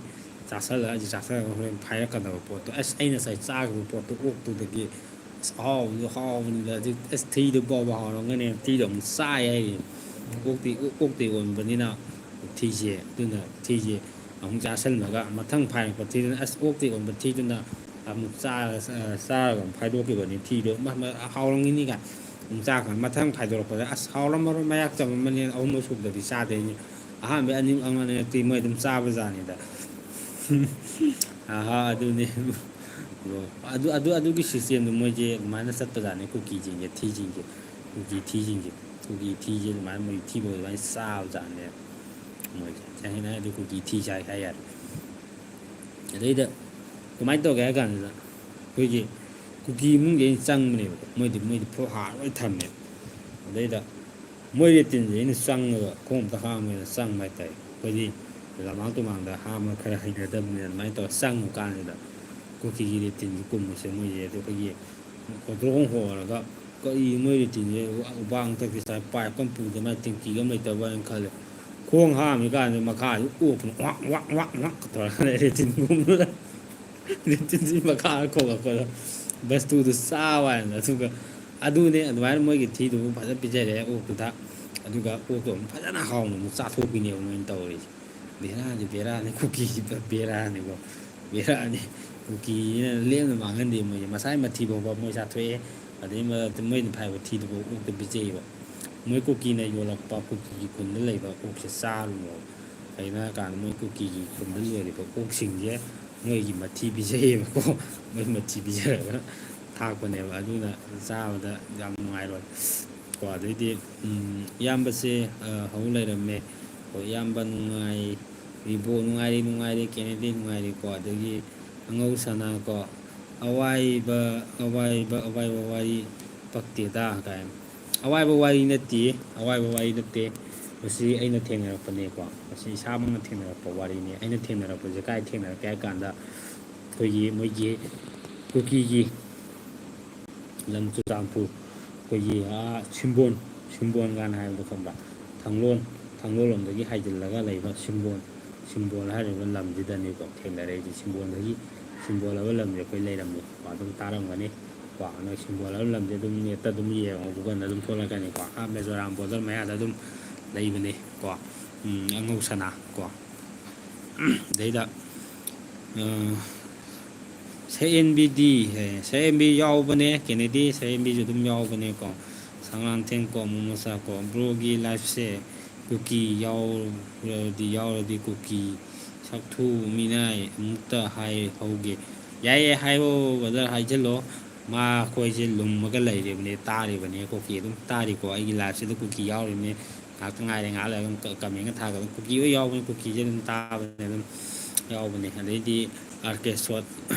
ꯆꯥꯁꯜꯂꯒ, ꯑꯁꯤ ꯆꯥꯁꯜꯂꯒ ꯍꯣꯔꯦꯟ ꯐꯥꯏꯔꯛꯀꯗꯕ ꯄꯣꯠꯇꯣ, "ꯑꯁ, ꯑꯩꯅ ꯉꯁꯥꯏ ꯆꯥꯈꯤꯕ ꯄꯣꯠꯇꯣ, ꯑꯣꯛꯇꯨꯗꯒꯤ ꯑꯁ, ꯑꯍꯥꯎꯕꯗꯣ ꯍꯥꯎꯕꯅꯤꯗ, ꯑꯗꯨ, ꯑꯁ, ꯊꯤꯗꯣ ꯐꯥꯎꯕ ꯍꯥꯎꯔꯝꯒꯅꯤ, ꯊꯤꯗꯣ ꯑꯃꯨꯛ ꯆꯥꯏ" ꯍꯥꯏꯔꯤ꯫ ꯑꯣꯛꯇꯤ, ꯑꯣꯛ-, ꯑꯣꯛꯇꯤ ꯑꯣꯟꯕꯅꯤꯅ ꯊꯤꯁꯦ, ꯑꯗꯨꯅ ꯊꯤꯁꯦ ꯑꯃꯨꯛ ꯆꯥꯁꯤꯟꯕꯒ ꯃꯊꯪ ꯐꯥꯏꯔꯛꯄ ꯊꯤꯗꯨꯅ, ꯑꯁ, ꯑꯣꯛꯇꯤ ꯑꯣꯟꯕ ꯊꯤꯗꯨꯅ ꯑꯃꯨꯛ ꯆꯥꯔ-, ꯆꯥꯔꯒ ꯑꯃꯨꯛ ꯐꯥꯏꯗꯣꯛꯈꯤꯕꯅꯤ ꯊꯤꯗꯣ꯫ ꯃ-, ꯃ-, ꯍꯥꯎꯔꯝꯒꯅꯤ ꯀꯥꯏ ꯑꯃꯨꯛ ꯆꯥꯔꯀꯥꯟꯗ ꯃꯊꯪ ꯐꯥꯏꯗꯣꯔꯛꯄꯗ, "ꯑꯁ, ꯍꯥꯎꯔꯝꯃꯔꯣꯏ, ꯃꯌꯥꯛ ꯆꯝꯃꯝꯃꯅꯤ", ꯑꯍꯨꯝꯂꯛ ꯁꯨꯕꯗꯗꯤ ꯆꯥꯗꯦ꯫ ꯑꯩꯅ ꯑꯍꯥꯟꯕꯩ ꯑꯅꯤ ꯑꯃꯅꯤ ꯃꯣꯏ ꯑꯗꯨꯝ ꯆꯥꯕꯖꯥꯠꯅꯤꯗ꯫ ꯑꯍꯥ, ꯑꯗꯨꯅꯤ꯫ ꯑꯗꯨ, ꯑꯗꯨ, ꯑꯗꯨꯒꯤ system ꯗꯣ ꯃꯣꯏꯁꯦ ꯑꯗꯨꯃꯥꯏꯅ ꯆꯠꯄꯖꯥꯠꯅꯤ, ꯀꯨꯀꯤꯁꯤꯡꯁꯦ, ꯊꯤꯁꯤꯡꯁꯦ, ꯀꯨꯀꯤ ꯊꯤꯁꯤꯡꯁꯦ, ꯀꯨꯀꯤ ꯊꯤꯁꯦ ꯑꯗꯨꯃꯥꯏꯅ ꯃꯣꯏ ꯊꯤꯕ ꯑꯗꯨꯃꯥꯏꯅ ꯆꯥꯕꯖꯥꯠꯅꯦ ꯃꯣꯏꯁꯦ꯫ ꯁꯦꯡꯅ ꯍꯥꯏꯔꯗꯤ ꯀꯨꯀꯤ ꯊꯤ ꯆꯥꯏ ꯍꯥꯏ ꯌꯥꯔꯦ꯫ ꯑꯗꯩꯗ ꯀꯃꯥꯏꯅ ꯇꯧꯒꯦ ꯍꯥꯏ ꯀꯥꯟꯗ, ꯑꯩꯈꯣꯏꯒꯤ ꯀꯨꯀꯤ ꯏꯃꯨꯡꯁꯦ ꯑꯩꯅ ꯆꯪꯕꯅꯦꯕ, ꯃꯣꯏꯗꯤ, ꯃꯣꯏꯗꯤ ꯐꯣꯔ ꯍꯥꯔ ꯂꯣꯏ ꯊꯝꯃꯦ꯫ ꯑꯗꯩꯗ ꯃꯣꯏ latrine ꯁꯦ ꯑꯩꯅ ꯆꯪꯉꯒ ꯈꯣꯡ ꯑꯝꯇ ꯍꯥꯝꯒꯦꯅ ꯆꯪꯕ ꯍꯥꯏꯇꯥꯔꯦ꯫ ꯑꯩꯈꯣꯏꯗꯤ ꯂꯃꯥꯡ ꯇꯨꯃꯥꯡꯗ ꯍꯥꯝꯕ ꯈꯔ ꯍꯩꯅꯗꯕꯅꯤꯅ, ꯑꯗꯨꯃꯥꯏꯅ ꯇꯧꯔ ꯆꯪꯉꯨ ꯀꯥꯟꯁꯤꯗ ꯀꯨꯀꯤꯒꯤ latrine ꯁꯦ ꯀꯨꯝꯕꯁꯦ ꯃꯣꯏꯁꯦ, ꯑꯗꯣ ꯑꯩꯈꯣꯏꯒꯤ ꯍꯣꯇ꯭ꯔꯣꯡ ꯍꯣꯔꯒ, "ꯀꯔꯤ ꯃꯣꯏ latrine ꯁꯦ ꯎꯕꯥꯛ ꯃꯊꯛꯇ ꯆꯥꯏ, pipe ꯑꯃ ꯄꯨꯗꯅ, tank ꯑꯃ ꯂꯩꯇꯕ?" ꯍꯥꯏꯅ ꯈꯜꯂꯦ꯫ ꯈꯣꯡ ꯍꯥꯝꯃꯤ ꯀꯥꯟꯗ ꯃꯈꯥꯁꯤ ꯑꯣꯛꯇꯨꯅ ꯋꯥꯛ ꯋꯥꯛ ꯋꯥꯛ ꯋꯥꯛ ꯇꯧꯔꯒ ꯂꯩꯔꯦ, latrine ꯀꯨꯝꯕꯗ꯫ Latrine ꯁꯤ ꯃꯈꯥꯗ ꯈꯣꯡꯉꯛꯄꯗ ꯕꯁꯇꯨꯗꯨ ꯆꯥꯕ ꯍꯥꯏꯅ꯫ ꯑꯗꯨꯒ ꯑꯗꯨꯅꯦ, ꯑꯗꯨꯃꯥꯏꯅ ꯃꯣꯏꯒꯤ ꯊꯤꯗꯨꯕꯨ ꯐꯖꯅ ꯄꯤꯖꯔꯦ ꯑꯣꯛꯇꯨꯗ, ꯑꯗꯨꯒ ꯑꯣꯛꯇꯣ ꯑꯃꯨꯛ ꯐꯖꯅ ꯍꯥꯎꯅ ꯑꯃꯨꯛ ꯆꯥꯊꯣꯛꯄꯤꯅꯦꯕ ꯃꯣꯏꯅ ꯇꯧꯔꯤꯁꯦ꯫ ꯕꯦꯔꯥꯅꯤ, ꯕꯦꯔꯥꯅꯤ, ꯀꯨꯀꯤꯁꯤꯗ ꯕꯦꯔꯥꯅꯤꯀꯣ, ꯕꯦꯔꯥꯅꯤ꯫ ꯀꯨꯀꯤꯁꯤꯅ ꯂꯦꯝꯅ ꯃꯥꯡꯍꯟꯗꯦ ꯃꯣꯏꯁꯦ, ꯃꯁꯥꯏ ꯃꯊꯤ ꯐꯥꯎꯕ ꯃꯣꯏ ꯆꯥꯊꯣꯛꯑꯦ, ꯑꯗꯩ ꯃ-, ꯃꯣꯏꯅ ꯐꯥꯏꯕ ꯊꯤꯗꯨꯐꯥꯎ ꯑꯣꯛꯇ ꯄꯤꯖꯩꯌꯦꯕ꯫ ꯃꯣꯏ ꯀꯨꯀꯤꯅ ꯌꯣꯜꯂꯛꯄ ꯀꯨꯀꯤꯒꯤ ꯈꯨꯟꯗ ꯂꯩꯕ ꯑꯣꯛꯁꯦ ꯆꯥꯔꯨꯅꯣ꯫ ꯀꯩꯒꯤꯅꯣ ꯍꯥꯏ ꯀꯥꯟꯗ ꯃꯣꯏ ꯀꯨꯀꯤꯒꯤ ꯈꯨꯟꯗ ꯂꯣꯏꯔꯤꯕ ꯑꯣꯛꯁꯤꯡꯁꯦ ꯃꯣꯏꯒꯤ ꯃꯊꯤ ꯄꯤꯖꯩꯌꯦꯕꯀꯣ꯫ ꯃꯣꯏ ꯃꯊꯤ ꯄꯤꯖꯔꯒ ꯊꯥꯛꯄꯅꯦꯕ꯫ ꯑꯗꯨꯅ ꯆꯥꯕꯗ ꯌꯥꯝ ꯅꯨꯡꯉꯥꯏꯔꯣꯏ꯫ ꯀꯣ, ꯑꯗꯩꯗꯤ, ꯎꯝ, ꯏꯌꯥꯝꯕꯁꯦ, ꯑ, ꯍꯧ ꯂꯩꯔꯝꯃꯦ꯫ ꯍꯣꯏ, ꯏꯌꯥꯝꯕ ꯅꯨꯡꯉꯥꯏꯔꯤꯕꯣ? ꯅꯨꯡꯉꯥꯏꯔꯤ, ꯅꯨꯡꯉꯥꯏꯔꯤ, ꯀꯦꯅꯦꯗꯤ ꯅꯨꯡꯉꯥꯏꯔꯤꯀꯣ꯫ ꯑꯗꯒꯤ ꯑꯉꯧ ꯁꯅꯥ ꯀꯣ, "ꯑꯋꯥꯏꯕ, ꯑꯋꯥꯏꯕ, ꯑꯋꯥꯏꯕ ꯋꯥꯔꯤ ꯄꯛꯇꯦꯗ" ꯀꯥꯏꯅ꯫ ꯑꯋꯥꯏꯕ ꯋꯥꯔꯤ ꯅꯠꯇꯦ, ꯑꯋꯥꯏꯕ ꯋꯥꯔꯤ ꯅꯠꯇꯦ꯫ ꯃꯁꯤ ꯑꯩꯅ ꯊꯦꯡꯅꯔꯛꯄꯅꯦꯀꯣ꯫ ꯃꯁꯤ ꯏꯁꯥꯃꯛꯅ ꯊꯦꯡꯅꯔꯛꯄ ꯋꯥꯔꯤꯅꯤ꯫ ꯑꯩꯅ ꯊꯦꯡꯅꯔꯛꯄꯁꯦ ꯀꯥꯏ ꯊꯦꯡꯅꯔꯛꯀꯦ ꯍꯥꯏ ꯀꯥꯟꯗ, ꯑꯩꯈꯣꯏꯒꯤ ꯃꯣꯏꯒꯤ ꯀꯨꯀꯤꯒꯤ ꯂꯝ ꯆꯨꯔꯆꯥꯟꯄꯨꯔ, ꯑꯩꯈꯣꯏꯒꯤ, ꯑꯥ, ꯁꯤꯝꯕꯣꯟ, ꯁꯤꯝꯕꯣꯟ ꯀꯥꯏꯅ ꯍꯥꯏꯕꯗꯣ ꯈꯪꯕ꯭ꯔꯥ? ꯊꯥꯡꯂꯣꯟ, ꯊꯥꯡꯂꯣꯟ ꯂꯣꯝꯗꯒꯤ ꯍꯥꯏꯖꯤꯜꯂꯒ ꯂꯩꯕ ꯁꯤꯝꯕꯣꯟ, ꯁꯤꯝꯕꯣꯟ ꯍꯥꯏꯔꯤꯕ ꯂꯝꯁꯤꯗꯅꯤꯀꯣ ꯊꯦꯡꯅꯔꯛꯏꯁꯦ꯫ ꯁꯤꯝꯕꯣꯟꯗꯒꯤ, ꯁꯤꯝꯕꯣꯟ ꯍꯥꯏꯕ ꯂꯝꯁꯦ ꯑꯩꯈꯣꯏ ꯂꯩꯔꯝꯃꯤ ꯀꯣ, ꯑꯗꯨꯝ ꯇꯥꯔꯝꯒꯅꯤ ꯀꯣ꯫ ꯅꯣꯏ ꯁꯤꯝꯕꯣꯟ ꯍꯥꯏꯕ ꯂꯝꯁꯦ ꯑꯗꯨꯝ net-ꯇ ꯑꯗꯨꯝ ꯌꯦꯡꯉꯣ, Google-ꯗ ꯑꯗꯨꯝ ꯊꯣꯛꯂꯛꯀꯅꯤꯀꯣ꯫ ꯑꯥ, ꯃꯤꯖꯣꯔꯥꯝ border ꯃꯌꯥꯗ ꯑꯗꯨꯝ ꯂꯩꯕꯅꯦ ꯀꯣ꯫ ꯎꯝ, ꯑꯉꯧ ꯁꯅꯥ ꯀꯣ꯫ ꯑꯗꯩꯗ, ꯑ, ꯁꯛꯍꯦꯟꯕꯤꯗꯤ, ꯑꯦ, ꯁꯛꯍꯦꯟꯕꯤ ꯌꯥꯎꯕꯅꯦ, ꯀꯦꯅꯦꯗꯤ ꯁꯛꯍꯦꯟꯕꯤꯁꯨ ꯑꯗꯨꯝ ꯌꯥꯎꯕꯅꯦꯀꯣ꯫ ꯁꯉꯥꯡꯊꯦꯝ ꯀꯣ, ꯑꯃꯨ ꯃꯆꯥ ꯀꯣ, bro-ꯒꯤ live-ꯁꯦ ꯀꯨꯀꯤ ꯌꯥꯎꯔꯗꯤ, ꯌꯥꯎꯔꯗꯤ ꯀꯨꯀꯤ ꯁꯛꯊꯨ ꯃꯤꯅꯥꯏ ꯑꯃꯨꯛꯇ ꯍꯥꯏꯍꯧꯒꯦ꯫ ꯌꯥꯏꯌꯦ, ꯍꯥꯏꯌꯣ brother, ꯍꯥꯏꯖꯜꯂꯣ꯫ ꯃꯥ ꯑꯩꯈꯣꯏꯁꯦ ꯂꯨꯝꯃꯒ ꯂꯩꯔꯤꯕꯅꯦ, ꯇꯥꯔꯤꯕꯅꯦ, ꯀꯨꯀꯤ ꯑꯗꯨꯝ ꯇꯥꯔꯤꯀꯣ꯫ ꯑꯩꯒꯤ live-ꯁꯤꯗ ꯀꯨꯀꯤ ꯌꯥꯎꯔꯤꯕꯅꯦ꯫ ꯉꯥꯏꯍꯥꯛꯇ ꯉꯥꯏꯔꯦ, ꯉꯥꯏꯍꯥꯛ ꯂꯩꯔꯒ ꯑꯗꯨꯝ ꯀ-, comment-ꯒ ꯊꯥꯔꯒ ꯑꯗꯨꯝ ꯀꯨꯀꯤ ꯂꯣꯏ ꯌꯥꯎꯕꯅꯦ, ꯀꯨꯀꯤꯁꯦ ꯑꯗꯨꯝ ꯇꯥꯕꯅꯦ, ꯑꯗꯨꯝ ꯌꯥꯎꯕꯅꯦ꯫ ꯑꯗꯩꯗꯤ ꯑꯥꯔ ꯀꯦ ꯁꯣꯠ,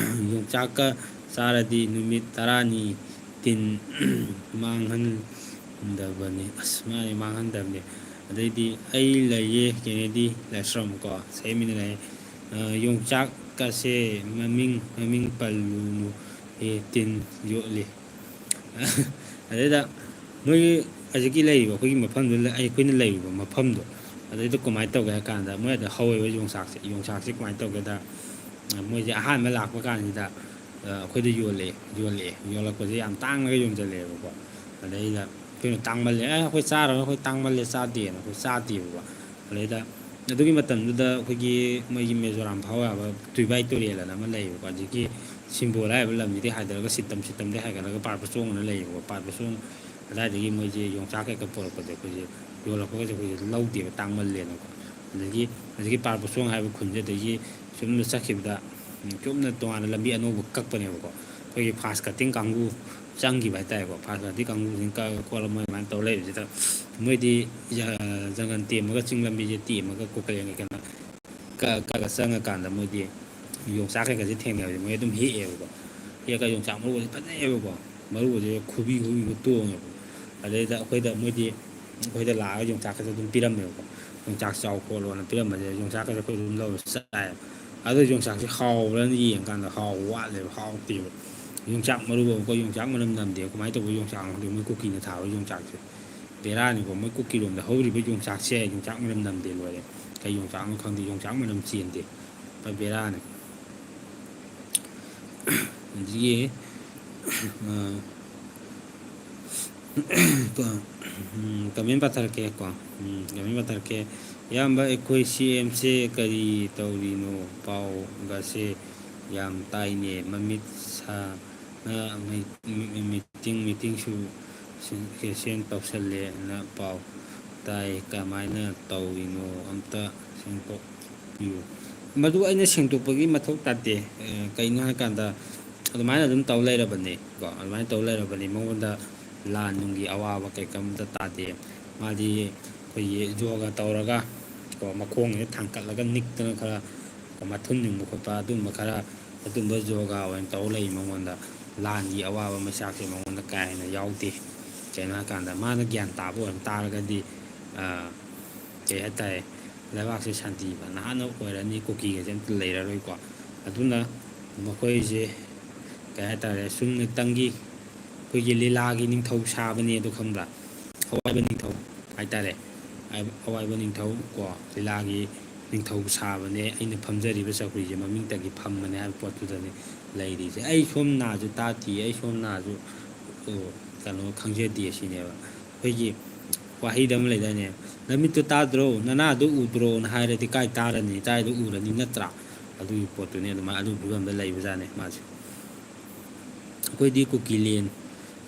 "ꯌꯣꯡꯆꯥꯛꯀ ꯆꯥꯔꯗꯤ ꯅꯨꯃꯤꯠ ꯇꯔꯥꯅꯤ ꯇꯤꯟ ꯃꯥꯡꯍꯟꯗꯕꯅꯤ"꯫ ꯑꯁ, ꯃꯥꯅꯦ, ꯃꯥꯡꯍꯟꯗꯕꯅꯦ꯫ ꯑꯗꯩꯗꯤ "ꯑꯩ ꯂꯩꯌꯦ ꯀꯦꯅꯦꯗꯤ ꯂꯥꯏꯁ꯭ꯔꯝ" ꯀꯣ, ꯁꯛꯍꯦꯟꯕꯤꯅ ꯂꯩ꯫ ꯑ, "ꯌꯣꯡꯆꯥꯛꯀꯁꯦ ꯃꯃꯤꯡ, ꯃꯃꯤꯡ ꯄꯜꯂꯨꯅꯨ, ꯑꯦ, ꯇꯤꯟ ꯌꯣꯠꯂꯤ"꯫ ꯑꯗꯩꯗ ꯃꯣꯏꯒꯤ ꯍꯧꯖꯤꯛꯀꯤ ꯂꯩꯔꯤꯕ ꯑꯩꯈꯣꯏꯒꯤ ꯃꯐꯝꯗꯨꯗ, ꯑꯩꯈꯣꯏꯅ ꯂꯩꯔꯤꯕ ꯃꯐꯝꯗꯣ, ꯑꯗꯩꯗ ꯀꯃꯥꯏꯅ ꯇꯧꯒꯦ ꯍꯥꯏ ꯀꯥꯟꯗ, ꯃꯣꯏ ꯑꯗ ꯍꯧꯋꯦꯕ ꯌꯣꯡꯆꯥꯛꯁꯦ꯫ ꯌꯣꯡꯆꯥꯛꯁꯦ ꯀꯃꯥꯏꯅ ꯇꯧꯒꯦꯗ, ꯃꯣꯏꯁꯦ ꯑꯍꯥꯟꯕ ꯂꯥꯛꯄ ꯀꯥꯟꯁꯤꯗ, ꯑ, ꯑꯩꯈꯣꯏꯗ ꯌꯣꯜꯂꯛꯑꯦ, ꯌꯣꯜꯂꯛꯑꯦ꯫ ꯌꯣꯜꯂꯛꯄꯁꯦ ꯌꯥꯝ ꯇꯥꯡꯅꯒ ꯌꯣꯟꯁꯤꯜꯂꯛꯑꯦꯕꯀꯣ꯫ ꯑꯗꯩꯗ ꯑꯩꯈꯣꯏꯅ "ꯇꯥꯡꯃꯜꯂꯦ, ꯑꯦ, ꯑꯩꯈꯣꯏ ꯆꯥꯔꯔꯣꯏ, ꯑꯩꯈꯣꯏ ꯇꯥꯡꯃꯜꯂꯦ, ꯆꯥꯗꯦꯅ" ꯑꯩꯈꯣꯏ ꯆꯥꯗꯦꯕꯀꯣ꯫ ꯑꯗꯩꯗ ꯑꯗꯨꯒꯤ ꯃꯇꯝꯗꯨꯗ ꯑꯩꯈꯣꯏꯒꯤ ꯃꯣꯏꯒꯤ ꯃꯤꯖꯣꯔꯥꯝ ꯐꯥꯎ ꯌꯥꯕ ꯇꯨꯏꯕꯥꯏ ꯇꯨꯔꯦꯜ ꯑꯅ ꯑꯃ ꯂꯩꯌꯦꯕꯀꯣ꯫ ꯍꯧꯖꯤꯛꯀꯤ ꯁꯤꯝꯕꯣꯜ ꯍꯥꯏꯔꯤꯕ ꯂꯝꯁꯤꯗꯒꯤ ꯍꯥꯏꯊꯔꯒ ꯁꯤꯇꯝ, ꯁꯤꯇꯝꯗꯒꯤ ꯍꯥꯏꯒꯠꯂꯒ ꯄꯥꯔ ꯄꯆꯣꯡ ꯑꯅ ꯂꯩꯌꯦꯕꯀꯣ꯫ ꯄꯥꯔ ꯄꯆꯣꯡ ꯑꯗꯥꯏꯗꯒꯤ ꯃꯣꯏꯁꯦ ꯌꯣꯡꯆꯥꯛ ꯀꯩꯀꯥ ꯄꯨꯔꯛꯄꯁꯦ ꯑꯩꯈꯣꯏꯁꯦ ꯌꯣꯜꯂꯛꯄꯒꯁꯦ ꯑꯩꯈꯣꯏꯁꯦ ꯂꯧꯗꯦꯕ, ꯇꯥꯡꯃꯜꯂꯦꯅꯀꯣ꯫ ꯑꯗꯒꯤ ꯍꯧꯖꯤꯛꯀꯤ ꯄꯥꯔ ꯄꯆꯣꯡ ꯍꯥꯏꯕ ꯈꯨꯟꯁꯦ ꯑꯗꯒꯤ ꯆꯨꯝꯅ ꯆꯠꯈꯤꯕꯗ, ꯎꯝ, ꯆꯨꯝꯅ ꯇꯣꯉꯥꯟꯅ ꯂꯝꯕꯤ ꯑꯅꯧꯕ ꯀꯛꯄꯅꯦꯕꯀꯣ꯫ ꯑꯩꯈꯣꯏꯒꯤ fast cutting ꯀꯥꯡꯕꯨ ꯆꯪꯈꯤꯕ ꯍꯥꯏꯇꯥꯔꯦꯀꯣ꯫ ꯐꯥꯁ ꯄꯥꯔꯇꯤ ꯀꯥꯡꯕꯨꯁꯤꯅ ꯀꯛꯑ ꯈꯣꯠꯂ ꯃꯣꯏ ꯑꯗꯨꯃꯥꯏꯅ ꯇꯧꯔ ꯂꯩꯕꯁꯤꯗ, ꯃꯣꯏꯗꯤ ꯖ-, ꯖꯪꯒꯜ ꯇꯦꯝꯃꯒ, ꯆꯤꯡ ꯂꯝꯕꯤꯁꯦ ꯇꯦꯝꯃꯒ ꯀꯨꯀꯤ ꯀꯩꯅꯣ ꯀꯛꯑ ꯀꯛꯑ ꯆꯪꯉꯀꯥꯟꯗ ꯃꯣꯏꯗꯤ ꯌꯣꯡꯆꯥꯛ ꯀꯩꯀꯥꯁꯦ ꯊꯦꯡꯅꯕꯁꯦ ꯃꯣꯏ ꯑꯗꯨꯝ ꯍꯦꯛꯑꯦꯕꯀꯣ꯫ ꯍꯦꯛꯑꯒ ꯌꯣꯡꯆꯥꯛ ꯃꯔꯨꯒꯁꯦ ꯐꯖꯩꯑꯕꯀꯣ꯫ ꯃꯔꯨꯒꯁꯦ ꯈꯨꯕꯤ ꯈꯨꯕꯤꯃꯨꯛ ꯇꯣꯡꯉꯦꯕ꯫ ꯑꯗꯩꯗ ꯑꯩꯈꯣꯏꯗ ꯃꯣꯏꯗꯤ, ꯑꯩꯈꯣꯏꯗ ꯂꯥꯛꯑꯒ ꯌꯣꯡꯆꯥꯛꯀꯁꯦ ꯑꯗꯨꯝ ꯄꯤꯔꯝꯃꯦꯕꯀꯣ꯫ "ꯌꯣꯡꯆꯥꯛ ꯆꯥꯎ" ꯈꯣꯠꯂꯣꯅ ꯄꯤꯔꯝꯕꯁꯦ ꯌꯣꯡꯆꯥꯛꯀꯁꯦ ꯑꯩꯈꯣꯏ ꯑꯗꯨꯝ ꯂꯧꯔ ꯆꯥꯏꯌꯦꯕ꯫ ꯑꯗꯣ ꯌꯣꯡꯆꯥꯛꯁꯦ ꯍꯥꯎꯕ꯭ꯔꯅ ꯌꯦꯡꯀꯥꯟꯗ ꯍꯥꯎꯕ ꯋꯥꯠꯂꯦꯕ, ꯍꯥꯎꯇꯦꯕ꯫ ꯌꯣꯡꯆꯥꯛ ꯃꯔꯨ ꯑꯃꯨꯛꯀ ꯌꯣꯡꯆꯥꯛ ꯃꯅꯝ ꯅꯝꯗꯦ꯫ ꯀꯃꯥꯏꯅ ꯇꯧꯕ ꯌꯣꯡꯆꯥꯛꯅꯣ ꯈꯪꯗꯦ, ꯃꯣꯏ ꯀꯨꯀꯤꯅ ꯊꯥꯕ ꯌꯣꯡꯆꯥꯛꯁꯦ꯫ ꯕꯦꯔꯥꯅꯤꯀꯣ, ꯃꯣꯏ ꯀꯨꯀꯤꯔꯣꯝꯗ ꯍꯧꯔꯤꯕ ꯌꯣꯡꯆꯥꯛꯁꯦ ꯌꯣꯡꯆꯥꯛ ꯃꯅꯝ ꯅꯝꯗꯦ, ꯂꯣꯏꯔꯦ꯫ ꯀꯩ ꯌꯣꯡꯆꯥꯛꯅꯣ ꯈꯪꯗꯦ, ꯌꯣꯡꯆꯥꯛ ꯃꯅꯝ ꯆꯦꯟꯗꯦ꯫ ꯄꯨꯔꯥ ꯕꯦꯔꯥꯅꯤ꯫ ꯑꯗꯒꯤ, ꯑ, ꯀꯣ, ꯎꯝ, ꯀꯃꯦꯟ ꯄꯥꯊꯔꯛꯀꯦꯀꯣ꯫ ꯎꯝ, ꯀꯃꯦꯟ ꯄꯥꯊꯔꯛꯀꯦ꯫ "ꯏꯌꯥꯝꯕ, ꯑꯩꯈꯣꯏ ꯁꯤ ꯑꯦꯝꯁꯦ ꯀꯔꯤ ꯇꯧꯔꯤꯅꯣ? ꯄꯥꯎꯒꯁꯦ ꯌꯥꯝ ꯇꯥꯏꯅꯦ꯫ ꯃꯃꯤꯠ ꯁꯥ-, ꯅ ꯃꯩ-, ꯃꯤ-, ꯃꯤꯇꯤꯡ, ꯃꯤꯇꯤꯡꯁꯨ ꯁꯦꯟ-, ꯀꯦꯟꯁꯦꯜ ꯇꯧꯁꯜꯂꯦꯅ ꯄꯥꯎ ꯇꯥꯏ꯫ ꯀꯃꯥꯏꯅ ꯇꯧꯔꯤꯅꯣ? ꯑꯝꯇ ꯁꯦꯡꯗꯣꯛꯄꯤꯌꯨ꯫" ꯃꯗꯨ ꯑꯩꯅ ꯁꯦꯡꯗꯣꯛꯄꯒꯤ ꯃꯊꯧ ꯇꯥꯗꯦ꯫ ꯑ, ꯀꯩꯅꯣ ꯍꯥꯏꯀꯥꯟꯗ, ꯑꯗꯨꯃꯥꯏꯅ ꯑꯗꯨꯝ ꯇꯧ ꯂꯩꯔꯕꯅꯦ ꯀꯣ, ꯑꯗꯨꯃꯥꯏꯅ ꯇꯧ ꯂꯩꯔꯕꯅꯤ꯫ ꯃꯉꯣꯟꯗ ꯂꯥꯟ ꯅꯨꯡꯒꯤ ꯑꯋꯥꯕ ꯀꯩꯀꯩꯝꯇ ꯇꯥꯗꯦ꯫ ꯃꯥꯗꯤ ꯑꯩꯈꯣꯏꯒꯤ ꯌꯣꯒꯥ ꯇꯧꯔꯒ ꯀꯣ, ꯃꯈꯣꯡꯁꯦ ꯊꯥꯡꯀꯠꯂꯒ ꯅꯤꯛꯇꯅ ꯈꯔ ꯀꯣ, ꯃꯊꯨꯟ ꯌꯨꯡꯕ ꯈꯣꯠꯄ, ꯑꯗꯨꯝꯕ ꯈꯔ, ꯑꯗꯨꯝꯕ ꯌꯣꯒꯥ ꯑꯣꯏꯅ ꯇꯧ ꯂꯩ꯫ ꯃꯉꯣꯟꯗ ꯂꯥꯟꯒꯤ ꯑꯋꯥꯕ ꯃꯩꯁꯥꯛꯁꯦ ꯃꯉꯣꯟꯗ ꯀꯥ ꯍꯦꯟꯅ ꯌꯥꯎꯗꯦ꯫ ꯀꯩꯅꯣ ꯍꯥꯏꯀꯥꯟꯗ, ꯃꯥꯅ ꯒ꯭ꯌꯥꯟ ꯇꯥꯕ ꯑꯣꯏꯔꯝ ꯇꯥꯔꯒꯗꯤ, ꯑ, ꯀꯩ ꯍꯥꯏꯇꯥꯔꯦ, ꯂꯩꯕꯥꯛꯁꯦ ꯁꯥꯟꯇꯤ ꯅꯍꯥꯟꯅ ꯑꯣꯏꯔꯅꯤ, ꯀꯨꯀꯤꯒꯁꯦ ꯑꯝꯇ ꯂꯩꯔꯔꯣꯏꯀꯣ꯫ ꯑꯗꯨꯅ ꯃꯈꯣꯏꯁꯦ, ꯀꯩ ꯍꯥꯏꯇꯥꯔꯦ, ꯁꯨꯝꯅꯇꯪꯒꯤ ꯑꯩꯈꯣꯏꯒꯤ ꯂꯤꯂꯥꯒꯤ ꯅꯤꯡꯊꯧ ꯁꯥꯕꯅꯦ ꯑꯗꯣ, ꯈꯪꯕ꯭ꯔꯥ? ꯑꯋꯥꯏꯕ ꯅꯤꯡꯊꯧ ꯍꯥꯏꯇꯥꯔꯦ꯫ ꯑꯋꯥꯏꯕ ꯅꯤꯡꯊꯧ ꯀꯣ, ꯂꯤꯂꯥꯒꯤ ꯅꯤꯡꯊꯧ ꯁꯥꯕꯅꯦ꯫ ꯑꯩꯅ ꯐꯝꯖꯔꯤꯕ ꯆꯧꯀ꯭ꯔꯤꯁꯦ ꯃꯃꯤꯡꯇꯒꯤ ꯐꯝꯕꯅꯦ ꯍꯥꯏꯕ ꯄꯣꯠꯇꯨꯗꯅꯦ ꯂꯩꯔꯤꯁꯦ꯫ ꯑꯩ ꯁꯣꯝ ꯅꯥꯁꯨ ꯇꯥꯗꯦ, ꯑꯩ ꯁꯣꯝ ꯅꯥꯁꯨ, ꯑꯣ, ꯀꯩꯅꯣ, ꯈꯪꯖꯗꯦ ꯁꯤꯅꯦꯕ꯫ ꯑꯩꯈꯣꯏꯒꯤ ꯋꯥꯍꯩꯗ ꯑꯃ ꯂꯩꯗꯥꯏꯅꯦ, "ꯅꯃꯤꯠꯇꯨ ꯇꯥꯗ꯭ꯔꯣ, ꯅꯅꯥꯗꯨ ꯎꯗ꯭ꯔꯣꯅ ꯍꯥꯏꯔꯗꯤ ꯀꯥꯏ ꯇꯥꯔꯅꯤ, ꯀꯥꯏꯗ ꯎꯔꯅꯤ?" ꯅꯠꯇ꯭ꯔꯥ? ꯑꯗꯨꯒꯤ ꯄꯣꯠꯇꯨꯅꯤ, ꯑꯗꯨꯃꯥꯏꯅ, ꯑꯗꯨꯒꯤ ꯐꯤꯕꯝꯗ ꯂꯩꯕꯖꯥꯠꯅꯤ ꯃꯥꯁꯦ꯫ ꯑꯩꯈꯣꯏꯗꯤ ꯀꯨꯀꯤꯂꯦꯟ,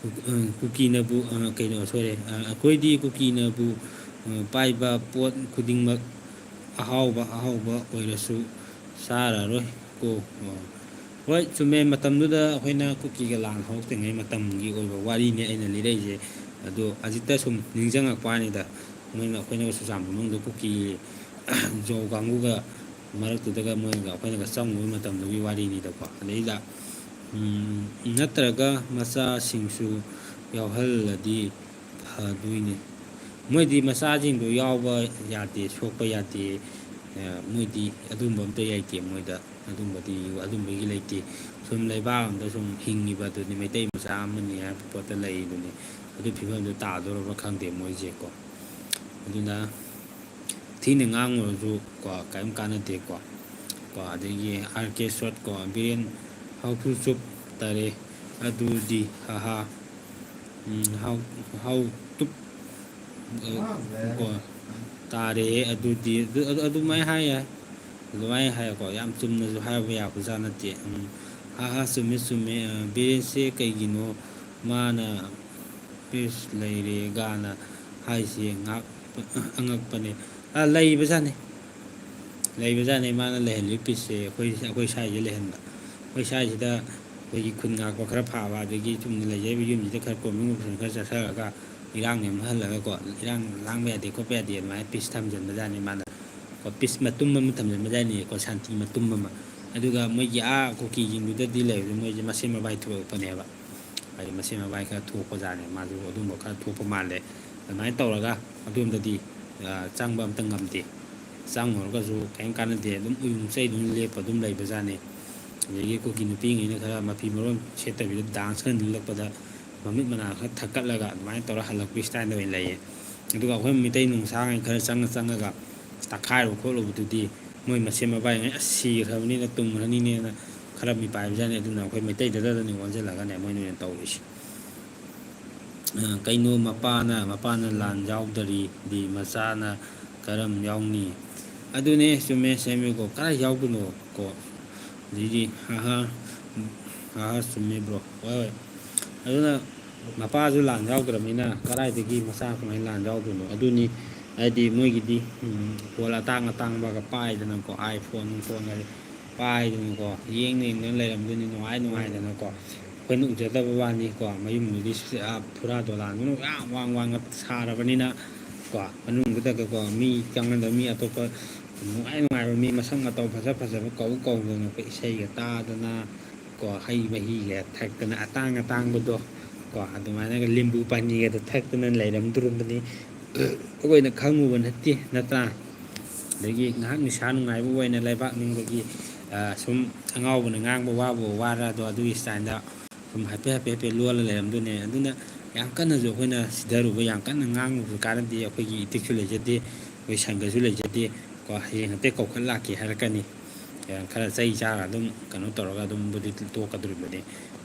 ꯀꯨ-, ꯑ, ꯀꯨꯀꯤꯅꯕꯨ, ꯑ, ꯀꯩꯅꯣ, ꯁꯣꯏꯔꯦ, ꯑ, ꯑꯩꯈꯣꯏꯗꯤ ꯀꯨꯀꯤꯅꯕꯨ, ꯑ, ꯄꯥꯏꯕ ꯄꯣꯠ ꯈꯨꯗꯤꯡꯃꯛ ꯑꯍꯥꯎꯕ, ꯑꯍꯥꯎꯕ ꯑꯣꯏꯔꯁꯨ ꯆꯥꯔꯔꯣꯏ ꯀꯣ꯫ ꯑ, ꯍꯣꯏ, ꯆꯨꯝꯃꯦ꯫ ꯃꯇꯝꯗꯨꯗ ꯑꯩꯈꯣꯏꯅ ꯀꯨꯀꯤꯒ ꯂꯥꯟ ꯍꯧꯔꯛꯇ꯭ꯔꯤꯉꯩ ꯃꯇꯝꯒꯤ ꯑꯣꯏꯕ ꯋꯥꯔꯤꯅꯦ ꯑꯩꯅ ꯂꯤꯔꯛꯏꯁꯦ꯫ ꯑꯗꯣ ꯍꯧꯖꯤꯛꯇ ꯁꯨꯝ ꯅꯤꯡꯁꯤꯡꯉꯛꯄ ꯋꯥꯅꯤꯗ, ꯃꯣꯏꯅ, ꯑꯩꯈꯣꯏꯅ ꯆꯨꯔꯆꯥꯟꯄꯨꯔ ꯃꯅꯨꯡꯗ ꯀꯨꯀꯤ ꯖꯧ ꯀꯥꯡꯕꯨꯒ ꯃꯔꯛꯇꯨꯗꯒ ꯃꯣꯏꯒ ꯑꯩꯈꯣꯏꯅꯒ ꯆꯪꯉꯨꯕ ꯃꯇꯝꯗꯨꯒꯤ ꯋꯥꯔꯤꯅꯤꯗꯀꯣ꯫ ꯑꯗꯩꯗ, ꯎꯝ, ꯅꯠꯇ꯭ꯔꯒ ꯃꯆꯥꯁꯤꯡꯁꯨ ꯌꯥꯎꯍꯜꯂꯗꯤ ꯐꯗꯣꯏꯅꯤ꯫ ꯃꯣꯏꯗꯤ ꯃꯆꯥꯁꯤꯡꯗꯣ ꯌꯥꯎꯕ ꯌꯥꯗꯦ, ꯁꯣꯛꯄ ꯌꯥꯗꯦ꯫ ꯑ, ꯃꯣꯏꯗꯤ ꯑꯗꯨꯝꯕ ꯑꯝꯇ ꯂꯩꯇꯦ ꯃꯣꯏꯗ꯫ ꯑꯗꯨꯝꯕꯗꯤ, ꯑꯗꯨꯝꯕꯒꯤ ꯂꯩꯇꯦ꯫ ꯁꯨꯝ ꯂꯩꯕꯥꯛ ꯑꯝꯗ ꯁꯨꯝ ꯍꯤꯡꯉꯤꯕ ꯑꯗꯨꯅꯤ, ꯃꯩꯇꯩ ꯃꯆꯥ ꯑꯃꯅꯤ ꯍꯥꯏꯕ ꯄꯣꯠꯇ ꯂꯩꯗꯨꯅꯤ꯫ ꯑꯗꯨ ꯐꯤꯕꯝꯗꯨ ꯇꯥꯗꯧꯔꯕ꯭ꯔꯥ ꯈꯪꯗꯦ ꯃꯣꯏꯁꯦꯀꯣ꯫ ꯑꯗꯨꯅ ꯊꯤꯅ ꯉꯥꯡꯉꯨꯔꯁꯨ ꯀꯣ, ꯀꯔꯤꯝ ꯀꯥꯟꯅꯗꯦꯀꯣ꯫ ꯀꯣ, ꯑꯗꯒꯤ ꯑꯥꯔ ꯀꯦ ꯁꯣꯠ ꯀꯣ, ꯕꯤꯔꯦꯟ ꯍꯥꯎꯐꯨ ꯆꯨꯞ ꯇꯥꯔꯦ ꯑꯗꯨꯗꯤ, ꯍꯥ ꯍꯥ꯫ ꯎꯝ, ꯍꯥꯎ, ꯍꯥꯎ ꯇꯨꯞ, ꯑ, ꯀꯣ, ꯇꯥꯔꯦ ꯑꯗꯨꯗꯤ, ꯑꯗꯨ, ꯑꯗꯨ, ꯑꯗꯨꯃꯥꯏꯅ ꯍꯥꯏ ꯌꯥꯏ꯫ ꯑꯗꯨꯃꯥꯏꯅ ꯍꯥꯏꯀꯣ, ꯌꯥꯝ ꯆꯨꯝꯅꯁꯨ ꯍꯥꯏꯕ ꯌꯥꯕꯖꯥꯠ ꯅꯠꯇꯦ꯫ ꯎꯝ, ꯍꯥ ꯍꯥ, ꯆꯨꯝꯃꯦ, ꯆꯨꯝꯃꯦ꯫ ꯑ, ꯕꯤꯔꯦꯟꯁꯦ ꯀꯩꯒꯤꯅꯣ ꯃꯥꯅ ꯄꯤꯁ ꯂꯩꯔꯦꯒꯥꯅ ꯍꯥꯏꯁꯦ ꯉꯥꯛ-, ꯑꯉꯛꯄꯅꯦ꯫ ꯑ, ꯂꯩꯕꯖꯥꯠꯅꯤ꯫ ꯂꯩꯕꯖꯥꯠꯅꯤ꯫ ꯃꯥꯅ ꯂꯩꯍꯜꯂꯤꯕ ꯄꯤꯁꯁꯦ ꯑꯩꯈꯣꯏ, ꯑꯩꯈꯣꯏ ꯁ꯭ꯋꯥꯏꯁꯤꯗ ꯂꯩꯍꯟꯕ꯫ ꯑꯩꯈꯣꯏ ꯁ꯭ꯋꯥꯏꯁꯤꯗ ꯑꯩꯈꯣꯏꯒꯤ ꯈꯨꯟ ꯉꯥꯛꯄ ꯈꯔ ꯐꯕ, ꯑꯗꯒꯤ ꯆꯨꯝꯅ ꯂꯩꯖꯔꯤꯕ ꯌꯨꯝꯁꯤꯗ ꯈꯔ ꯀꯣꯝꯕꯤꯡ ꯈꯔ ꯆꯠꯊꯔꯒ ꯏꯔꯥꯡ ꯅꯦꯝꯍꯜꯂꯒꯀꯣ, ꯏꯔꯥꯡ ꯂꯥꯡꯕ ꯌꯥꯗꯦ ꯈꯣꯠꯄ ꯌꯥꯗꯦ ꯑꯗꯨꯃꯥꯏꯅ ꯄꯤꯁ ꯊꯝꯖꯤꯟꯕꯖꯥꯠꯅꯤ ꯃꯥꯅ꯫ ꯀꯣ, ꯄꯤꯁ ꯃꯇꯨꯝ ꯑꯃ ꯊꯝꯖꯤꯟꯕꯖꯥꯠꯅꯤꯀꯣ, ꯁꯥꯟꯇꯤ ꯃꯇꯨꯝ ꯑꯃ꯫ ꯑꯗꯨꯒ ꯃꯣꯏꯒꯤ ꯑꯥ ꯀꯨꯀꯤꯁꯤꯡꯗꯨꯗꯗꯤ ꯂꯩꯕꯗ ꯃꯣꯏꯁꯦ ꯃꯁꯦꯟ ꯃꯕꯥꯏ ꯊꯣꯛꯂꯛꯄꯅꯦꯕ꯫ ꯍꯥꯏꯗꯤ ꯃꯁꯦꯟ ꯃꯕꯥꯏ ꯈꯔ ꯊꯣꯛꯄꯖꯥꯠꯅꯦ, ꯃꯥꯁꯨ ꯑꯗꯨꯝꯕ ꯈꯔ ꯊꯣꯛꯄ ꯃꯥꯜꯂꯦ꯫ ꯑꯗꯨꯃꯥꯏꯅ ꯇꯧꯔꯒ ꯑꯗꯣꯝꯗꯗꯤ, ꯑ, ꯆꯪꯕ ꯑꯝꯇ ꯉꯝꯗꯦ꯫ ꯆꯪꯉꯨꯔꯒꯁꯨ ꯀꯔꯤꯝ ꯀꯥꯟꯅꯗꯦ, ꯑꯗꯨꯝ ꯎꯏꯔꯨꯝ ꯆꯩꯗꯨꯅ ꯂꯦꯞꯄ ꯑꯗꯨꯝ ꯂꯩꯕꯖꯥꯠꯅꯤ꯫ ꯑꯗꯒꯤ ꯀꯨꯀꯤ ꯅꯨꯄꯤꯉꯩꯅ ꯈꯔ ꯃꯐꯤ ꯃꯔꯣꯟ ꯁꯦꯠꯇꯕꯤꯗ ꯗꯥꯟꯁ ꯈꯔ ꯅꯤꯛꯂꯛꯄꯗ ꯃꯃꯤꯠ ꯃꯅꯥ ꯈꯔ ꯊꯛꯀꯠꯂꯒ ꯑꯗꯨꯃꯥꯏꯅ ꯇꯧꯔ ꯍꯜꯂꯛꯄꯒꯤ ꯁ꯭ꯇꯥꯏꯜꯗ ꯑꯣꯏꯅ ꯂꯩꯌꯦ꯫ ꯑꯗꯨꯒ ꯑꯩꯈꯣꯏ ꯃꯤꯇꯩ ꯅꯨꯡꯁꯥꯉꯩ ꯈꯔ ꯆꯪꯉ ꯆꯪꯉꯒ ꯇꯛꯈꯥꯏꯔꯨ ꯈꯣꯠꯂꯨꯕꯗꯨꯗꯤ ꯃꯣꯏ ꯃꯁꯦꯟ ꯃꯕꯥꯏꯉꯩ ꯑꯁ ꯁꯤꯈ꯭ꯔꯕꯅꯤꯅ ꯇꯨꯝꯈ꯭ꯔꯅꯤꯅꯦꯅ ꯈꯔ ꯃꯤꯄꯥꯏꯕꯖꯥꯠꯅꯤ꯫ ꯑꯗꯨꯅ ꯑꯩꯈꯣꯏ ꯃꯩꯇꯩꯗ ꯗꯗꯅꯤ ꯑꯣꯟꯁꯤꯜꯂꯒꯅꯦ ꯃꯣꯏꯅ ꯑꯣꯏꯅ ꯇꯧꯔꯤꯁꯦ꯫ ꯑ, ꯀꯩꯅꯣ ꯃꯄꯥꯅ, ꯃꯄꯥꯅ ꯂꯥꯟ ꯌꯥꯎꯗꯔꯤꯗꯤ ꯃꯆꯥꯅ ꯀꯔꯝ ꯌꯥꯎꯅꯤ? ꯑꯗꯨꯅꯦ, ꯆꯨꯝꯃꯦ, ꯁꯦꯝꯃꯦꯀꯣ꯫ ꯀꯗꯥꯏ ꯌꯥꯎꯗꯣꯏꯅꯣ ꯀꯣ? ꯑꯗꯩꯗꯤ, ꯍꯥ ꯍꯥ, ꯍꯥ ꯍꯥ, ꯆꯨꯝꯃꯦ bro꯫ ꯍꯣꯏ, ꯍꯣꯏ꯫ ꯑꯗꯨꯅ ꯃꯄꯥꯁꯨ ꯂꯥꯟ ꯌꯥꯎꯗ꯭ꯔꯕꯅꯤꯅ ꯀꯗꯥꯏꯗꯒꯤ ꯃꯆꯥ ꯀꯃꯥꯏꯅ ꯂꯥꯟ ꯌꯥꯎꯗꯣꯏꯅꯣ? ꯑꯗꯨꯅꯤ, ꯍꯥꯏꯗꯤ ꯃꯣꯏꯒꯤꯗꯤ, ꯎꯝ, ꯐꯣꯟ ꯑꯇꯥꯡ ꯑꯇꯥꯡꯕꯒ ꯄꯥꯏꯗꯅꯀꯣ, iPhone ꯅꯨꯡꯐꯣꯟꯒꯁꯦ꯫ ꯄꯥꯏꯗꯅꯀꯣ, ꯌꯦꯡꯅ ꯌꯦꯡꯗꯅ ꯂꯩꯔꯝꯗꯣꯏꯅꯤ, ꯅꯨꯡꯉꯥꯏ ꯅꯨꯡꯉꯥꯏꯗꯅꯀꯣ꯫ ꯑꯩꯈꯣꯏꯅ ꯎꯖꯗꯕ ꯋꯥꯅꯤꯀꯣ, ꯃꯌꯨꯝꯗꯨꯗꯤ ꯁꯤ-, ꯑꯥ, ꯐꯨꯔꯥ ꯗꯣꯂꯥꯟꯗꯨꯅ ꯌꯥꯝ ꯋꯥꯡ ꯋꯥꯡꯅ ꯁꯥꯔꯕꯅꯤꯅ ꯀꯣ, ꯃꯅꯨꯡꯗꯨꯗꯒꯀꯣ ꯃꯤ ꯆꯪꯉꯗ ꯃꯤ ꯑꯇꯣꯞꯄ ꯅꯨꯡꯉꯥꯏ ꯅꯨꯡꯉꯥꯏꯕ ꯃꯤ ꯃꯁꯛ ꯃꯇꯧ ꯐꯖ ꯐꯖꯕ ꯀꯧ ꯀꯧꯗꯅ ꯑꯩꯈꯣꯏ ꯏꯁꯩꯒ ꯇꯥꯗꯅ ꯀꯣ, ꯍꯩ ꯃꯍꯤꯒ ꯊꯛꯇꯅ ꯑꯇꯥꯡ ꯑꯇꯥꯡꯕꯗꯣ ꯀꯣ, ꯑꯗꯨꯃꯥꯏꯅꯒ ꯂꯤꯝꯕꯨ ꯄꯥꯅꯤꯒꯗꯣ ꯊꯛꯇꯅ ꯂꯩꯔꯝꯗꯣꯔꯤꯕꯅꯤ꯫ ꯑꯩꯈꯣꯏꯅ ꯈꯪꯉꯨꯕ ꯅꯠꯇꯦ, ꯅꯠꯇ꯭ꯔꯥ? ꯑꯗꯒꯤ ꯉꯥꯏꯍꯥꯛ ꯅꯤꯁꯥ ꯅꯨꯡꯉꯥꯏꯕ ꯑꯣꯏꯅ ꯂꯩꯕꯥꯛ ꯅꯤꯡꯕꯒꯤ, ꯑ, ꯁꯨꯝ ꯑꯉꯥꯎꯕꯅ ꯉꯥꯡꯕ ꯋꯥꯕꯨ ꯋꯥꯔ ꯑꯗꯣ ꯑꯗꯨꯒꯤ ꯁ꯭ꯇꯥꯏꯜꯗ ꯁꯨꯝ ꯍꯥꯏꯐꯦꯠ ꯍꯥꯏꯐꯦꯠ ꯍꯥꯏꯐꯦꯠ ꯂꯣꯜꯂ ꯂꯩꯔꯝꯗꯣꯏꯅꯦ꯫ ꯑꯗꯨꯅ ꯌꯥꯝ ꯀꯟꯅꯁꯨ ꯑꯩꯈꯣꯏꯅ ꯁꯤꯊꯔꯨꯕ, ꯌꯥꯝ ꯀꯟꯅ ꯉꯥꯡꯉꯨꯕ ꯀꯥꯟꯅꯗꯦ꯫ ꯑꯩꯈꯣꯏꯒꯤ ꯏꯊꯤꯛꯁꯨ ꯂꯩꯖꯗꯦ, ꯑꯩꯈꯣꯏ ꯁꯪꯒꯁꯨ ꯂꯩꯖꯗꯦ꯫ ꯀꯣ, ꯍꯌꯦꯡ ꯍꯦꯛꯇ ꯀꯧꯈꯠ ꯂꯥꯛꯀꯦ ꯍꯥꯏꯔꯛꯀꯅꯤ꯫ ꯈꯔ ꯆꯩ ꯆꯥꯔ ꯑꯗꯨꯝ ꯀꯩꯅꯣ ꯇꯧꯔꯒ ꯑꯗꯨꯝꯕꯨꯗꯤ ꯇꯣꯛꯀꯗꯧꯔꯤꯕꯅꯤ꯫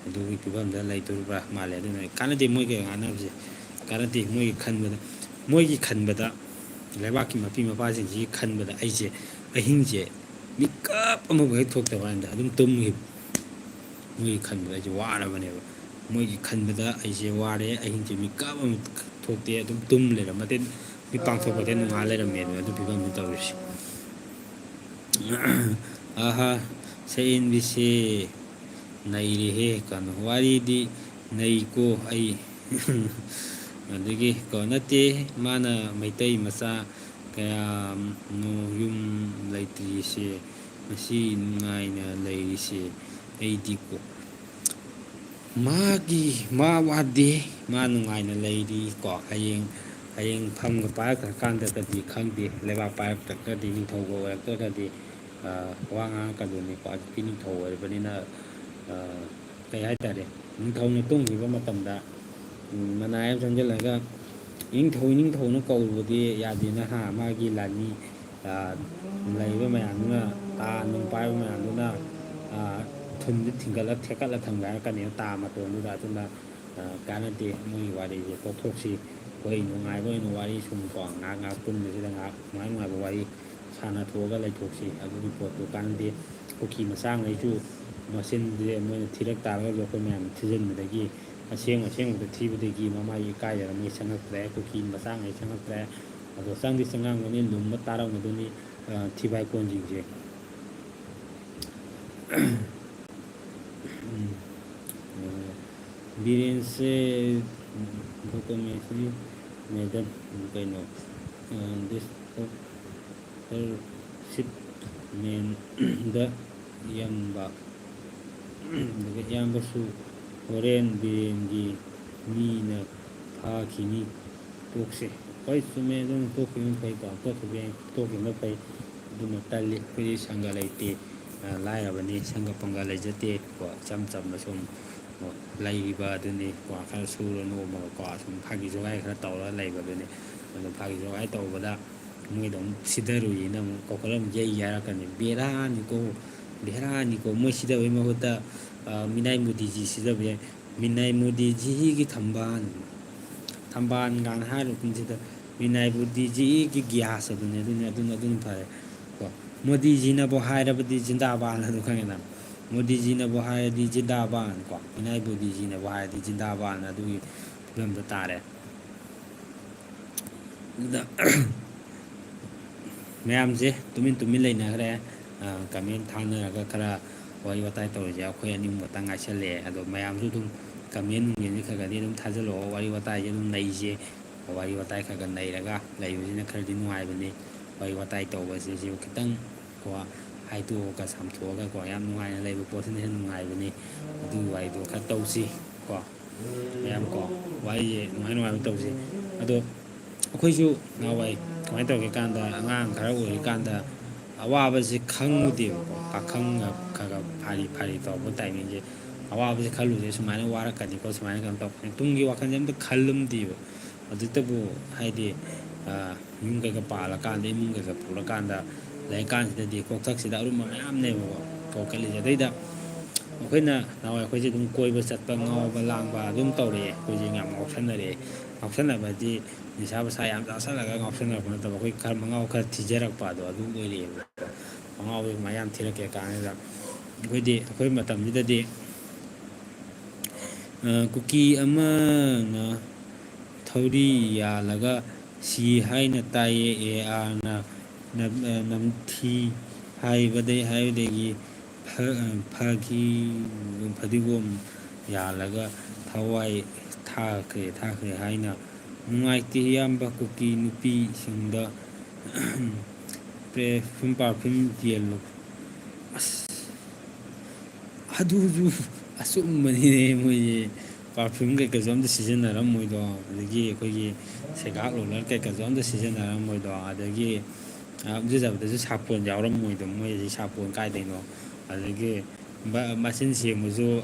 ꯑꯗꯨꯒꯤ ꯐꯤꯕꯝꯗ ꯂꯩꯗꯣꯔꯤꯕ꯭ꯔꯥ ꯃꯥꯜꯂꯦ꯫ ꯑꯗꯨꯅ ꯀꯥꯟꯅꯗꯦ ꯃꯣꯏꯒ ꯉꯥꯡꯅꯕꯁꯦ, ꯀꯥꯟꯅꯗꯦ꯫ ꯃꯣꯏꯒꯤ ꯈꯟꯕꯗ, ꯃꯣꯏꯒꯤ ꯈꯟꯕꯗ, ꯂꯩꯕꯥꯛꯀꯤ ꯃꯄꯤ ꯃꯄꯥꯁꯤꯡꯁꯤꯒꯤ ꯈꯟꯕꯗ ꯑꯩꯁꯦ ꯑꯍꯤꯡꯁꯦ ꯃꯤꯀꯞ ꯑꯃꯐꯥꯎ ꯍꯦꯛ ꯊꯣꯛꯇꯕ ꯀꯥꯟꯗ ꯑꯗꯨꯝ ꯇꯨꯝꯈꯤꯕ꯫ ꯃꯣꯏꯒꯤ ꯈꯟꯕꯗ ꯑꯩꯁꯦ ꯋꯥꯔꯕꯅꯦꯕ꯫ ꯃꯣꯏꯒꯤ ꯈꯟꯕꯗ ꯑꯩꯁꯦ ꯋꯥꯔꯦ, ꯑꯍꯤꯡꯁꯦ ꯃꯤꯀꯞ ꯑꯃ ꯊꯣꯛꯇꯦ, ꯑꯗꯨꯝ ꯇꯨꯝ ꯂꯩꯔꯝꯃꯦ꯫ ꯃꯤꯠ ꯄꯥꯡꯊꯣꯛꯄꯗ ꯅꯣꯡꯉꯥꯜ ꯂꯩꯔꯝꯃꯦ꯫ ꯑꯗꯨ ꯐꯤꯕꯝꯅꯤ ꯇꯧꯔꯤꯁꯦ꯫ ꯑꯍꯥ, ꯁꯛꯍꯦꯟꯕꯤꯁꯦ ꯅꯩꯔꯦꯍꯦ, ꯀꯩꯅꯣ, ꯋꯥꯔꯤꯗꯤ ꯅꯩꯀꯣ꯫ ꯑꯩ ꯑꯗꯒꯤ ꯀꯣ, ꯅꯠꯇꯦ, ꯃꯥꯅ ꯃꯩꯇꯩ ꯃꯆꯥ ꯀꯌꯥꯅꯣ ꯌꯨꯝ ꯂꯩꯇ꯭ꯔꯤꯁꯦ, ꯃꯁꯤ ꯅꯨꯡꯉꯥꯏꯅ ꯂꯩꯔꯤꯁꯦ꯫ ꯑꯩꯗꯤꯀꯣ, ꯃꯥꯒꯤ, ꯃꯥ ꯋꯥꯗꯦ, ꯃꯥ ꯅꯨꯡꯉꯥꯏꯅ ꯂꯩꯔꯤ ꯀꯣ꯫ ꯍꯌꯦꯡ, ꯍꯌꯦꯡ ꯐꯝꯒ ꯄꯥꯏꯔꯛꯇ꯭ꯔꯀꯥꯟꯗꯒꯗꯤ ꯈꯪꯗꯦ, ꯂꯩꯕꯥꯛ ꯄꯥꯏꯔꯛꯇ꯭ꯔꯒꯗꯤ, ꯅꯤꯡꯊꯧꯒ ꯑꯣꯏꯔꯛꯇ꯭ꯔꯒꯗꯤ, ꯑ, ꯋꯥ ꯉꯥꯡꯉꯛꯀꯗꯣꯏꯅꯤꯀꯣ꯫ ꯍꯧꯖꯤꯛꯇꯤ ꯅꯤꯡꯊꯧ ꯑꯣꯏꯔꯕꯅꯤꯅ, ꯑ, ꯀꯩ ꯍꯥꯏꯇꯥꯔꯦ, ꯅꯤꯡꯊꯧꯅ ꯇꯨꯝꯈꯤꯕ ꯃꯇꯝꯗ, ꯎꯝ, ꯃꯅꯥꯏ ꯑꯃ ꯆꯪꯁꯤꯜꯂꯒ, "ꯏꯅꯤꯡꯊꯧ, ꯏꯅꯤꯡꯊꯧꯅ ꯀꯧꯔꯨꯕꯗꯤ ꯌꯥꯗꯦ, ꯅꯍꯥ ꯃꯥꯒꯤ ꯂꯥꯟꯃꯤ, ꯑ, ꯂꯩꯕ ꯃꯌꯥꯝꯗꯨꯅ, ꯇꯥ ꯅꯨꯡ ꯄꯥꯏꯕ ꯃꯌꯥꯝꯗꯨꯅ, ꯑ, ꯊꯨꯟꯗ ꯊꯤꯡꯒꯠꯂ ꯊꯦꯛꯀꯠꯂ ꯊꯝꯒꯦ ꯍꯥꯏꯔꯛꯀꯅꯤ ꯇꯥ ꯃꯇꯣꯟꯗꯨꯗ꯫ ꯑꯗꯨꯅ, ꯑ, ꯀꯥꯟꯅꯗꯦ, ꯃꯣꯏꯒꯤ ꯋꯥꯔꯤꯁꯦ ꯇꯣꯛꯊꯣꯛꯁꯤ꯫ ꯑꯩꯈꯣꯏ ꯅꯨꯡꯉꯥꯏꯕ ꯑꯣꯏꯅ ꯋꯥꯔꯤ ꯁꯨꯝ ꯀꯣ, ꯉꯥꯏꯍꯥꯛ ꯉꯥꯏꯍꯥꯛ ꯄꯨꯟꯕꯁꯤꯗ ꯉꯥꯏꯍꯥꯛ ꯅꯨꯡꯉꯥꯏ ꯅꯨꯡꯉꯥꯏꯕ ꯋꯥꯔꯤ ꯁꯥꯟꯅꯊꯣꯛꯑꯒ ꯂꯩꯊꯣꯛꯁꯤ꯫ ꯑꯗꯨꯒꯤ ꯄꯣꯠꯇꯨ ꯀꯥꯟꯅꯗꯦ꯫ ꯀꯨꯀꯤ ꯃꯆꯥꯉꯩꯁꯨ ꯃꯆꯤꯟꯁꯦ ꯃꯣꯏꯅ ꯊꯤꯔꯛ ꯇꯥꯔꯒꯁꯨ ꯑꯩꯈꯣꯏ ꯃꯌꯥꯝ ꯊꯤꯖꯤꯟꯕꯗꯒꯤ ꯑꯁꯦꯡ ꯑꯁꯦꯡꯕꯗ ꯊꯤꯕꯗꯒꯤ ꯃꯃꯥꯏ ꯏꯀꯥꯏꯗꯅ ꯃꯣꯏ ꯆꯪꯉꯛꯇ꯭ꯔꯦ, ꯀꯨꯀꯤ ꯃꯆꯥꯉꯩ ꯆꯪꯉꯛꯇ꯭ꯔꯦ꯫ ꯑꯗꯣ ꯆꯪꯗꯤ ꯆꯪꯉꯛꯑꯝꯒꯅꯤ, ꯂꯨꯝꯕ ꯇꯥꯔꯝꯒꯗꯣꯏꯅꯤ, ꯑ, ꯊꯤꯕꯥꯏ ꯀꯣꯟꯁꯤꯡꯁꯦ꯫ ꯎꯝ, ꯑ, ꯕꯤꯔꯦꯟꯁꯦ ꯗꯣꯀꯨꯃꯦꯟꯁꯤ ꯃꯦꯗꯝ ꯀꯩꯅꯣ, ꯑ, ꯗꯤꯁ-, ꯁꯤꯞꯃꯦꯟꯗ ꯏꯌꯥꯝꯕ, ꯑꯗꯨꯒ ꯏꯌꯥꯝꯕꯁꯨ ꯍꯣꯔꯦꯟ ꯕꯤꯔꯦꯟꯒꯤ ꯃꯤꯅ ꯐꯥꯈꯤꯅꯤ꯫ ꯇꯣꯛꯁꯦ꯫ ꯍꯣꯏ, ꯆꯨꯝꯃꯦ, ꯑꯗꯨꯝ ꯇꯣꯛꯈꯤꯕꯅ ꯐꯩꯀꯣ, ꯇꯣꯛꯈꯤꯕ ꯌꯥꯏ, ꯇꯣꯛꯈꯤꯕꯅ ꯐꯩ꯫ ꯑꯗꯨꯅ ꯇꯜꯂꯤ꯫ ꯑꯩꯈꯣꯏꯗꯤ ꯁꯪꯒ ꯂꯩꯇꯦ, ꯑ, ꯂꯥꯏꯔꯕꯅꯤ, ꯁꯪꯒ ꯄꯪꯒ ꯂꯩꯖꯗꯦ ꯀꯣ, ꯏꯆꯝ ꯆꯝꯅ ꯁꯨꯝ ꯀꯣ, ꯂꯩꯔꯤꯕ ꯑꯗꯨꯅꯤ ꯀꯣ, ꯈꯔ ꯁꯨꯔ ꯅꯣꯝꯃꯒ ꯀꯣ, ꯁꯨꯝ ꯐꯥꯒꯤ ꯖꯣꯒꯥꯏ ꯈꯔ ꯇꯧꯔꯒ ꯂꯩꯕ ꯑꯗꯨꯅꯤ꯫ ꯑꯗꯣ ꯐꯥꯒꯤ ꯖꯣꯒꯥꯏ ꯇꯧꯕꯗ ꯃꯣꯏꯗ ꯑꯃꯨꯛ ꯁꯤꯗꯔꯨꯏꯅ ꯑꯃꯨꯛ ꯀꯧꯈꯠꯂ ꯑꯃꯨꯛ ꯌꯩꯒꯦ ꯍꯥꯏꯔꯛꯀꯅꯤ꯫ ꯕꯦꯔꯥꯅꯤꯀꯣ, ꯕꯦꯔꯥꯅꯤꯀꯣ꯫ ꯃꯣꯏ ꯁꯤꯗꯕꯩ ꯃꯍꯨꯠꯇ, ꯑ, ꯃꯤꯅꯥꯏ ꯃꯣꯗꯤꯖꯤ ꯁꯤꯗꯕ ꯌꯥꯏ꯫ ꯃꯤꯅꯥꯏ ꯃꯣꯗꯤꯖꯤꯒꯤ ꯊꯝꯕꯥꯜ, ꯊꯝꯕꯥꯜ ꯀꯥꯏꯅ ꯍꯥꯏꯔꯤꯕ ꯀꯨꯝꯁꯤꯗ ꯃꯤꯅꯥꯏ ꯃꯣꯗꯤꯖꯤꯒꯤ ꯒ꯭ꯌꯥꯁ ꯑꯗꯨꯅꯤ, ꯑꯗꯨꯅꯤ, ꯑꯗꯨꯅ, ꯑꯗꯨꯅ ꯐꯔꯦ꯫ ꯀꯣ, ꯃꯣꯗꯤꯖꯤꯅꯕꯨ ꯍꯥꯏꯔꯕꯗꯤ ꯖꯤꯟꯗꯥꯕꯥꯗ ꯑꯗꯨ ꯈꯪꯉꯦꯅ꯫ ꯃꯣꯗꯤꯖꯤꯅꯕꯨ ꯍꯥꯏꯔꯗꯤ ꯖꯤꯟꯗꯥꯕꯥꯗ ꯀꯣ, ꯃꯤꯅꯥꯏ ꯃꯣꯗꯤꯖꯤꯅꯕꯨ ꯍꯥꯏꯔꯗꯤ ꯖꯤꯟꯗꯥꯕꯥꯗ ꯑꯗꯨꯒꯤ ꯐꯤꯕꯝꯗ ꯇꯥꯔꯦ꯫ ꯑꯗꯨꯗ ꯃꯌꯥꯝꯁꯦ ꯇꯨꯃꯤꯟ ꯇꯨꯃꯤꯟ ꯂꯩꯅꯈ꯭ꯔꯦ꯫ ꯑ, ꯀꯃꯦꯟ ꯊꯥꯅꯔꯒ ꯈꯔ ꯋꯥꯔꯤ ꯋꯥꯇꯥꯏ ꯇꯧꯔꯤꯁꯦ ꯑꯩꯈꯣꯏ ꯑꯅꯤ ꯑꯍꯨꯝ ꯈꯛꯇꯪ ꯉꯥꯏꯁꯜꯂꯛꯑꯦ꯫ ꯑꯗꯣ ꯃꯌꯥꯝꯁꯨ ꯑꯗꯨꯝ ꯀꯃꯦꯟ ꯅꯨꯡꯃꯦꯟꯁꯦ ꯈꯔ ꯈꯔꯗꯤ ꯑꯗꯨꯝ ꯊꯥꯖꯤꯜꯂꯛꯑꯣ, ꯋꯥꯔꯤ ꯋꯥꯇꯥꯏꯁꯦ ꯑꯗꯨꯝ ꯅꯩꯁꯦ꯫ ꯋꯥꯔꯤ ꯋꯥꯇꯥꯏ ꯈꯔ ꯈꯔ ꯅꯩꯔꯒ ꯂꯩꯕꯁꯤꯅ ꯈꯔꯗꯤ ꯅꯨꯡꯉꯥꯏꯕꯅꯤ꯫ ꯋꯥꯔꯤ ꯋꯥꯇꯥꯏ ꯇꯧꯕꯁꯤꯁꯨ ꯈꯤꯇꯪ ꯀꯣ, ꯍꯥꯏꯗꯣꯛꯑꯒ ꯁꯥꯝꯊꯣꯛꯑꯒ ꯀꯣ, ꯌꯥꯝ ꯅꯨꯡꯉꯥꯏꯅ ꯂꯩꯕ ꯄꯣꯠꯁꯤꯅ ꯍꯦꯟꯅ ꯅꯨꯡꯉꯥꯏꯕꯅꯤ꯫ ꯑꯗꯨꯒꯤ ꯋꯥꯔꯤꯗꯣ ꯈꯔ ꯇꯧꯁꯤ ꯀꯣ, ꯃꯌꯥꯝ ꯀꯣ, ꯋꯥꯔꯤꯁꯦ ꯅꯨꯡꯉꯥꯏ ꯅꯨꯡꯉꯥꯏꯕ ꯇꯧꯁꯤ꯫ ꯑꯗꯣ ꯑꯩꯈꯣꯏꯁꯨ ꯅꯍꯥꯟꯋꯥꯏ ꯀꯃꯥꯏꯅ ꯇꯧꯒꯦ ꯀꯥꯟꯗ, ꯑꯉꯥꯡ ꯈꯔ ꯑꯣꯏꯔꯤꯀꯥꯟꯗ ꯑꯋꯥꯕꯁꯤ ꯈꯪꯉꯨꯗꯦꯕꯀꯣ, ꯄꯥꯈꯪꯒ ꯈꯔ ꯈꯔ ꯐꯥꯔꯤ ꯐꯥꯔꯤ ꯇꯧꯔꯛꯄ ꯇꯥꯏꯃꯤꯡꯁꯦ꯫ ꯑꯋꯥꯕꯁꯤ ꯈꯜꯂꯨꯗꯦ, ꯁꯨꯃꯥꯏꯅ ꯋꯥꯔꯛꯀꯅꯤꯀꯣ, ꯁꯨꯃꯥꯏꯅ ꯀꯩꯅꯣ ꯇꯧꯔꯛꯀꯅꯤ, ꯇꯨꯡꯒꯤ ꯋꯥꯈꯜꯁꯦ ꯑꯝꯇ ꯈꯜꯂꯝꯗꯦꯕ꯫ ꯍꯧꯖꯤꯛꯇꯕꯨ ꯍꯥꯏꯗꯤ, ꯑ, ꯌꯨꯝ ꯀꯩꯀꯥ ꯄꯥꯜꯂꯀꯥꯟꯗ, ꯏꯃꯨꯡ ꯀꯩꯀꯥ ꯄꯨꯔꯀꯥꯟꯗ, ꯂꯩꯔꯀꯥꯟꯁꯤꯗꯗꯤ ꯀꯣꯛꯊꯛꯁꯤꯗ ꯑꯔꯨꯝꯕ ꯃꯌꯥꯝꯅꯦꯕꯀꯣ ꯀꯣꯛꯀꯜꯂꯤꯁꯦ꯫ ꯑꯗꯩꯗ ꯑꯩꯈꯣꯏꯅ ꯅꯍꯥꯟꯋꯥꯏ ꯑꯩꯈꯣꯏꯁꯦ ꯑꯗꯨꯝ ꯀꯣꯏꯕ ꯆꯠꯄ, ꯉꯥꯎꯕ ꯂꯥꯡꯕ ꯑꯗꯨꯝ ꯇꯧꯔꯛꯑꯦ꯫ ꯑꯩꯈꯣꯏꯁꯦ ꯌꯥꯝ ꯉꯥꯎꯁꯟꯅꯔꯛꯑꯦ꯫ ꯉꯥꯎꯁꯟꯅꯕꯗꯤ ꯅꯤꯁꯥ ꯄꯁꯥ ꯌꯥꯝ ꯆꯥꯁꯜꯂꯒ ꯉꯥꯎꯁꯟꯅꯔꯛꯄ ꯅꯠꯇꯕ, ꯑꯩꯈꯣꯏ ꯈꯔ ꯃꯉꯥꯎ ꯈꯔ ꯊꯤꯖꯔꯛꯄ ꯑꯗꯣ ꯑꯗꯨ ꯑꯣꯏꯔꯛꯑꯦꯕ꯫ ꯃꯉꯥꯎꯕ ꯃꯌꯥꯝ ꯊꯤꯔꯛꯀꯦ ꯀꯥꯟꯁꯤꯗ ꯑꯩꯈꯣꯏꯗꯤ, ꯑꯩꯈꯣꯏ ꯃꯇꯝꯁꯤꯗꯗꯤ, ꯑ, ꯀꯨꯀꯤ ꯑꯃꯅ ꯊꯧꯔꯤ ꯌꯥꯜꯂꯒ ꯁꯤ ꯍꯥꯏꯅ ꯇꯥꯏꯌꯦ꯫ ꯑꯦ ꯑꯥꯔꯅ ꯅꯝ-, ꯑ, ꯅꯝꯊꯤ ꯍꯥꯏꯕꯗꯩ, ꯍꯥꯏꯕꯗꯒꯤ ꯐ-, ꯐꯒꯤ-, ꯐꯗꯤꯒꯣꯝ ꯌꯥꯜꯂꯒ ꯊꯋꯥꯏ ꯊꯥꯈ꯭ꯔꯦ, ꯊꯥꯈ꯭ꯔꯦ ꯍꯥꯏꯅ꯫ ꯅꯨꯡꯉꯥꯏꯇꯦ ꯏꯌꯥꯝꯕ, ꯀꯨꯀꯤ ꯅꯨꯄꯤꯁꯤꯡꯗ perfume, perfume ꯌꯦꯜꯂꯨ꯫ ꯑꯁ, ꯑꯗꯨꯁꯨ ꯑꯆꯨꯝꯕꯅꯤꯅꯦ꯫ ꯃꯣꯏꯁꯦ perfume ꯀꯩꯀꯩꯁꯨ ꯑꯝꯇ ꯁꯤꯖꯤꯟꯅꯔꯝꯃꯣꯏꯗꯣ, ꯑꯗꯒꯤ ꯑꯩꯈꯣꯏꯒꯤ ꯁꯦꯒꯥꯛ roller ꯀꯩꯀꯩꯁꯨ ꯑꯝꯇ ꯁꯤꯖꯤꯟꯅꯔꯝꯃꯣꯏꯗꯣ, ꯑꯗꯒꯤ, ꯑ, ꯏꯔꯨꯖꯕꯗꯁꯨ ꯁꯥꯄꯣꯟ ꯌꯥꯎꯔꯝꯃꯣꯏꯗꯣ꯫ ꯃꯣꯏꯁꯤ ꯁꯥꯄꯣꯟ ꯀꯥꯏꯗꯩꯅꯣ? ꯑꯗꯒꯤ ꯕ-, ꯃꯆꯤꯟ ꯁꯦꯡꯕꯁꯨ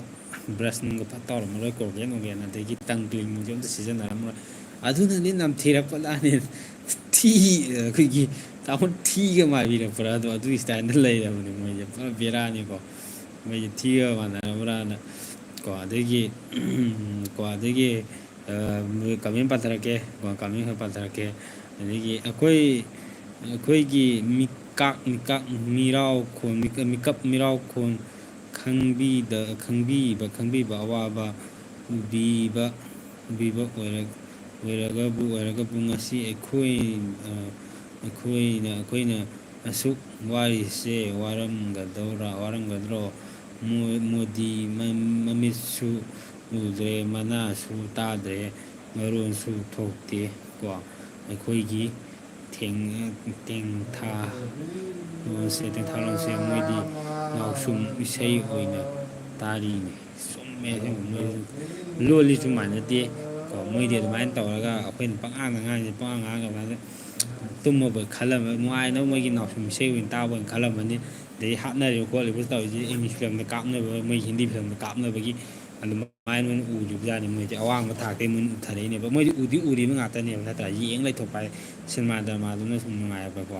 brush ꯅꯨꯡꯒ ꯐꯠ ꯇꯧꯔꯝꯃꯔꯣꯏ, Colgate ꯅꯨꯡꯒꯦꯠ, ꯑꯗꯒꯤ tongue clean ꯅꯨꯡꯁꯨ ꯑꯝꯇ ꯁꯤꯖꯤꯟꯅꯔꯝꯃꯔꯣꯏ꯫ ꯑꯗꯨꯅꯅꯤ ꯅꯝꯊꯤꯔꯛꯄ ꯂꯥꯛꯅꯤ꯫ ꯊꯤ, ꯑꯩꯈꯣꯏꯒꯤ ꯇꯥꯃꯣ ꯊꯤꯒ ꯃꯥꯏꯕꯤꯔꯛꯄ꯭ꯔꯥ ꯑꯗꯣ, ꯑꯗꯨꯒꯤ style ꯗ ꯂꯩꯔꯕꯅꯤ ꯃꯣꯏꯁꯦ꯫ ꯄꯨꯔꯥ ꯕꯦꯔꯥꯅꯤꯀꯣ꯫ ꯃꯣꯏꯁꯦ ꯊꯤꯒ ꯃꯥꯟꯅꯔꯕ꯭ꯔꯥꯅ ꯀꯣ꯫ ꯑꯗꯒꯤ, ꯀꯣ, ꯑꯗꯒꯤ, ꯑ, comment ꯄꯥꯊꯔꯛꯀꯦ ꯀꯣ, comment ꯈꯔ ꯄꯥꯊꯔꯛꯀꯦ꯫ ꯑꯗꯒꯤ ꯑꯩꯈꯣꯏ, ꯑꯩꯈꯣꯏꯒꯤ ꯃꯤꯀꯥꯛ, ꯃꯤꯀꯥꯛ, ꯃꯤꯔꯥꯎ ꯈꯣꯟ, ꯃꯤꯀ-, ꯃꯤꯀꯞ ꯃꯤꯔꯥꯎ ꯈꯣꯟ ꯈꯪꯕꯤꯗ-, ꯈꯪꯕꯤꯕ, ꯈꯪꯕꯤꯕ ꯑꯋꯥꯕ ꯎꯕꯤꯕ, ꯎꯕꯤꯕ ꯑꯣꯏꯔ-, ꯑꯣꯏꯔꯒꯕꯨ, ꯑꯣꯏꯔꯒꯕꯨ ꯉꯁꯤ ꯑꯩꯈꯣꯏ, ꯑ, ꯑꯩꯈꯣꯏꯅ, ꯑꯩꯈꯣꯏꯅ ꯑꯁꯨꯛ ꯋꯥꯔꯤꯁꯦ ꯋꯥꯔꯝꯒꯗꯧꯔꯥ, ꯋꯥꯔꯝꯒꯗ꯭ꯔꯣ? ꯃꯣ-, ꯃꯣꯗꯤ ꯃ-, ꯃꯃꯤꯠꯁꯨ ꯎꯗ꯭ꯔꯦ, ꯃꯅꯥꯁꯨ ꯇꯥꯗ꯭ꯔꯦ, ꯃꯔꯣꯟꯁꯨ ꯊꯣꯛꯇꯦ ꯀꯣ꯫ ꯑꯩꯈꯣꯏꯒꯤ ꯊꯦꯡ-, ꯇꯦꯡꯊꯥ ꯂꯣꯟꯁꯦ, ꯇꯦꯡꯊꯥ ꯂꯣꯟꯁꯦ ꯃꯣꯏꯗꯤ ꯅꯥꯎꯁꯨꯝ ꯏꯁꯩ ꯑꯣꯏꯅ ꯇꯥꯔꯤꯅꯦ꯫ ꯆꯨꯝꯃꯦ, ꯑꯁꯦꯡꯕ ꯃꯣꯏ ꯂꯣꯜꯂꯤꯁꯨ ꯃꯥꯟꯅꯗꯦ ꯀꯣ꯫ ꯃꯣꯏꯗꯤ ꯑꯗꯨꯃꯥꯏꯅ ꯇꯧꯔꯒ ꯑꯩꯈꯣꯏꯅ ꯄꯉꯥꯡꯗ ꯉꯥꯡꯉꯤꯁꯦ, ꯄꯉꯥꯡ ꯉꯥꯡꯉꯒ ꯑꯗꯨꯃꯥꯏꯅ ꯇꯨꯝꯃꯕꯣꯏ ꯈꯜꯂꯝꯃ-, ꯅꯨꯡꯉꯥꯏꯅ ꯃꯣꯏꯒꯤ ꯅꯥꯎꯁꯨꯝ ꯏꯁꯩ ꯑꯣꯏꯅ ꯇꯥꯕ ꯑꯣꯏꯅ ꯈꯜꯂꯝꯃꯅꯤ꯫ ꯑꯗꯩ ꯍꯥꯠꯅꯔꯤꯕ ꯈꯣꯠꯂꯤꯕ ꯇꯧꯔꯤꯁꯦ English film ꯗ ꯀꯥꯞꯅꯕ, ꯃꯣꯏ ꯍꯤꯟꯗꯤ film ꯗ ꯀꯥꯞꯅꯕꯒꯤ ꯑꯗꯨꯃꯥꯏꯅ ꯑꯣꯏꯅ ꯎꯔꯤꯕꯖꯥꯠꯅꯤ꯫ ꯃꯣꯏꯗꯤ ꯑꯋꯥꯡꯕ ꯊꯥꯛꯇꯒꯤ ꯃꯣꯏꯅ ꯎꯊꯔꯛꯏꯅꯦꯕ꯫ ꯃꯣꯏꯗꯤ ꯎꯗꯤ ꯎꯔꯤꯕ ꯉꯥꯛꯇꯅꯦꯕ, ꯅꯠꯇ꯭ꯔꯥ? ꯌꯦꯡ ꯂꯩꯊꯣꯛꯄ ꯍꯥꯏ, ꯁꯤꯅꯦꯃꯥ ꯗ꯭ꯔꯃꯥꯗꯨꯅ ꯁꯨꯝ ꯅꯨꯡꯉꯥꯏꯕꯀꯣ꯫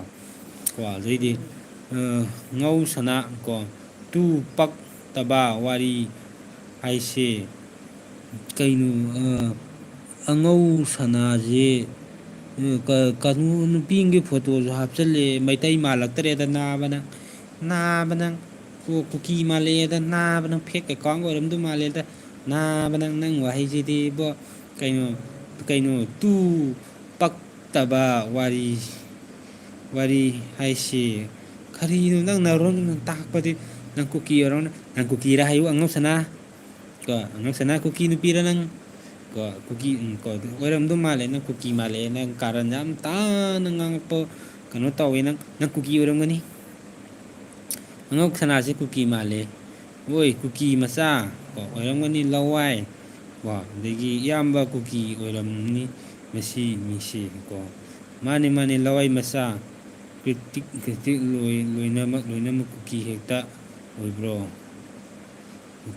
ꯀꯣ, ꯑꯗꯩꯗꯤ, ꯑ, ꯉꯧ ꯁꯅꯥ ꯀꯣ, ꯇꯨ ꯄꯛꯇꯕ ꯋꯥꯔꯤ ꯍꯥꯏꯁꯦ ꯀꯩꯅꯣ? ꯑ, ꯑꯉꯧ ꯁꯅꯥꯁꯦ, ꯑ, ꯀ-, ꯀꯩꯅꯣ, ꯅꯨꯄꯤ ꯑꯃꯒꯤ photo ꯁꯨ ꯍꯥꯞꯆꯜꯂꯦ, ꯃꯩꯇꯩ ꯃꯥꯜꯂꯛꯇꯔꯦꯗ ꯅꯥꯕ ꯅꯪ, ꯅꯥꯕ ꯅꯪ, ꯀꯨ-, ꯀꯨꯀꯤ ꯃꯥꯜꯂꯛꯑꯦꯗ ꯅꯥꯕ ꯅꯪ, fake account ꯑꯣꯏꯔꯝꯗꯧ ꯃꯥꯜꯂꯦꯗ ꯅꯥꯕ ꯅꯪ, ꯅꯪ ꯋꯥꯍꯩꯁꯤꯗꯤ ꯏꯕꯣ꯫ ꯀꯩꯅꯣ, ꯀꯩꯅꯣ, ꯇꯨ ꯄꯛꯇꯕ ꯋꯥꯔꯤ, ꯋꯥꯔꯤ ꯍꯥꯏꯁꯤ ꯀꯔꯤꯅꯣ ꯅꯪ ꯅꯔꯣꯟ ꯇꯥꯛꯄꯗꯤ? ꯅꯪ ꯀꯨꯀꯤ ꯑꯣꯏꯔꯝꯅꯤ꯫ ꯅꯪ ꯀꯨꯀꯤꯔ ꯍꯥꯏꯌꯨ, ꯑꯉꯧ ꯁꯅꯥ꯫ ꯀꯣ, ꯑꯉꯧ ꯁꯅꯥ ꯀꯨꯀꯤ ꯅꯨꯄꯤꯔ ꯅꯪ? ꯀꯣ, ꯀꯨꯀꯤ, ꯎꯝ, ꯀꯣ, ꯑꯣꯏꯔꯝꯗꯧ ꯃꯥꯜꯂꯦ꯫ ꯅꯪ ꯀꯨꯀꯤ ꯃꯥꯜꯂꯦ꯫ ꯅꯪ ꯀꯥꯔꯟ ꯌꯥꯝ ꯇꯥꯅ ꯉꯥꯡꯉꯛꯄ ꯀꯩꯅꯣ ꯇꯧꯋꯦ꯫ ꯅꯪ, ꯅꯪ ꯀꯨꯀꯤ ꯑꯣꯏꯔꯝꯒꯅꯤ꯫ ꯑꯉꯧ ꯁꯅꯥꯁꯦ ꯀꯨꯀꯤ ꯃꯥꯜꯂꯦ꯫ ꯑꯣꯏ, ꯀꯨꯀꯤ ꯃꯆꯥ꯫ ꯀꯣ, ꯑꯣꯏꯔꯝꯒꯅꯤ, ꯂꯋꯥꯏ꯫ ꯀꯣ, ꯑꯗꯒꯤ ꯏꯌꯥꯝꯕ ꯀꯨꯀꯤ ꯑꯣꯏꯔꯝꯅꯤ ꯃꯁꯤ ꯃꯤꯁꯤ꯫ ꯀꯣ, ꯃꯥꯅꯦ, ꯃꯥꯅꯦ, ꯂꯋꯥꯏ ꯃꯆꯥ꯫ ꯀ꯭ꯔꯤꯇꯤꯛ, ꯀ꯭ꯔꯤꯇꯤꯛ ꯂꯣꯏ-, ꯂꯣꯏꯅꯃꯛ, ꯂꯣꯏꯅꯃꯛ ꯀꯨꯀꯤ ꯍꯦꯛꯇ ꯑꯣꯏꯕ꯭ꯔꯣ?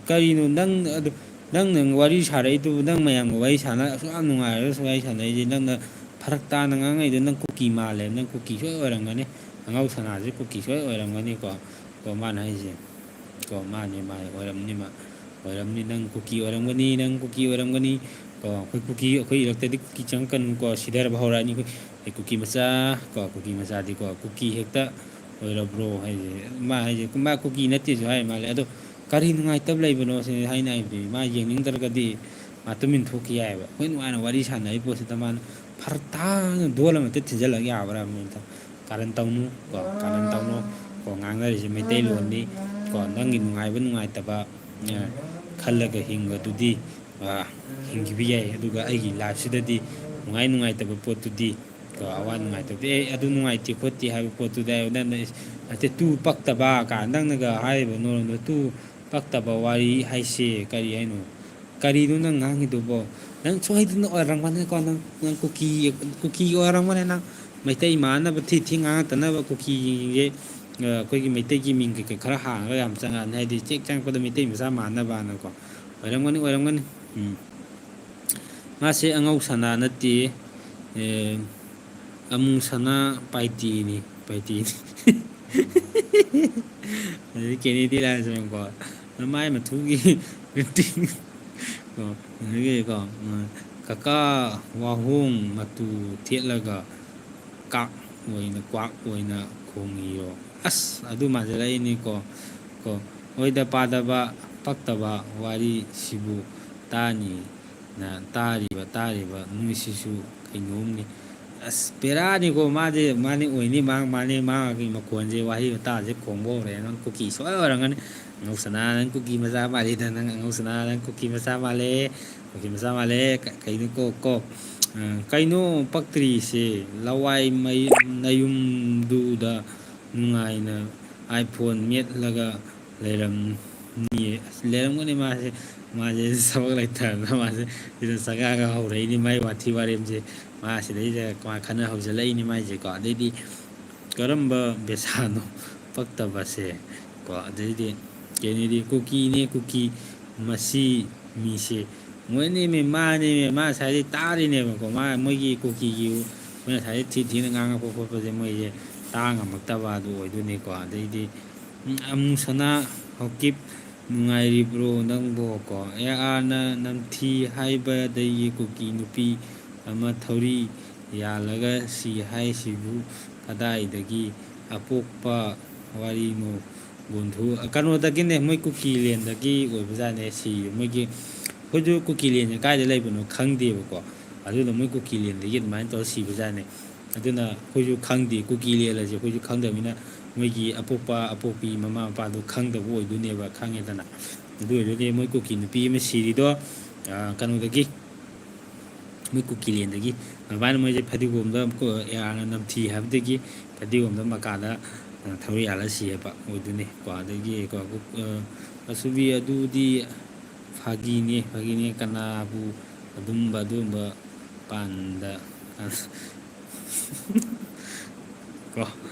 ꯀꯔꯤꯅꯣ ꯅꯪ ꯑꯗꯨ, ꯅꯪ, ꯅꯪ ꯋꯥꯔꯤ ꯁꯥꯔꯛꯏꯗꯨꯕꯨ, ꯅꯪ ꯃꯌꯥꯝꯒ ꯋꯥꯔꯤ ꯁꯥꯟꯅ ꯑꯁꯨꯛ ꯌꯥꯝ ꯅꯨꯡꯉꯥꯏꯔꯒꯁꯨ ꯋꯥꯔꯤ ꯁꯥꯟꯅꯔꯤꯁꯦ, ꯅꯪꯅ ꯐꯔꯛ ꯇꯥꯅ ꯉꯥꯡꯉꯛꯏꯗꯣ, ꯅꯪ ꯀꯨꯀꯤ ꯃꯥꯜꯂꯦ, ꯅꯪ ꯀꯨꯀꯤ ꯁꯣꯏ ꯑꯣꯏꯔꯝꯒꯅꯤ, ꯑꯉꯧ ꯁꯅꯥꯁꯦ ꯀꯨꯀꯤ ꯁꯣꯏ ꯑꯣꯏꯔꯝꯒꯅꯤꯀꯣ꯫ ꯀꯣ, ꯃꯥꯅ ꯍꯥꯏꯁꯦ꯫ ꯀꯣ, ꯃꯥꯅꯦ, ꯃꯥꯅꯦ, ꯑꯣꯏꯔꯝꯅꯤ ꯃꯥ, ꯑꯣꯏꯔꯝꯅꯤ, ꯅꯪ ꯀꯨꯀꯤ ꯑꯣꯏꯔꯝꯒꯅꯤ, ꯅꯪ ꯀꯨꯀꯤ ꯑꯣꯏꯔꯝꯒꯅꯤ꯫ ꯀꯣ, ꯑꯩꯈꯣꯏ ꯀꯨꯀꯤ, ꯑꯩꯈꯣꯏ ꯏꯔꯛꯇꯗꯤ ꯀꯨꯀꯤ ꯆꯪꯉꯛꯀꯅꯨꯀꯣ, ꯁꯤꯗꯔꯕ ꯍꯧꯔꯛꯑꯅꯤ ꯑꯩꯈꯣꯏ꯫ ꯑꯦ, ꯀꯨꯀꯤ ꯃꯆꯥ, ꯀꯣ, ꯀꯨꯀꯤ ꯃꯆꯥꯗꯤꯀꯣ, ꯀꯨꯀꯤ ꯍꯦꯛꯇ ꯑꯣꯏꯔꯕ꯭ꯔꯣ ꯍꯥꯏꯁꯦ꯫ ꯃꯥ ꯍꯥꯏꯁꯦ, ꯃꯥ ꯀꯨꯀꯤ ꯅꯠꯇꯦꯁꯨ ꯍꯥꯏ ꯃꯥꯜꯂꯦ꯫ ꯑꯗꯣ ꯀꯔꯤ ꯅꯨꯡꯉꯥꯏꯇꯕ ꯂꯩꯕꯅꯣ ꯁꯤꯅꯤ ꯍꯥꯏꯅ ꯍꯥꯏꯕꯗꯤ, ꯃꯥ ꯌꯦꯡꯅꯤꯡꯗ꯭ꯔꯒꯗꯤ ꯃꯥ ꯇꯨꯃꯤꯟ ꯊꯣꯛꯈꯤ ꯌꯥꯏꯑꯕ꯫ ꯑꯩꯈꯣꯏ ꯅꯨꯡꯉꯥꯏꯅ ꯋꯥꯔꯤ ꯁꯥꯟꯅꯔꯤ ꯄꯣꯠꯁꯤꯗ ꯃꯥꯅ ꯐꯔꯛ ꯇꯥꯅ ꯗꯣꯜ ꯑꯃ ꯍꯦꯛꯇ ꯊꯤꯟꯖꯜꯂꯛ ꯌꯥꯕ꯭ꯔꯥ ꯍꯥꯏꯕꯅꯤꯗ꯫ ꯀꯥꯔꯟ ꯇꯧꯅꯨ ꯀꯣ, ꯀꯥꯔꯟ ꯇꯧꯅꯨ ꯀꯣ, ꯉꯥꯡꯅꯔꯤꯁꯦ ꯃꯩꯇꯩꯂꯣꯟꯅꯤ ꯀꯣ꯫ ꯅꯪꯒꯤ ꯅꯨꯡꯉꯥꯏꯕ ꯅꯨꯡꯉꯥꯏꯇꯕ, ꯑ, ꯈꯜꯂꯒ ꯍꯤꯡꯕꯗꯨꯗꯤ, ꯑ, ꯍꯤꯡꯈꯤꯕ ꯌꯥꯏ꯫ ꯑꯗꯨꯒ ꯑꯩꯒꯤ ꯂꯥꯏꯐꯁꯤꯗꯗꯤ ꯅꯨꯡꯉꯥꯏ ꯅꯨꯡꯉꯥꯏꯇꯕ ꯄꯣꯠꯇꯨꯗꯤ ꯀꯣ, ꯑꯋꯥ ꯅꯨꯡꯉꯥꯏꯇꯕꯗꯤ, "ꯑꯦ, ꯑꯗꯨ ꯅꯨꯡꯉꯥꯏꯇꯦ ꯈꯣꯠꯇꯦ" ꯍꯥꯏꯕ ꯄꯣꯠꯇꯨꯗꯤ ꯍꯥꯏꯕ ꯅꯪꯅ, ꯅꯠꯇꯦ, "ꯇꯨ ꯄꯛꯇꯕ" ꯀꯥ ꯅꯪꯅꯒ ꯍꯥꯏꯔꯤꯕ ꯅꯣꯔꯣꯟꯗꯣ, "ꯇꯨ ꯄꯛꯇꯕ ꯋꯥꯔꯤ ꯍꯥꯏꯁꯦ ꯀꯔꯤ ꯍꯥꯏꯅꯣ? ꯀꯔꯤꯅꯣ ꯅꯪ ꯉꯥꯡꯉꯤꯗꯨꯕꯣ? ꯅꯪ ꯁꯣꯏꯗꯅ ꯑꯣꯏꯔꯝꯒꯅꯤꯀꯣ, ꯅꯪ, ꯅꯪ ꯀꯨꯀꯤ, ꯀꯨꯀꯤ ꯑꯣꯏꯔꯝꯒꯅꯤ ꯅꯪ꯫ ꯃꯩꯇꯩ ꯃꯥꯟꯅꯕ ꯊꯤ ꯊꯤ ꯉꯥꯡꯉꯛꯇꯅꯕ ꯀꯨꯀꯤꯁꯤꯡꯁꯦ, ꯑ, ꯑꯩꯈꯣꯏꯒꯤ ꯃꯩꯇꯩꯒꯤ ꯃꯤꯡ ꯀꯩꯀꯩ ꯈꯔ ꯍꯥꯡꯉꯒ ꯌꯥꯝ ꯆꯪꯉꯛꯑꯅꯤ, ꯍꯥꯏꯗꯤ ꯆꯦꯛ ꯆꯪꯉꯛꯄꯗ ꯃꯩꯇꯩ ꯃꯆꯥ ꯃꯥꯟꯅꯕꯅꯀꯣ꯫ ꯑꯣꯏꯔꯝꯒꯅꯤ, ꯑꯣꯏꯔꯝꯒꯅꯤ꯫ ꯎꯝ꯫ ꯃꯥꯁꯦ ꯑꯉꯧ ꯁꯅꯥ ꯅꯠꯇꯦ, ꯑꯦ, ꯑꯃꯨ ꯁꯅꯥ ꯄꯥꯏꯇꯦꯅꯤ, ꯄꯥꯏꯇꯦꯅꯤ꯫ ꯑꯗꯩ ꯀꯦꯅꯦꯗꯤ ꯂꯥꯏꯁ꯭ꯔꯝꯀꯣ, ꯅꯃꯥꯏ ꯃꯊꯨꯒꯤ ꯀꯣ, ꯑꯗꯒꯤ ꯀꯣ, ꯎꯝ, ꯀꯀꯥ ꯋꯥꯍꯣꯡ ꯃꯇꯨ ꯊꯦꯠꯂꯒ ꯀꯥꯛ ꯑꯣꯏꯅ, ꯀ꯭ꯋꯥꯛ ꯑꯣꯏꯅ ꯈꯣꯡꯉꯤꯌꯣ꯫ ꯑꯁ, ꯑꯗꯨ ꯃꯥꯟꯁꯤꯜꯂꯛꯏꯅꯤꯀꯣ꯫ ꯀꯣ, ꯑꯣꯏꯗ ꯄꯥꯗꯕ, ꯄꯛꯇꯕ ꯋꯥꯔꯤꯁꯤꯕꯨ ꯇꯥꯅꯤ꯫ ꯅ ꯇꯥꯔꯤꯕ, ꯇꯥꯔꯤꯕ ꯅꯣꯏꯁꯤꯁꯨ ꯀꯩꯅꯣꯝꯅꯤ꯫ ꯑꯁ, ꯕꯦꯔꯥꯅꯤꯀꯣ ꯃꯥꯗꯤ꯫ ꯃꯥꯅꯤ ꯑꯣꯏꯅꯤ, ꯃꯥ, ꯃꯥꯅꯤ, ꯃꯥꯒꯤ ꯃꯈꯣꯟꯁꯦ, ꯋꯥꯍꯩ ꯋꯥꯇꯥꯁꯦ ꯈꯣꯡꯕ ꯍꯧꯔꯦ꯫ "ꯅꯪ ꯀꯨꯀꯤ ꯁꯣꯏ ꯑꯣꯏꯔꯝꯒꯅꯤ꯫ ꯑꯉꯧꯁꯅꯥ, ꯅꯪ ꯀꯨꯀꯤ ꯃꯆꯥ ꯃꯥꯜꯂꯤꯗ, ꯅꯪ ꯑꯉꯧꯁꯅꯥ, ꯅꯪ ꯀꯨꯀꯤ ꯃꯆꯥ ꯃꯥꯜꯂꯦ, ꯀꯨꯀꯤ ꯃꯆꯥ ꯃꯥꯜꯂꯦ꯫ ꯀ-, ꯀꯩꯅꯣ ꯀꯣ, ꯀꯣ, ꯑ, ꯀꯩꯅꯣ ꯄꯛꯇ꯭ꯔꯤꯁꯦ? ꯂꯋꯥꯏ ꯃꯩ-, ꯅꯌꯨꯝꯗꯨꯗ ꯅꯨꯡꯉꯥꯏꯅ iPhone ꯃꯦꯠꯂꯒ ꯂꯩꯔꯝꯅꯤꯌꯦ"꯫ ꯑꯁ, ꯂꯩꯔꯝꯒꯅꯤ ꯃꯥꯁꯦ꯫ ꯃꯥꯁꯦ ꯊꯕꯛ ꯂꯩꯇꯗꯅ ꯃꯥꯁꯦ ꯁꯤꯗ ꯆꯪꯉꯛꯑꯒ ꯍꯧꯔꯛꯏꯅꯤ ꯃꯥꯏ ꯋꯥꯊꯤ ꯋꯥꯔꯦꯝꯁꯦ꯫ ꯃꯥ ꯁꯤꯗꯩꯗ ꯃꯥ ꯈꯟꯅ ꯍꯧꯖꯤꯜꯂꯛꯏꯅꯤ ꯃꯥꯏꯁꯦꯀꯣ꯫ ꯑꯗꯩꯗꯤ ꯀꯔꯝꯕ ꯕꯦꯁꯥꯅꯣ ꯄꯛꯇꯕꯁꯦ ꯀꯣ꯫ ꯑꯗꯩꯗꯤ ꯀꯩꯅꯤꯗꯤ, "ꯀꯨꯀꯤꯅꯦ ꯀꯨꯀꯤ, ꯃꯁꯤ ꯃꯤꯁꯦ"꯫ ꯃꯣꯏꯅꯦꯃꯤ, ꯃꯥꯅꯦꯃꯤ, ꯃꯥ ꯉꯁꯥꯏꯗꯩ ꯇꯥꯔꯤꯅꯦꯕꯀꯣ꯫ ꯃꯥ, ꯃꯣꯏꯒꯤ ꯀꯨꯀꯤꯒꯤ, ꯃꯣꯏ ꯉꯁꯥꯏꯗꯩ ꯊꯤ ꯊꯤꯅ ꯉꯥꯡꯉꯛꯄ ꯈꯣꯠꯄꯁꯦ ꯃꯣꯏꯁꯦ ꯇꯥ ꯉꯝꯃꯛꯇꯕ ꯑꯗꯨ ꯑꯣꯏꯗꯣꯏꯅꯤꯀꯣ꯫ ꯑꯗꯩꯗꯤ, ꯎꯝ, ꯑꯃꯨ ꯁꯅꯥ ꯍꯧꯀꯤꯞ, ꯅꯨꯡꯉꯥꯏꯔꯤꯕ꯭ꯔꯣ ꯅꯪꯕꯣ ꯀꯣ? ꯑꯦ ꯑꯥꯔꯅ ꯅꯝꯊꯤ ꯍꯥꯏꯕꯗꯒꯤ ꯀꯨꯀꯤ ꯅꯨꯄꯤ ꯑꯃ ꯊꯧꯔꯤ ꯌꯥꯜꯂꯒ ꯁꯤ ꯍꯥꯏꯁꯤꯕꯨ ꯀꯗꯥꯏꯗꯒꯤ ꯑꯄꯣꯛꯄ ꯋꯥꯔꯤꯅꯣ? ꯒꯣꯟꯊꯨ, ꯀꯩꯅꯣꯗꯒꯤꯅꯦ, ꯃꯣꯏ ꯀꯨꯀꯤꯂꯦꯟꯗꯒꯤ ꯑꯣꯏꯕꯖꯥꯠꯅꯦ꯫ ꯁꯤ ꯃꯣꯏꯒꯤ, ꯑꯩꯈꯣꯏꯁꯨ ꯀꯨꯀꯤꯂꯦꯟꯁꯦ ꯀꯥꯏꯗ ꯂꯩꯕꯅꯣ ꯈꯪꯗꯦꯕꯀꯣ꯫ ꯑꯗꯨꯅ ꯃꯣꯏ ꯀꯨꯀꯤꯂꯦꯟꯗꯒꯤ ꯑꯗꯨꯃꯥꯏꯅ ꯇꯧꯔ ꯁꯤꯕꯖꯥꯠꯅꯦ꯫ ꯑꯗꯨꯅ ꯑꯩꯈꯣꯏꯁꯨ ꯈꯪꯗꯦ, ꯀꯨꯀꯤꯂꯦꯟ ꯑꯁꯦ ꯑꯩꯈꯣꯏꯁꯨ ꯈꯪꯗꯕꯅꯤꯅ ꯃꯣꯏꯒꯤ ꯑꯄꯣꯛꯄ ꯑꯄꯣꯛꯄꯤ ꯃꯃꯥ ꯃꯄꯥꯗꯣ ꯈꯪꯗꯕ ꯑꯣꯏꯗꯣꯏꯅꯦꯕ, ꯈꯪꯉꯦꯗꯅ꯫ ꯑꯗꯨ ꯑꯣꯏꯔꯒꯗꯤ ꯃꯣꯏ ꯀꯨꯀꯤ ꯅꯨꯄꯤ ꯑꯃ ꯁꯤꯔꯤꯗꯣ, ꯑ, ꯀꯩꯅꯣꯗꯒꯤ, ꯃꯣꯏ ꯀꯨꯀꯤꯂꯦꯟꯗꯒꯤ ꯑꯗꯨꯃꯥꯏꯅ ꯃꯣꯏꯁꯦ ꯐꯗꯤꯒꯣꯝꯗ ꯀꯣ-, ꯑꯦ ꯑꯥꯔꯅ ꯅꯝꯊꯤ ꯍꯥꯏꯕꯗꯒꯤ ꯐꯗꯤꯒꯣꯝꯗ ꯃꯀꯥꯗ, ꯑ, ꯊꯧꯔꯤ ꯌꯥꯜꯂ ꯁꯤ ꯍꯥꯏꯕ ꯑꯣꯏꯗꯣꯏꯅꯤ ꯀꯣ꯫ ꯑꯗꯒꯤ ꯀꯣ, ꯑ, ꯑꯁꯨꯕꯤ ꯑꯗꯨꯗꯤ ꯐꯥꯒꯤꯅꯦ, ꯐꯥꯒꯤꯅꯦ, ꯀꯅꯥꯕꯨ ꯑꯗꯨꯝꯕ, ꯑꯗꯨꯝꯕ ꯄꯥꯟꯗ ꯀꯣ꯫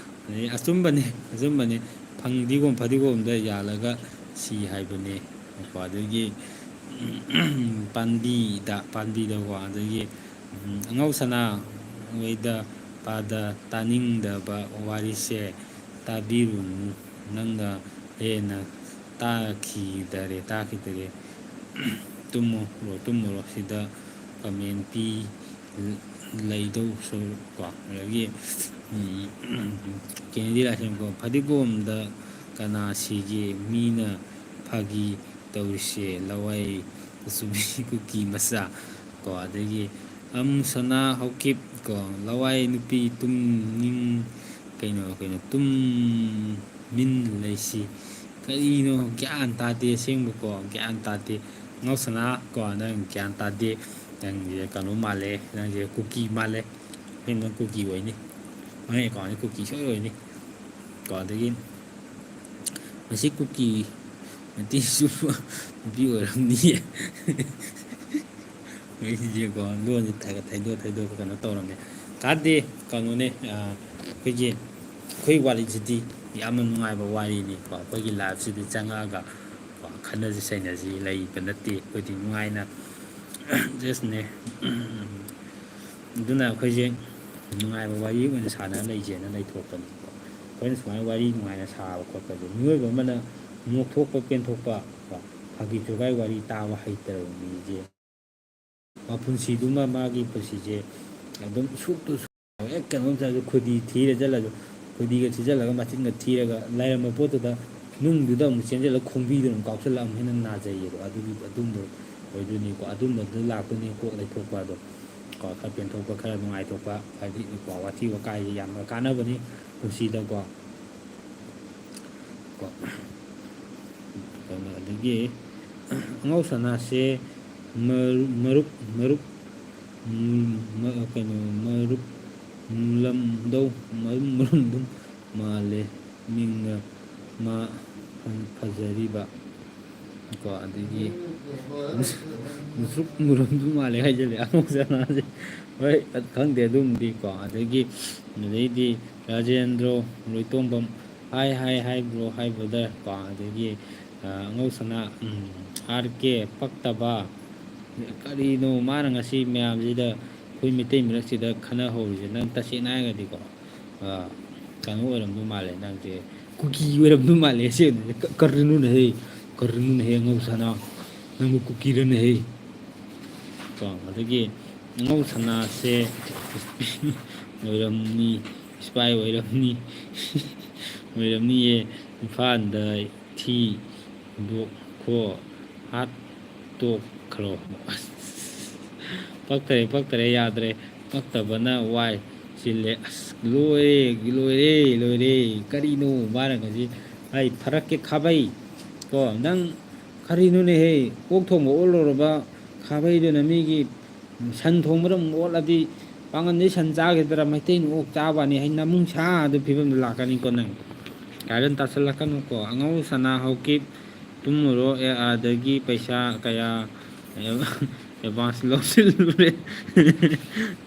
ꯑꯗꯩ ꯑꯆꯨꯝꯕꯅꯦ, ꯑꯆꯨꯝꯕꯅꯦ꯫ ꯐꯪꯗꯤꯒꯣꯝ, ꯐꯗꯤꯒꯣꯝꯗ ꯌꯥꯜꯂꯒ ꯁꯤ ꯍꯥꯏꯕꯅꯦ ꯀꯣ꯫ ꯑꯗꯒꯤ ꯄꯥꯟꯕꯤꯗ, ꯄꯥꯟꯕꯤꯗꯀꯣ꯫ ꯑꯗꯒꯤ, ꯎꯝ, "ꯑꯉꯧ ꯁꯅꯥ ꯑꯣꯏꯗ ꯄꯥꯗ ꯇꯥꯅꯤꯡꯗꯕ ꯋꯥꯔꯤꯁꯦ ꯇꯥꯕꯤꯔꯨꯅꯨ, ꯅꯪꯅ ꯍꯦꯟꯅ ꯇꯥꯈꯤꯗꯔꯦ, ꯇꯥꯈꯤꯗꯔꯦ꯫ ꯇꯨꯝꯃꯨꯔꯣ, ꯇꯨꯝꯃꯨꯔꯣ, ꯁꯤꯗ ꯀꯃꯦꯟ ꯄꯤ ꯂꯩꯗꯧ ꯁꯔꯨꯛ"꯫ ꯀꯣ꯫ ꯑꯗꯒꯤ, ꯎꯝ, ꯀꯦꯅꯦꯗꯤ ꯂꯥꯏꯁ꯭ꯔꯝ ꯀꯣ, "ꯐꯗꯤꯒꯣꯝꯗ ꯀꯅꯥ ꯁꯤꯒꯦ? ꯃꯤꯅ ꯐꯥꯒꯤ ꯇꯧꯔꯤꯁꯦ, ꯂꯋꯥꯏ ꯀꯨꯆꯨꯕꯤ ꯀꯨꯀꯤ ꯃꯆꯥ"꯫ ꯀꯣ꯫ ꯑꯗꯒꯤ ꯑꯃꯨꯁꯅꯥ ꯍꯧꯀꯤꯞ ꯀꯣ, ꯂꯋꯥꯏ ꯅꯨꯄꯤ ꯇꯨꯝꯅꯤꯡ-, ꯀꯩꯅꯣ, ꯀꯩꯅꯣ, ꯇꯨꯝꯃꯤꯟ ꯂꯩꯁꯤ꯫ ꯀꯔꯤꯅꯣ ꯒ꯭ꯌꯥꯟ ꯇꯥꯗꯦ ꯑꯁꯦꯡꯕꯀꯣ, ꯒ꯭ꯌꯥꯟ ꯇꯥꯗꯦ꯫ ꯉꯥꯎꯁꯅꯥ ꯀꯣ, ꯅꯪ ꯒ꯭ꯌꯥꯟ ꯇꯥꯗꯦ꯫ ꯅꯪꯁꯦ ꯀꯩꯅꯣ ꯃꯥꯜꯂꯦ, ꯅꯪꯁꯦ ꯀꯨꯀꯤ ꯃꯥꯜꯂꯦ꯫ ꯑꯁꯦꯡꯕ ꯀꯨꯀꯤ ꯑꯣꯏꯅꯤ꯫ ꯅꯪ ꯑꯦꯀꯥꯎꯟꯁꯦ ꯀꯨꯀꯤ ꯁꯣꯏ ꯑꯣꯏꯅꯤ꯫ ꯀꯣ, ꯑꯗꯒꯤ ꯃꯁꯤ ꯀꯨꯀꯤ ꯅꯨꯄꯤꯁꯨ ꯅꯨꯄꯤ ꯑꯣꯏꯔꯝꯅꯤꯌꯦ꯫ ꯑꯩꯁꯦꯀꯣ, ꯂꯣꯟꯁꯦ ꯊꯩꯗꯣꯛ ꯊꯩꯗꯣꯛ ꯀꯩꯅꯣ ꯇꯧꯔꯝꯃꯦ꯫ ꯀꯥꯟꯗꯦ, ꯀꯩꯅꯣꯅꯦ, ꯑꯩꯈꯣꯏꯒꯤ, ꯑꯩꯈꯣꯏ ꯋꯥꯔꯤꯁꯤꯗꯤ ꯌꯥꯝꯅ ꯅꯨꯡꯉꯥꯏꯕ ꯋꯥꯔꯤꯅꯤꯀꯣ꯫ ꯑꯩꯈꯣꯏꯒꯤ ꯂꯥꯏꯐꯁꯤꯗ ꯆꯪꯉꯛꯑꯒ ꯀꯣ, ꯈꯠꯅꯁꯤ ꯆꯩꯅꯁꯤ ꯂꯩꯕ ꯅꯠꯇꯦ꯫ ꯑꯩꯈꯣꯏꯗꯤ ꯅꯨꯡꯉꯥꯏꯅ ꯖꯁꯅꯦ꯫ ꯑꯗꯨꯅ ꯑꯩꯈꯣꯏꯁꯦ ꯅꯨꯡꯉꯥꯏꯕ ꯋꯥꯔꯤ ꯑꯣꯏꯅ ꯁꯥꯟꯅꯔ ꯂꯩꯁꯦꯅ ꯂꯩꯊꯣꯛꯄꯅꯦꯕꯀꯣ꯫ ꯑꯩꯈꯣꯏꯅ ꯁꯨꯃꯥꯏꯅ ꯋꯥꯔꯤ ꯅꯨꯡꯉꯥꯏꯅ ꯁꯥꯕ ꯈꯣꯠꯄꯁꯦ, ꯃꯤꯑꯣꯏꯕ ꯑꯃꯅ ꯅꯣꯛꯊꯣꯛꯄ ꯄꯦꯟꯊꯣꯛꯄ ꯀꯣ, ꯐꯥꯒꯤ ꯖꯨꯒꯥꯏ ꯋꯥꯔꯤ ꯇꯥꯕ ꯍꯩꯇꯔꯕ ꯃꯤꯁꯦ ꯃꯄꯨꯟꯁꯤꯗꯨꯃ ꯃꯥꯒꯤ ꯄꯨꯟꯁꯤꯁꯦ ꯑꯗꯨꯝ ꯁꯨꯛꯇꯨ ꯁꯨꯛ-, ꯍꯦꯛ ꯀꯩꯅꯣꯝ ꯆꯠꯂꯁꯨ ꯈꯨꯗꯤ ꯊꯤꯔ ꯆꯠꯂꯁꯨ, ꯈꯨꯗꯤꯒ ꯊꯤꯖꯤꯜꯂꯒ ꯃꯆꯤꯟꯒ ꯊꯤꯔꯒ ꯂꯩꯔꯝꯕ ꯄꯣꯠꯇꯨꯗ ꯅꯨꯡꯗꯨꯗ ꯑꯃꯨꯛ ꯆꯦꯟꯁꯤꯜꯂꯒ ꯈꯣꯡꯕꯤꯗꯨꯅ ꯑꯃꯨꯛ ꯀꯥꯎꯁꯜꯂꯛꯑ ꯑꯃꯨꯛ ꯍꯦꯟꯅ ꯅꯥꯖꯩꯌꯦꯕ꯫ ꯑꯗꯨꯒꯤ ꯑꯗꯨꯝꯕ ꯑꯣꯏꯗꯣꯏꯅꯤꯀꯣ꯫ ꯑꯗꯨꯝꯕꯗꯨ ꯂꯥꯛꯇꯣꯏꯅꯤ ꯀꯣꯛ ꯂꯩꯊꯣꯛꯄ ꯑꯗꯣ꯫ ꯀꯣ, ꯈꯔ ꯄꯦꯟꯊꯣꯛꯄ, ꯈꯔ ꯅꯨꯡꯉꯥꯏꯊꯣꯛꯄ, ꯍꯥꯏꯗꯤ ꯀꯣ, ꯋꯥꯊꯤ ꯋꯥꯀꯥꯏꯁꯦ ꯌꯥꯝꯅ ꯀꯥꯟꯅꯕꯅꯤ ꯄꯨꯟꯁꯤꯗꯀꯣ꯫ ꯀꯣ, ꯀꯩꯅꯣ, ꯑꯗꯒꯤ ꯑꯉꯧ ꯁꯅꯥꯁꯦ ꯃꯔꯨꯞ, ꯃꯔꯨꯞ, ꯃꯔꯨꯞ, ꯃ-, ꯀꯩꯅꯣ, ꯃꯔꯨꯞ ꯃꯨꯜꯂꯝꯗꯧ, ꯃꯔꯨꯝ ꯃꯨꯜꯂꯝꯗꯧ ꯃꯥꯜꯂꯦ꯫ ꯃꯤꯡꯅ ꯃꯥ ꯐꯖꯔꯤꯕ꯫ ꯀꯣ, ꯑꯗꯒꯤ ꯃꯨꯁꯨꯛ ꯃꯨꯔꯝꯗꯧ ꯃꯥꯜꯂꯦ ꯍꯥꯏꯖꯜꯂꯦ ꯑꯉꯧ ꯁꯅꯥꯁꯦ꯫ ꯍꯣꯏ, ꯈꯪꯗꯦ ꯑꯗꯨꯝꯗꯤ ꯀꯣ꯫ ꯑꯗꯒꯤ, ꯑꯗꯩꯗꯤ ꯔꯥꯖꯦꯟꯗ꯭ꯔꯣ ꯂꯣꯏꯇꯣꯡꯕꯝ, ꯍꯥꯏ, ꯍꯥꯏ, ꯍꯥꯏ, ꯕ꯭ꯔꯣ, ꯍꯥꯏ, ꯕ꯭ꯔꯗꯔ, ꯀꯣ꯫ ꯑꯗꯒꯤ, ꯑ, ꯑꯉꯧ ꯁꯅꯥ, ꯎꯝ, ꯑꯥꯔ ꯀꯦ ꯄꯛꯇꯕ, ꯀꯔꯤꯅꯣ ꯃꯥꯅ ꯉꯁꯤ ꯃꯌꯥꯝꯁꯤꯗ ꯑꯩꯈꯣꯏ ꯃꯩꯇꯩ ꯃꯔꯛꯁꯤꯗ ꯈꯟꯅꯍꯧꯔꯤꯁꯦ? ꯅꯪ ꯇꯁꯦꯡꯅ ꯍꯥꯏꯔꯒꯗꯤꯀꯣ, ꯑ, ꯀꯩꯅꯣ ꯑꯣꯏꯔꯝꯗꯧ ꯃꯥꯜꯂꯦ, ꯅꯪꯁꯦ ꯀꯨꯀꯤ ꯑꯣꯏꯔꯝꯗꯧ ꯃꯥꯜꯂꯦ ꯑꯁꯦꯡꯕꯗꯤ꯫ ꯀ-, ꯀꯔꯤꯅꯣꯅꯦꯍꯦ? ꯀꯔꯤꯅꯣꯅꯦꯍꯦ, ꯑꯉꯧ ꯁꯅꯥ? ꯅꯪꯕꯨ ꯀꯨꯀꯤꯔꯅꯦꯍꯦ? ꯀꯣ, ꯑꯗꯒꯤ ꯑꯉꯧ ꯁꯅꯥꯁꯦ ꯑꯣꯏꯔꯝꯅꯤ, ꯏꯁꯄꯥꯏ ꯑꯣꯏꯔꯝꯅꯤ, ꯑꯣꯏꯔꯝꯅꯤꯌꯦ꯫ ꯏꯝꯐꯥꯜꯗ ꯊꯤ ꯍꯨꯟꯗꯣꯛꯈꯣ, ꯍꯥꯠꯇꯣꯛꯈ꯭ꯔꯣ꯫ ꯑꯁ, ꯄꯛꯇꯔꯦ, ꯄꯛꯇꯔꯦ, ꯌꯥꯗ꯭ꯔꯦ꯫ ꯄꯛꯇꯕꯅ ꯋꯥꯏ ꯆꯤꯜꯂꯦ꯫ ꯑꯁ, ꯂꯣꯏꯔꯦ, ꯂꯣꯏꯔꯦ, ꯂꯣꯏꯔꯦ꯫ ꯀꯔꯤꯅꯣ ꯃꯥꯅ ꯉꯁꯤ? ꯑꯩ ꯐꯔꯛꯀꯦ ꯈꯥꯕꯩ꯫ ꯀꯣ, ꯅꯪ ꯀꯔꯤꯅꯣꯅꯦꯍꯦ? ꯑꯣꯛ ꯊꯣꯡꯕ ꯑꯣꯠꯂꯨꯔꯕ ꯈꯥꯕꯩꯗꯨꯅ ꯃꯤꯒꯤ ꯁꯟ ꯊꯣꯡꯕꯗ ꯑꯃꯨꯛ ꯑꯣꯠꯂꯗꯤ, ꯄꯥꯡꯒꯟꯗꯩ ꯁꯟ ꯆꯥꯈꯤꯗ꯭ꯔꯥ, ꯃꯩꯇꯩꯅ ꯑꯣꯛ ꯆꯥꯕꯅꯤ ꯍꯥꯏ ꯅꯃꯨꯡ ꯁꯥꯗ ꯐꯤꯕꯝꯗ ꯂꯥꯛꯀꯅꯤꯀꯣ ꯅꯪ꯫ ꯀꯥꯏꯔꯟ ꯇꯥꯁꯜꯂꯛꯀꯅꯨꯀꯣ꯫ ꯑꯉꯧ ꯁꯅꯥ ꯍꯧꯀꯤꯞ ꯇꯨꯝꯃꯨꯔꯣ꯫ ꯑꯦ, ꯑꯗꯒꯤ ꯄꯩꯁꯥ ꯀꯌꯥ ꯑꯦꯗꯚꯥꯟꯁ ꯂꯧꯁꯤꯜꯂꯨꯔꯦ꯫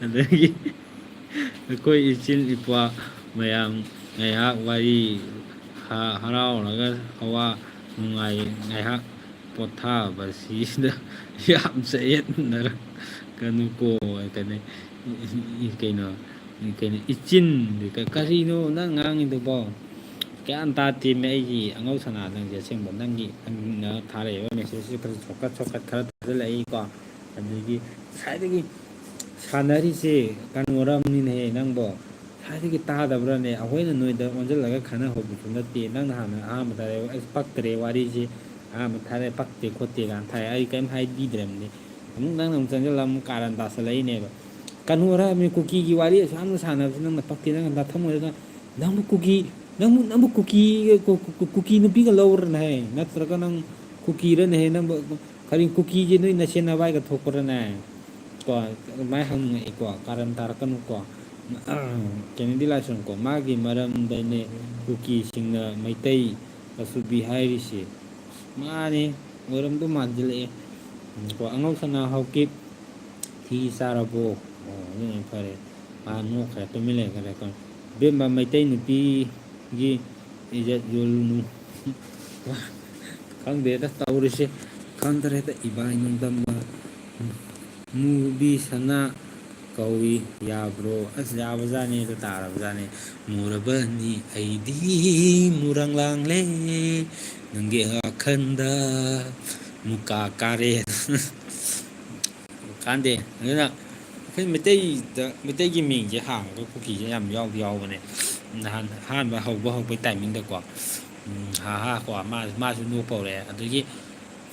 ꯑꯗꯒꯤ ꯑꯩꯈꯣꯏ ꯏꯆꯤꯜ ꯏꯄ꯭ꯋꯥ ꯃꯌꯥꯝ ꯉꯥꯏꯍꯥꯛ ꯋꯥꯔꯤ ꯍ-, ꯍꯔꯥꯎꯔꯒ ꯑꯋꯥ ꯅꯨꯡꯉꯥꯏ ꯉꯥꯏꯍꯥꯛ ꯄꯣꯊꯥꯕꯁꯤꯗ ꯌꯥꯝ ꯆꯌꯦꯠꯅꯔꯛꯀꯅꯨꯀꯣ꯫ ꯀꯩꯅꯣ, ꯀꯩꯅꯣ, ꯀꯩꯅꯣ, ꯏꯆꯤꯟ, ꯀ-, ꯀꯔꯤꯅꯣ ꯅꯪ ꯉꯥꯡꯉꯤꯗꯨꯕꯣ? ꯒ꯭ꯌꯥꯟ ꯇꯥꯗꯦꯃꯦ ꯑꯩꯒꯤ ꯑꯉꯧ ꯁꯅꯥ ꯅꯪꯁꯦ ꯑꯁꯦꯡꯕ꯫ ꯅꯪꯒꯤ, ꯅꯪꯅ ꯊꯥꯔꯛꯏꯕ ꯃꯦꯁꯦꯖꯁꯦ ꯈꯔ ꯁꯣꯔꯠꯀꯠ, ꯁꯣꯔꯠꯀꯠ ꯈꯔ ꯊꯥꯖꯤꯜꯂꯛꯏꯀꯣ꯫ ꯑꯗꯒꯤ ꯉꯁꯥꯏꯗꯒꯤ ꯁꯥꯟꯅꯔꯤꯁꯦ ꯀꯩꯅꯣꯔꯝꯅꯤꯅꯦꯍꯦ ꯅꯪꯕꯣ? ꯉꯁꯥꯏꯗꯒꯤ ꯇꯥꯗꯕ꯭ꯔꯥꯅꯦ? ꯑꯩꯈꯣꯏꯅ ꯅꯣꯏꯗ ꯑꯣꯟꯁꯤꯜꯂꯒ ꯈꯟꯅꯍꯧꯕꯁꯨ ꯅꯠꯇꯦ꯫ ꯅꯪꯅ ꯍꯥꯟꯅ ꯑꯍꯥꯟꯕꯗ ꯍꯥꯏꯔꯦ, "ꯑꯁ, ꯄꯛꯇ꯭ꯔꯦ ꯋꯥꯔꯤꯁꯤ"꯫ ꯑꯍꯥꯟꯕ ꯊꯥꯔꯦ, "ꯄꯛꯇꯦ ꯈꯣꯠꯇꯦ" ꯀꯥꯏꯅ ꯊꯥꯏ꯫ ꯑꯩ ꯀꯩꯝ ꯍꯥꯏꯕꯤꯗ꯭ꯔꯕꯅꯤ꯫ ꯑꯃꯨꯛ ꯅꯪꯅ ꯑꯃꯨꯛ ꯆꯪꯁꯤꯜꯂꯒ ꯑꯃꯨꯛ ꯀꯥꯔꯟ ꯇꯥꯁꯜꯂꯛꯏꯅꯦꯕ꯫ ꯀꯩꯅꯣ ꯍꯥꯏꯔꯝꯃꯤ, ꯀꯨꯀꯤꯒꯤ ꯋꯥꯔꯤ ꯑꯁꯨꯛ ꯌꯥꯝꯅ ꯁꯥꯟꯅꯕꯁꯤ ꯅꯪꯅ ꯄꯛꯇꯦ, ꯅꯪꯅ ꯅꯥꯊꯝꯃꯣꯏꯗꯅ, "ꯅꯪꯕꯨ ꯀꯨꯀꯤ, ꯅꯪꯕꯨ, ꯅꯪꯕꯨ ꯀꯨꯀꯤ, ꯀꯨ-, ꯀꯨ-, ꯀꯨ-, ꯀꯨꯀꯤ ꯅꯨꯄꯤꯒ ꯂꯧꯔꯅꯦ ꯍꯥꯏ, ꯅꯠꯇ꯭ꯔꯒ ꯅꯪ ꯀꯨꯀꯤꯔꯅꯦ ꯍꯥꯏ, ꯅꯪꯕꯨ ꯀꯔꯤ ꯀꯨꯀꯤꯁꯦ ꯅꯣꯏ ꯅꯁꯦꯟ ꯅꯚꯥꯏꯒ ꯊꯣꯛꯄ꯭ꯔꯅꯦ?" ꯀꯣ, ꯑꯗꯨꯃꯥꯏꯅ ꯍꯪꯉꯛꯏꯀꯣ, ꯀꯥꯔꯟ ꯇꯥꯔꯛꯀꯅꯨꯀꯣ꯫ ꯀꯦꯅꯦꯗꯤ ꯂꯥꯏꯁ꯭ꯔꯝꯀꯣ, ꯃꯥꯒꯤ ꯃꯔꯝꯗꯅꯦ ꯀꯨꯀꯤꯁꯤꯡꯅ ꯃꯩꯇꯩ ꯑꯁꯨꯕꯤ ꯍꯥꯏꯔꯤꯁꯦ꯫ ꯃꯥꯅꯤ, ꯑꯣꯏꯔꯝꯗꯧ ꯃꯥꯟꯁꯤꯜꯂꯛꯑꯦ꯫ ꯎꯝ, ꯀꯣ, ꯑꯉꯧ ꯁꯅꯥ ꯍꯥꯎꯀꯤꯞ ꯊꯤ ꯆꯥꯔꯕꯣ? ꯑꯣ, ꯑꯗꯨꯅ ꯐꯔꯦ꯫ ꯃꯥ ꯅꯣꯛꯈ꯭ꯔꯦ, ꯇꯨꯃꯤꯟ ꯂꯩꯈ꯭ꯔꯦ꯫ ꯀꯣ, ꯏꯕꯦꯝꯃ, ꯃꯩꯇꯩ ꯅꯨꯄꯤꯒꯤ ꯏꯖꯠ ꯌꯣꯜꯂꯨꯅꯨ꯫ ꯈꯪꯗꯦꯗ ꯇꯧꯔꯤꯁꯦ, ꯈꯪꯗ꯭ꯔꯦꯗ ꯏꯕꯥꯏ ꯅꯣꯡꯗꯝꯕ꯫ ꯃꯨꯕꯤ ꯁꯅꯥ ꯀꯧꯏ ꯌꯥꯕ꯭ꯔꯣ? ꯑꯁ, ꯌꯥꯕꯖꯥꯠꯅꯤ, ꯑꯗꯨ ꯇꯥꯔꯕꯖꯥꯠꯅꯤ꯫ ꯃꯨꯔꯕꯅꯤ ꯑꯩꯗꯤ ꯃꯨꯔꯪ ꯂꯥꯡꯂꯦ, ꯅꯪꯒꯤ ꯋꯥꯈꯜꯗ ꯃꯨꯀꯥ ꯀꯥꯔꯦ꯫ ꯀꯥꯟꯗꯦ꯫ ꯑꯗꯨꯅ ꯑꯩꯈꯣꯏ ꯃꯩꯇꯩꯗ, ꯃꯩꯇꯩꯒꯤ ꯃꯤꯡꯁꯦ ꯍꯥꯡꯉꯒ ꯀꯨꯀꯤꯁꯦ ꯌꯥꯝ ꯌꯥꯎꯗꯤ ꯌꯥꯎꯕꯅꯦ꯫ ꯅꯍꯥꯟ ꯑꯍꯥꯟꯕ ꯍꯧꯕ ꯍꯧꯕꯩ ꯇꯥꯏꯃꯤꯡꯗꯀꯣ, ꯎꯝ, ꯍꯥ ꯍꯥ ꯀꯣ, ꯃꯥ-, ꯃꯥꯁꯨ ꯅꯣꯛꯄ ꯍꯧꯔꯛꯑꯦ꯫ ꯑꯗꯒꯤ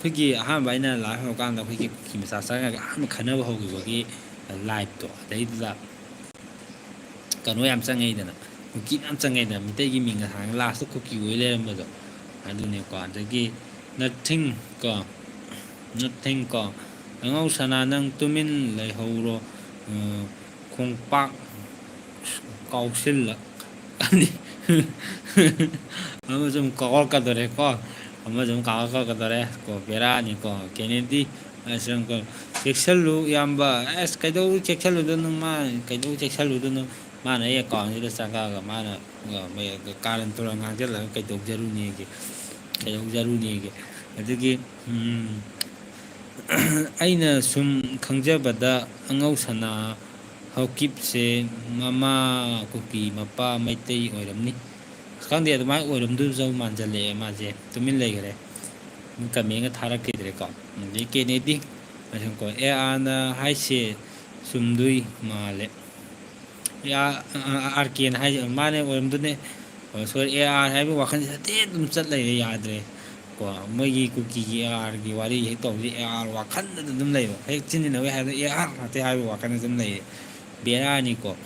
ꯑꯩꯈꯣꯏꯒꯤ ꯑꯍꯥꯟꯕ ꯑꯩꯅ ꯂꯥꯏꯐ ꯍꯧꯔꯀꯥꯟꯗ ꯑꯩꯈꯣꯏꯒꯤ ꯀꯨꯀꯤ ꯃꯆꯥ ꯆꯪꯉꯒ ꯑꯍꯥꯟꯕ ꯈꯟꯅꯕ ꯍꯧꯈꯤꯕꯒꯤ ꯂꯥꯏꯐꯇꯣ, ꯑꯗꯩꯗꯨꯗ ꯀꯩꯅꯣ ꯌꯥꯝ ꯆꯪꯉꯛꯏꯗꯅ, ꯀꯨꯀꯤ ꯃꯌꯥꯝ ꯆꯪꯉꯛꯏꯗꯅ, ꯃꯤꯇꯩꯒꯤ ꯃꯤꯡꯒ ꯊꯥꯔꯒ ꯂꯥꯁꯇ ꯀꯨꯀꯤ ꯑꯣꯏ ꯂꯩꯔꯝꯕꯗꯣ꯫ ꯑꯗꯨꯅꯦꯀꯣ꯫ ꯑꯗꯒꯤ ꯅꯊꯤꯡ ꯀꯣ, ꯅꯊꯤꯡ ꯀꯣ, "ꯑꯉꯧ ꯁꯅꯥ, ꯅꯪ ꯇꯨꯃꯤꯟ ꯂꯩꯍꯧꯔꯣ, ꯑ, ꯈꯣꯡꯄꯥꯛ ꯀꯥꯎꯁꯤꯜꯂꯛꯀꯅꯤ"꯫ ꯑꯃꯁꯨ ꯑꯃꯨꯛ ꯀꯥꯎꯔꯛꯀꯗꯣꯔꯦꯀꯣ, ꯑꯃꯁꯨ ꯑꯃꯨꯛ ꯀꯥꯎꯔꯛꯀꯗꯣꯔꯦ ꯀꯣ, ꯕꯦꯔꯥꯅꯤꯀꯣ꯫ ꯀꯦꯅꯦꯗꯤ, ꯑꯁ, ꯑꯃꯨꯛꯀ, "ꯆꯦꯛꯁꯜꯂꯨ ꯏꯌꯥꯝꯕ"꯫ ꯑꯁ, ꯀꯩꯗꯧ ꯆꯦꯛꯁꯜꯂꯨꯗꯣꯏꯅꯣ? ꯃꯥ ꯀꯩꯗꯧ ꯆꯦꯛꯁꯜꯂꯨꯗꯣꯏꯅꯣ? ꯃꯥꯅ ꯑꯩ ꯑꯦꯀꯥꯎꯟꯁꯤꯗ ꯆꯪꯉꯛꯑꯒ ꯃꯥꯅ, ꯑ, ꯃ-, ꯀꯥꯔꯟ ꯇꯨꯔꯟ ꯉꯥꯡꯁꯤꯜꯂꯒ ꯀꯩꯗꯧꯖꯔꯨꯅꯦꯒꯦ? ꯀꯩꯗꯧꯖꯔꯨꯅꯦꯒꯦ? ꯑꯗꯒꯤ, ꯎꯝ, ꯑꯩꯅ ꯁꯨꯝ ꯈꯪꯖꯕꯗ ꯑꯉꯧ ꯁꯅꯥ ꯍꯧꯀꯤꯞꯁꯦ ꯃꯃꯥ ꯀꯨꯀꯤ ꯃꯄꯥ ꯃꯩꯇꯩ ꯑꯣꯏꯔꯝꯅꯤ꯫ ꯑꯁ, ꯈꯪꯗꯦ, ꯑꯗꯨꯃꯥꯏꯅ ꯑꯣꯏꯔꯝꯗꯣꯏꯁꯨ ꯃꯥꯟꯁꯤꯜꯂꯛꯑꯦ꯫ ꯃꯥꯁꯦ ꯇꯨꯃꯤꯟ ꯂꯩꯈꯔꯦ꯫ ꯀꯃꯦꯟꯒ ꯊꯥꯔꯛꯈꯤꯗ꯭ꯔꯦꯀꯣ꯫ ꯑꯗꯩ ꯀꯦꯅꯦꯗꯤ, ꯉꯥꯏꯈꯣꯀꯣ, "ꯑꯦ ꯑꯥꯔꯅ ꯍꯥꯏꯁꯦ ꯆꯨꯝꯗꯣꯏ ꯃꯥꯜꯂꯦ"꯫ ꯑꯦ ꯑꯥꯔ, ꯑꯥꯔ ꯀꯦꯅ ꯍꯥꯏꯁꯦ ꯃꯥꯅꯦ ꯑꯣꯏꯔꯝꯗꯣꯏꯅꯦ꯫ ꯑꯣ, ꯁꯣꯔꯤ, ꯑꯦ ꯑꯥꯔ ꯍꯥꯏꯕ ꯋꯥꯈꯜꯁꯦ ꯍꯦꯛꯇ ꯑꯗꯨꯝ ꯆꯠ ꯂꯩꯔꯦ, ꯌꯥꯗ꯭ꯔꯦ꯫ ꯀꯣ, ꯃꯣꯏꯒꯤ ꯀꯨꯀꯤꯒꯤ ꯑꯦ ꯑꯥꯔꯒꯤ ꯋꯥꯔꯤ ꯍꯦꯛ ꯇꯧꯕꯁꯦ ꯑꯦ ꯑꯥꯔ ꯋꯥꯈꯜꯗ ꯑꯗꯨꯝ ꯂꯩꯕ꯫ ꯍꯦꯛ ꯆꯤꯟ ꯏꯟꯅꯕ ꯍꯥꯏꯕꯗ ꯑꯦ ꯑꯥꯔ ꯉꯥꯛꯇ ꯍꯥꯏꯕ ꯋꯥꯈꯜꯗ ꯑꯗꯨꯝ ꯂꯩꯌꯦ꯫ ꯕꯦꯔꯥꯅꯤꯀꯣ꯫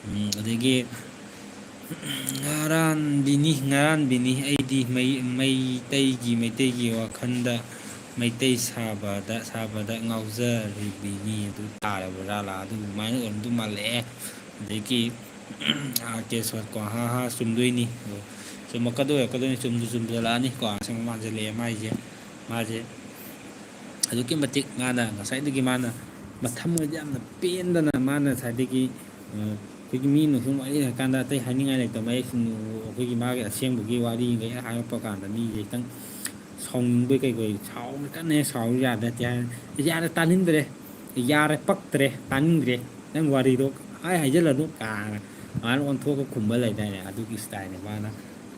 ꯎꯝ, ꯑꯗꯒꯤ ꯉꯔꯥꯟꯕꯤꯅꯤ, ꯉꯔꯥꯟꯕꯤꯅꯤ ꯑꯩꯗꯤ ꯃꯩ-, ꯃꯩꯇꯩꯒꯤ, ꯃꯩꯇꯩꯒꯤ ꯋꯥꯈꯜꯗ ꯃꯩꯇꯩ ꯁꯥꯕꯗ, ꯁꯥꯕꯗ ꯉꯥꯎꯖꯔꯤꯕꯤꯅꯤ꯫ ꯑꯗꯨ ꯇꯥꯔꯕ꯭ꯔꯥ ꯖꯥꯠꯂꯥ? ꯑꯗꯨꯃꯥꯏꯅ ꯑꯣꯏꯔꯝꯗꯧ ꯃꯥꯜꯂꯛꯑꯦ꯫ ꯑꯗꯒꯤ, ꯑꯥꯔ ꯀꯦ ꯁꯣꯠꯀꯣ, "ꯍꯥ ꯍꯥ, ꯆꯨꯝꯗꯣꯏꯅꯤ"꯫ ꯑꯗꯣ ꯆꯨꯝꯃꯛꯀꯗꯣꯏ ꯑꯣꯏꯔꯛꯀꯗꯣꯏꯅꯤ, ꯆꯨꯝꯁꯨ ꯆꯨꯝꯁꯤꯜꯂꯛꯑꯅꯤ ꯀꯣ꯫ ꯑꯁꯦꯡꯕ ꯃꯥꯟꯁꯤꯜꯂꯛꯑꯦ ꯃꯥꯏꯁꯦ꯫ ꯃꯥꯁꯦ ꯑꯗꯨꯛꯀꯤ ꯃꯇꯤꯛ ꯃꯥꯅ ꯉꯁꯥꯏꯗꯒꯤ ꯃꯥꯅ ꯃꯊꯃꯣꯏꯗ ꯌꯥꯝꯅ ꯄꯦꯟꯗꯅ ꯃꯥꯅ ꯉꯁꯥꯏꯗꯒꯤ, ꯑ, ꯑꯩꯈꯣꯏꯒꯤ ꯃꯤꯅ ꯁꯨꯝ ꯋꯥꯔꯤ ꯁꯥꯟꯅꯔꯀꯥꯟꯗ ꯑꯇꯩ ꯍꯥꯏꯅꯤꯡꯉꯥꯏ ꯂꯩꯇꯕ, ꯃꯌꯦꯛ ꯁꯦꯡꯅ ꯑꯩꯈꯣꯏꯒꯤ ꯃꯥꯒꯤ ꯑꯁꯦꯡꯕꯒꯤ ꯋꯥꯔꯤꯈꯩ ꯍꯥꯏꯔꯛꯄ ꯀꯥꯟꯗ ꯃꯤꯁꯦ ꯈꯤꯇꯪ ꯁꯥꯎꯅꯤꯡꯕꯩ ꯀꯩꯀꯩ ꯁꯥꯎꯕ ꯀꯟꯅ ꯍꯦꯛ ꯁꯥꯎ ꯌꯥꯗꯦ꯫ ꯌꯥꯔꯦ, ꯇꯥꯅꯤꯡꯗ꯭ꯔꯦ, ꯌꯥꯔꯦ, ꯄꯛꯇ꯭ꯔꯦ, ꯇꯥꯅꯤꯡꯗ꯭ꯔꯦ, ꯅꯪ ꯋꯥꯔꯤꯗꯣ ꯍꯥꯏ ꯍꯥꯏꯖꯜꯂꯅꯨ ꯀꯥꯏꯅ ꯑꯗꯨꯃꯥꯏꯅ ꯑꯣꯟꯊꯣꯛꯑꯒ ꯈꯨꯝꯕ ꯂꯩꯗꯥꯏꯅꯦ? ꯑꯗꯨꯒꯤ ꯏꯁꯇꯥꯏꯜꯅꯦ ꯃꯥꯅ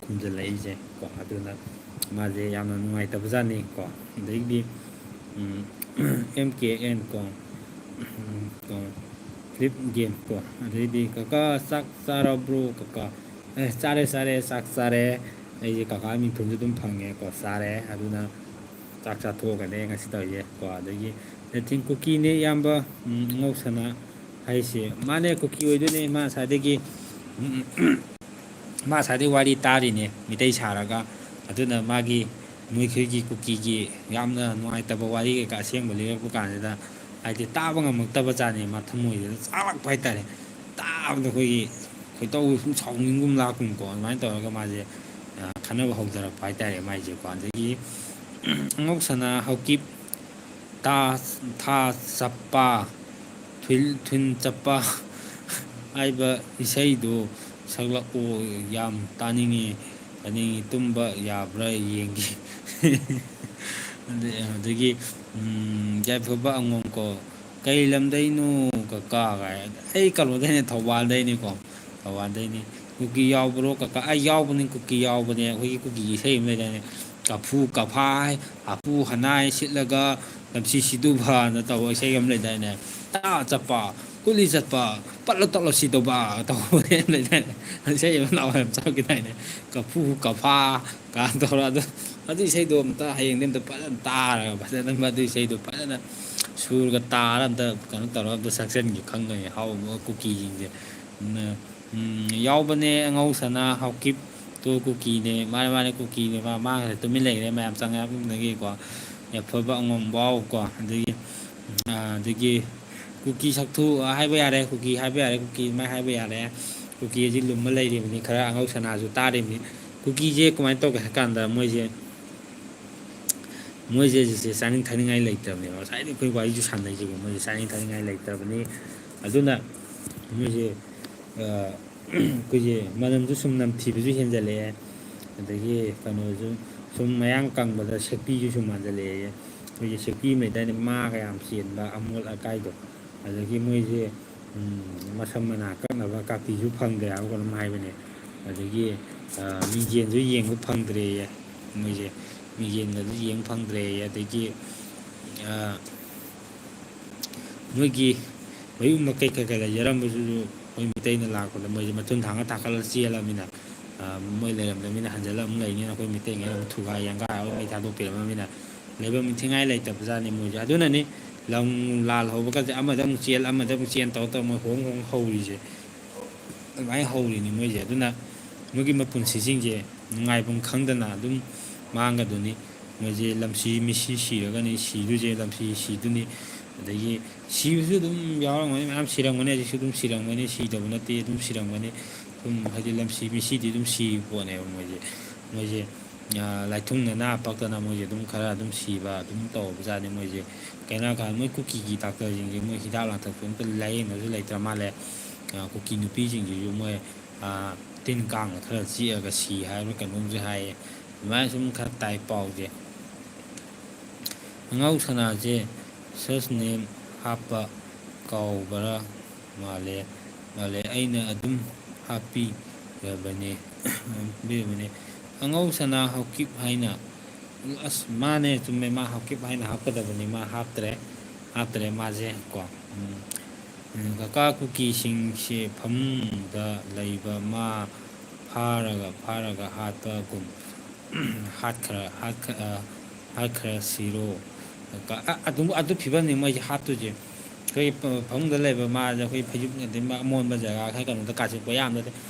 ꯈꯨꯝꯖꯤꯜꯂꯛꯏꯁꯦ ꯀꯣ꯫ ꯑꯗꯨꯅ ꯃꯥꯁꯦ ꯌꯥꯝꯅ ꯅꯨꯡꯉꯥꯏꯇꯕꯖꯥꯠꯅꯤ ꯀꯣ꯫ ꯑꯗꯩꯗꯤ, ꯎꯝ, ꯑꯦꯝ ꯀꯦ ꯑꯦꯟ ꯀꯣ, ꯎꯝ, ꯀꯣ, ꯐ꯭ꯂꯤꯞ ꯒꯦꯝ ꯀꯣ꯫ ꯑꯗꯩꯗꯤ, "ꯀꯀꯥ, ꯆꯥꯛ ꯆꯥꯔꯕ꯭ꯔꯣ ꯀꯀꯥ?" "ꯑꯦ, ꯆꯥꯔꯦ, ꯆꯥꯔꯦ, ꯆꯥꯛ ꯆꯥꯔꯦ꯫ ꯑꯩꯁꯦ ꯀꯀꯥ ꯃꯤꯡꯊꯣꯟꯁꯨ ꯑꯗꯨꯝ ꯐꯪꯉꯦ ꯀꯣ, ꯆꯥꯔꯦ꯫ ꯑꯗꯨꯅ ꯆꯥꯛ ꯆꯥꯊꯣꯛꯑꯒꯅꯦ ꯉꯁꯤ ꯇꯧꯔꯤꯁꯦ ꯀꯣ꯫ ꯑꯗꯒꯤ ꯅꯠꯇꯤꯡ ꯀꯨꯀꯤꯅꯦ ꯏꯌꯥꯝꯕ, ꯎꯝ, ꯑꯉꯧ ꯁꯅꯥ ꯍꯥꯏꯁꯦ꯫ ꯃꯥꯅꯦ, ꯀꯨꯀꯤ ꯑꯣꯏꯗꯣꯏꯅꯦ꯫ ꯃꯥ ꯉꯁꯥꯏꯗꯒꯤ, ꯎꯝ, ꯃꯥ ꯉꯁꯥꯏꯗꯒꯤ ꯋꯥꯔꯤ ꯇꯥꯔꯤꯅꯦ ꯃꯤꯇꯩ ꯁꯥꯔꯒ꯫ ꯑꯗꯨꯅ ꯃꯥꯒꯤ, ꯃꯣꯏꯈꯣꯏꯒꯤ ꯀꯨꯀꯤꯒꯤ ꯌꯥꯝꯅ ꯅꯨꯡꯉꯥꯏꯇꯕ ꯋꯥꯔꯤ ꯀꯩꯀꯥ ꯑꯁꯦꯡꯕ ꯂꯤꯔꯛꯄ ꯀꯥꯟꯁꯤꯗ, ꯍꯥꯏꯗꯤ, ꯇꯥꯕ ꯉꯝꯃꯛꯇꯕ ꯖꯥꯠꯅꯦ꯫ ꯃꯥ ꯊꯃꯣꯏꯁꯤꯗ ꯆꯥꯛꯂꯛꯄ ꯍꯥꯏꯇꯥꯔꯦ꯫ ꯇꯥꯕꯗ ꯑꯩꯈꯣꯏꯒꯤ ꯈꯣꯏꯗꯧ ꯁꯨꯝ ꯁꯥꯎꯅꯤꯡꯒꯨꯝ ꯂꯥꯛꯀꯨꯝꯀꯣ꯫ ꯑꯗꯨꯃꯥꯏꯅ ꯇꯧꯔꯒ ꯃꯥꯁꯦ, ꯑ, ꯈꯟꯅꯕ ꯍꯧꯗꯔꯛꯄ ꯍꯥꯏꯇꯥꯔꯦ ꯃꯥꯏꯁꯦꯀꯣ꯫ ꯑꯗꯒꯤ ꯑꯉꯧ ꯁꯅꯥ ꯍꯧꯀꯤꯞ ꯇꯥ-, ꯊꯥ ꯆꯞꯄ, ꯊꯨꯏꯜ-, ꯊꯨꯟ ꯆꯞꯄ ꯍꯥꯏꯕ ꯏꯁꯩꯗꯨ ꯁꯛꯂꯛꯑꯣ, ꯌꯥꯝ ꯇꯥꯅꯤꯡꯉꯤ, ꯇꯥꯅꯤꯡꯉꯤ, ꯇꯨꯝꯕ ꯌꯥꯕ꯭ꯔꯥ ꯌꯦꯡꯒꯦ꯫ ꯑꯗ-, ꯑꯗꯒꯤ, ꯎꯝ, ꯌꯥꯏꯐꯕ ꯑꯉꯣꯝꯀꯣ, "ꯀꯩ ꯂꯝꯗꯩꯅꯣ ꯀꯀꯥ?" ꯀꯥꯏ꯫ "ꯑꯩ ꯀꯩꯅꯣꯗꯩꯅꯦ, ꯊꯧꯕꯥꯜꯗꯩꯅꯤꯀꯣ, ꯊꯧꯕꯥꯜꯗꯩꯅꯤ꯫ ꯀꯨꯀꯤ ꯌꯥꯎꯕ꯭ꯔꯣ ꯀꯀꯥ?" "ꯑꯩ ꯌꯥꯎꯕꯅꯤ, ꯀꯨꯀꯤ ꯌꯥꯎꯕꯅꯦ꯫" ꯑꯩꯈꯣꯏꯒꯤ ꯀꯨꯀꯤꯒꯤ ꯏꯁꯩ ꯑꯃ ꯂꯩꯗꯥꯏꯅꯦ, "ꯀꯐꯨ ꯀꯐꯥꯏ, ꯍꯥꯄꯨ ꯍꯅꯥꯏ ꯁꯤꯠꯂꯒ ꯂꯝꯁꯤ ꯁꯤꯗꯨꯕꯅ" ꯇꯧꯕ ꯏꯁꯩ ꯑꯃ ꯂꯩꯗꯥꯏꯅꯦ, "ꯇꯥ ꯆꯠꯄ, ꯀꯨꯂꯤ ꯆꯠꯄ, ꯄꯠꯂ ꯇꯠꯂ ꯁꯤꯗꯧꯕ" ꯇꯧꯕ ꯏꯁꯩ ꯑꯃ ꯂꯩꯗꯥꯏꯅꯦ, ꯏꯁꯩ ꯑꯃ ꯅꯍꯥꯟꯋꯥꯏ ꯌꯥꯝ ꯆꯥꯎꯈꯤꯗꯥꯏꯅꯦ, "ꯀꯐꯨ ꯀꯐꯥ" ꯀꯥꯏꯅ ꯇꯧꯔ꯫ ꯑꯗꯣ ꯑꯗꯨ ꯏꯁꯩꯗꯣ ꯑꯝꯇ ꯍꯌꯦꯡꯗꯤ ꯑꯝꯇ ꯐꯖꯅ ꯇꯥꯔꯒ, ꯐꯖꯅ ꯃꯗꯨ ꯏꯁꯩꯗꯣ ꯐꯖꯅ ꯁꯨꯔꯒ ꯇꯥꯔ ꯑꯝꯇ ꯀꯩꯅꯣ ꯇꯧꯔꯒ ꯑꯝꯇ ꯁꯛꯆꯟꯒꯦ ꯈꯪꯒꯅꯤ ꯍꯥꯎꯕ ꯀꯨꯀꯤꯁꯤꯡꯁꯦ꯫ ꯎꯝ, ꯎꯝ, ꯌꯥꯎꯕꯅꯦ ꯑꯉꯧ ꯁꯅꯥ ꯍꯥꯎꯀꯤꯞꯇꯣ ꯀꯨꯀꯤꯅꯦ꯫ ꯃꯥꯅꯦ, ꯃꯥꯅꯦ, ꯀꯨꯀꯤꯅꯦ꯫ ꯃꯥ, ꯃꯥ ꯉꯁꯥꯏ ꯇꯨꯃꯤꯟ ꯂꯩꯈ꯭ꯔꯦ, ꯃꯌꯥꯝ ꯆꯪꯉꯛꯅꯕꯒꯤꯀꯣ꯫ ꯌꯥꯏꯐꯕ ꯑꯉꯣꯝ ꯋꯥꯎ ꯀꯣ꯫ ꯑꯗꯒꯤ, ꯑ, ꯑꯗꯒꯤ ꯀꯨꯀꯤ ꯁꯛꯊꯨ ꯍꯥꯏꯕ ꯌꯥꯔꯦ, ꯀꯨꯀꯤ ꯍꯥꯏꯕ ꯌꯥꯔꯦ, ꯀꯨꯀꯤ ꯑꯗꯨꯃꯥꯏꯅ ꯍꯥꯏꯕ ꯌꯥꯔꯦ꯫ ꯀꯨꯀꯤ ꯑꯁꯤ ꯂꯨꯝꯃ ꯂꯩꯔꯤꯕꯅꯤ, ꯈꯔ ꯑꯉꯧ ꯁꯅꯥꯁꯨ ꯇꯥꯔꯤꯕꯅꯤ꯫ ꯀꯨꯀꯤꯁꯦ ꯀꯃꯥꯏꯅ ꯇꯧꯒꯦ ꯍꯥꯏ ꯀꯥꯟꯗ, ꯃꯣꯏꯁꯦ, ꯃꯣꯏꯁꯦ ꯍꯧꯖꯤꯛꯁꯦ ꯆꯥꯅꯤꯡ ꯊꯛꯅꯤꯡꯉꯥꯏ ꯂꯩꯇ꯭ꯔꯕꯅꯦꯕ꯫ ꯉꯁꯥꯏꯗꯤ ꯑꯩꯈꯣꯏ ꯋꯥꯔꯤꯁꯨ ꯁꯥꯟꯅꯩꯁꯤꯀꯣ, ꯃꯣꯏꯁꯦ ꯆꯥꯅꯤꯡ ꯊꯛꯅꯤꯡꯉꯥꯏ ꯂꯩꯇ꯭ꯔꯕꯅꯤ꯫ ꯑꯗꯨꯅ ꯃꯣꯏꯁꯦ, ꯑ, ꯑꯩꯈꯣꯏꯁꯦ ꯃꯅꯝꯁꯨ ꯁꯨꯝ ꯅꯝꯊꯤꯕꯁꯨ ꯍꯦꯟꯖꯜꯂꯛꯑꯦ, ꯑꯗꯒꯤ ꯀꯩꯅꯣꯁꯨ ꯁꯨꯝ ꯃꯌꯥꯡ ꯀꯪꯕꯗ ꯁꯦꯛꯄꯤꯁꯨ ꯁꯨꯝ ꯃꯥꯟꯖꯜꯂꯛꯑꯦ꯫ ꯑꯩꯈꯣꯏꯒꯤ ꯁꯦꯛꯄꯤ ꯑꯃ ꯂꯩꯗꯥꯏꯅꯦ, ꯃꯥꯒ ꯌꯥꯝ ꯆꯦꯟꯕ ꯑꯃꯣꯠ ꯑꯀꯥꯏꯗꯣ꯫ ꯑꯗꯒꯤ ꯃꯣꯏꯁꯦ, ꯎꯝ, ꯃꯁꯝ ꯃꯅꯥ ꯀꯛꯅꯕ ꯀꯥꯇꯤꯁꯨ ꯐꯪꯗ꯭ꯔꯦ ꯍꯥꯏꯕ ꯀꯩꯅꯣꯝ ꯍꯥꯏꯕꯅꯦ꯫ ꯑꯗꯒꯤ, ꯑ, ꯃꯤꯡꯖꯦꯜꯁꯨ ꯌꯦꯡꯕ ꯐꯪꯗ꯭ꯔꯦꯌꯦ꯫ ꯃꯣꯏꯁꯦ ꯃꯤꯡꯖꯦꯜꯒꯁꯨ ꯌꯦꯡ ꯐꯪꯗ꯭ꯔꯦꯌꯦ꯫ ꯑꯗꯒꯤ, ꯑ, ꯃꯣꯏꯒꯤ ꯃꯌꯨꯝ ꯃꯀꯩ ꯀꯩ ꯀꯩ ꯂꯩꯖꯔꯝꯕꯗꯨꯁꯨ ꯑꯩꯈꯣꯏ ꯃꯤꯇꯩꯅ ꯂꯥꯛꯄꯗ ꯃꯣꯏꯁꯦ ꯃꯊꯨꯟ ꯊꯥꯡꯒ ꯊꯥꯡꯒꯠꯂ ꯆꯦꯜꯂꯕꯅꯤꯅ, ꯑ, ꯃꯣꯏ ꯂꯩꯔꯝꯗꯕꯅꯤꯅ ꯍꯟꯖꯤꯜꯂ ꯑꯃꯨꯛ ꯂꯩꯅꯤꯅ ꯑꯩꯈꯣꯏ ꯃꯤꯇꯩꯉꯩꯅ ꯑꯃꯨꯛ ꯊꯨꯒꯥꯏ ꯌꯥꯡꯒꯥꯏꯔꯒ ꯃꯩ ꯊꯥꯗꯣꯛꯄꯤꯔꯝꯃꯕꯅꯤꯅ, ꯂꯩꯐꯝ ꯏꯟꯊꯤꯉꯥꯏ ꯂꯩꯇꯕꯖꯥꯠꯅꯤ ꯃꯣꯏꯁꯦ꯫ ꯑꯗꯨꯅꯅꯤ ꯂꯝ ꯂꯥꯜ ꯍꯧꯕꯒꯁꯦ ꯑꯃꯗ ꯑꯃꯨꯛ ꯆꯦꯜ, ꯑꯃꯗ ꯑꯃꯨꯛ ꯆꯦꯟ ꯇꯧꯔ ꯇꯧꯔ ꯃꯣꯏ ꯍꯣꯡ ꯍꯣꯡ ꯍꯧꯔꯤꯁꯦ꯫ ꯑꯗꯨꯃꯥꯏꯅ ꯍꯧꯔꯤꯅꯤ ꯃꯣꯏꯁꯦ꯫ ꯑꯗꯨꯅ ꯃꯣꯏꯒꯤ ꯃꯄꯨꯟꯁꯤꯁꯤꯡꯁꯦ ꯅꯨꯡꯉꯥꯏꯐꯝ ꯈꯪꯗꯅ ꯑꯗꯨꯝ ꯃꯥꯡꯒꯗꯣꯏꯅꯤ꯫ ꯃꯣꯏꯁꯦ ꯂꯝꯁꯤ ꯃꯤꯁꯤ ꯁꯤꯔꯒꯅꯤ ꯁꯤꯗꯣꯏꯁꯦ, ꯂꯝꯁꯤ ꯁꯤꯗꯣꯏꯅꯤ꯫ ꯑꯗꯒꯤ ꯁꯤꯕꯁꯨ ꯑꯗꯨꯝ ꯌꯥꯎꯔꯝꯒꯅꯤ, ꯃꯌꯥꯝ ꯁꯤꯔꯝꯒꯅꯤ, ꯍꯧꯖꯤꯛꯁꯨ ꯑꯗꯨꯝ ꯁꯤꯔꯝꯒꯅꯤ, ꯁꯤꯗꯕ ꯅꯠꯇꯦ, ꯑꯗꯨꯝ ꯁꯤꯔꯝꯒꯅꯤ꯫ ꯑꯗꯨꯝ ꯍꯥꯏꯗꯤ ꯂꯝꯁꯤ ꯃꯤꯁꯤꯗꯤ ꯑꯗꯨꯝ ꯁꯤꯕ ꯄꯣꯠꯅꯦꯕ ꯃꯣꯏꯁꯦ꯫ ꯃꯣꯏꯁꯦ, ꯑ, ꯂꯥꯏꯊꯨꯡꯅꯅ ꯄꯛꯇꯅ ꯃꯣꯏꯁꯦ ꯑꯗꯨꯝ ꯈꯔ ꯑꯗꯨꯝ ꯁꯤꯕ ꯑꯗꯨꯝ ꯇꯧꯕꯖꯥꯠꯅꯤ ꯃꯣꯏꯁꯦ꯫ ꯀꯩꯅꯣ ꯍꯥꯏꯔꯀꯥꯟꯗ ꯃꯣꯏ ꯀꯨꯀꯤꯒꯤ ꯗꯥꯛꯇꯔꯁꯤꯡꯁꯦ ꯃꯣꯏ ꯍꯤꯗꯥꯛ ꯂꯥꯡꯊꯛꯁꯨ ꯑꯝꯇ ꯂꯥꯏꯌꯦꯡꯕꯁꯨ ꯂꯩꯇ꯭ꯔ ꯃꯥꯜꯂꯦ꯫ ꯑ, ꯀꯨꯀꯤ ꯅꯨꯄꯤꯁꯤꯡꯁꯤꯁꯨ ꯃꯣꯏ, ꯑ, ꯇꯤꯟ ꯀꯥꯡꯅ ꯈꯔ ꯆꯤꯛꯑꯒ ꯁꯤ ꯍꯥꯏꯕ꯭ꯔꯥ ꯀꯩꯅꯣꯝꯁꯨ ꯍꯥꯏꯌꯦ꯫ ꯑꯗꯨꯃꯥꯏꯅ ꯁꯨꯝ ꯈꯔ ꯇꯥꯏ ꯄꯥꯎꯁꯦ꯫ ꯑꯉꯥꯎ ꯁꯅꯥꯁꯦ search name ꯍꯥꯞꯄ ꯀꯥꯎꯕ꯭ꯔꯥ ꯃꯥꯜꯂꯦ, ꯃꯥꯜꯂꯦ꯫ ꯑꯩꯅ ꯑꯗꯨꯝ ꯍꯥꯞꯄꯤꯔꯕꯅꯦ, ꯍꯥꯞꯄꯤꯔꯕꯅꯦ꯫ ꯑꯉꯧ ꯁꯅꯥ ꯍꯥꯎꯀꯤꯞ ꯍꯥꯏꯅ꯫ ꯑꯁ, ꯃꯥꯅꯦ, ꯆꯨꯝꯃꯦ, ꯃꯥ ꯍꯥꯎꯀꯤꯞ ꯍꯥꯏꯅ ꯍꯥꯞꯀꯗꯕꯅꯤ, ꯃꯥ ꯍꯥꯞꯇ꯭ꯔꯦ, ꯍꯥꯞꯇ꯭ꯔꯦ ꯃꯥꯁꯦ ꯀꯣ꯫ ꯎꯝ, ꯎꯝ, ꯀꯀꯥ ꯀꯨꯀꯤꯁꯤꯡꯁꯦ ꯐꯃꯨꯡꯗ ꯂꯩꯕ ꯃꯥ ꯐꯥꯔꯒ, ꯐꯥꯔꯒ ꯍꯥꯠꯄꯒꯨꯝ꯫ ꯍꯥꯠꯈ꯭ꯔ-, ꯍꯥꯠꯈ-, ꯑ, ꯍꯥꯠꯈ꯭ꯔꯁꯤꯔꯣ? ꯀ-, ꯑ-, ꯑꯗꯨꯝ, ꯑꯗꯨ ꯐꯤꯕꯝꯅꯤ ꯃꯣꯏꯁꯦ ꯍꯥꯠꯇꯣꯏꯁꯦ꯫ ꯑꯩꯈꯣꯏꯒꯤ ꯄ-, ꯐꯃꯨꯡꯗ ꯂꯩꯕ ꯃꯥꯁꯦ ꯑꯩꯈꯣꯏ ꯐꯩꯖꯨꯞ ꯑꯗꯩ ꯃꯥ ꯑꯃꯣꯟꯕ ꯖꯒꯥ ꯈꯔ ꯀꯩꯅꯣꯗ ꯀꯥꯆꯤꯟ ꯀꯣꯏꯌꯥꯝꯗ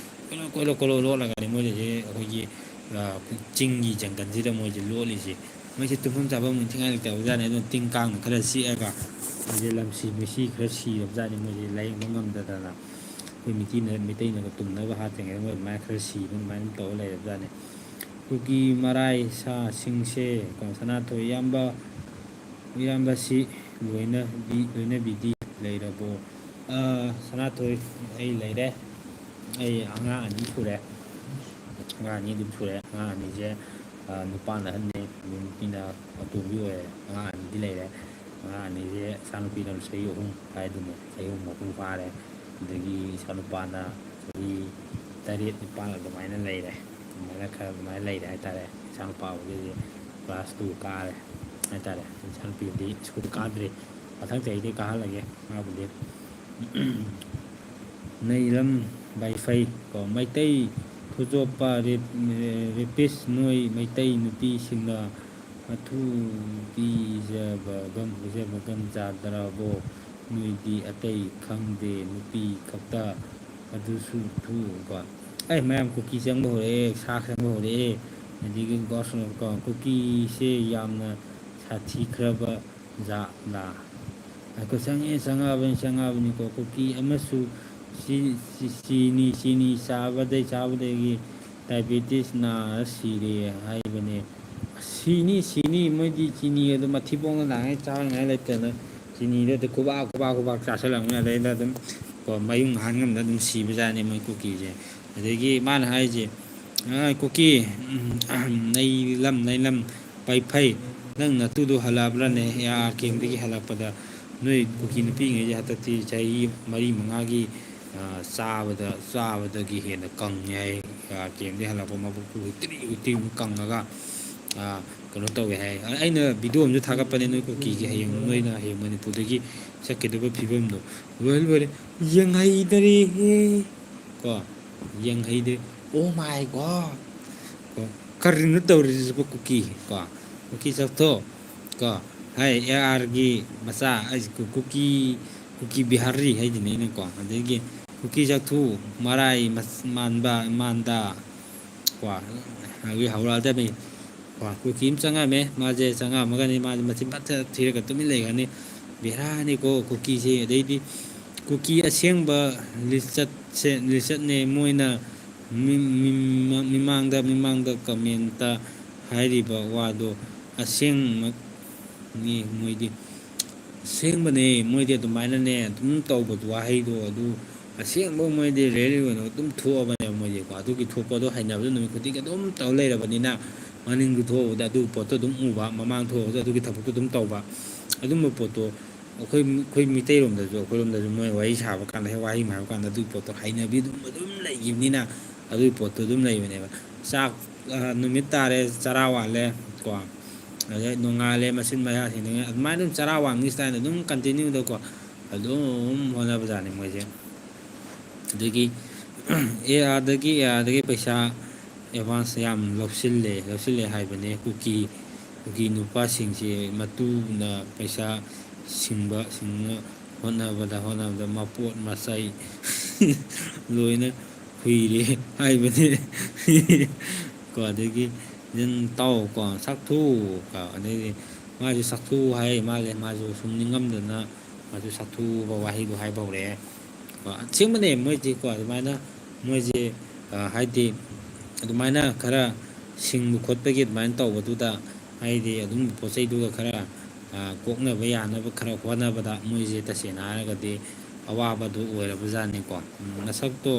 ꯀꯣꯏꯂꯣ-, ꯀꯣꯏꯂꯣ-, ꯀꯣꯏꯂꯣ ꯂꯣꯠꯂꯒꯅꯤ ꯃꯣꯏꯁꯦ ꯑꯩꯈꯣꯏꯒꯤ, ꯑ, ꯆꯤꯡꯒꯤ ꯖꯪꯒꯜꯁꯤꯗ ꯃꯣꯏꯁꯦ ꯂꯣꯠꯂꯤꯁꯦ꯫ ꯃꯣꯏꯁꯦ ꯇꯨꯝꯐꯝ ꯆꯥꯐꯝ ꯅꯤꯡꯊꯤꯉꯥꯏ ꯂꯩꯇꯕꯖꯥꯠꯅꯤ꯫ ꯑꯗꯨꯅ ꯇꯤꯟ ꯀꯥꯡꯅ ꯈꯔ ꯆꯤꯛꯑꯒ ꯃꯣꯏꯁꯦ ꯂꯝꯁꯤ ꯃꯤꯁꯤ ꯈꯔ ꯁꯤꯔꯕꯖꯥꯠꯅꯤ꯫ ꯃꯣꯏꯁꯦ ꯂꯥꯏꯌꯦꯡꯕ ꯉꯝꯗꯗꯅ ꯑꯩꯈꯣꯏ ꯃꯤꯇꯩꯅ-, ꯃꯩꯇꯩꯅꯒ ꯇꯨꯝꯅꯕ ꯍꯥꯠꯇ꯭ꯔꯤꯉꯩꯗ ꯃꯣꯏ ꯑꯗꯨꯃꯥꯏꯅ ꯈꯔ ꯁꯤꯕ ꯑꯗꯨꯃꯥꯏꯅ ꯇꯧꯔ ꯂꯩꯔꯕꯖꯥꯠꯅꯤ꯫ ꯀꯨꯀꯤ ꯃꯔꯥꯏ ꯁꯥꯁꯤꯡꯁꯦ, ꯀꯣ, ꯁꯅꯥꯊꯣꯏ ꯏꯌꯥꯝꯕ, ꯏꯌꯥꯝꯕꯁꯤ ꯂꯣꯏꯅꯕꯤ-, ꯂꯣꯏꯅꯕꯤꯗꯤ ꯂꯩꯔꯕꯣ? ꯑ, ꯁꯅꯥꯊꯣꯏ, ꯑꯩ ꯂꯩꯔꯦ꯫ ꯑꯩ ꯑꯉꯥꯡ ꯑꯅꯤ ꯁꯨꯔꯦ꯫ ꯑꯉꯥꯡ ꯑꯅꯤ ꯑꯗꯨꯝ ꯁꯨꯔꯦ꯫ ꯑꯉꯥꯡ ꯑꯅꯤꯁꯦ, ꯑ, ꯅꯨꯄꯥꯅ ꯑꯍꯟꯅꯦ, ꯅꯨꯄꯤꯅ ꯑꯇꯣꯝꯕꯤ ꯑꯣꯏꯔꯦ꯫ ꯑꯉꯥꯡ ꯑꯅꯤꯗꯤ ꯂꯩꯔꯦ꯫ ꯑꯉꯥꯡ ꯑꯅꯤꯁꯦ, ꯏꯆꯥꯅꯨꯄꯤꯅ ꯆꯍꯤ ꯑꯍꯨꯝ ꯍꯥꯏꯗꯨꯅꯦ, ꯆꯍꯤ ꯑꯍꯨꯝ ꯃꯄꯨꯡ ꯐꯥꯔꯦ꯫ ꯑꯗꯒꯤ ꯏꯆꯥꯅꯨꯄꯥꯅ ꯆꯍꯤ ꯇꯔꯦꯠ ꯅꯤꯄꯥꯜ ꯑꯗꯨꯃꯥꯏꯅ ꯂꯩꯔꯦ꯫ ꯑꯗꯨꯃꯥꯏꯅ ꯈꯔ ꯑꯗꯨꯃꯥꯏꯅ ꯂꯩꯔꯦ ꯍꯥꯏꯇꯥꯔꯦ꯫ ꯏꯆꯥꯅꯨꯄꯥꯕꯨꯗꯤ ꯍꯧꯖꯤꯛ class two ꯀꯥꯔꯦ ꯍꯥꯏꯇꯥꯔꯦ꯫ ꯏꯆꯥꯅꯨꯄꯤꯕꯨꯗꯤ school ꯀꯥꯗ꯭ꯔꯤ꯫ ꯃꯊꯪ ꯆꯍꯤꯗꯤ ꯀꯥꯍꯜꯂꯒꯦ ꯃꯥꯕꯨꯗꯤ꯫ ꯅꯩꯔꯝ ꯕꯥꯏꯐꯩ ꯀꯣ, ꯃꯩꯇꯩ ꯈꯨꯆꯣꯞꯄ ꯔꯦꯞ-, rapist ꯅꯣꯏ ꯃꯩꯇꯩ ꯅꯨꯄꯤꯁꯤꯡꯅ ꯃꯊꯨ ꯄꯤꯖꯕꯒꯝ ꯄꯤꯖꯕꯒꯝ ꯆꯥꯗ꯭ꯔꯕꯣ? ꯅꯣꯏꯗꯤ ꯑꯇꯩ ꯈꯪꯗꯦ, ꯅꯨꯄꯤ ꯈꯛꯇ ꯑꯗꯨꯁꯨ ꯊꯨꯕ꯫ ꯑꯩ ꯃꯌꯥꯝ ꯀꯨꯀꯤ ꯆꯪꯕ ꯍꯧꯔꯛꯑꯦ, ꯁꯥ ꯆꯪꯕ ꯍꯧꯔꯛꯑꯦ꯫ ꯑꯗꯒꯤ ꯒꯣꯁ ꯀꯣ, ꯀꯨꯀꯤꯁꯦ ꯌꯥꯝꯅ ꯁꯥꯊꯤꯈ꯭ꯔꯕ ꯖꯥꯠꯂꯥ? ꯑꯩꯈꯣꯏ ꯆꯪꯉꯦ, ꯆꯪꯉꯛꯑꯕꯅꯤ, ꯆꯪꯉꯛꯑꯕꯅꯤꯀꯣ꯫ ꯀꯨꯀꯤ ꯑꯃꯁꯨ ꯆꯤ-, ꯆꯤ-, ꯆꯤꯅꯤ, ꯆꯤꯅꯤ ꯆꯥꯕꯗꯩ, ꯆꯥꯕꯗꯒꯤ ꯗꯥꯏꯕꯦꯇꯤꯁ ꯅꯥꯔ ꯁꯤꯔꯦ ꯍꯥꯏꯕꯅꯦ꯫ ꯁꯤꯅꯤ, ꯁꯤꯅꯤ, ꯃꯣꯏꯗꯤ ꯆꯤꯅꯤ ꯑꯗꯨꯝ ꯃꯊꯤꯕꯣꯡꯅ ꯅꯥꯉꯩ ꯆꯥꯅꯉꯥꯏ ꯂꯩꯇꯅ ꯆꯤꯅꯤꯗꯣ ꯑꯗꯨ ꯈꯨꯕꯥꯛ, ꯈꯨꯕꯥꯛ, ꯈꯨꯕꯥꯛ ꯆꯥꯁꯤꯜꯂꯛꯄꯅꯤ꯫ ꯑꯗꯩꯗ ꯑꯗꯨꯝ ꯀꯣ, ꯃꯌꯨꯡ ꯍꯥꯟ ꯉꯝꯗ ꯑꯗꯨꯝ ꯁꯤꯕꯖꯥꯠꯅꯤ ꯃꯣꯏ ꯀꯨꯀꯤꯁꯦ꯫ ꯑꯗꯒꯤ ꯃꯥꯅ ꯍꯥꯏꯁꯦ, "ꯑ, ꯀꯨꯀꯤ, ꯎꯝ, ꯅꯩ ꯂꯝ, ꯅꯩ ꯂꯝ, ꯐꯩ, ꯐꯩ꯫ ꯅꯪ ꯅꯇꯨꯗꯣ ꯍꯜꯂꯛꯑꯕ꯭ꯔꯥꯅꯦ? ꯑꯦ ꯑꯥꯔ ꯀꯦꯝꯗꯒꯤ ꯍꯜꯂꯛꯄꯗ ꯅꯣꯏ ꯀꯨꯀꯤ ꯅꯨꯄꯤꯉꯩꯁꯦ ꯍꯟꯗꯛꯇꯤ ꯆꯍꯤ ꯃꯔꯤ ꯃꯉꯥꯒꯤ, ꯑ, ꯆꯥꯕꯗ, ꯆꯥꯕꯗꯒꯤ ꯍꯦꯟꯅ ꯀꯪꯉꯦ ꯍꯥꯏ꯫ ꯑꯦ ꯑꯥꯔ ꯀꯦꯝꯗꯒꯤ ꯍꯜꯂꯛꯄ ꯃꯕꯨꯛ ꯍꯨꯏꯇ꯭ꯔꯤ ꯍꯨꯏꯇ꯭ꯔꯤ ꯑꯃꯨꯛ ꯀꯪꯉꯒ, ꯑ, ꯀꯩꯅꯣ ꯇꯧꯋꯦ ꯍꯥꯏ꯫ ꯑ, ꯑꯩꯅ ꯚꯤꯗꯤꯑꯣ ꯑꯃꯁꯨ ꯊꯥꯒꯠꯄꯅꯦ, ꯅꯣꯏ ꯀꯨꯀꯤꯒꯤ ꯍꯌꯦꯡ, ꯅꯣꯏꯅ ꯍꯌꯦꯡ ꯃꯅꯤꯄꯨꯔꯗꯒꯤ ꯆꯠꯀꯗꯕ ꯐꯤꯕꯝꯗꯣ꯫ ꯂꯣꯏꯔꯦ, ꯂꯣꯏꯔꯦ, ꯌꯦꯡꯍꯩꯗꯔꯦꯍꯦ꯫ ꯀꯣ, ꯌꯦꯡꯍꯩꯗꯦ꯫ Oh my God! ꯀꯣ, ꯀꯔꯤꯅꯣ ꯇꯧꯔꯤꯁꯤꯕꯣ ꯀꯨꯀꯤ? ꯀꯣ, ꯀꯨꯀꯤ ꯆꯠꯊꯣꯛ꯫ ꯀꯣ, ꯍꯥꯏ, ꯑꯦ ꯑꯥꯔꯒꯤ ꯃꯆꯥ, ꯑꯩꯁꯦ ꯀꯨ-, ꯀꯨꯀꯤ, ꯀꯨꯀꯤ ꯕꯤꯍꯥꯔꯤ ꯍꯥꯏꯗꯨꯅꯤ ꯑꯩꯅꯀꯣ꯫ ꯑꯗꯒꯤ ꯀꯨꯀꯤ ꯆꯠꯊꯨ, ꯃꯔꯥꯏ ꯃꯁ-, ꯃꯥꯟꯕ, ꯃꯥꯟꯗ꯫ ꯀꯣ, ꯍꯧꯖꯤꯛ ꯍꯧꯔꯛꯑꯗꯕꯅꯤ꯫ ꯀꯣ, ꯀꯨꯀꯤ ꯑꯃ ꯆꯪꯉꯛꯑꯝꯃꯦ꯫ ꯃꯥꯁꯦ ꯆꯪꯉꯛꯑꯝꯃꯒꯅꯤ, ꯃꯥꯁꯦ ꯃꯆꯤꯟ ꯐꯠꯇ ꯊꯤꯔꯒ ꯇꯨꯃꯤꯟ ꯂꯩꯈ꯭ꯔꯅꯤ꯫ ꯕꯦꯔꯥꯅꯤꯀꯣ ꯀꯨꯀꯤꯁꯦ꯫ ꯑꯗꯩꯗꯤ ꯀꯨꯀꯤ ꯑꯁꯦꯡꯕ ꯂꯤꯆꯠꯁꯦ, ꯂꯤꯆꯠꯅꯦ꯫ ꯃꯣꯏꯅ ꯃꯤ-, ꯃꯤ-, ꯃꯤꯃꯥꯡꯗ, ꯃꯤꯃꯥꯡꯗ ꯀꯃꯦꯟꯇ ꯍꯥꯏꯔꯤꯕ ꯋꯥꯗꯣ ꯑꯁꯦꯡꯃꯛꯅꯤ꯫ ꯃꯣꯏꯗꯤ ꯑꯁꯦꯡꯕꯅꯦ, ꯃꯣꯏꯗꯤ ꯑꯗꯨꯃꯥꯏꯅꯅꯦ ꯑꯗꯨꯝ ꯇꯧꯕꯗꯣ, ꯋꯥꯍꯩꯗꯣ ꯑꯗꯨ ꯑꯁꯦꯡꯕ ꯃꯣꯏꯗꯤ ꯔꯤꯌꯦꯜ ꯑꯣꯏꯅ ꯑꯗꯨꯝ ꯊꯣꯛꯑꯕꯅꯦꯕ ꯃꯣꯏꯗꯤꯀꯣ꯫ ꯑꯗꯨꯒꯤ ꯊꯣꯛꯄꯗꯣ ꯍꯩꯅꯕꯗꯣ ꯅꯨꯃꯤꯠ ꯈꯨꯗꯤꯡꯒꯤ ꯑꯗꯨꯝ ꯇꯧ ꯂꯩꯔꯕꯅꯤꯅ, ꯃꯅꯤꯡꯗꯨ ꯊꯣꯛꯎꯕꯗ ꯑꯗꯨ ꯄꯣꯠꯇꯣ ꯑꯗꯨꯝ ꯎꯕ, ꯃꯃꯥꯡ ꯊꯣꯛꯎꯕꯗ ꯑꯗꯨꯒꯤ ꯊꯕꯛꯇꯣ ꯑꯗꯨꯝ ꯇꯧꯕ꯫ ꯑꯗꯨꯝꯕ ꯄꯣꯠꯇꯣ ꯑꯩꯈꯣꯏ, ꯑꯩꯈꯣꯏ ꯃꯤꯇꯩꯔꯣꯝꯗꯁꯨ, ꯑꯩꯈꯣꯏꯔꯣꯝꯗꯁꯨ ꯃꯣꯏ ꯋꯥꯔꯤ ꯁꯥꯕ ꯀꯥꯟꯗ, ꯍꯦꯛ ꯋꯥꯍꯩ ꯑꯃ ꯍꯥꯏꯕ ꯀꯥꯟꯗ ꯑꯗꯨꯒꯤ ꯄꯣꯠꯇꯣ ꯍꯩꯅꯕꯤ ꯑꯗꯨꯝ, ꯑꯗꯨꯝ ꯂꯩꯈꯤꯕꯅꯤꯅ, ꯑꯗꯨꯒꯤ ꯄꯣꯠꯇꯣ ꯑꯗꯨꯝ ꯂꯩꯕꯅꯦꯕ꯫ ꯆꯥꯛ, ꯑ, ꯅꯨꯃꯤꯠ ꯇꯥꯔꯦ, ꯆꯔꯥ ꯋꯥꯠꯂꯦ ꯀꯣ, ꯑꯗꯩ ꯅꯣꯡꯉꯥꯜꯂꯦ, ꯃꯆꯤꯟ ꯃꯌꯥ ꯁꯦꯡꯗꯣꯛꯑꯦ, ꯑꯗꯨꯃꯥꯏꯅ ꯑꯗꯨꯝ ꯆꯔꯥ ꯋꯥꯟꯒꯤ ꯁ꯭ꯇꯥꯏꯜꯗ ꯑꯗꯨꯝ ꯀꯟꯇꯤꯅ꯭ꯌꯨꯗꯀꯣ ꯑꯗꯨꯝ ꯍꯣꯠꯅꯕꯖꯥꯠꯅꯤ ꯃꯣꯏꯁꯦ꯫ ꯑꯗꯒꯤ ꯑꯦ ꯑꯥꯔꯗꯒꯤ, ꯑꯦ ꯑꯥꯔꯗꯒꯤ ꯄꯩꯁꯥ ꯑꯦꯗꯚꯥꯟꯁ ꯌꯥꯝ ꯂꯧꯁꯤꯜꯂꯦ, ꯂꯧꯁꯤꯜꯂꯦ ꯍꯥꯏꯕꯅꯦ ꯀꯨꯀꯤ, ꯀꯨꯀꯤ ꯅꯨꯄꯥꯁꯤꯡꯁꯦ ꯃꯇꯨꯅ ꯄꯩꯁꯥ ꯁꯤꯡꯕ, ꯁꯤꯡꯅ ꯍꯣꯠꯅꯕꯗ, ꯍꯣꯠꯅꯕꯗ ꯃꯄꯣꯠ ꯃꯆꯩ ꯂꯣꯏꯅ ꯍꯨꯏꯔꯦ ꯍꯥꯏꯕꯅꯤ꯫ ꯀꯣ, ꯑꯗꯒꯤ ꯅꯪ ꯇꯥꯎ ꯀꯣ, ꯁꯛꯊꯨ ꯀꯣ, ꯑꯗꯩꯗꯤ ꯃꯥꯁꯨ ꯁꯛꯊꯨ ꯍꯥꯏ ꯃꯥꯜꯂꯦ, ꯃꯥꯁꯨ ꯁꯨꯝ ꯅꯤꯡꯉꯝꯗꯅ ꯃꯥꯁꯨ ꯁꯛꯊꯨꯕ ꯋꯥꯍꯩꯗꯣ ꯍꯥꯏꯕ ꯍꯧꯔꯛꯑꯦ꯫ ꯀꯣ, ꯑꯁꯦꯡꯕꯅꯦ ꯃꯣꯏꯁꯦ ꯀꯣ, ꯑꯗꯨꯃꯥꯏꯅ ꯃꯣꯏꯁꯦ, ꯑ, ꯍꯥꯏꯗꯤ ꯑꯗꯨꯃꯥꯏꯅ ꯈꯔ ꯁꯤꯡꯕ ꯈꯣꯠꯄꯒꯤ ꯑꯗꯨꯃꯥꯏꯅ ꯇꯧꯕꯗꯨꯗ, ꯍꯥꯏꯗꯤ ꯑꯗꯨꯝ ꯄꯣꯠ ꯆꯩꯗꯨꯒ ꯈꯔ, ꯑ, ꯀꯣꯛꯅꯕ ꯌꯥꯅꯕ ꯈꯔ ꯍꯣꯠꯅꯕꯗ ꯃꯣꯏꯁꯦ ꯇꯁꯦꯡꯅ ꯍꯥꯏꯔꯒꯗꯤ ꯑꯋꯥꯕꯗꯨ ꯑꯣꯏꯔꯕꯖꯥꯠꯅꯤꯀꯣ꯫ ꯎꯝ, ꯅꯁꯛꯇꯣ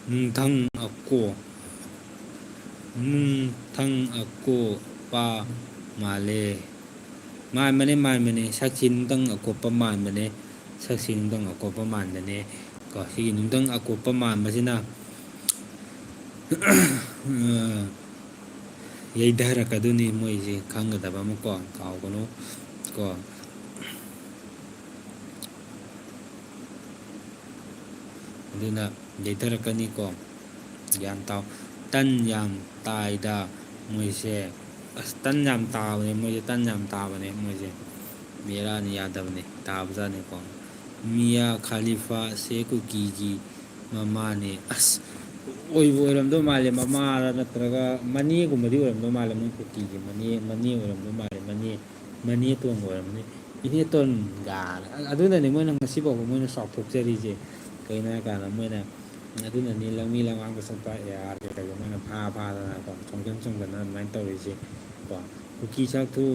ꯅꯨꯡꯊꯪ ꯑꯀꯣ-, ꯅꯨꯡꯊꯪ ꯑꯀꯣꯞꯄ ꯃꯥꯜꯂꯦ꯫ ꯃꯥꯟꯕꯅꯦ, ꯃꯥꯟꯕꯅꯦ꯫ ꯁꯛꯁꯤ ꯅꯨꯡꯊꯪ ꯑꯀꯣꯞꯄ ꯃꯥꯟꯕꯅꯦ꯫ ꯁꯛꯁꯤ ꯅꯨꯡꯊꯪ ꯑꯀꯣꯞꯄ ꯃꯥꯟꯕꯅꯦ꯫ ꯀꯣ, ꯁꯤꯒꯤ ꯅꯨꯡꯊꯪ ꯑꯀꯣꯞꯄ ꯃꯥꯟꯕꯁꯤꯅ, ꯑ, ꯌꯩꯊꯔꯛꯀꯗꯣꯏꯅꯤ ꯃꯣꯏꯁꯦ, ꯈꯪꯒꯗꯕ ꯑꯃ ꯀꯣ, ꯀꯥꯎꯒꯅꯨ ꯀꯣ꯫ ꯑꯗꯨꯅ ꯌꯩꯊꯔꯛꯀꯅꯤꯀꯣ, ꯒ꯭ꯌꯥꯟ ꯇꯥꯎ꯫ ꯇꯟ ꯌꯥꯝ ꯇꯥꯏꯗ ꯃꯣꯏꯁꯦ꯫ ꯑꯁ, ꯇꯟ ꯌꯥꯝ ꯇꯥꯕꯅꯦ ꯃꯣꯏꯁꯦ, ꯇꯟ ꯌꯥꯝ ꯇꯥꯕꯅꯦ ꯃꯣꯏꯁꯦ꯫ ꯕꯦꯔꯥꯅꯤ, ꯌꯥꯗꯕꯅꯦ, ꯇꯥꯕꯖꯥꯠꯅꯤꯀꯣ꯫ ꯃꯤꯌꯥ ꯈꯥꯂꯤꯐꯥ ꯁꯦ ꯀꯨꯀꯤꯒꯤ ꯃꯃꯥꯅꯦ꯫ ꯑꯁ, ꯑꯣꯏꯕꯨ ꯑꯣꯏꯔꯝꯗꯧ ꯃꯥꯜꯂꯦ, ꯃꯃꯥꯔ ꯅꯠꯇ꯭ꯔꯒ ꯃꯅꯦꯒꯨꯝꯕꯗꯤ ꯑꯣꯏꯔꯝꯗꯧ ꯃꯥꯜꯂꯦ, ꯃꯣꯏ ꯀꯨꯀꯤꯒꯤ ꯃꯅꯦ, ꯃꯅꯦ ꯑꯣꯏꯔꯝꯗꯧ ꯃꯥꯜꯂꯦ, ꯃꯅꯦ, ꯃꯅꯦꯇꯣꯟꯒ ꯑꯣꯏꯔꯝꯃꯅꯤ꯫ ꯏꯅꯦꯇꯣꯟꯒ꯫ ꯑꯗꯨꯅꯅꯦ ꯃꯣꯏꯅ ꯉꯁꯤꯐꯥꯎꯕ ꯃꯣꯏꯅ ꯆꯥꯎꯊꯣꯛꯆꯔꯤꯁꯦ꯫ ꯀꯩꯅꯣ ꯍꯥꯏꯀꯥꯟꯗ ꯃꯣꯏꯅ ꯑꯗꯨꯅꯅꯤ ꯂꯝꯕꯤ ꯂꯝꯃꯥꯡꯗ ꯆꯠꯄ ꯑꯦ ꯑꯥꯔ ꯀꯩꯀꯩꯗꯣ ꯃꯣꯏꯅ ꯐꯥ ꯐꯥꯗꯅꯀꯣ, ꯆꯣꯡꯁꯤꯟ ꯆꯣꯡꯁꯤꯟꯗꯅ ꯑꯗꯨꯃꯥꯏꯅ ꯇꯧꯔꯤꯁꯦ ꯀꯣ꯫ ꯀꯨꯀꯤ ꯆꯥꯛꯊꯨ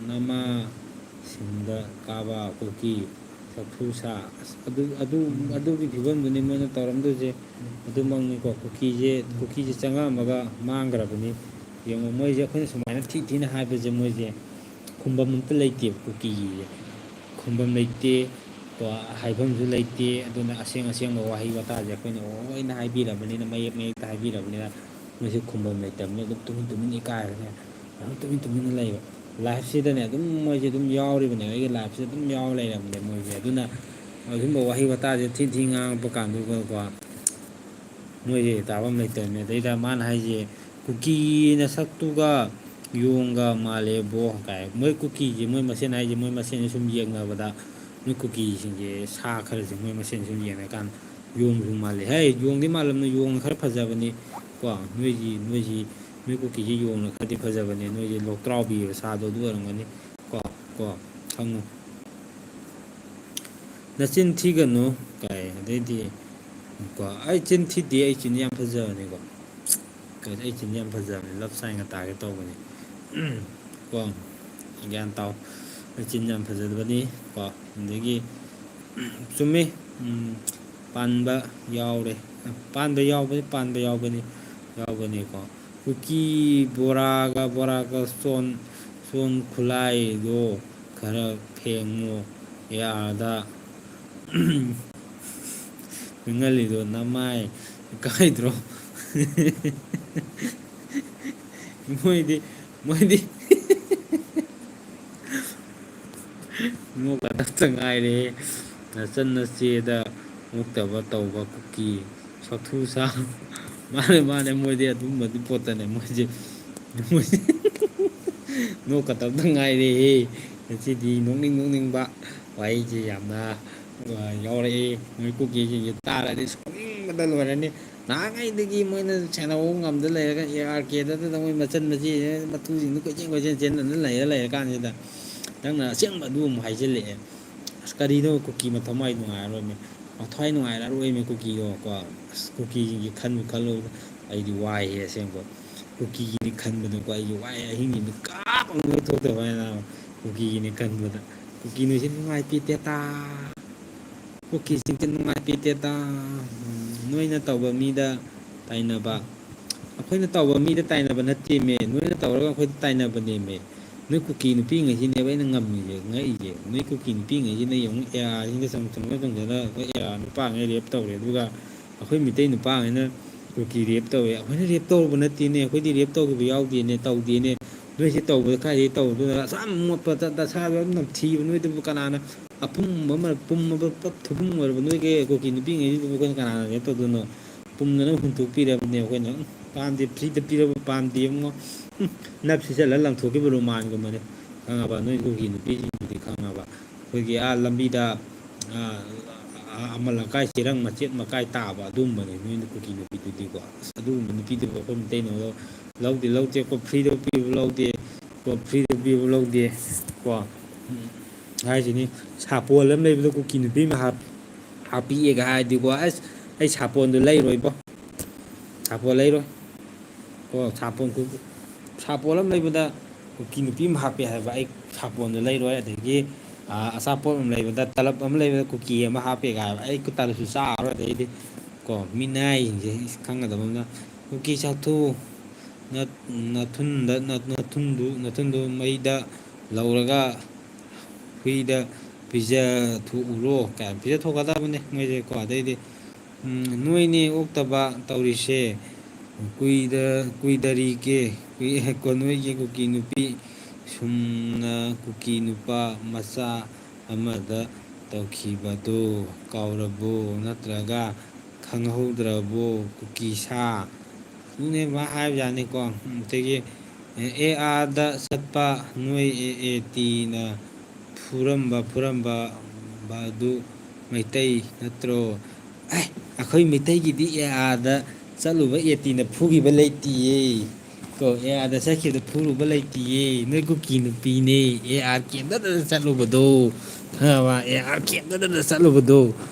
ꯅꯃꯥ ꯁꯤꯡꯗ ꯀꯥꯕ ꯀꯨꯀꯤ ꯆꯥꯛꯊꯨ ꯁꯥ꯫ ꯑꯁ, ꯑꯗꯨ, ꯑꯗꯨ, ꯑꯗꯨꯒꯤ ꯐꯤꯕꯝꯗꯨꯅꯤ ꯃꯣꯏꯅ ꯇꯧꯔꯝꯗꯣꯏꯁꯦ꯫ ꯑꯗꯨꯃꯛꯅꯤꯀꯣ, ꯀꯨꯀꯤꯁꯦ, ꯀꯨꯀꯤꯁꯦ ꯆꯪꯉꯛꯑꯝꯃꯒ ꯃꯥꯡꯈ꯭ꯔꯕꯅꯤ꯫ ꯌꯦꯡꯉꯣ, ꯃꯣꯏꯁꯦ ꯑꯩꯈꯣꯏꯅ ꯁꯨꯃꯥꯏꯅ ꯊꯤ ꯊꯤꯅ ꯍꯥꯏꯕꯁꯦ ꯃꯣꯏꯁꯦ ꯈꯨꯝꯕꯝ ꯑꯝꯇ ꯂꯩꯇꯦꯕ ꯀꯨꯀꯤꯒꯤꯁꯦ꯫ ꯈꯨꯝꯕꯝ ꯂꯩꯇꯦ, ꯀꯣ, ꯍꯥꯏꯐꯝꯁꯨ ꯂꯩꯇꯦ꯫ ꯑꯗꯨꯅ ꯑꯁꯦꯡ ꯑꯁꯦꯡꯕ ꯋꯥꯍꯩ ꯋꯥꯇꯥꯁꯦ ꯑꯩꯈꯣꯏꯅ ꯂꯣꯏꯅ ꯍꯥꯏꯕꯤꯔꯕꯅꯤꯅ, ꯃꯌꯦꯛ ꯃꯌꯦꯛꯇ ꯍꯥꯏꯕꯤꯔꯕꯅꯤꯅ, ꯃꯣꯏꯁꯦ ꯈꯨꯝꯕꯝ ꯂꯩꯇꯕꯅꯤꯅ ꯑꯗꯨꯝ ꯇꯨꯃꯤꯟ ꯇꯨꯃꯤꯟ ꯏꯀꯥꯏꯔꯒ ꯑꯗꯨꯝ ꯇꯨꯃꯤꯟ ꯇꯨꯃꯤꯟꯅ ꯂꯩꯕ꯫ ꯂꯥꯏꯐꯁꯤꯗꯅꯦ ꯑꯗꯨꯝ ꯃꯣꯏꯁꯦ ꯑꯗꯨꯝ ꯌꯥꯎꯔꯤꯕꯅꯦ, ꯑꯩꯒꯤ ꯂꯥꯏꯐꯁꯤꯗ ꯑꯗꯨꯝ ꯌꯥꯎꯔ ꯂꯩꯔꯕꯅꯦ ꯃꯣꯏꯁꯦ꯫ ꯑꯗꯨꯅ ꯑꯗꯨꯝꯕ ꯋꯥꯍꯩ ꯋꯥꯇꯥꯁꯦ ꯊꯤ ꯊꯤ ꯉꯥꯡꯉꯛꯄ ꯀꯥꯟꯗꯨꯗꯀꯣ, ꯃꯣꯏꯁꯦ ꯇꯥꯐꯝ ꯂꯩꯇꯕꯅꯦ꯫ ꯑꯗꯩꯗ ꯃꯥꯅ ꯍꯥꯏꯁꯦ, "ꯀꯨꯀꯤ ꯅꯁꯛꯇꯨꯒ ꯌꯣꯡꯒ ꯃꯥꯜꯂꯦ ꯕꯣ ꯀꯥꯏ꯫ ꯃꯣꯏ ꯀꯨꯀꯤꯁꯦ, ꯃꯣꯏ ꯃꯁꯦꯟ ꯍꯥꯏꯁꯦ, ꯃꯣꯏ ꯃꯁꯦꯟ ꯁꯨꯝ ꯌꯦꯡꯅꯕꯗ, ꯃꯣꯏ ꯀꯨꯀꯤꯁꯤꯡꯁꯦ ꯁꯥ ꯈꯔꯁꯦ ꯃꯣꯏ ꯃꯁꯦꯟ ꯁꯨꯝ ꯌꯦꯡꯅꯀꯥꯟꯗ ꯌꯣꯡꯁꯨ ꯃꯥꯜꯂꯦ꯫ ꯍꯦ, ꯌꯣꯡꯗꯤ ꯃꯥꯜꯂꯝꯅ, ꯌꯣꯡꯅ ꯈꯔ ꯐꯖꯕꯅꯤ ꯀꯣ꯫ ꯅꯣꯏꯒꯤ, ꯅꯣꯏꯒꯤ, ꯅꯣꯏ ꯀꯨꯀꯤꯁꯦ ꯌꯣꯡꯅ ꯈꯔꯗꯤ ꯐꯖꯕꯅꯦ꯫ ꯅꯣꯏꯁꯦ ꯂꯣꯛꯇ꯭ꯔꯥꯎꯕꯤꯕ ꯁꯥꯗꯣ ꯑꯗꯨ ꯑꯣꯏꯔꯝꯒꯅꯤ ꯀꯣ, ꯀꯣ, ꯈꯪꯉꯨ꯫ "ꯅꯆꯤꯟ ꯊꯤꯒꯅꯨ" ꯀꯥꯏ꯫ ꯑꯗꯩꯗꯤ ꯀꯣ, "ꯑꯩ ꯆꯤꯟ ꯊꯤꯗꯦ, ꯑꯩ ꯆꯤꯟ ꯌꯥꯝ ꯐꯖꯕꯅꯤꯀꯣ, ꯑꯩ ꯆꯤꯟ ꯌꯥꯝ ꯐꯖꯕꯅꯤ, ꯂꯞ ꯁꯥꯏꯟꯒ ꯇꯥꯒꯦ ꯇꯧꯕꯅꯤ" ꯀꯣ꯫ ꯒ꯭ꯌꯥꯟ ꯇꯥꯎ, "ꯑꯩ ꯆꯤꯟ ꯌꯥꯝ ꯐꯖꯕꯅꯤ" ꯀꯣ꯫ ꯑꯗꯒꯤ ꯆꯨꯝꯃꯤ, ꯎꯝ, ꯄꯥꯟꯕ ꯌꯥꯎꯔꯦ, ꯄꯥꯟꯕ ꯌꯥꯎꯕꯅꯤ, ꯄꯥꯟꯕ ꯌꯥꯎꯕꯅꯤ, ꯌꯥꯎꯕꯅꯤꯀꯣ꯫ ꯀꯨꯀꯤ ꯕꯣꯔꯥꯒ, ꯕꯣꯔꯥꯒ ꯆꯣꯟ, ꯆꯣꯟ ꯈꯨꯠꯂꯥꯏꯗꯣ ꯈꯔ ꯐꯦꯡꯉꯣ꯫ ꯑꯦ ꯑꯥꯔꯗ ꯐꯦꯡꯍꯜꯂꯤꯗꯣ ꯅꯃꯥꯏ ꯏꯀꯥꯏꯗ꯭ꯔꯣ? ꯃꯣꯏꯗꯤ, ꯃꯣꯏꯗꯤ ꯅꯣꯛꯀꯗꯕꯇ ꯉꯥꯏꯔꯦ꯫ ꯅꯆꯟ ꯅꯆꯦꯗ ꯃꯨꯛꯇꯕ ꯇꯧꯕ ꯀꯨꯀꯤ ꯁꯥꯊꯨ ꯁꯥ꯫ ꯃꯥꯅꯦ, ꯃꯥꯅꯦ, ꯃꯣꯏꯗꯤ ꯑꯗꯨꯝꯕꯗꯤ ꯄꯣꯠꯇꯅꯦ, ꯃꯣꯏꯁꯦ, ꯃꯣꯏꯁꯦ ꯅꯣꯛꯀꯗꯕꯇ ꯉꯥꯏꯔꯦꯍꯦ꯫ ꯉꯁꯤꯗꯤ ꯅꯣꯛꯅꯤꯡ ꯅꯣꯛꯅꯤꯡꯕ ꯋꯥꯍꯩꯁꯦ ꯌꯥꯝꯅ, ꯑ, ꯌꯥꯎꯔꯛꯑꯦ꯫ ꯃꯣꯏ ꯀꯨꯀꯤꯁꯤꯡꯁꯦ ꯇꯥꯔꯗꯤ ꯁꯥꯎꯅꯤꯡꯕꯗ ꯂꯣꯏꯔꯅꯤ꯫ ꯅꯍꯥꯟꯉꯩꯗꯒꯤ ꯃꯣꯏꯅ ꯁꯦꯟꯅꯍꯧꯕ ꯉꯝꯗ ꯂꯩꯔꯒ ꯑꯦ ꯑꯥꯔ ꯀꯦꯗ ꯃꯣꯏ ꯃꯆꯟ ꯃꯆꯦ ꯃꯇꯨꯁꯤꯡꯗꯨ ꯀꯣꯏꯆꯦꯟ ꯀꯣꯏꯆꯦꯟ ꯆꯦꯟꯗꯅ ꯂꯩꯔ ꯂꯩꯔꯀꯥꯟꯁꯤꯗ ꯅꯪꯅ ꯑꯁꯦꯡꯕ ꯑꯗꯨ ꯑꯃꯨꯛ ꯍꯥꯏꯖꯤꯜꯂꯛꯑꯦ꯫ ꯑꯁ, ꯀꯔꯤꯅꯣ ꯀꯨꯀꯤ ꯃꯊꯧ ꯃꯥꯏ ꯅꯨꯡꯉꯥꯏꯔꯔꯣꯏꯃꯤ, ꯃꯊ꯭ꯋꯥꯏ ꯅꯨꯡꯉꯥꯏꯔꯔꯣꯏꯃꯤ ꯀꯨꯀꯤꯗꯣ ꯀꯣ꯫ ꯑꯁ, ꯀꯨꯀꯤꯁꯤꯡꯁꯦ ꯈꯟꯕꯨ ꯈꯜꯂꯨꯕꯗ ꯑꯩꯗꯤ ꯋꯥꯏꯍꯦ ꯑꯁꯦꯡꯕ꯫ ꯀꯨꯀꯤꯒꯤꯅꯤ ꯈꯟꯕꯗꯀꯣ ꯑꯩꯗꯤ ꯋꯥꯏ, ꯑꯍꯤꯡꯒꯤ ꯃꯤꯀꯥꯞ ꯑꯃ ꯊꯣꯛꯇꯕ ꯍꯥꯏꯅ ꯀꯨꯀꯤꯒꯤꯅꯤ ꯈꯟꯕꯗ꯫ ꯀꯨꯀꯤ ꯅꯣꯏꯁꯦ ꯅꯨꯡꯉꯥꯏ ꯄꯤꯇꯦꯇꯥ꯫ ꯀꯨꯀꯤꯁꯤꯡꯁꯦ ꯅꯨꯡꯉꯥꯏ ꯄꯤꯇꯦꯇꯥ꯫ ꯎꯝ, ꯅꯣꯏꯅ ꯇꯧꯕ ꯃꯤꯗ ꯇꯥꯏꯅꯕ꯫ ꯑꯩꯈꯣꯏꯅ ꯇꯧꯕ ꯃꯤꯗ ꯇꯥꯏꯅꯕ ꯅꯠꯇꯦꯃꯦ꯫ ꯅꯣꯏꯅ ꯇꯧꯔꯒ ꯑꯩꯈꯣꯏꯗ ꯇꯥꯏꯅꯕꯅꯦꯃꯦ꯫ ꯅꯣꯏ ꯀꯨꯀꯤ ꯅꯨꯄꯤꯉꯩꯁꯤꯅꯦꯕ ꯑꯩꯅ ꯉꯝꯃꯤꯁꯦ, ꯉꯛꯏꯁꯦ꯫ ꯅꯣꯏ ꯀꯨꯀꯤ ꯅꯨꯄꯤꯉꯩꯁꯤꯅ ꯌꯦꯡꯉꯨ, ꯑꯦ ꯑꯥꯔꯁꯤꯡꯗ ꯆꯪ-, ꯆꯪꯁꯤꯜꯂ ꯆꯪꯁꯤꯜꯂ ꯑꯩꯈꯣꯏ ꯑꯦ ꯑꯥꯔ ꯅꯨꯄꯥꯉꯩ ꯔꯦꯞ ꯇꯧꯔꯦ꯫ ꯑꯗꯨꯒ ꯑꯩꯈꯣꯏ ꯃꯤꯇꯩ ꯅꯨꯄꯥꯉꯩꯅ ꯀꯨꯀꯤ ꯔꯦꯞ ꯇꯧꯋꯦ꯫ ꯑꯩꯈꯣꯏꯅ ꯔꯦꯞ ꯇꯧꯔꯨꯕ ꯅꯠꯇꯦꯅꯦ, ꯑꯩꯈꯣꯏꯗꯤ ꯔꯦꯞ ꯇꯧꯈꯤꯕ ꯌꯥꯎꯗꯦꯅꯦ, ꯇꯧꯗꯦꯅꯦ꯫ ꯅꯣꯏꯁꯦ ꯇꯧꯕꯗ ꯀꯥꯏꯗꯩ ꯇꯧꯗꯣꯏꯅꯣ? ꯑꯁꯥꯝ ꯃꯣꯠꯄ ꯅꯁꯥꯗꯣ ꯌꯥꯝ ꯅꯝꯊꯤꯕ ꯅꯣꯏꯗꯨꯕꯨ ꯀꯅꯥꯅ ꯑꯄꯨꯝꯕ ꯑꯃ ꯄꯨꯝꯃꯕ ꯄꯠ ꯊꯨꯄꯨꯝ ꯑꯣꯏꯔꯕ ꯅꯣꯏꯒꯤ ꯀꯨꯀꯤ ꯅꯨꯄꯤꯉꯩꯁꯤꯕꯨ ꯑꯩꯈꯣꯏꯅ ꯀꯅꯥꯅ ꯔꯦꯞ ꯇꯧꯗꯣꯏꯅꯣ? ꯄꯨꯝꯗꯅ ꯍꯨꯟꯇꯣꯛꯄꯤꯔꯕꯅꯦ ꯑꯩꯈꯣꯏꯅ꯫ ꯎꯝ, ꯄꯥꯝꯗꯦ, ꯐ꯭ꯔꯤꯗ ꯄꯤꯔꯕ ꯄꯥꯝꯗꯦ ꯏꯕꯨꯡꯉꯣ꯫ ꯅꯞ ꯁꯤꯠꯆꯜꯂ ꯂꯪꯊꯣꯛꯈꯤꯕ ꯔꯨꯃꯥꯟꯒꯨꯝꯕꯅꯦ꯫ ꯈꯪꯉꯕ? ꯅꯣꯏ ꯀꯨꯀꯤ ꯅꯨꯄꯤꯁꯤꯡꯗꯨꯗꯤ ꯈꯪꯉꯕ? ꯑꯩꯈꯣꯏꯒꯤ ꯑꯥ ꯂꯝꯕꯤꯗ, ꯑꯥ, ꯑꯃ ꯂꯝꯀꯥꯏ ꯆꯦꯔꯪ ꯃꯆꯦꯠ ꯃꯀꯥꯏ ꯇꯥꯕ ꯑꯗꯨꯒꯨꯝꯕꯅꯦ ꯅꯣꯏꯅ ꯀꯨꯀꯤ ꯅꯨꯄꯤꯗꯨꯗꯤꯀꯣ꯫ ꯑꯁ, ꯑꯗꯨꯒꯨꯝꯕ ꯅꯨꯄꯤꯗꯨꯕꯨ ꯑꯩꯈꯣꯏ ꯃꯩꯇꯩꯅ ꯂꯧ-, ꯂꯧꯗꯦ, ꯂꯧꯗꯦ꯫ ꯀꯣ, ꯐ꯭ꯔꯤꯗ ꯄꯤꯕ ꯂꯧꯗꯦ꯫ ꯀꯣ, ꯐ꯭ꯔꯤꯗ ꯄꯤꯕ ꯂꯧꯗꯦ꯫ ꯀꯣ, ꯎꯝ, ꯍꯥꯏꯁꯤꯅꯤ, ꯁꯥꯄꯣꯟ ꯑꯃ ꯂꯩꯕꯗ ꯀꯨꯀꯤ ꯅꯨꯄꯤ ꯑꯃ ꯍꯥꯞ-, ꯍꯥꯞꯄꯤꯑꯦꯒ ꯍꯥꯏꯔꯗꯤꯀꯣ, ꯑꯁ, ꯑꯩ ꯁꯥꯄꯣꯟꯗꯣ ꯂꯩꯔꯣꯏꯕꯣ꯫ ꯁꯥꯄꯣꯟ ꯂꯩꯔꯣꯏ꯫ ꯀꯣ, ꯁꯥꯄꯣꯟ ꯀꯨ-, ꯁꯥꯄꯣꯟ ꯑꯃ ꯂꯩꯕꯗ ꯀꯨꯀꯤ ꯅꯨꯄꯤ ꯑꯃ ꯍꯥꯞꯄꯦ ꯍꯥꯏꯕ, ꯑꯩ ꯁꯥꯄꯣꯟꯗꯣ ꯂꯩꯔꯣꯏ꯫ ꯑꯗꯒꯤ, ꯑ, ꯑꯆꯥꯄꯣꯠ ꯑꯃ ꯂꯩꯕꯗ, ꯇꯂꯞ ꯑꯃ ꯂꯩꯕꯗ ꯀꯨꯀꯤ ꯑꯃ ꯍꯥꯞꯄꯦꯒ ꯍꯥꯏꯕ, ꯑꯩ ꯀꯨꯇꯥꯂꯁꯨ ꯆꯥꯔꯔꯣꯏ꯫ ꯑꯗꯩꯗꯤ, ꯀꯣ, ꯃꯤꯅꯥꯏꯁꯤꯡꯁꯦ ꯈꯪꯒꯗꯕ ꯑꯃꯅ, ꯀꯨꯀꯤ ꯆꯥꯊꯣꯛꯎ, ꯅ-, ꯅꯊꯨꯟꯗ, ꯅ-, ꯅꯊꯨꯟꯗꯨ, ꯅꯊꯨꯟꯗꯨ ꯃꯩꯗ ꯂꯧꯔꯒ ꯍꯨꯏꯗ ꯄꯤꯖꯊꯣꯛꯎꯔꯣ ꯀꯥꯏꯅ ꯄꯤꯖꯊꯣꯛꯀꯗꯕꯅꯦ ꯃꯣꯏꯁꯦ ꯀꯣ꯫ ꯑꯗꯩꯗꯤ, ꯎꯝ, ꯅꯣꯏꯅꯦ ꯑꯣꯛꯇꯕ ꯇꯧꯔꯤꯁꯦ, ꯀꯨꯏꯗ-, ꯀꯨꯏꯗꯔꯤꯒꯦ, ꯀꯨꯏ-, ꯀꯣ, ꯅꯣꯏꯒꯤ ꯀꯨꯀꯤ ꯅꯨꯄꯤ ꯁꯨꯝꯅ ꯀꯨꯀꯤ ꯅꯨꯄꯥ ꯃꯆꯥ ꯑꯃꯗ ꯇꯧꯈꯤꯕꯗꯣ ꯀꯥꯎꯔꯕꯣ? ꯅꯠꯇ꯭ꯔꯒ ꯈꯪꯍꯧꯗ꯭ꯔꯕꯣ? ꯀꯨꯀꯤ ꯁꯥ꯫ ꯑꯗꯨꯅꯦ ꯃꯥ ꯍꯥꯏꯕ ꯌꯥꯅꯤꯀꯣ꯫ ꯑꯗꯒꯤ ꯑꯦ ꯑꯥꯔꯗ ꯆꯠꯄ ꯅꯣꯏ ꯑꯦ ꯑꯦ ꯇꯤꯅ ꯐꯨꯔꯝꯕ, ꯐꯨꯔꯝꯕ ꯑꯗꯨ ꯃꯩꯇꯩ ꯅꯠꯇ꯭ꯔꯣ? ꯑꯦ, ꯑꯩꯈꯣꯏ ꯃꯩꯇꯩꯒꯤꯗꯤ ꯑꯦ ꯑꯥꯔꯗ ꯆꯠꯂꯨꯕ ꯑꯦ ꯇꯤꯅ ꯐꯨꯈꯤꯕ ꯂꯩꯇꯤꯌꯦ꯫ ꯀꯣ, ꯑꯦ ꯑꯥꯔꯗ ꯆꯠꯈꯤꯕꯗ ꯐꯨꯔꯨꯕ ꯂꯩꯇꯤꯌꯦ꯫ ꯅꯣꯏ ꯀꯨꯀꯤ ꯅꯨꯄꯤꯅꯦ ꯑꯦ ꯑꯥꯔ ꯀꯦꯝꯗ ꯆꯠꯂꯨꯕꯗꯣ꯫ ꯈꯪꯉꯕ? A R ꯀꯦꯝꯗ ꯆꯠꯂꯨꯕꯗꯣ꯫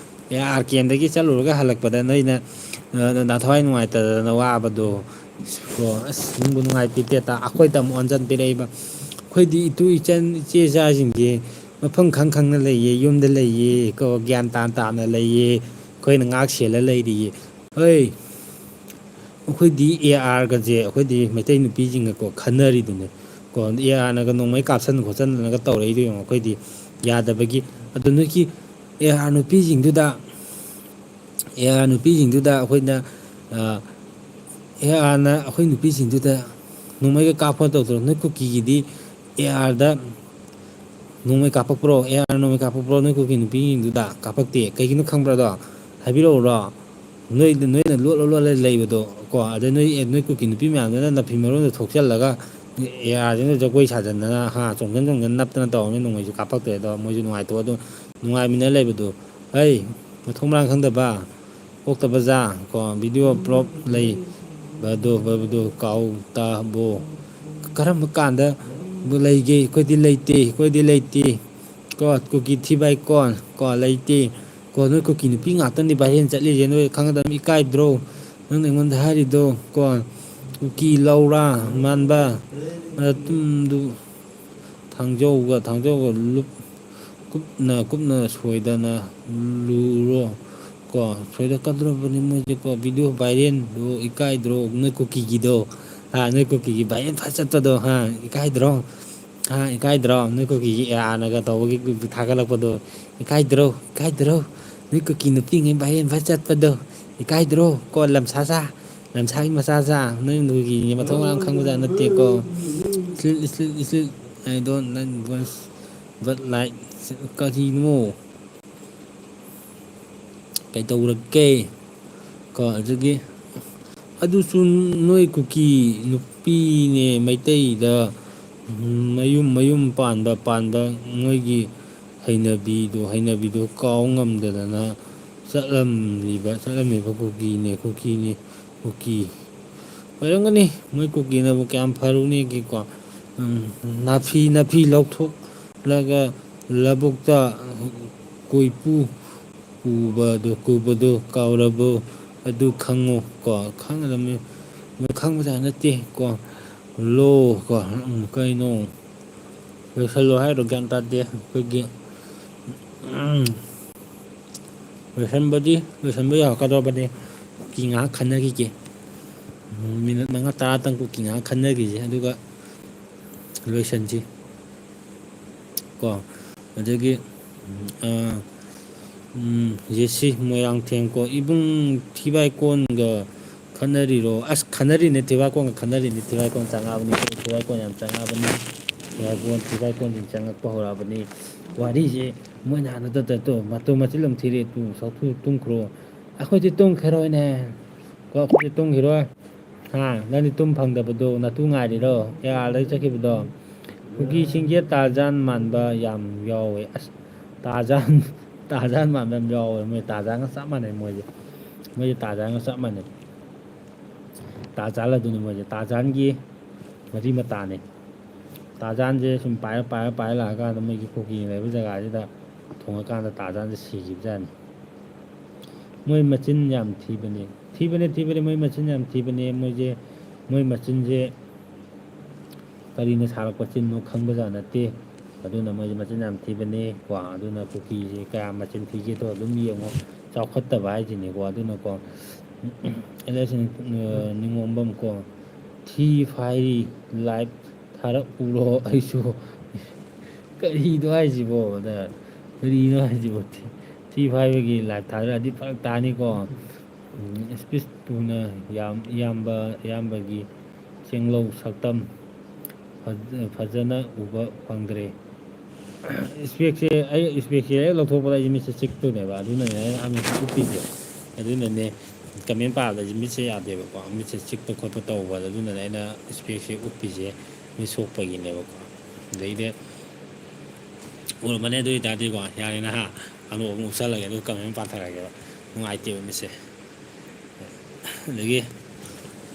ꯑꯦ ꯑꯥꯔ ꯀꯦꯝꯗꯒꯤ ꯆꯠꯂꯨꯔꯒ ꯍꯜꯂꯛꯄꯗ ꯅꯣꯏꯅ, ꯑ, ꯅꯊꯋꯥꯏ ꯅꯨꯡꯉꯥꯏꯇꯗꯅ ꯋꯥꯕꯗꯣ꯫ ꯀꯣ, ꯑꯁ, ꯅꯨꯡꯕꯨ ꯅꯨꯡꯉꯥꯏꯇꯦ ꯇꯦꯇꯥ꯫ ꯑꯩꯈꯣꯏꯗ ꯑꯃꯨꯛ ꯑꯣꯟꯖꯟ ꯄꯤꯔꯛꯏꯕ꯫ ꯑꯩꯈꯣꯏꯗꯤ ꯏꯇꯨ ꯏꯆꯟ ꯏꯆꯦ ꯏꯆꯥꯁꯤꯡꯁꯦ ꯃꯐꯝ ꯈꯪ ꯈꯪꯅ ꯂꯩꯌꯦ, ꯌꯨꯝꯗ ꯂꯩꯌꯦ, ꯀꯣ, ꯒ꯭ꯌꯥꯟ ꯇꯥꯅ ꯇꯥꯅ ꯂꯩꯌꯦ꯫ ꯑꯩꯈꯣꯏꯅ ꯉꯥꯛ ꯁꯦꯜꯂ ꯂꯩꯔꯤꯌꯦ꯫ ꯍꯣꯏ, ꯑꯩꯈꯣꯏꯗꯤ ꯑꯦ ꯑꯥꯔꯒꯁꯦ ꯑꯩꯈꯣꯏꯗꯤ ꯃꯩꯇꯩ ꯅꯨꯄꯤꯁꯤꯡꯒꯀꯣ ꯈꯟꯅꯔꯤꯗꯨꯅꯦ꯫ ꯀꯣ, ꯑꯦ ꯑꯥꯔꯅꯒ ꯅꯣꯡꯃꯩ ꯀꯥꯞꯁꯟ ꯈꯣꯠꯆꯟꯗꯅꯒ ꯇꯧꯔꯛꯏꯗꯣ ꯌꯦꯡꯉꯣ꯫ ꯑꯩꯈꯣꯏꯗꯤ ꯌꯥꯗꯕꯒꯤ꯫ ꯑꯗꯣ ꯅꯣꯏꯒꯤ ꯑꯦ ꯑꯥꯔ ꯅꯨꯄꯤꯁꯤꯡꯗꯨꯗ, ꯑꯦ ꯑꯥꯔ ꯅꯨꯄꯤꯁꯤꯡꯗꯨꯗ ꯑꯩꯈꯣꯏꯅ, ꯑ, ꯑꯦ ꯑꯥꯔꯅ ꯑꯩꯈꯣꯏ ꯅꯨꯄꯤꯁꯤꯡꯗꯨꯗ ꯅꯣꯡꯃꯩꯒ ꯀꯥꯞꯄ ꯇꯧꯗ꯭ꯔꯣ? ꯅꯣꯏ ꯀꯨꯀꯤꯒꯤꯗꯤ ꯑꯦ ꯑꯥꯔꯗ ꯅꯣꯡꯃꯩ ꯀꯥꯞꯄꯛꯄ꯭ꯔꯣ? ꯑꯦ ꯑꯥꯔ ꯅꯣꯡꯃꯩ ꯀꯥꯞꯄꯛꯄ꯭ꯔꯣ? ꯅꯣꯏ ꯀꯨꯀꯤ ꯅꯨꯄꯤꯁꯤꯡꯗꯨꯗ ꯀꯥꯞꯄꯛꯇꯦ꯫ ꯀꯩꯒꯤꯅꯣ ꯈꯪꯕ꯭ꯔꯥ ꯑꯗꯣ? ꯍꯥꯏꯕꯤꯔꯛꯎꯔꯣ? ꯅꯣꯏꯗ ꯅꯣꯏꯅ ꯂꯣꯠꯂ ꯂꯣꯠꯂ ꯂꯩꯕꯗꯣ ꯀꯣ, ꯑꯗꯩ ꯅꯣꯏ, ꯑꯦ, ꯅꯣꯏ ꯀꯨꯀꯤ ꯅꯨꯄꯤ ꯃꯌꯥꯝꯗꯨꯅ ꯅꯥꯐꯤ ꯃꯔꯣꯟꯗꯣ ꯊꯣꯛꯆꯜꯂꯒ ꯑꯦ ꯑꯥꯔꯁꯤꯡꯗꯣ ꯖꯒꯣꯏ ꯁꯥꯖꯟꯗꯅ, ꯍꯥ, ꯆꯣꯡꯖꯟ ꯆꯣꯡꯖꯟ ꯅꯞꯇꯅ ꯇꯧꯔꯝꯃꯤ, ꯅꯣꯡꯃꯩꯁꯨ ꯀꯥꯞꯄꯛꯇ꯭ꯔꯦ꯫ ꯑꯗꯣ ꯃꯣꯏꯁꯨ ꯅꯨꯡꯉꯥꯏꯇꯣꯛꯑ ꯑꯗꯨꯝ ꯅꯨꯡꯉꯥꯏꯃꯤꯟꯅ ꯂꯩꯕꯗꯣ꯫ ꯍꯩ, ꯃꯊꯣꯡ ꯃꯔꯥꯡ ꯈꯪꯗꯕ, ꯄꯣꯛꯇꯕ ꯖꯥ ꯀꯣ, ꯚꯤꯗꯤꯑꯣ ꯄ꯭ꯔꯣꯞ ꯂꯩ, ꯕꯗꯣ, ꯕꯗꯣ, ꯀꯥꯎ, ꯇ, ꯕꯣ꯫ ꯀꯔꯝꯕ ꯀꯥꯟꯗ ꯂꯩꯒꯦ? ꯑꯩꯈꯣꯏꯗꯤ ꯂꯩꯇꯦ, ꯑꯩꯈꯣꯏꯗꯤ ꯂꯩꯇꯦ꯫ ꯀꯣ, ꯀꯨꯀꯤ ꯊꯤ ꯕꯥꯏ ꯀꯣꯟ, ꯀꯣ, ꯂꯩꯇꯦ꯫ ꯀꯣ, ꯅꯣꯏ ꯀꯨꯀꯤ ꯅꯨꯄꯤ ꯉꯥꯛꯇꯅꯤ ꯚꯥꯏꯔꯦꯟ ꯆꯠꯂꯤꯁꯦ, ꯅꯣꯏ ꯈꯪꯒꯗꯕꯅꯤ, ꯏꯀꯥꯏꯗ꯭ꯔꯣ? ꯅꯪꯅ ꯑꯩꯉꯣꯟꯗ ꯍꯥꯏꯔꯤꯗꯣ, ꯀꯣ, ꯀꯨꯀꯤ ꯂꯧꯔꯥ ꯃꯥꯟꯕ, ꯑꯗꯨꯝꯗꯨ ꯊꯥꯡꯖꯧꯒ, ꯊꯥꯡꯖꯧꯒ ꯂꯨꯞ-, ꯀꯨꯞꯅ, ꯀꯨꯞꯅ ꯁꯣꯏꯗꯅ ꯂꯨꯔꯣ꯫ ꯀꯣ, ꯁꯣꯏꯔꯛꯀꯗꯧꯔꯕꯅꯤ ꯃꯣꯏꯁꯦ ꯀꯣ, ꯚꯤꯗꯤꯑꯣ ꯚꯥꯏꯔꯦꯟꯗꯣ ꯏꯀꯥꯏꯗ꯭ꯔꯣ? ꯅꯣꯏ ꯀꯨꯀꯤꯒꯤꯗꯣ, ꯍꯥ, ꯅꯣꯏ ꯀꯨꯀꯤꯒꯤ ꯚꯥꯏꯔꯦꯟ ꯐꯖ ꯆꯠꯄꯗꯣ, ꯍꯥ, ꯏꯀꯥꯏꯗ꯭ꯔꯣ? ꯍꯥ, ꯏꯀꯥꯏꯗ꯭ꯔꯣ? ꯅꯣꯏ ꯀꯨꯀꯤꯒꯤ ꯑꯦ ꯑꯥꯔꯅꯒ ꯇꯧꯕꯒꯤ ꯊꯥꯒꯠꯂꯛꯄꯗꯣ ꯏꯀꯥꯏꯗ꯭ꯔꯣ? ꯏꯀꯥꯏꯗ꯭ꯔꯣ? ꯅꯣꯏ ꯀꯨꯀꯤ ꯅꯨꯄꯤꯉꯩ ꯚꯥꯏꯔꯦꯟ ꯐꯖ ꯆꯠꯄꯗꯣ ꯏꯀꯥꯏꯗ꯭ꯔꯣ? ꯀꯣ, ꯂꯝꯁꯥ ꯁꯥ, ꯂꯝꯁꯥꯒꯤ ꯃꯆꯥ ꯁꯥ, ꯅꯣꯏ ꯀꯨꯀꯤꯒꯤ ꯃꯊꯧ ꯃꯔꯝ ꯈꯪꯕꯖꯥꯠ ꯅꯠꯇꯦꯀꯣ꯫ ꯏꯁꯂꯤꯠ, ꯏꯁꯂꯤꯠ, ꯏꯁꯂꯤꯠ, I don't like boys, but like, ꯀꯔꯤꯅꯣ? ꯀꯩꯗꯧꯔꯒꯦ? ꯀꯣ, ꯑꯗꯨꯗꯒꯤ ꯑꯗꯨꯁꯨ ꯅꯣꯏ ꯀꯨꯀꯤ ꯅꯨꯄꯤꯅꯦ, ꯃꯩꯇꯩꯗ ꯃꯌꯨꯝ, ꯃꯌꯨꯝ ꯄꯥꯟꯕ, ꯄꯥꯟꯕ ꯃꯣꯏꯒꯤ ꯍꯩꯅꯕꯤꯗꯣ, ꯍꯩꯅꯕꯤꯗꯣ ꯀꯥꯎ ꯉꯝꯗꯗꯅ ꯆꯠꯂꯝꯂꯤꯕ, ꯆꯠꯂꯝꯂꯤꯕ ꯀꯨꯀꯤꯅꯦ, ꯀꯨꯀꯤꯅꯦ, ꯀꯨꯀꯤ꯫ ꯑꯣꯏꯔꯝꯒꯅꯤ, ꯃꯣꯏ ꯀꯨꯀꯤꯅꯕꯨ ꯀꯌꯥꯝ ꯐꯔꯨꯅꯤꯒꯦꯀꯣ꯫ ꯎꯝ, ꯅꯥꯐꯤ, ꯅꯥꯐꯤ ꯂꯧꯊꯣꯛꯂꯒ ꯂꯧꯕꯨꯛꯇ ꯀꯣꯏꯄꯨ ꯄꯨꯕꯗꯣ, ꯄꯨꯕꯗꯣ ꯀꯥꯎꯔꯕꯣ? ꯑꯗꯨ ꯈꯪꯉꯣ ꯀꯣ, ꯈꯪꯒꯗꯕꯅꯤ꯫ ꯃꯣꯏ ꯈꯪꯕꯖꯥꯠ ꯅꯠꯇꯦ ꯀꯣ꯫ ꯂꯣ ꯀꯣ, ꯎꯝ, ꯀꯩꯅꯣ? ꯂꯣꯏꯁꯜꯂꯣ ꯍꯥꯏꯔꯣ? ꯒ꯭ꯌꯥꯟ ꯇꯥꯗꯦ ꯑꯩꯈꯣꯏꯒꯤ꯫ ꯎꯝ꯫ ꯂꯣꯏꯁꯟꯕꯗꯤ, ꯂꯣꯏꯁꯟꯕ ꯌꯥꯔꯛꯀꯗꯧꯔꯕꯅꯦ꯫ ꯀꯨꯀꯤ ꯉꯥꯏꯍꯥꯛ ꯈꯟꯅꯈꯤꯒꯦ꯫ ꯃꯤꯅꯤꯠ ꯃꯉꯥ ꯇꯔꯥꯇꯪ ꯀꯨꯀꯤ ꯉꯥꯏꯍꯥꯛ ꯈꯟꯅꯈꯤꯁꯦ, ꯑꯗꯨꯒ ꯂꯣꯏꯁꯟꯁꯤ꯫ ꯀꯣ, ꯑꯗꯒꯤ, ꯑ, ꯎꯝ, ꯖꯦꯁꯤ ꯃꯣꯏꯔꯥꯡꯊꯦꯝ ꯀꯣ, ꯏꯕꯨꯡ ꯊꯤꯕꯥꯏ ꯀꯣꯟꯒ ꯈꯠꯅꯔꯤꯔꯣ? ꯑꯁ, ꯈꯠꯅꯔꯤꯅꯦ, ꯊꯤꯕꯥꯏ ꯀꯣꯟꯒ ꯈꯠꯅꯔꯤꯅꯦ꯫ ꯊꯤꯕꯥꯏ ꯀꯣꯟ ꯆꯪꯉꯛꯑꯕꯅꯤ, ꯊꯤꯕꯥꯏ ꯀꯣꯟ ꯌꯥꯝ ꯆꯪꯉꯛꯑꯕꯅꯤ꯫ ꯊꯤꯕꯥꯏ ꯀꯣꯟ, ꯊꯤꯕꯥꯏ ꯀꯣꯟꯁꯤꯡ ꯆꯪꯉꯛꯄ ꯍꯧꯔꯛꯑꯕꯅꯤ꯫ ꯋꯥꯔꯤꯁꯦ ꯃꯣꯏꯅ ꯍꯥꯟꯅ ꯇꯠ-, ꯇꯠ-, ꯇꯣ, ꯃꯇꯨ ꯃꯆꯤꯜ ꯑꯃ ꯊꯤꯔꯦ, ꯇꯨ, ꯁꯥꯎꯊꯨ ꯇꯨꯝꯈ꯭ꯔꯣ꯫ ꯑꯩꯈꯣꯏꯗꯤ ꯇꯨꯝꯈꯤꯔꯣꯏꯅꯦ꯫ ꯀꯣ, ꯑꯩꯈꯣꯏꯗꯤ ꯇꯨꯝꯈꯤꯔꯣꯏ꯫ ꯍꯥ, ꯅꯪꯗꯤ ꯇꯨꯝ ꯐꯪꯗꯕꯗꯣ, ꯅꯇꯨ ꯉꯥꯏꯔꯤꯔꯣ? ꯑꯦ, ꯑꯥꯗ ꯆꯠꯈꯤꯕꯗꯣ꯫ ꯀꯨꯀꯤꯁꯤꯡꯁꯦ ꯇꯥꯔꯖꯥꯟ ꯃꯥꯟꯕ ꯌꯥꯝ ꯌꯥꯎꯋꯦ꯫ ꯑꯁ, ꯇꯥꯔꯖꯥꯟ, ꯇꯥꯔꯖꯥꯟ ꯃꯥꯟꯕ ꯌꯥꯝ ꯌꯥꯎꯋꯦ꯫ ꯃꯣꯏ ꯇꯥꯔꯖꯥꯟꯒ ꯆꯞ ꯃꯥꯟꯅꯩ ꯃꯣꯏꯁꯦ꯫ ꯃꯣꯏꯁꯦ ꯇꯥꯔꯖꯥꯟꯒ ꯆꯞ ꯃꯥꯟꯅꯩ꯫ ꯇꯥꯔꯖꯥꯟ ꯑꯗꯨꯅꯤ ꯃꯣꯏꯁꯦ꯫ ꯇꯥꯔꯖꯥꯟꯒꯤ ꯃꯔꯤ ꯃꯇꯥꯅꯦ꯫ ꯇꯥꯔꯖꯥꯟꯁꯦ ꯁꯨꯝ ꯄꯥꯏꯔ, ꯄꯥꯏꯔ, ꯄꯥꯏꯔ ꯂꯥꯛꯑꯀꯥꯟꯗ ꯃꯣꯏꯒꯤ ꯀꯨꯀꯤ ꯂꯩꯕ ꯖꯒꯥꯁꯤꯗ ꯊꯨꯡꯉꯀꯥꯟꯗ ꯇꯥꯔꯖꯥꯟꯁꯦ ꯁꯤꯈꯤꯕꯖꯥꯠꯅꯤ꯫ ꯃꯣꯏ ꯃꯆꯤꯟ ꯌꯥꯝ ꯊꯤꯕꯅꯦ꯫ ꯊꯤꯕꯅꯦ, ꯊꯤꯕꯅꯦ, ꯃꯣꯏ ꯃꯆꯤꯟ ꯌꯥꯝ ꯊꯤꯕꯅꯦ꯫ ꯃꯣꯏꯁꯦ, ꯃꯣꯏ ꯃꯆꯤꯟꯁꯦ ꯀꯔꯤꯅ ꯁꯥꯔꯛꯄ ꯆꯤꯟꯅꯣ ꯈꯪꯕꯖꯥꯠ ꯅꯠꯇꯦ꯫ ꯑꯗꯨꯅ ꯃꯣꯏꯁꯦ ꯃꯆꯤꯟ ꯌꯥꯝ ꯊꯤꯕꯅꯦ ꯀꯣ꯫ ꯑꯗꯨꯅ ꯀꯨꯀꯤꯁꯦ ꯀꯌꯥ ꯃꯆꯤꯟ ꯊꯤꯒꯦꯗꯣ ꯑꯗꯨꯝ ꯌꯦꯡꯉꯣ꯫ ꯆꯥꯎꯈꯠꯇꯕ ꯍꯥꯏꯁꯤꯅꯦꯀꯣ꯫ ꯑꯗꯨꯅꯀꯣ, ꯑꯦꯂꯦꯛꯁꯟ, ꯑ, ꯅꯤꯉꯣꯝꯕꯝ ꯀꯣ, ꯊꯤ ꯐꯥꯏꯔꯤ, ꯂꯥꯏꯚ ꯊꯥꯔꯛꯎꯔꯣ ꯑꯩꯁꯨ? ꯀꯔꯤꯅꯣ ꯍꯥꯏꯁꯤꯕꯣ? ꯑꯗ ꯀꯔꯤꯅꯣ ꯍꯥꯏꯁꯤꯕꯣ? ꯊꯤ, ꯊꯤ ꯐꯥꯏꯕꯒꯤ ꯂꯥꯏꯚ ꯊꯥꯔꯛꯑꯗꯤ ꯐꯔꯛ ꯇꯥꯅꯤꯀꯣ꯫ ꯎꯝ, ꯏꯁꯄꯤꯁ ꯄꯨꯅ ꯌꯥꯝ, ꯏꯌꯥꯝꯕ, ꯏꯌꯥꯝꯕꯒꯤ ꯆꯦꯡꯂꯧ ꯁꯛꯇꯝ ꯐꯖ-, ꯐꯖꯅ ꯎꯕ ꯐꯪꯗ꯭ꯔꯦ꯫ ꯏꯁꯄꯦꯛꯁꯦ, ꯑꯩ ꯏꯁꯄꯦꯛꯁꯦ ꯍꯦꯛ ꯂꯧꯊꯣꯛꯄꯗ ꯑꯩꯁꯦ ꯃꯤꯠꯁꯦ ꯆꯤꯛꯇꯣꯏꯅꯦꯕ꯫ ꯑꯗꯨꯅꯅꯦ ꯑꯩꯅ ꯑꯃꯨꯛ ꯎꯞꯄꯤꯁꯦ꯫ ꯑꯗꯨꯅꯅꯦ ꯀꯃꯦꯟ ꯄꯥꯕꯗ ꯑꯩꯁꯦ ꯃꯤꯠꯁꯦ ꯌꯥꯗꯦꯕꯀꯣ꯫ ꯃꯤꯠꯁꯦ ꯆꯤꯛꯄ ꯈꯣꯠꯄ ꯇꯧꯕꯗ꯫ ꯑꯗꯨꯅꯅꯦ ꯑꯩꯅ ꯏꯁꯄꯦꯛꯁꯦ ꯎꯞꯄꯤꯁꯦ ꯃꯤꯠ ꯁꯣꯛꯄꯒꯤꯅꯦꯕꯀꯣ꯫ ꯑꯗꯩꯗꯤ ꯎꯔꯝꯃꯅꯤ꯫ ꯑꯗꯨ ꯑꯣꯏꯇꯥꯔꯗꯤꯀꯣ, ꯌꯥꯔꯦ ꯅꯍꯥ, ꯑꯅꯣꯛ ꯑꯃꯨꯛ ꯎꯞꯁꯜꯂꯒꯦ, ꯑꯗꯨꯒ ꯀꯃꯦꯟ ꯄꯥꯊꯔꯛꯑꯒꯦꯕ꯫ ꯅꯨꯡꯉꯥꯏꯇꯦꯕ ꯃꯤꯠꯁꯦ꯫ ꯑꯗꯒꯤ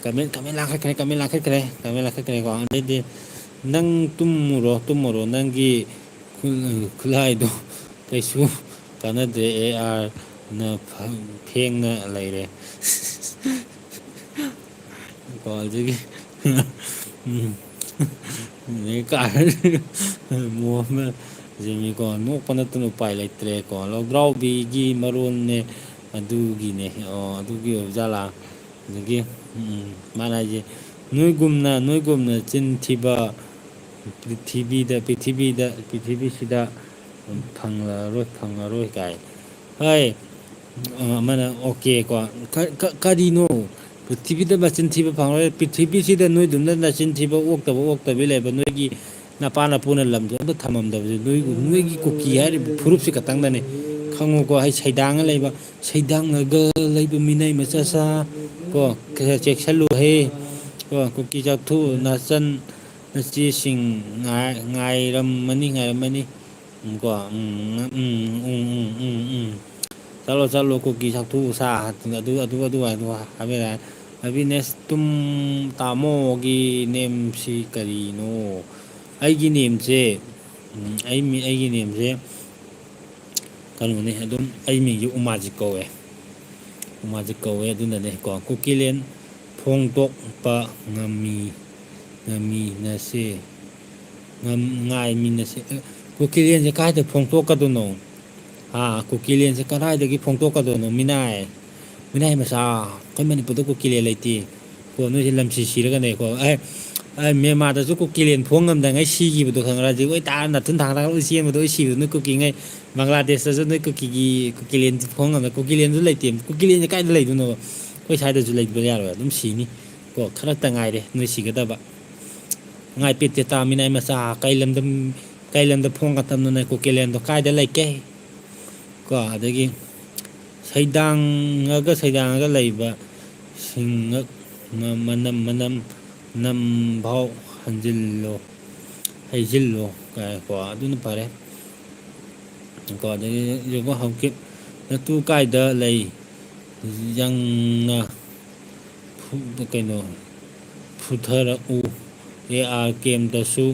ꯀꯃꯦꯟ, ꯀꯃꯦꯟ ꯂꯥꯡꯈꯠꯈ꯭ꯔꯦ, ꯀꯃꯦꯟ ꯂꯥꯡꯈꯠꯈ꯭ꯔꯦ, ꯀꯃꯦꯟ ꯂꯥꯡꯈꯠꯈ꯭ꯔꯦꯀꯣ꯫ ꯑꯗꯩꯗꯤ, "ꯅꯪ ꯇꯨꯝꯃꯨꯔꯣ, ꯇꯨꯝꯃꯨꯔꯣ, ꯅꯪꯒꯤ ꯈꯨ-, ꯈꯨꯠꯂꯥꯏꯗꯣ ꯀꯩꯁꯨ ꯀꯥꯟꯅꯗ꯭ꯔꯦ, ꯑꯦ ꯑꯥꯔꯅ ꯐ-, ꯐꯦꯡꯅ ꯂꯩꯔꯦ"꯫ ꯀꯣ, ꯑꯗꯒꯤ, ꯎꯝ, ꯑꯗꯒꯤ ꯀꯥ-, ꯃꯣꯍꯝꯃꯗ ꯖꯤꯃꯤꯀꯣ, "ꯅꯣꯛꯄ ꯅꯠꯇꯅ ꯎꯄꯥꯏ ꯂꯩꯇ꯭ꯔꯦꯀꯣ, ꯂꯧꯗ꯭ꯔꯥꯎꯕꯤꯒꯤ ꯃꯔꯣꯟꯅꯦ ꯑꯗꯨꯒꯤꯅꯦ"꯫ ꯑꯣ, ꯑꯗꯨꯒꯤ ꯑꯣꯏꯕ ꯖꯥꯠꯂꯥ? ꯑꯗꯒꯤ, ꯎꯝ, ꯃꯥꯅ ꯍꯥꯏꯁꯦ, "ꯅꯣꯏꯒꯨꯝꯅ, ꯅꯣꯏꯒꯨꯝꯅ ꯆꯤꯟ ꯊꯤꯕ ꯄ꯭ꯔꯤꯊꯤꯕꯤꯗ, ꯄ꯭ꯔꯤꯊꯤꯕꯤꯗ, ꯄ꯭ꯔꯤꯊꯤꯕꯤꯁꯤꯗ ꯐꯪꯂꯔꯣꯏ, ꯐꯪꯉꯔꯣꯏ" ꯀꯥꯏ꯫ ꯍꯣꯏ, ꯑ, ꯑꯃꯅ, "ꯑꯣꯀꯦ" ꯀꯣ꯫ ꯀ-, ꯀ-, ꯀꯔꯤꯅꯣ? ꯄ꯭ꯔꯤꯊꯤꯕꯤꯗ ꯃꯆꯤꯟ ꯊꯤꯕ ꯐꯪꯂꯔꯣꯏ? ꯄ꯭ꯔꯤꯊꯤꯕꯤꯁꯤꯗ ꯅꯣꯏꯗꯨꯝꯅ ꯅꯆꯤꯟ ꯊꯤꯕ, ꯑꯣꯛꯇꯕ, ꯑꯣꯛꯇꯕꯤ ꯂꯩꯕ, ꯅꯣꯏꯒꯤ ꯅꯄꯥ ꯅꯄꯨꯅ ꯂꯝꯗꯣ ꯑꯝꯇ ꯊꯝꯃꯝꯗꯕꯁꯦ, ꯅꯣꯏ, ꯅꯣꯏꯒꯤ ꯀꯨꯀꯤ ꯍꯥꯏꯔꯤꯕ ꯐꯨꯔꯨꯞꯁꯤ ꯈꯛꯇꯪꯗꯅꯦ꯫ ꯈꯪꯉꯨꯀꯣ, ꯑꯩ ꯁꯩꯗꯥꯡꯉ ꯂꯩꯕ, ꯁꯩꯗꯥꯡꯉꯒ ꯂꯩꯕ ꯃꯤꯅꯩ ꯃꯆꯥꯁꯥ ꯀꯣ, ꯈꯔ ꯆꯦꯛꯁꯜꯂꯨꯍꯦ ꯀꯣ꯫ ꯀꯨꯀꯤ ꯆꯥꯛꯊꯣꯛ ꯅꯆꯟ ꯅꯆꯦꯁꯤꯡ ꯉꯥꯏ-, ꯉꯥꯏꯔꯝꯃꯅꯤ, ꯉꯥꯏꯔꯝꯃꯅꯤ꯫ ꯎꯝ, ꯀꯣ, ꯎꯝ, ꯎꯝ, ꯎꯝ, ꯎꯝ, ꯎꯝ, ꯎꯝ꯫ ꯆꯠꯂꯣ, ꯆꯠꯂꯣ, ꯀꯨꯀꯤ ꯆꯥꯛꯊꯣꯛꯎ ꯁꯥ, ꯑꯗꯨ, ꯑꯗꯨ, ꯑꯗꯨ, ꯑꯗꯨ ꯍꯥꯏꯕ ꯌꯥꯏ꯫ ꯑꯕꯤꯅꯦꯁ, ꯇꯨꯝ ꯇꯥꯃꯣꯒꯤ ꯅꯦꯝꯁꯤ ꯀꯔꯤꯅꯣ? ꯑꯩꯒꯤ ꯅꯦꯝꯁꯦ, ꯎꯝ, ꯑꯩ ꯃꯤ-, ꯑꯩꯒꯤ ꯅꯦꯝꯁꯦ ꯀꯩꯅꯣꯅꯤ, ꯑꯗꯨꯝ ꯑꯩ ꯃꯤꯡꯁꯦ ꯎꯃꯥꯖꯤꯠ ꯀꯧꯋꯦ꯫ ꯎꯃꯥꯖꯤꯠ ꯀꯧꯋꯦ, ꯑꯗꯨꯅꯅꯦ ꯀꯣ꯫ ꯀꯨꯀꯤꯂꯦꯟ ꯐꯣꯡꯗꯣꯛꯄ ꯉꯝꯃꯤ, ꯉꯝꯃꯤꯅꯁꯦ, ꯉꯝ-, ꯉꯥꯏꯃꯤꯟꯅꯁꯦ꯫ ꯑꯦ, ꯀꯨꯀꯤꯂꯦꯟꯁꯦ ꯀꯥꯏꯗ ꯐꯣꯡꯗꯣꯛꯀꯗꯣꯏꯅꯣ? ꯍꯥ, ꯀꯨꯀꯤꯂꯦꯟꯁꯦ ꯀꯗꯥꯏꯗꯒꯤ ꯐꯣꯡꯗꯣꯛꯀꯗꯣꯏꯅꯣ? ꯃꯤꯅꯥꯏ, ꯃꯤꯅꯥꯏ ꯃꯆꯥ, ꯑꯩꯈꯣꯏ ꯃꯅꯤꯄꯨꯔꯗ ꯀꯨꯀꯤꯂꯦꯟ ꯂꯩꯇꯦ꯫ ꯀꯣ, ꯅꯣꯏꯁꯦ ꯂꯝꯁꯤ ꯁꯤꯔꯒꯅꯦꯀꯣ꯫ ꯑꯦ, ꯑꯦ, ꯃ꯭ꯌꯥꯟꯃꯥꯔꯗꯁꯨ ꯀꯨꯀꯤꯂꯦꯟ ꯐꯣꯡ ꯉꯝꯗꯉꯩ ꯁꯤꯈꯤꯕꯗꯣ ꯈꯪꯕ꯭ꯔꯥ? ꯍꯧꯖꯤꯛ ꯂꯣꯏ ꯇꯥꯔ ꯅꯥꯊꯨꯟ ꯊꯥꯡꯒꯠꯂꯒ ꯂꯣꯏ ꯆꯦꯟꯕꯗꯣ ꯂꯣꯏ ꯁꯤꯕꯗꯣ ꯅꯣꯏ ꯀꯨꯀꯤꯉꯩ꯫ ꯕꯪꯒ꯭ꯂꯥꯗꯦꯁꯇꯁꯨ ꯅꯣꯏ ꯀꯨꯀꯤꯒꯤ, ꯀꯨꯀꯤꯂꯦꯟ ꯐꯣꯡ ꯉꯝꯗ-, ꯀꯨꯀꯤꯂꯦꯟꯁꯨ ꯂꯩꯇꯦ꯫ ꯀꯨꯀꯤꯂꯦꯟꯁꯦ ꯀꯥꯏꯗ ꯂꯩꯗꯣꯏꯅꯣꯕ? ꯑꯩꯈꯣꯏ ꯁ꯭ꯋꯥꯏꯗꯁꯨ ꯂꯩꯕ ꯌꯥꯔꯣꯏ, ꯑꯗꯨꯝ ꯁꯤꯅꯤ꯫ ꯀꯣ, ꯈꯔꯇ ꯉꯥꯏꯔꯦ ꯅꯣꯏ ꯁꯤꯒꯗꯕ꯫ ꯉꯥꯏ ꯄꯦꯠꯇꯦ ꯇꯥ ꯃꯤꯅꯥꯏ ꯃꯆꯥ, ꯀꯩ ꯂꯝꯗ, ꯀꯩ ꯂꯝꯗ ꯐꯣꯡ ꯉꯝꯗꯣꯏꯅꯣ? ꯀꯨꯀꯤꯂꯦꯟꯗꯣ ꯀꯥꯏꯗ ꯂꯩꯒꯦ? ꯀꯣ, ꯑꯗꯒꯤ ꯁꯩꯗꯥꯡꯉꯒ, ꯁꯩꯗꯥꯡꯉꯒ ꯂꯩꯕ ꯁꯤꯡꯉꯛ ꯃ-, ꯃꯅꯝ, ꯃꯅꯝ, ꯅꯝꯐꯥꯎ ꯍꯟꯖꯤꯜꯂꯣ, ꯍꯩꯖꯤꯜꯂꯣ ꯀꯥꯏ ꯀꯣ, ꯑꯗꯨꯅ ꯐꯔꯦ꯫ ꯀꯣ, ꯑꯗꯒꯤ ꯌꯦꯡꯉꯣ ꯍꯧꯖꯤꯛ ꯅꯇꯨ ꯀꯥꯏꯗ ꯂꯩ? ꯌꯥꯝꯅ ꯐꯨ-, ꯀꯩꯅꯣ, ꯐꯨꯊꯔꯛꯎ꯫ A R ꯀꯦꯝꯇꯁꯨ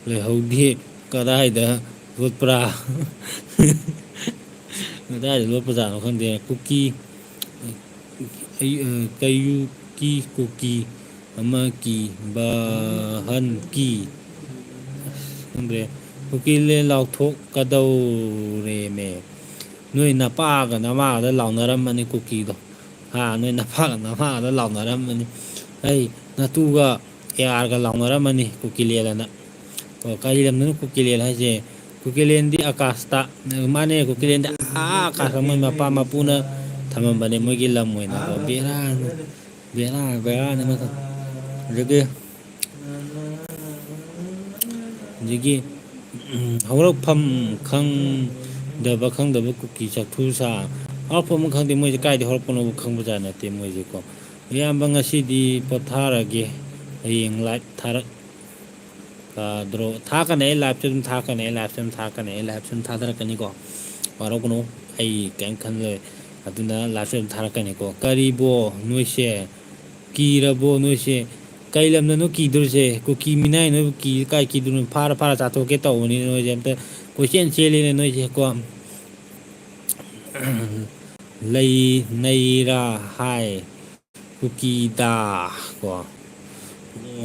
ꯂꯩꯍꯧꯗꯦ꯫ ꯀꯗꯥꯏꯗ ꯂꯣꯠꯄ꯭ꯔꯥ? ꯀꯗꯥꯏꯗ ꯂꯣꯠꯄꯖꯥꯠꯅꯣ ꯈꯪꯗꯦ꯫ ꯀꯨꯀꯤ, ꯑꯩ, ꯑ, ꯀꯩꯌꯨꯀꯤ ꯀꯨꯀꯤ ꯑꯃ ꯀꯤ ꯕꯍꯟ ꯀꯤ꯫ ꯑꯁ, ꯈꯪꯗ꯭ꯔꯦ꯫ ꯀꯨꯀꯤꯂꯦꯟ ꯂꯥꯎꯊꯣꯛꯀꯗꯧꯔꯦꯃꯦ꯫ ꯅꯣꯏ ꯅꯄꯥꯒ ꯅꯃꯥꯒꯗ ꯂꯥꯎꯅꯔꯝꯃꯅꯤ ꯀꯨꯀꯤꯗꯣ꯫ ꯍꯥ, ꯅꯣꯏ ꯅꯄꯥꯒ ꯅꯃꯥꯒꯗ ꯂꯥꯎꯅꯔꯝꯃꯅꯤ꯫ ꯑꯩ ꯅꯇꯨꯒ ꯑꯦ ꯑꯥꯔꯒ ꯂꯥꯎꯅꯔꯝꯃꯅꯤ ꯀꯨꯀꯤꯂꯦꯟ ꯑꯅ꯫ ꯑꯣ, ꯀꯔꯤ ꯂꯝꯗꯅꯣ ꯀꯨꯀꯤꯂꯦꯟ ꯍꯥꯏꯁꯦ? ꯀꯨꯀꯤꯂꯦꯟꯗꯤ ꯑꯀꯥꯁꯇ꯫ ꯃꯥꯅꯦ, ꯀꯨꯀꯤꯂꯦꯟꯗꯤ ꯑꯥ ꯑꯀꯥꯁꯇ ꯃꯣꯏ ꯃꯄꯥ ꯃꯄꯨꯅ ꯊꯝꯃꯝꯕꯅꯦ ꯃꯣꯏꯒꯤ ꯂꯝ ꯑꯣꯏꯅ꯫ ꯑꯗꯣ ꯕꯦꯔꯥꯅꯤ, ꯕꯦꯔꯥ, ꯕꯦꯔꯥꯅꯤ ꯃꯊꯛ꯫ ꯑꯗꯒꯤ, ꯑꯗꯒꯤ, ꯎꯝ, ꯍꯧꯔꯛꯐꯝ ꯈꯪ-, ꯗꯕ ꯈꯪꯗꯕ ꯀꯨꯀꯤ ꯆꯥꯛꯊꯨ ꯁꯥ꯫ ꯍꯧꯔꯛꯐꯝ ꯈꯪꯗꯦ ꯃꯣꯏꯁꯦ, ꯀꯥꯏꯗ ꯍꯧꯔꯛꯄꯅꯣꯕꯨ ꯈꯪꯕꯖꯥꯠ ꯅꯠꯇꯦ ꯃꯣꯏꯁꯦꯀꯣ꯫ ꯏꯌꯥꯝꯕ, ꯉꯁꯤꯗꯤ ꯄꯣꯊꯥꯔꯒꯦ, ꯍꯌꯦꯡ ꯂꯥꯏꯚ ꯊꯥꯔꯛ ꯀꯗ꯭ꯔꯣ? ꯊꯥꯔꯛꯀꯅꯤ, ꯑꯩ ꯂꯥꯏꯐꯁꯦ ꯑꯗꯨꯝ ꯊꯥꯔꯛꯀꯅꯤ, ꯑꯩ ꯂꯥꯏꯐꯁꯦ ꯑꯗꯨꯝ ꯊꯥꯔꯛꯀꯅꯤ, ꯑꯩ ꯂꯥꯏꯐꯁꯦ ꯑꯗꯨꯝ ꯊꯥꯗꯔꯛꯀꯅꯤꯀꯣ꯫ ꯋꯥꯔꯧꯒꯅꯨ, ꯑꯩ ꯀꯩꯝ ꯈꯟꯂꯣꯏ꯫ ꯑꯗꯨꯅ ꯂꯥꯏꯐꯁꯦ ꯑꯗꯨꯝ ꯊꯥꯔꯛꯀꯅꯤꯀꯣ꯫ ꯀꯔꯤꯕꯣ ꯅꯣꯏꯁꯦ? ꯀꯤꯔꯕꯣ ꯅꯣꯏꯁꯦ? ꯀꯩ ꯂꯝꯗꯅꯣ ꯀꯤꯗꯣꯔꯤꯁꯦ? ꯀꯨꯀꯤ ꯃꯤꯅꯥꯏ ꯅꯣꯏꯕꯨ ꯀꯤ ꯀꯥꯏ ꯀꯤꯗꯣꯏꯅꯣ? ꯐꯥꯔ ꯐꯥꯔ ꯆꯥꯊꯣꯛꯀꯦ ꯇꯧꯕꯅꯤ ꯅꯣꯏꯁꯦ꯫ ꯑꯝꯇ ꯀꯣꯏꯆꯦꯟ ꯆꯦꯜꯂꯦꯅꯦ ꯅꯣꯏꯁꯦ ꯀꯣ꯫ ꯂꯩ ꯅꯩꯔꯥ ꯍꯥꯏ꯫ ꯀꯨꯀꯤꯗ ꯀꯣ꯫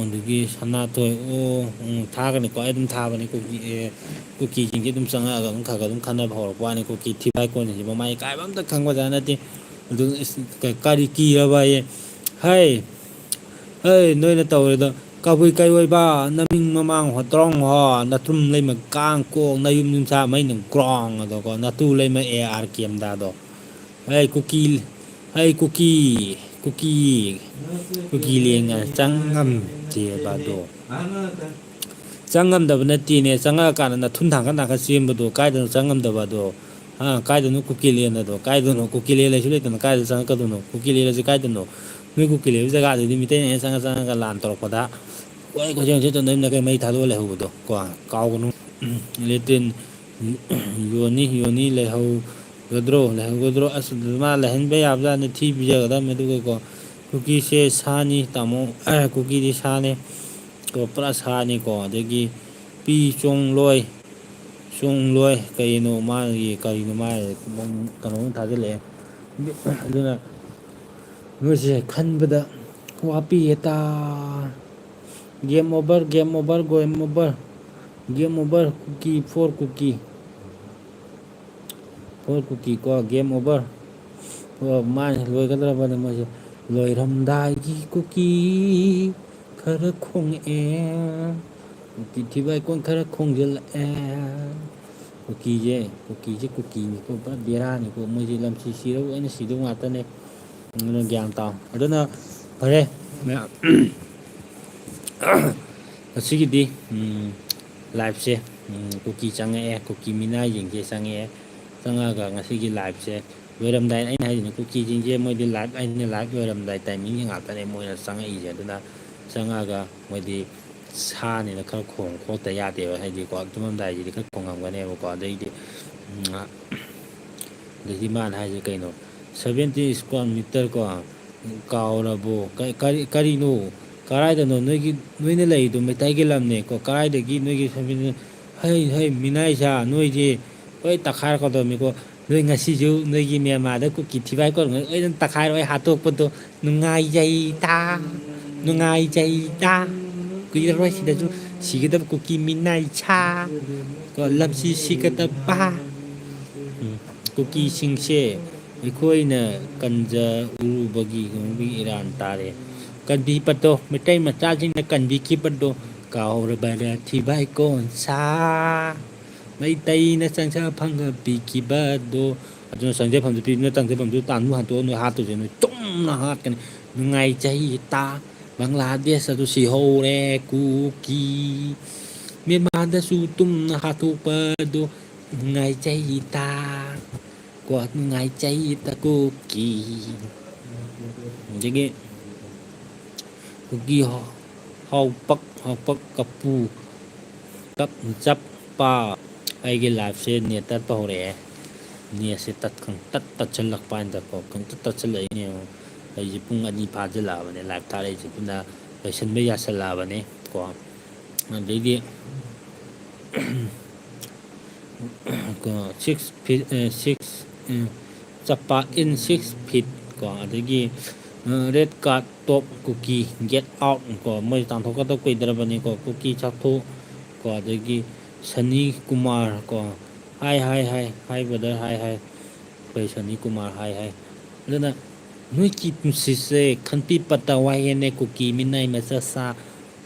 ꯑꯗꯒꯤ ꯁꯅꯥꯊꯣꯏ, ꯑꯣ, ꯎꯝ, ꯊꯥꯒꯅꯤꯀꯣ, ꯑꯩ ꯑꯗꯨꯝ ꯊꯥꯕꯅꯤ꯫ ꯀꯨꯀꯤ, ꯑꯦ, ꯀꯨꯀꯤꯁꯤꯡꯁꯦ ꯑꯗꯨꯝ ꯆꯪꯉꯛꯑꯒ ꯑꯗꯨꯝ ꯈꯔ ꯈꯔ ꯑꯗꯨꯝ ꯈꯟꯅꯕ ꯍꯧꯔꯛꯄ ꯋꯥꯅꯤ꯫ ꯀꯨꯀꯤ ꯊꯤꯕꯥꯏ ꯀꯣꯟꯁꯤꯡꯁꯦ ꯃꯃꯥ ꯏꯀꯥꯏꯕ ꯑꯝꯇ ꯈꯪꯕꯖꯥꯠ ꯅꯠꯇꯦ꯫ ꯑꯗꯨ, ꯏꯁ, ꯀ-, ꯀꯔꯤ ꯀꯤꯔꯕ ꯑꯌꯦ? ꯍꯩ, ꯍꯩ, ꯅꯣꯏꯅ ꯇꯧꯔꯤꯗꯣ ꯀꯕꯨꯏ ꯀꯩꯑꯣꯏꯕ, ꯅꯃꯤꯡ ꯃꯃꯥꯡ ꯍꯣꯇ꯭ꯔꯣꯡ ꯍꯣ, ꯅꯇ꯭ꯔꯨꯝ ꯂꯩꯃ ꯀꯥꯡ ꯀꯣꯛ, ꯅꯌꯨꯝ ꯌꯨꯝꯁꯥ ꯃꯩꯅ ꯒ꯭ꯔꯣꯡ ꯑꯗꯣꯀꯣ, ꯅꯇꯨ ꯂꯩꯃ ꯑꯦ ꯑꯥꯔ ꯀꯦꯝꯗꯥꯗꯣ꯫ ꯍꯩ ꯀꯨꯀꯤ, ꯍꯩ ꯀꯨꯀꯤ, ꯀꯨꯀꯤ, ꯀꯨꯀꯤ ꯂꯦꯡꯉ ꯆꯪ ꯉꯝꯗꯦꯕ ꯑꯗꯣ꯫ ꯆꯪ ꯉꯝꯗꯕ ꯅꯠꯇꯦꯅꯦ, ꯆꯪꯉꯛꯑꯀꯥꯟꯗ ꯅꯊꯨꯟ ꯊꯥꯡꯒꯠ ꯊꯥꯡꯒꯠ ꯆꯦꯟꯕꯗꯣ, ꯀꯥꯏꯗꯅꯣ ꯆꯪ ꯉꯝꯗꯕ ꯑꯗꯣ? ꯍꯥ, ꯀꯥꯏꯗꯅꯣ ꯀꯨꯀꯤ ꯂꯦꯟ ꯑꯗꯣ? ꯀꯥꯏꯗꯅꯣ ꯀꯨꯀꯤ ꯂꯦꯟ ꯂꯩꯁꯨ ꯂꯩꯇꯅ ꯀꯥꯏꯗ ꯆꯪꯉꯛꯀꯗꯣꯏꯅꯣ? ꯀꯨꯀꯤ ꯂꯦꯟ ꯑꯁꯤ ꯀꯥꯏꯗꯅꯣ? ꯅꯣꯏ ꯀꯨꯀꯤ ꯂꯩꯕ ꯖꯒꯥꯗꯨꯗꯤ ꯃꯤꯇꯩꯅ ꯍꯦꯛ ꯆꯪꯉ ꯆꯪꯉꯒ ꯂꯥꯟ ꯇꯧꯔꯛꯄꯗ ꯀꯣꯏ ꯀꯣꯏꯆꯦꯟ ꯆꯦꯟꯗꯅ ꯅꯌꯨꯝ ꯅꯀꯩ ꯃꯩ ꯊꯥꯗꯣꯛꯑ ꯂꯩꯍꯧꯕꯗꯣ ꯀꯣ, ꯀꯥꯎꯒꯅꯨ꯫ ꯂꯦꯇ꯭ꯔꯤꯟ ꯌꯣꯟꯅꯤ, ꯌꯣꯟꯅꯤ, ꯂꯩꯍꯧꯒꯗ꯭ꯔꯣ, ꯂꯩꯍꯧꯒꯗ꯭ꯔꯣ? ꯑꯁ, ꯃꯥ ꯂꯩꯍꯟꯕ ꯌꯥꯕꯖꯥꯠ ꯅꯠꯇꯦ, ꯊꯤ ꯄꯤꯖꯒꯗꯕꯅꯤ꯫ ꯑꯗꯨꯒꯀꯣ, ꯀꯨꯀꯤꯁꯦ ꯁꯥꯅꯤ, ꯇꯥꯃꯣ, ꯀꯨꯀꯤꯗꯤ ꯁꯥꯅꯤ꯫ ꯀꯣ, ꯄꯨꯔꯥ ꯁꯥꯅꯤꯀꯣ꯫ ꯑꯗꯒꯤ ꯄꯤ ꯆꯣꯡꯂꯣꯏ, ꯆꯣꯡꯂꯣꯏ, ꯀꯩꯅꯣ ꯃꯥꯒꯤ, ꯀꯔꯤꯅꯣ ꯃꯥꯒꯤ ꯀꯩꯅꯣꯝ ꯊꯥꯖꯤꯜꯂꯛꯑꯦ꯫ ꯑꯗꯨꯅ ꯅꯣꯏꯁꯦ ꯈꯟꯕꯗ ꯋꯥꯄꯤ ꯍꯦꯇꯥ꯫ Game over, game over, game over, game over, Kuki for Kuki. For ꯀꯨꯀꯤ ꯀꯣ, game over꯫ ꯑꯣ, ꯃꯥꯅ ꯂꯣꯏꯒꯗ꯭ꯔꯕꯅꯦ ꯃꯣꯏꯁꯦ꯫ ꯂꯣꯏꯔꯝꯗꯥꯏꯒꯤ ꯀꯨꯀꯤ ꯈꯔ ꯈꯣꯡꯉꯛꯑꯦ꯫ ꯀꯨꯀꯤ ꯊꯤꯕ icon ꯈꯔ ꯈꯣꯡꯖꯤꯜꯂꯛꯑꯦ꯫ ꯀꯨꯀꯤꯁꯦ, ꯀꯨꯀꯤꯁꯦ ꯀꯨꯀꯤꯅꯤꯀꯣ, ꯄꯨꯔꯥ ꯕꯦꯔꯥꯅꯤꯀꯣ꯫ ꯃꯣꯏꯁꯦ ꯂꯝꯁꯤ ꯁꯤꯔꯕ ꯑꯣꯏꯅ ꯁꯤꯗꯧ ꯉꯥꯛꯇꯅꯦ꯫ ꯑꯗꯨꯅ ꯒ꯭ꯌꯥꯟ ꯇꯥꯎ꯫ ꯑꯗꯨꯅ ꯐꯔꯦ ꯃꯌꯥꯝ꯫ ꯉꯁꯤꯒꯤꯗꯤ, ꯎꯝ, liveꯁꯦ, ꯎꯝ, ꯀꯨꯀꯤ ꯆꯪꯉꯛꯑꯦ, ꯀꯨꯀꯤ ꯃꯤꯅꯥꯏꯁꯤꯡꯁꯦ ꯆꯪꯉꯛꯑꯦ꯫ ꯆꯪꯉꯛꯑꯒ ꯉꯁꯤꯒꯤ liveꯁꯦ ꯂꯣꯏꯔꯝꯗꯥꯏ, ꯑꯩꯅ ꯍꯥꯏꯁꯤꯅꯦ, ꯀꯨꯀꯤꯁꯤꯡꯁꯦ ꯃꯣꯏꯗꯤ live, ꯑꯩꯅ live ꯂꯣꯏꯔꯝꯗꯥꯏ timingꯁꯦ ꯉꯥꯛꯇꯅꯦ ꯃꯣꯏꯅ ꯆꯪꯉꯛꯏꯁꯦ꯫ ꯑꯗꯨꯅ ꯆꯪꯉꯛꯑꯒ ꯃꯣꯏꯗꯤ ꯁꯥꯅꯤꯅ ꯈꯔ ꯈꯣꯡ ꯈꯣꯠꯇ ꯌꯥꯗꯦꯕ, ꯍꯥꯏꯗꯤꯀꯣ, ꯇꯨꯝꯃꯝꯗꯥꯏꯁꯤꯗꯤ ꯈꯔ ꯈꯣꯡꯉꯝꯒꯅꯦꯕꯀꯣ꯫ ꯑꯗꯩꯗꯤ, ꯎꯝ, ꯑꯗꯩꯗꯤ ꯃꯥꯅ ꯍꯥꯏꯁꯦ ꯀꯩꯅꯣ, seventy square meter ꯀꯣ, ꯀꯥꯎꯔꯕꯣ? ꯀ-, ꯀꯔꯤ, ꯀꯔꯤꯅꯣ? ꯀꯔꯥꯏꯗꯅꯣ? ꯅꯣꯏꯒꯤ, ꯅꯣꯏꯅ ꯂꯩꯔꯤꯗꯣ ꯃꯩꯇꯩꯒꯤ ꯂꯝꯅꯦꯀꯣ, ꯀꯔꯥꯏꯗꯒꯤ ꯅꯣꯏꯒꯤ seventy? ꯍꯩ, ꯍꯩ, ꯃꯤꯅꯥꯏꯁꯥ, ꯅꯣꯏꯗꯤ ꯂꯣꯏ ꯇꯛꯈꯥꯏꯔꯛꯀꯗꯕꯅꯤꯀꯣ꯫ ꯅꯣꯏ ꯉꯁꯤꯁꯨ ꯅꯣꯏꯒꯤ ꯃ꯭ꯌꯥꯟꯃꯥꯔꯗ ꯀꯨꯀꯤ ꯊꯤꯚꯥꯏ ꯀꯣꯟꯒꯩ ꯂꯣꯏꯅ ꯇꯛꯈꯥꯏꯔꯣꯏ ꯍꯥꯠꯇꯣꯛꯄꯗꯣ꯫ ꯅꯨꯡꯉꯥꯏꯖꯩꯗ, ꯅꯨꯡꯉꯥꯏꯖꯩꯗ꯫ ꯀꯨꯏꯔꯔꯣꯏ ꯁꯤꯗꯁꯨ ꯁꯤꯒꯗꯕ ꯀꯨꯀꯤ ꯃꯤꯅꯥꯏ ꯁꯥ꯫ ꯀꯣ, ꯂꯝꯁꯤ ꯁꯤꯒꯗꯕ꯫ ꯎꯝ, ꯀꯨꯀꯤꯁꯤꯡꯁꯦ ꯑꯩꯈꯣꯏꯅ ꯀꯟꯖ ꯎꯔꯨꯕꯒꯤ ꯏꯔꯥꯟ ꯇꯥꯔꯦ꯫ ꯀꯟꯕꯤꯕꯗꯣ, ꯃꯩꯇꯩ ꯃꯆꯥꯁꯤꯡꯅ ꯀꯟꯕꯤꯈꯤꯕꯗꯣ ꯀꯥꯎꯔꯕꯔ ꯊꯤꯚꯥꯏ ꯀꯣꯟꯁꯥ? ꯃꯩꯇꯩꯅ ꯆꯪꯖ ꯐꯪꯒ ꯄꯤꯈꯤꯕꯗꯣ꯫ ꯑꯗꯨꯅ ꯆꯪꯖꯐꯝꯁꯨ ꯄꯤꯗꯨꯅ ꯆꯪꯖꯐꯝꯁꯨ ꯇꯥꯟꯗꯨ ꯍꯟꯇꯣꯛꯑ ꯅꯣꯏ ꯍꯥꯠꯇꯣꯏꯁꯦ, ꯅꯣꯏ ꯆꯨꯝꯅ ꯍꯥꯠꯀꯅꯤ꯫ ꯅꯨꯡꯉꯥꯏꯖꯩ ꯏꯇꯥ, ꯕꯪꯒ꯭ꯂꯥꯗꯦꯁ ꯑꯗꯨ ꯁꯤꯍꯧꯔꯦ ꯀꯨꯀꯤ꯫ ꯃ꯭ꯌꯥꯟꯃꯥꯔꯗꯁꯨ ꯇꯨꯝꯅ ꯍꯥꯠꯇꯣꯛꯄꯗꯣ ꯅꯨꯡꯉꯥꯏꯖꯩ ꯏꯇꯥ꯫ ꯀꯣ, ꯅꯨꯡꯉꯥꯏꯖꯩ ꯏꯇꯥ ꯀꯨꯀꯤ꯫ ꯑꯗꯒꯤ ꯀꯨꯀꯤ ꯍꯥꯎ-, ꯍꯥꯎꯄꯛ, ꯍꯥꯎꯄꯛ ꯀꯞꯄꯨ꯫ ꯀꯞ ꯆꯞꯄ꯫ ꯑꯩꯒꯤ liveꯁꯦ net ꯇꯠꯄ ꯍꯧꯔꯛꯑꯦ꯫ Netꯁꯦ ꯇꯠ-, ꯈꯪꯇꯠ ꯇꯠꯁꯜꯂꯛꯄ ꯍꯥꯏꯅ ꯇꯧꯀꯣ, ꯈꯪꯇꯠ ꯇꯠꯁꯜꯂꯛꯏꯅꯦ꯫ ꯑꯩꯁꯦ ꯄꯨꯡ ꯑꯅꯤ ꯐꯥꯖꯤꯜꯂꯛꯑꯕꯅꯦ live ꯊꯥꯔꯛꯏꯁꯦ, ꯑꯗꯨꯅ ꯂꯣꯏꯁꯟꯕ ꯌꯥꯁꯜꯂꯛꯑꯕꯅꯦ ꯀꯣ꯫ ꯑꯗꯩꯗꯤ, ꯀꯣ, six feet, ꯑ, six, ꯑ, ꯆꯞꯄ in six feet ꯀꯣ, ꯑꯗꯒꯤ, ꯑ, red card top ꯀꯨꯀꯤ, get out ꯀꯣ, ꯃꯣꯏ ꯇꯥꯟꯊꯣꯛꯀꯗꯕ ꯀꯨꯏꯗ꯭ꯔꯕꯅꯤꯀꯣ, ꯀꯨꯀꯤ ꯆꯥꯊꯣꯛ ꯀꯣ, ꯑꯗꯒꯤ ꯁꯅꯤ ꯀꯨꯃꯥꯔ ꯀꯣ, hi, hi, hi, hi brother, hi, hi, ꯑꯩꯈꯣꯏ ꯁꯅꯤ ꯀꯨꯃꯥꯔ, hi, hi꯫ ꯑꯗꯨꯅ ꯅꯣꯏꯒꯤ ꯄꯨꯟꯁꯤꯁꯦ ꯈꯟꯄꯤ ꯄꯇꯥ ꯋꯥꯏꯍꯦꯅꯦ, ꯀꯨꯀꯤ ꯃꯤꯅꯥꯏ ꯃꯆꯥ ꯁꯥ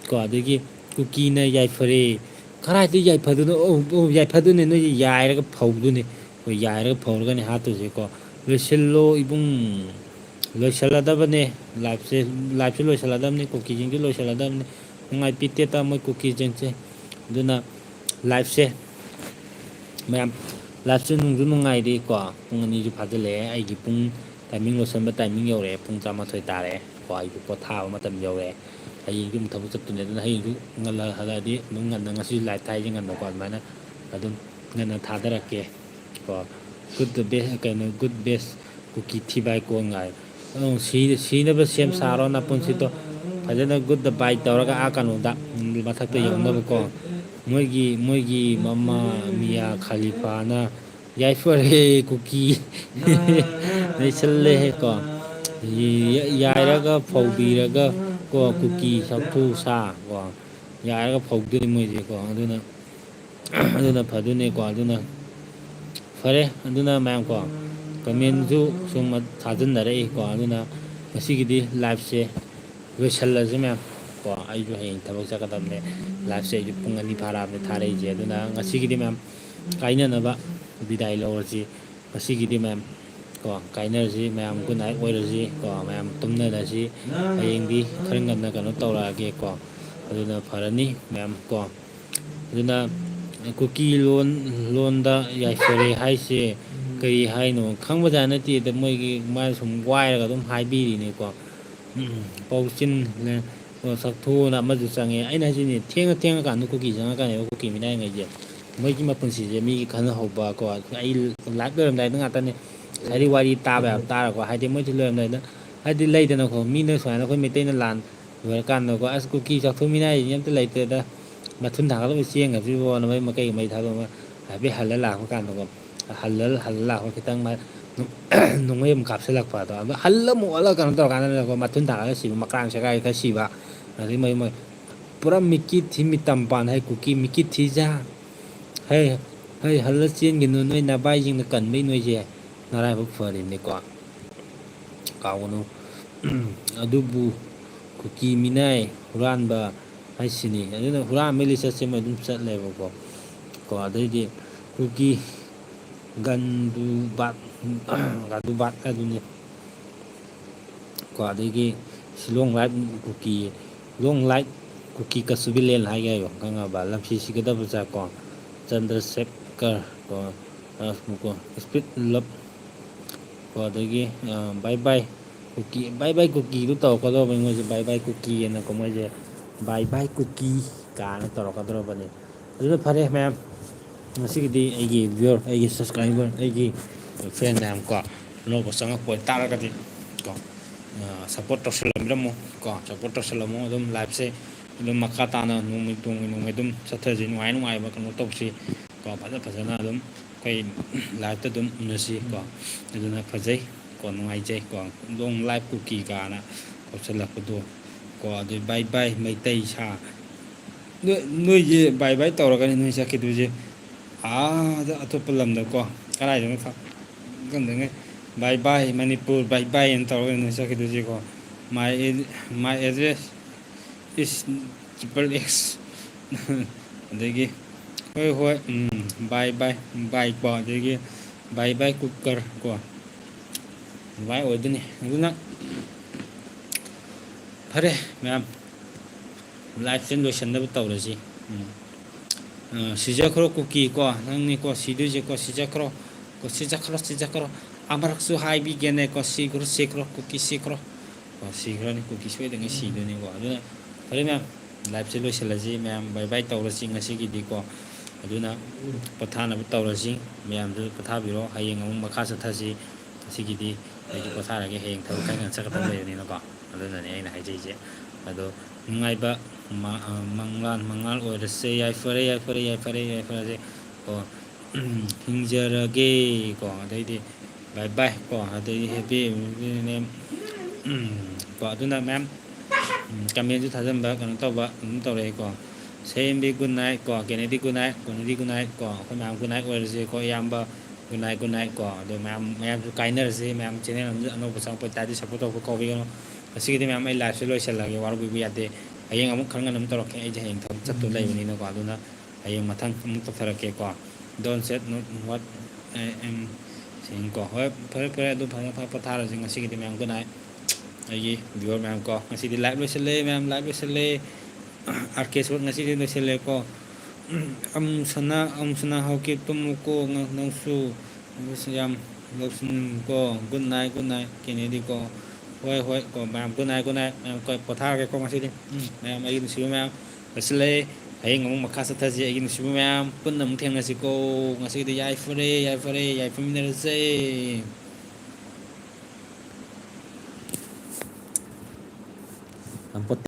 ꯀꯣ, ꯑꯗꯒꯤ ꯀꯨꯀꯤꯅ ꯌꯥꯏꯐꯔꯦ꯫ ꯀꯔꯥꯏꯗ ꯌꯥꯏꯐꯗꯣꯏꯅꯣ? ꯑꯣ, ꯑꯣ, ꯌꯥꯏꯐꯗꯣꯏꯅꯦ, ꯅꯣꯏꯁꯦ ꯌꯥꯏꯔꯒ ꯐꯧꯗꯣꯏꯅꯦ꯫ ꯑꯩꯈꯣꯏ ꯌꯥꯏꯔꯒ ꯐꯧꯔꯒꯅꯦ ꯍꯥꯠꯇꯣꯏꯁꯦꯀꯣ꯫ ꯂꯣꯏꯁꯤꯜꯂꯣ ꯏꯕꯨꯡ, ꯂꯣꯏꯁꯤꯜꯂꯗꯕꯅꯦ꯫ Liveꯁꯦ, liveꯁꯨ ꯂꯣꯏꯁꯤꯜꯂꯗꯕꯅꯦ, ꯀꯨꯀꯤꯁꯤꯡꯁꯨ ꯂꯣꯏꯁꯤꯜꯂꯗꯕꯅꯦ꯫ ꯅꯨꯡꯉꯥꯏ ꯄꯤꯇꯦꯠꯇ ꯃꯣꯏ ꯀꯨꯀꯤꯁꯤꯡꯁꯦ꯫ ꯑꯗꯨꯅ liveꯁꯦ ꯃꯌꯥꯝ Live ꯁꯦ ꯅꯨꯡꯁꯨ ꯅꯨꯡꯉꯥꯏꯔꯤ ꯀꯣ, ꯄꯨꯡ ꯑꯅꯤꯁꯨ ꯐꯥꯖꯤꯜꯂꯛꯑꯦ, ꯑꯩꯒꯤ ꯄꯨꯡ timing ꯂꯣꯏꯁꯤꯟꯕ timing ꯌꯧꯔꯛꯑꯦ, ꯄꯨꯡ ꯇꯔꯥꯃꯥꯊꯣꯏ ꯇꯥꯔꯦ ꯀꯣ, ꯑꯩꯁꯨ ꯄꯣꯊꯥꯕ ꯃꯇꯝ ꯌꯧꯔꯛꯑꯦ꯫ ꯍꯌꯦꯡꯁꯨ ꯑꯃꯨꯛ ꯊꯕꯛ ꯆꯠꯇꯣꯏꯅꯦ, ꯑꯗꯨꯅ ꯍꯌꯦꯡꯁꯨ ꯉꯟꯅ ꯍꯜꯂꯛꯑꯗꯤ ꯑꯗꯨꯝ ꯉꯟꯅ, ꯉꯁꯤꯁꯨ live ꯊꯥꯏꯁꯦ ꯉꯟꯅꯀꯣ, ꯑꯗꯨꯃꯥꯏꯅ ꯑꯗꯨꯝ ꯉꯟꯅ ꯊꯥꯗꯔꯛꯀꯦ ꯀꯣ꯫ Good the best, ꯀꯩꯅꯣ, good best ꯀꯨꯀꯤ ꯊꯤ ꯕꯥꯏ ꯀꯣꯟ ꯉꯥꯏ꯫ ꯑꯗꯨꯝ ꯁꯤ-, ꯁꯤꯅꯕ ꯁꯦꯝ ꯁꯥꯔꯣ ꯅꯄꯨꯟꯁꯤꯗꯣ꯫ ꯐꯖꯅ good the bye ꯇꯧꯔꯒ ꯑꯥ ꯀꯩꯅꯣꯗ, ꯎꯝ, ꯃꯊꯛꯇ ꯌꯧꯅꯕꯀꯣ꯫ ꯃꯣꯏꯒꯤ, ꯃꯣꯏꯒꯤ ꯃꯃꯥ ꯃꯤꯌꯥ ꯈꯂꯤꯐꯥꯅ ꯌꯥꯏꯐꯔꯦ ꯀꯨꯀꯤ꯫ ꯅꯩꯁꯜꯂꯦꯍꯦ ꯀꯣ꯫ ꯌ-, ꯌꯥꯏꯔꯒ ꯐꯧꯕꯤꯔꯒ ꯀꯣ, ꯀꯨꯀꯤ ꯁꯛꯊꯨ ꯁꯥ ꯀꯣ꯫ ꯌꯥꯏꯔꯒ ꯐꯧꯗꯣꯏꯅꯤ ꯃꯣꯏꯁꯦꯀꯣ꯫ ꯑꯗꯨꯅ, ꯑꯗꯨꯅ ꯐꯗꯣꯏꯅꯦꯀꯣ꯫ ꯑꯗꯨꯅ ꯐꯔꯦ꯫ ꯑꯗꯨꯅ ꯃꯌꯥꯝ ꯀꯣ, comment ꯁꯨ ꯁꯨꯝ ꯊꯥꯖꯤꯟꯅꯔꯛꯏꯀꯣ꯫ ꯑꯗꯨꯅ ꯉꯁꯤꯒꯤꯗꯤ live ꯁꯦ ꯂꯣꯏꯁꯜꯂꯁꯤ ꯃꯌꯥꯝ ꯀꯣ꯫ ꯑꯩꯁꯨ ꯍꯌꯦꯡ ꯊꯕꯛ ꯆꯠꯀꯗꯕꯅꯦ꯫ Live ꯁꯦ ꯑꯩꯁꯨ ꯄꯨꯡ ꯑꯅꯤ ꯐꯥꯔꯛꯑꯕꯅꯦ ꯊꯥꯔꯛꯏꯁꯦ꯫ ꯑꯗꯨꯅ ꯉꯁꯤꯒꯤꯗꯤ ꯃꯌꯥꯝ ꯀꯥꯏꯅꯅꯕ ꯕꯤꯗꯥꯏ ꯂꯧꯔꯁꯤ꯫ ꯉꯁꯤꯒꯤꯗꯤ ꯃꯌꯥꯝ ꯀꯣ, ꯀꯥꯏꯅꯔꯁꯤ ꯃꯌꯥꯝ, good night ꯑꯣꯏꯔꯁꯤ ꯀꯣ, ꯃꯌꯥꯝ ꯇꯨꯝꯅꯔꯁꯤ꯫ ꯍꯌꯦꯡꯗꯤ ꯈꯔ ꯉꯟꯅ ꯀꯩꯅꯣ ꯇꯧꯔꯛꯑꯒꯦ ꯀꯣ, ꯑꯗꯨꯅ ꯐꯔꯅꯤ ꯃꯌꯥꯝ ꯀꯣ꯫ ꯑꯗꯨꯅ ꯀꯨꯀꯤ ꯂꯣꯟ, ꯂꯣꯟꯗ ꯌꯥꯏꯐꯔꯦ ꯍꯥꯏꯁꯦ ꯀꯔꯤ ꯍꯥꯏꯅꯣ ꯈꯪꯕꯖꯥꯠ ꯅꯠꯇꯦ꯫ ꯑꯗ ꯃꯣꯏꯒꯤ ꯃꯥꯅ ꯁꯨꯝ ꯋꯥꯏꯔꯒ ꯑꯗꯨꯝ ꯍꯥꯏꯕꯤꯔꯤꯅꯦꯀꯣ꯫ ꯎꯝ, ꯄꯧꯆꯤꯟ, ꯁꯛꯊꯨꯅ ꯑꯃꯁꯨ ꯆꯪꯉꯦ꯫ ꯑꯩꯅ ꯍꯥꯏꯁꯤꯅꯤ, ꯊꯦꯡꯉ ꯊꯦꯡꯉꯀꯥꯟꯗ ꯀꯨꯀꯤ ꯆꯪꯉꯛꯀꯅꯦꯕ, ꯀꯨꯀꯤ ꯃꯤꯅꯥꯏꯉꯩꯁꯦ꯫ ꯃꯣꯏꯒꯤ ꯃꯄꯨꯟꯁꯤꯁꯦ ꯃꯤꯒꯤ ꯈꯟꯅꯍꯧꯕ ꯀꯣ꯫ ꯑꯩ live ꯂꯣꯏꯔꯝꯗꯥꯏꯗ ꯉꯥꯛꯇꯅꯦ ꯍꯥꯏꯗꯤ ꯋꯥꯔꯤ ꯇꯥꯕ ꯌꯥꯕ ꯇꯥꯔꯀꯣ꯫ ꯍꯥꯏꯗꯤ ꯃꯣꯏꯁꯨ ꯂꯣꯏꯔꯝꯗꯥꯏꯗ, ꯍꯥꯏꯗꯤ ꯂꯩꯗꯅꯀꯣ, ꯃꯤꯅ ꯁꯨꯃꯥꯏꯅ ꯑꯩꯈꯣꯏ ꯃꯩꯇꯩꯅ ꯂꯥꯟ ꯂꯣꯏꯔꯀꯥꯟꯗꯀꯣ, "ꯑꯁ, ꯀꯨꯀꯤ ꯆꯥꯛꯊꯣꯛ ꯃꯤꯅꯥꯏꯁꯤꯡꯁꯦ ꯑꯝꯇ ꯂꯩꯇ꯭ꯔꯦꯗ, ꯃꯊꯨꯟ ꯊꯥꯡꯒꯠꯂꯒ ꯆꯦꯟꯈ꯭ꯔꯁꯤꯕꯣꯅ" ꯃꯩ ꯃꯀꯩ ꯃꯩ ꯊꯥꯗꯣꯛꯑꯒ ꯍꯥꯏꯐꯦꯠ ꯍꯜꯂ ꯂꯥꯛꯄ ꯀꯥꯟꯗꯀꯣ, ꯍꯜꯂ, ꯍꯜꯂ ꯂꯥꯛꯄ ꯈꯤꯇꯪ ꯃꯥ ꯅꯣꯡꯃꯩ ꯑꯃ ꯀꯥꯞꯁꯤꯜꯂꯛꯄ ꯑꯗꯣ, ꯑꯗꯣ ꯍꯜꯂ ꯑꯃꯨꯛ ꯑꯣꯜꯂꯒ ꯀꯩꯅꯣ ꯇꯧꯔꯀꯥꯟꯗꯅꯀꯣ, ꯃꯊꯨꯟ ꯊꯥꯡꯒꯠꯂꯒ ꯁꯤꯕ, ꯃꯀ꯭ꯔꯥꯡ ꯁꯦꯒꯥꯏ ꯈꯔ ꯁꯤꯕ, ꯑꯗꯩ ꯃꯣꯏ, ꯃꯣꯏ ꯄꯨꯔꯥ ꯃꯤꯀꯤ ꯊꯤ ꯃꯤꯇꯝ ꯄꯥꯟ ꯍꯥꯏ, ꯀꯨꯀꯤ ꯃꯤꯀꯤ ꯊꯤꯖꯥ ꯍꯩ, ꯍꯩ, ꯍꯜꯂ ꯆꯦꯟꯒꯤꯅꯨ, ꯅꯣꯏ ꯅꯕꯥꯏꯁꯤꯡꯅ ꯀꯟꯕꯩ ꯅꯣꯏꯁꯦ ꯅꯔꯥꯏꯕꯛ ꯐꯔꯤꯕꯅꯤꯀꯣ꯫ ꯀꯥꯎꯒꯅꯨ꯫ ꯑꯗꯨꯕꯨ ꯀꯨꯀꯤ ꯃꯤꯅꯥꯏ ꯍꯨꯔꯥꯟꯕ ꯍꯥꯏꯁꯤꯅꯤ꯫ ꯑꯗꯨꯅ ꯍꯨꯔꯥꯟꯕꯒꯤ ꯂꯤꯆꯠꯁꯦ ꯃꯣꯏ ꯑꯗꯨꯝ ꯆꯠꯂꯦꯕꯀꯣ꯫ ꯀꯣ, ꯑꯗꯩꯗꯤ ꯀꯨꯀꯤ ꯒꯟꯗꯨꯕꯥꯠ, ꯒꯟꯗꯨꯕꯥꯠ ꯍꯥꯏꯗꯨꯅꯤ꯫ ꯀꯣ, ꯑꯗꯒꯤ ꯁꯤ long live ꯀꯨꯀꯤ, long live ꯀꯨꯀꯤ ꯀꯁꯨꯕꯤ land ꯍꯥꯏꯒꯦ ꯍꯥꯏꯕ, ꯈꯪꯉꯕ? ꯂꯝꯁꯤ ꯁꯤꯒꯗꯕ ꯖꯥꯠ ꯀꯣ꯫ ꯆꯟꯗ꯭ꯔꯁꯦꯀꯔ ꯀꯣ, ꯀꯣ, Speed Love ꯀꯣ, ꯑꯗꯒꯤ, ꯑ, Bye Bye Kuki, Bye Bye Kukiꯗꯨ ꯇꯧꯔꯛꯀꯗꯧꯔꯕꯅꯤ ꯃꯣꯏꯁꯦ, Bye Bye Kuki ꯍꯥꯏꯅꯀꯣ, ꯃꯣꯏꯁꯦ Bye Bye Kuki ꯀꯥꯏꯅ ꯇꯧꯔꯛꯀꯗꯧꯔꯕꯅꯤ꯫ ꯑꯗꯨꯅ ꯐꯔꯦ ꯃꯌꯥꯝ, ꯉꯁꯤꯒꯤꯗꯤ ꯑꯩꯒꯤ viewer, ꯑꯩꯒꯤ subscriber, ꯑꯩꯒꯤ friend ꯃꯌꯥꯝ ꯀꯣ, ꯑꯅꯧꯕ ꯆꯪꯉꯛꯄ ꯑꯣꯏꯇꯥꯔꯒꯗꯤ ꯀꯣ, ꯑ, support ꯇꯧꯁꯜꯂꯝꯕꯤꯔꯝꯃꯣ ꯀꯣ, support ꯇꯧꯁꯜꯂꯝꯃꯣ꯫ ꯑꯗꯨꯝ liveꯁꯦ ꯑꯗꯨꯝ ꯃꯈꯥ ꯇꯥꯅ ꯅꯣꯡꯃꯩ, ꯅꯣꯡꯃꯩ, ꯅꯣꯡꯃꯩ ꯑꯗꯨꯝ ꯆꯠꯊꯁꯤ, ꯅꯨꯡꯉꯥꯏ ꯅꯨꯡꯉꯥꯏꯕ ꯀꯩꯅꯣ ꯇꯧꯁꯤ ꯀꯣ, ꯐꯖ ꯐꯖꯅ ꯑꯗꯨꯝ ꯑꯩꯈꯣꯏ liveꯇ ꯑꯗꯨꯝ ꯎꯅꯁꯤ ꯀꯣ꯫ ꯑꯗꯨꯅ ꯐꯖꯩ ꯀꯣ, ꯅꯨꯡꯉꯥꯏꯖꯩ ꯀꯣ, Long Live Kuki ꯀꯥꯏꯅ ꯀꯧꯁꯜꯂꯛꯄꯗꯣ ꯀꯣ꯫ ꯑꯗꯨ Bye Bye ꯃꯩꯇꯩ ꯁꯥ, ꯅꯣꯏ, ꯅꯣꯏꯁꯦ bye bye ꯇꯧꯔꯒꯅꯤ ꯅꯣꯏ ꯆꯠꯈꯤꯗꯣꯏꯁꯦ꯫ ꯑꯥꯗ ꯑꯇꯣꯞꯄ ꯂꯝꯗꯀꯣ, ꯀꯗꯥꯏꯗꯅꯣ ꯈꯪ-, ꯈꯪꯗꯉꯩ, "Bye bye Manipur, bye bye" ꯍꯥꯏꯅ ꯇꯧꯔꯒ ꯅꯣꯏ ꯆꯠꯈꯤꯗꯣꯏꯁꯦꯀꯣ꯫ "My ad-, my address is triple X", ꯑꯗꯒꯤ, "ꯍꯣꯏ, ꯍꯣꯏ, ꯎꯝ, bye bye, bye" ꯀꯣ, ꯑꯗꯒꯤ "Bye bye cooker" ꯀꯣ, ꯑꯗꯨꯃꯥꯏꯅ ꯑꯣꯏꯗꯣꯏꯅꯤ꯫ ꯑꯗꯨꯅ ꯐꯔꯦ ꯃꯌꯥꯝ, liveꯁꯦ ꯂꯣꯏꯁꯟꯅꯕ ꯇꯧꯔꯁꯤ꯫ ꯎꯝ꯫ ꯑ, ꯁꯤꯖꯈ꯭ꯔꯣ ꯀꯨꯀꯤ ꯀꯣ, ꯅꯪꯅꯤꯀꯣ ꯁꯤꯗꯣꯏꯁꯦꯀꯣ, ꯁꯤꯖꯈ꯭ꯔꯣ꯫ ꯀꯣ, ꯁꯤꯖꯈ꯭ꯔꯣ, ꯁꯤꯖꯈ꯭ꯔꯣ꯫ ꯑꯃꯔꯛꯁꯨ ꯍꯥꯏꯕꯤꯒꯦꯅꯦꯀꯣ, ꯁꯤꯈ꯭ꯔꯣ, ꯁꯤꯈ꯭ꯔꯣ, ꯀꯨꯀꯤ ꯁꯤꯈ꯭ꯔꯣ꯫ ꯀꯣ, ꯁꯤꯈ꯭ꯔꯅꯤ, ꯀꯨꯀꯤ ꯁꯣꯏꯗꯉꯩ ꯁꯤꯗꯣꯏꯅꯤꯀꯣ꯫ ꯑꯗꯨꯅ ꯐꯔꯦ ꯃꯌꯥꯝ, liveꯁꯦ ꯂꯣꯏꯁꯤꯜꯂꯁꯤ ꯃꯌꯥꯝ, bye bye ꯇꯧꯔꯁꯤ ꯉꯁꯤꯒꯤꯗꯤꯀꯣ꯫ ꯑꯗꯨꯅ ꯄꯣꯊꯥꯅꯕ ꯇꯧꯔꯁꯤ ꯃꯌꯥꯝꯁꯨ, ꯄꯣꯊꯥꯕꯤꯔꯣ꯫ ꯍꯌꯦꯡ ꯑꯃꯨꯛ ꯃꯈꯥ ꯆꯠꯊꯁꯤ꯫ ꯉꯁꯤꯒꯤꯗꯤ ꯑꯩꯁꯨ ꯄꯣꯊꯥꯔꯒꯦ, ꯍꯌꯦꯡ ꯊꯕꯛ ꯈꯔ ꯉꯟꯅ ꯆꯠꯀꯗꯕ ꯂꯩꯕꯅꯤꯅꯀꯣ꯫ ꯑꯗꯨꯅꯅꯦ ꯑꯩꯅ ꯍꯥꯏꯖꯩꯁꯦ꯫ ꯑꯗꯣ ꯅꯨꯡꯉꯥꯏꯕ ꯃ-, ꯑ, ꯃꯪꯂꯥꯟ, ꯃꯉꯥꯜ ꯑꯣꯏꯔꯁꯦ꯫ ꯌꯥꯏꯐꯔꯦ, ꯌꯥꯏꯐꯔꯦ, ꯌꯥꯏꯐꯔꯦ, ꯌꯥꯏꯐꯔꯁꯦ꯫ ꯀꯣ, ꯍꯤꯡꯖꯔꯒꯦ꯫ ꯀꯣ, ꯑꯗꯩꯗꯤ bye bye꯫ ꯀꯣ, ꯑꯗꯩꯗꯤ happy, ꯀꯣ, ꯑꯗꯨꯅ ꯃꯌꯥꯝ, ꯎꯝ, commentꯁꯨ ꯊꯥꯖꯟꯕ, ꯀꯩꯅꯣ ꯇꯧꯕ ꯑꯗꯨꯝ ꯇꯧꯔꯛꯑꯦꯀꯣ꯫ ꯁꯌꯦꯝꯕꯤ good night꯫ ꯀꯣ, ꯀꯦꯅꯦꯗꯤ good night꯫ ꯀꯣꯅꯦꯗꯤ good night꯫ ꯀꯣ, ꯑꯩꯈꯣꯏ ꯃꯌꯥꯝ good night ꯑꯣꯏꯔꯁꯦꯀꯣ꯫ ꯏꯌꯥꯝꯕ good night, good night꯫ ꯀꯣ, ꯑꯗꯣ ꯃꯌꯥꯝ, ꯃꯌꯥꯝꯁꯨ ꯀꯥꯏꯅꯔꯁꯦ꯫ ꯃꯌꯥꯝ channel ꯑꯃꯗ ꯑꯅꯧꯕ ꯆꯪꯉꯛꯄ ꯑꯣꯏꯇꯥꯔꯗꯤ support ꯇꯧꯕ ꯀꯥꯎꯕꯤꯒꯅꯨ꯫ ꯉꯁꯤꯒꯤꯗꯤ ꯃꯌꯥꯝ ꯑꯩ liveꯁꯦ ꯂꯣꯏꯁꯤꯜꯂꯒꯦ, ꯋꯥꯔꯧꯕꯤꯕ ꯌꯥꯗꯦ꯫ ꯍꯌꯦꯡ ꯑꯃꯨꯛ ꯈꯔ ꯉꯟꯅ ꯑꯃꯨꯛ ꯇꯧꯔꯛꯀꯦ꯫ ꯑꯩꯁꯦ ꯍꯌꯦꯡ ꯊꯕꯛ ꯆꯠꯇꯧ ꯂꯩꯕꯅꯤꯅꯀꯣ꯫ ꯑꯗꯨꯅ ꯍꯌꯦꯡ ꯃꯊꯪ ꯑꯃꯨꯛ ꯇꯧꯊꯔꯛꯀꯦꯀꯣ꯫ Don't say not what I am saying ꯀꯣ꯫ ꯍꯣꯏ, ꯐꯔꯦ, ꯐꯔꯦ, ꯑꯗꯨ ꯐꯖꯅ ꯐꯖꯅ ꯄꯣꯊꯥꯔꯁꯤ꯫ ꯉꯁꯤꯒꯤꯗꯤ ꯃꯌꯥꯝ good night꯫ ꯑꯩꯒꯤ viewer ꯃꯌꯥꯝ ꯀꯣ, ꯉꯁꯤꯗꯤ live ꯂꯣꯏꯁꯤꯜꯂꯦ ꯃꯌꯥꯝ, live ꯂꯣꯏꯁꯤꯜꯂꯦ꯫ ꯑꯥꯔ ꯀꯦ ꯁꯣꯠ ꯉꯁꯤꯗꯤ ꯂꯣꯏꯁꯤꯜꯂꯦꯀꯣ꯫ ꯑꯃꯨꯛ ꯁꯅꯥ, ꯑꯃꯨꯛ ꯁꯅꯥ ꯍꯧꯈꯤ, ꯇꯨꯝꯃꯨꯀꯣ ꯅꯪꯁꯨ꯫ ꯌꯥꯝ ꯂꯧꯁꯤꯟꯀꯣ꯫ Good night, good night, ꯀꯦꯅꯦꯗꯤ ꯀꯣ꯫ ꯍꯣꯏ, ꯍꯣꯏ ꯀꯣ ꯃꯌꯥꯝ, good night, good night꯫ ꯃꯌꯥꯝ ꯀꯣ ꯄꯣꯊꯥꯔꯒꯦꯀꯣ ꯉꯁꯤꯗꯤ꯫ ꯎꯝ, ꯃꯌꯥꯝ ꯑꯩꯒꯤ ꯅꯨꯡꯁꯤꯕ ꯃꯌꯥꯝ꯫ ꯂꯣꯏꯁꯤꯜꯂꯦ꯫ ꯍꯌꯦꯡ ꯑꯃꯨꯛ ꯃꯈꯥ ꯆꯠꯊꯁꯤ ꯑꯩꯒꯤ ꯅꯨꯡꯁꯤꯕ ꯃꯌꯥꯝ꯫ ꯄꯨꯟꯅ ꯑꯃꯨꯛ ꯊꯦꯡꯅꯁꯤꯀꯣ꯫ ꯉꯁꯤꯒꯤꯗꯤ ꯌꯥꯏꯐꯔꯦ, ꯌꯥꯏꯐꯔꯦ, ꯌꯥꯏꯐꯃꯤꯟꯅꯔꯁꯦ꯫ ꯌꯥꯝ ꯄꯣꯠ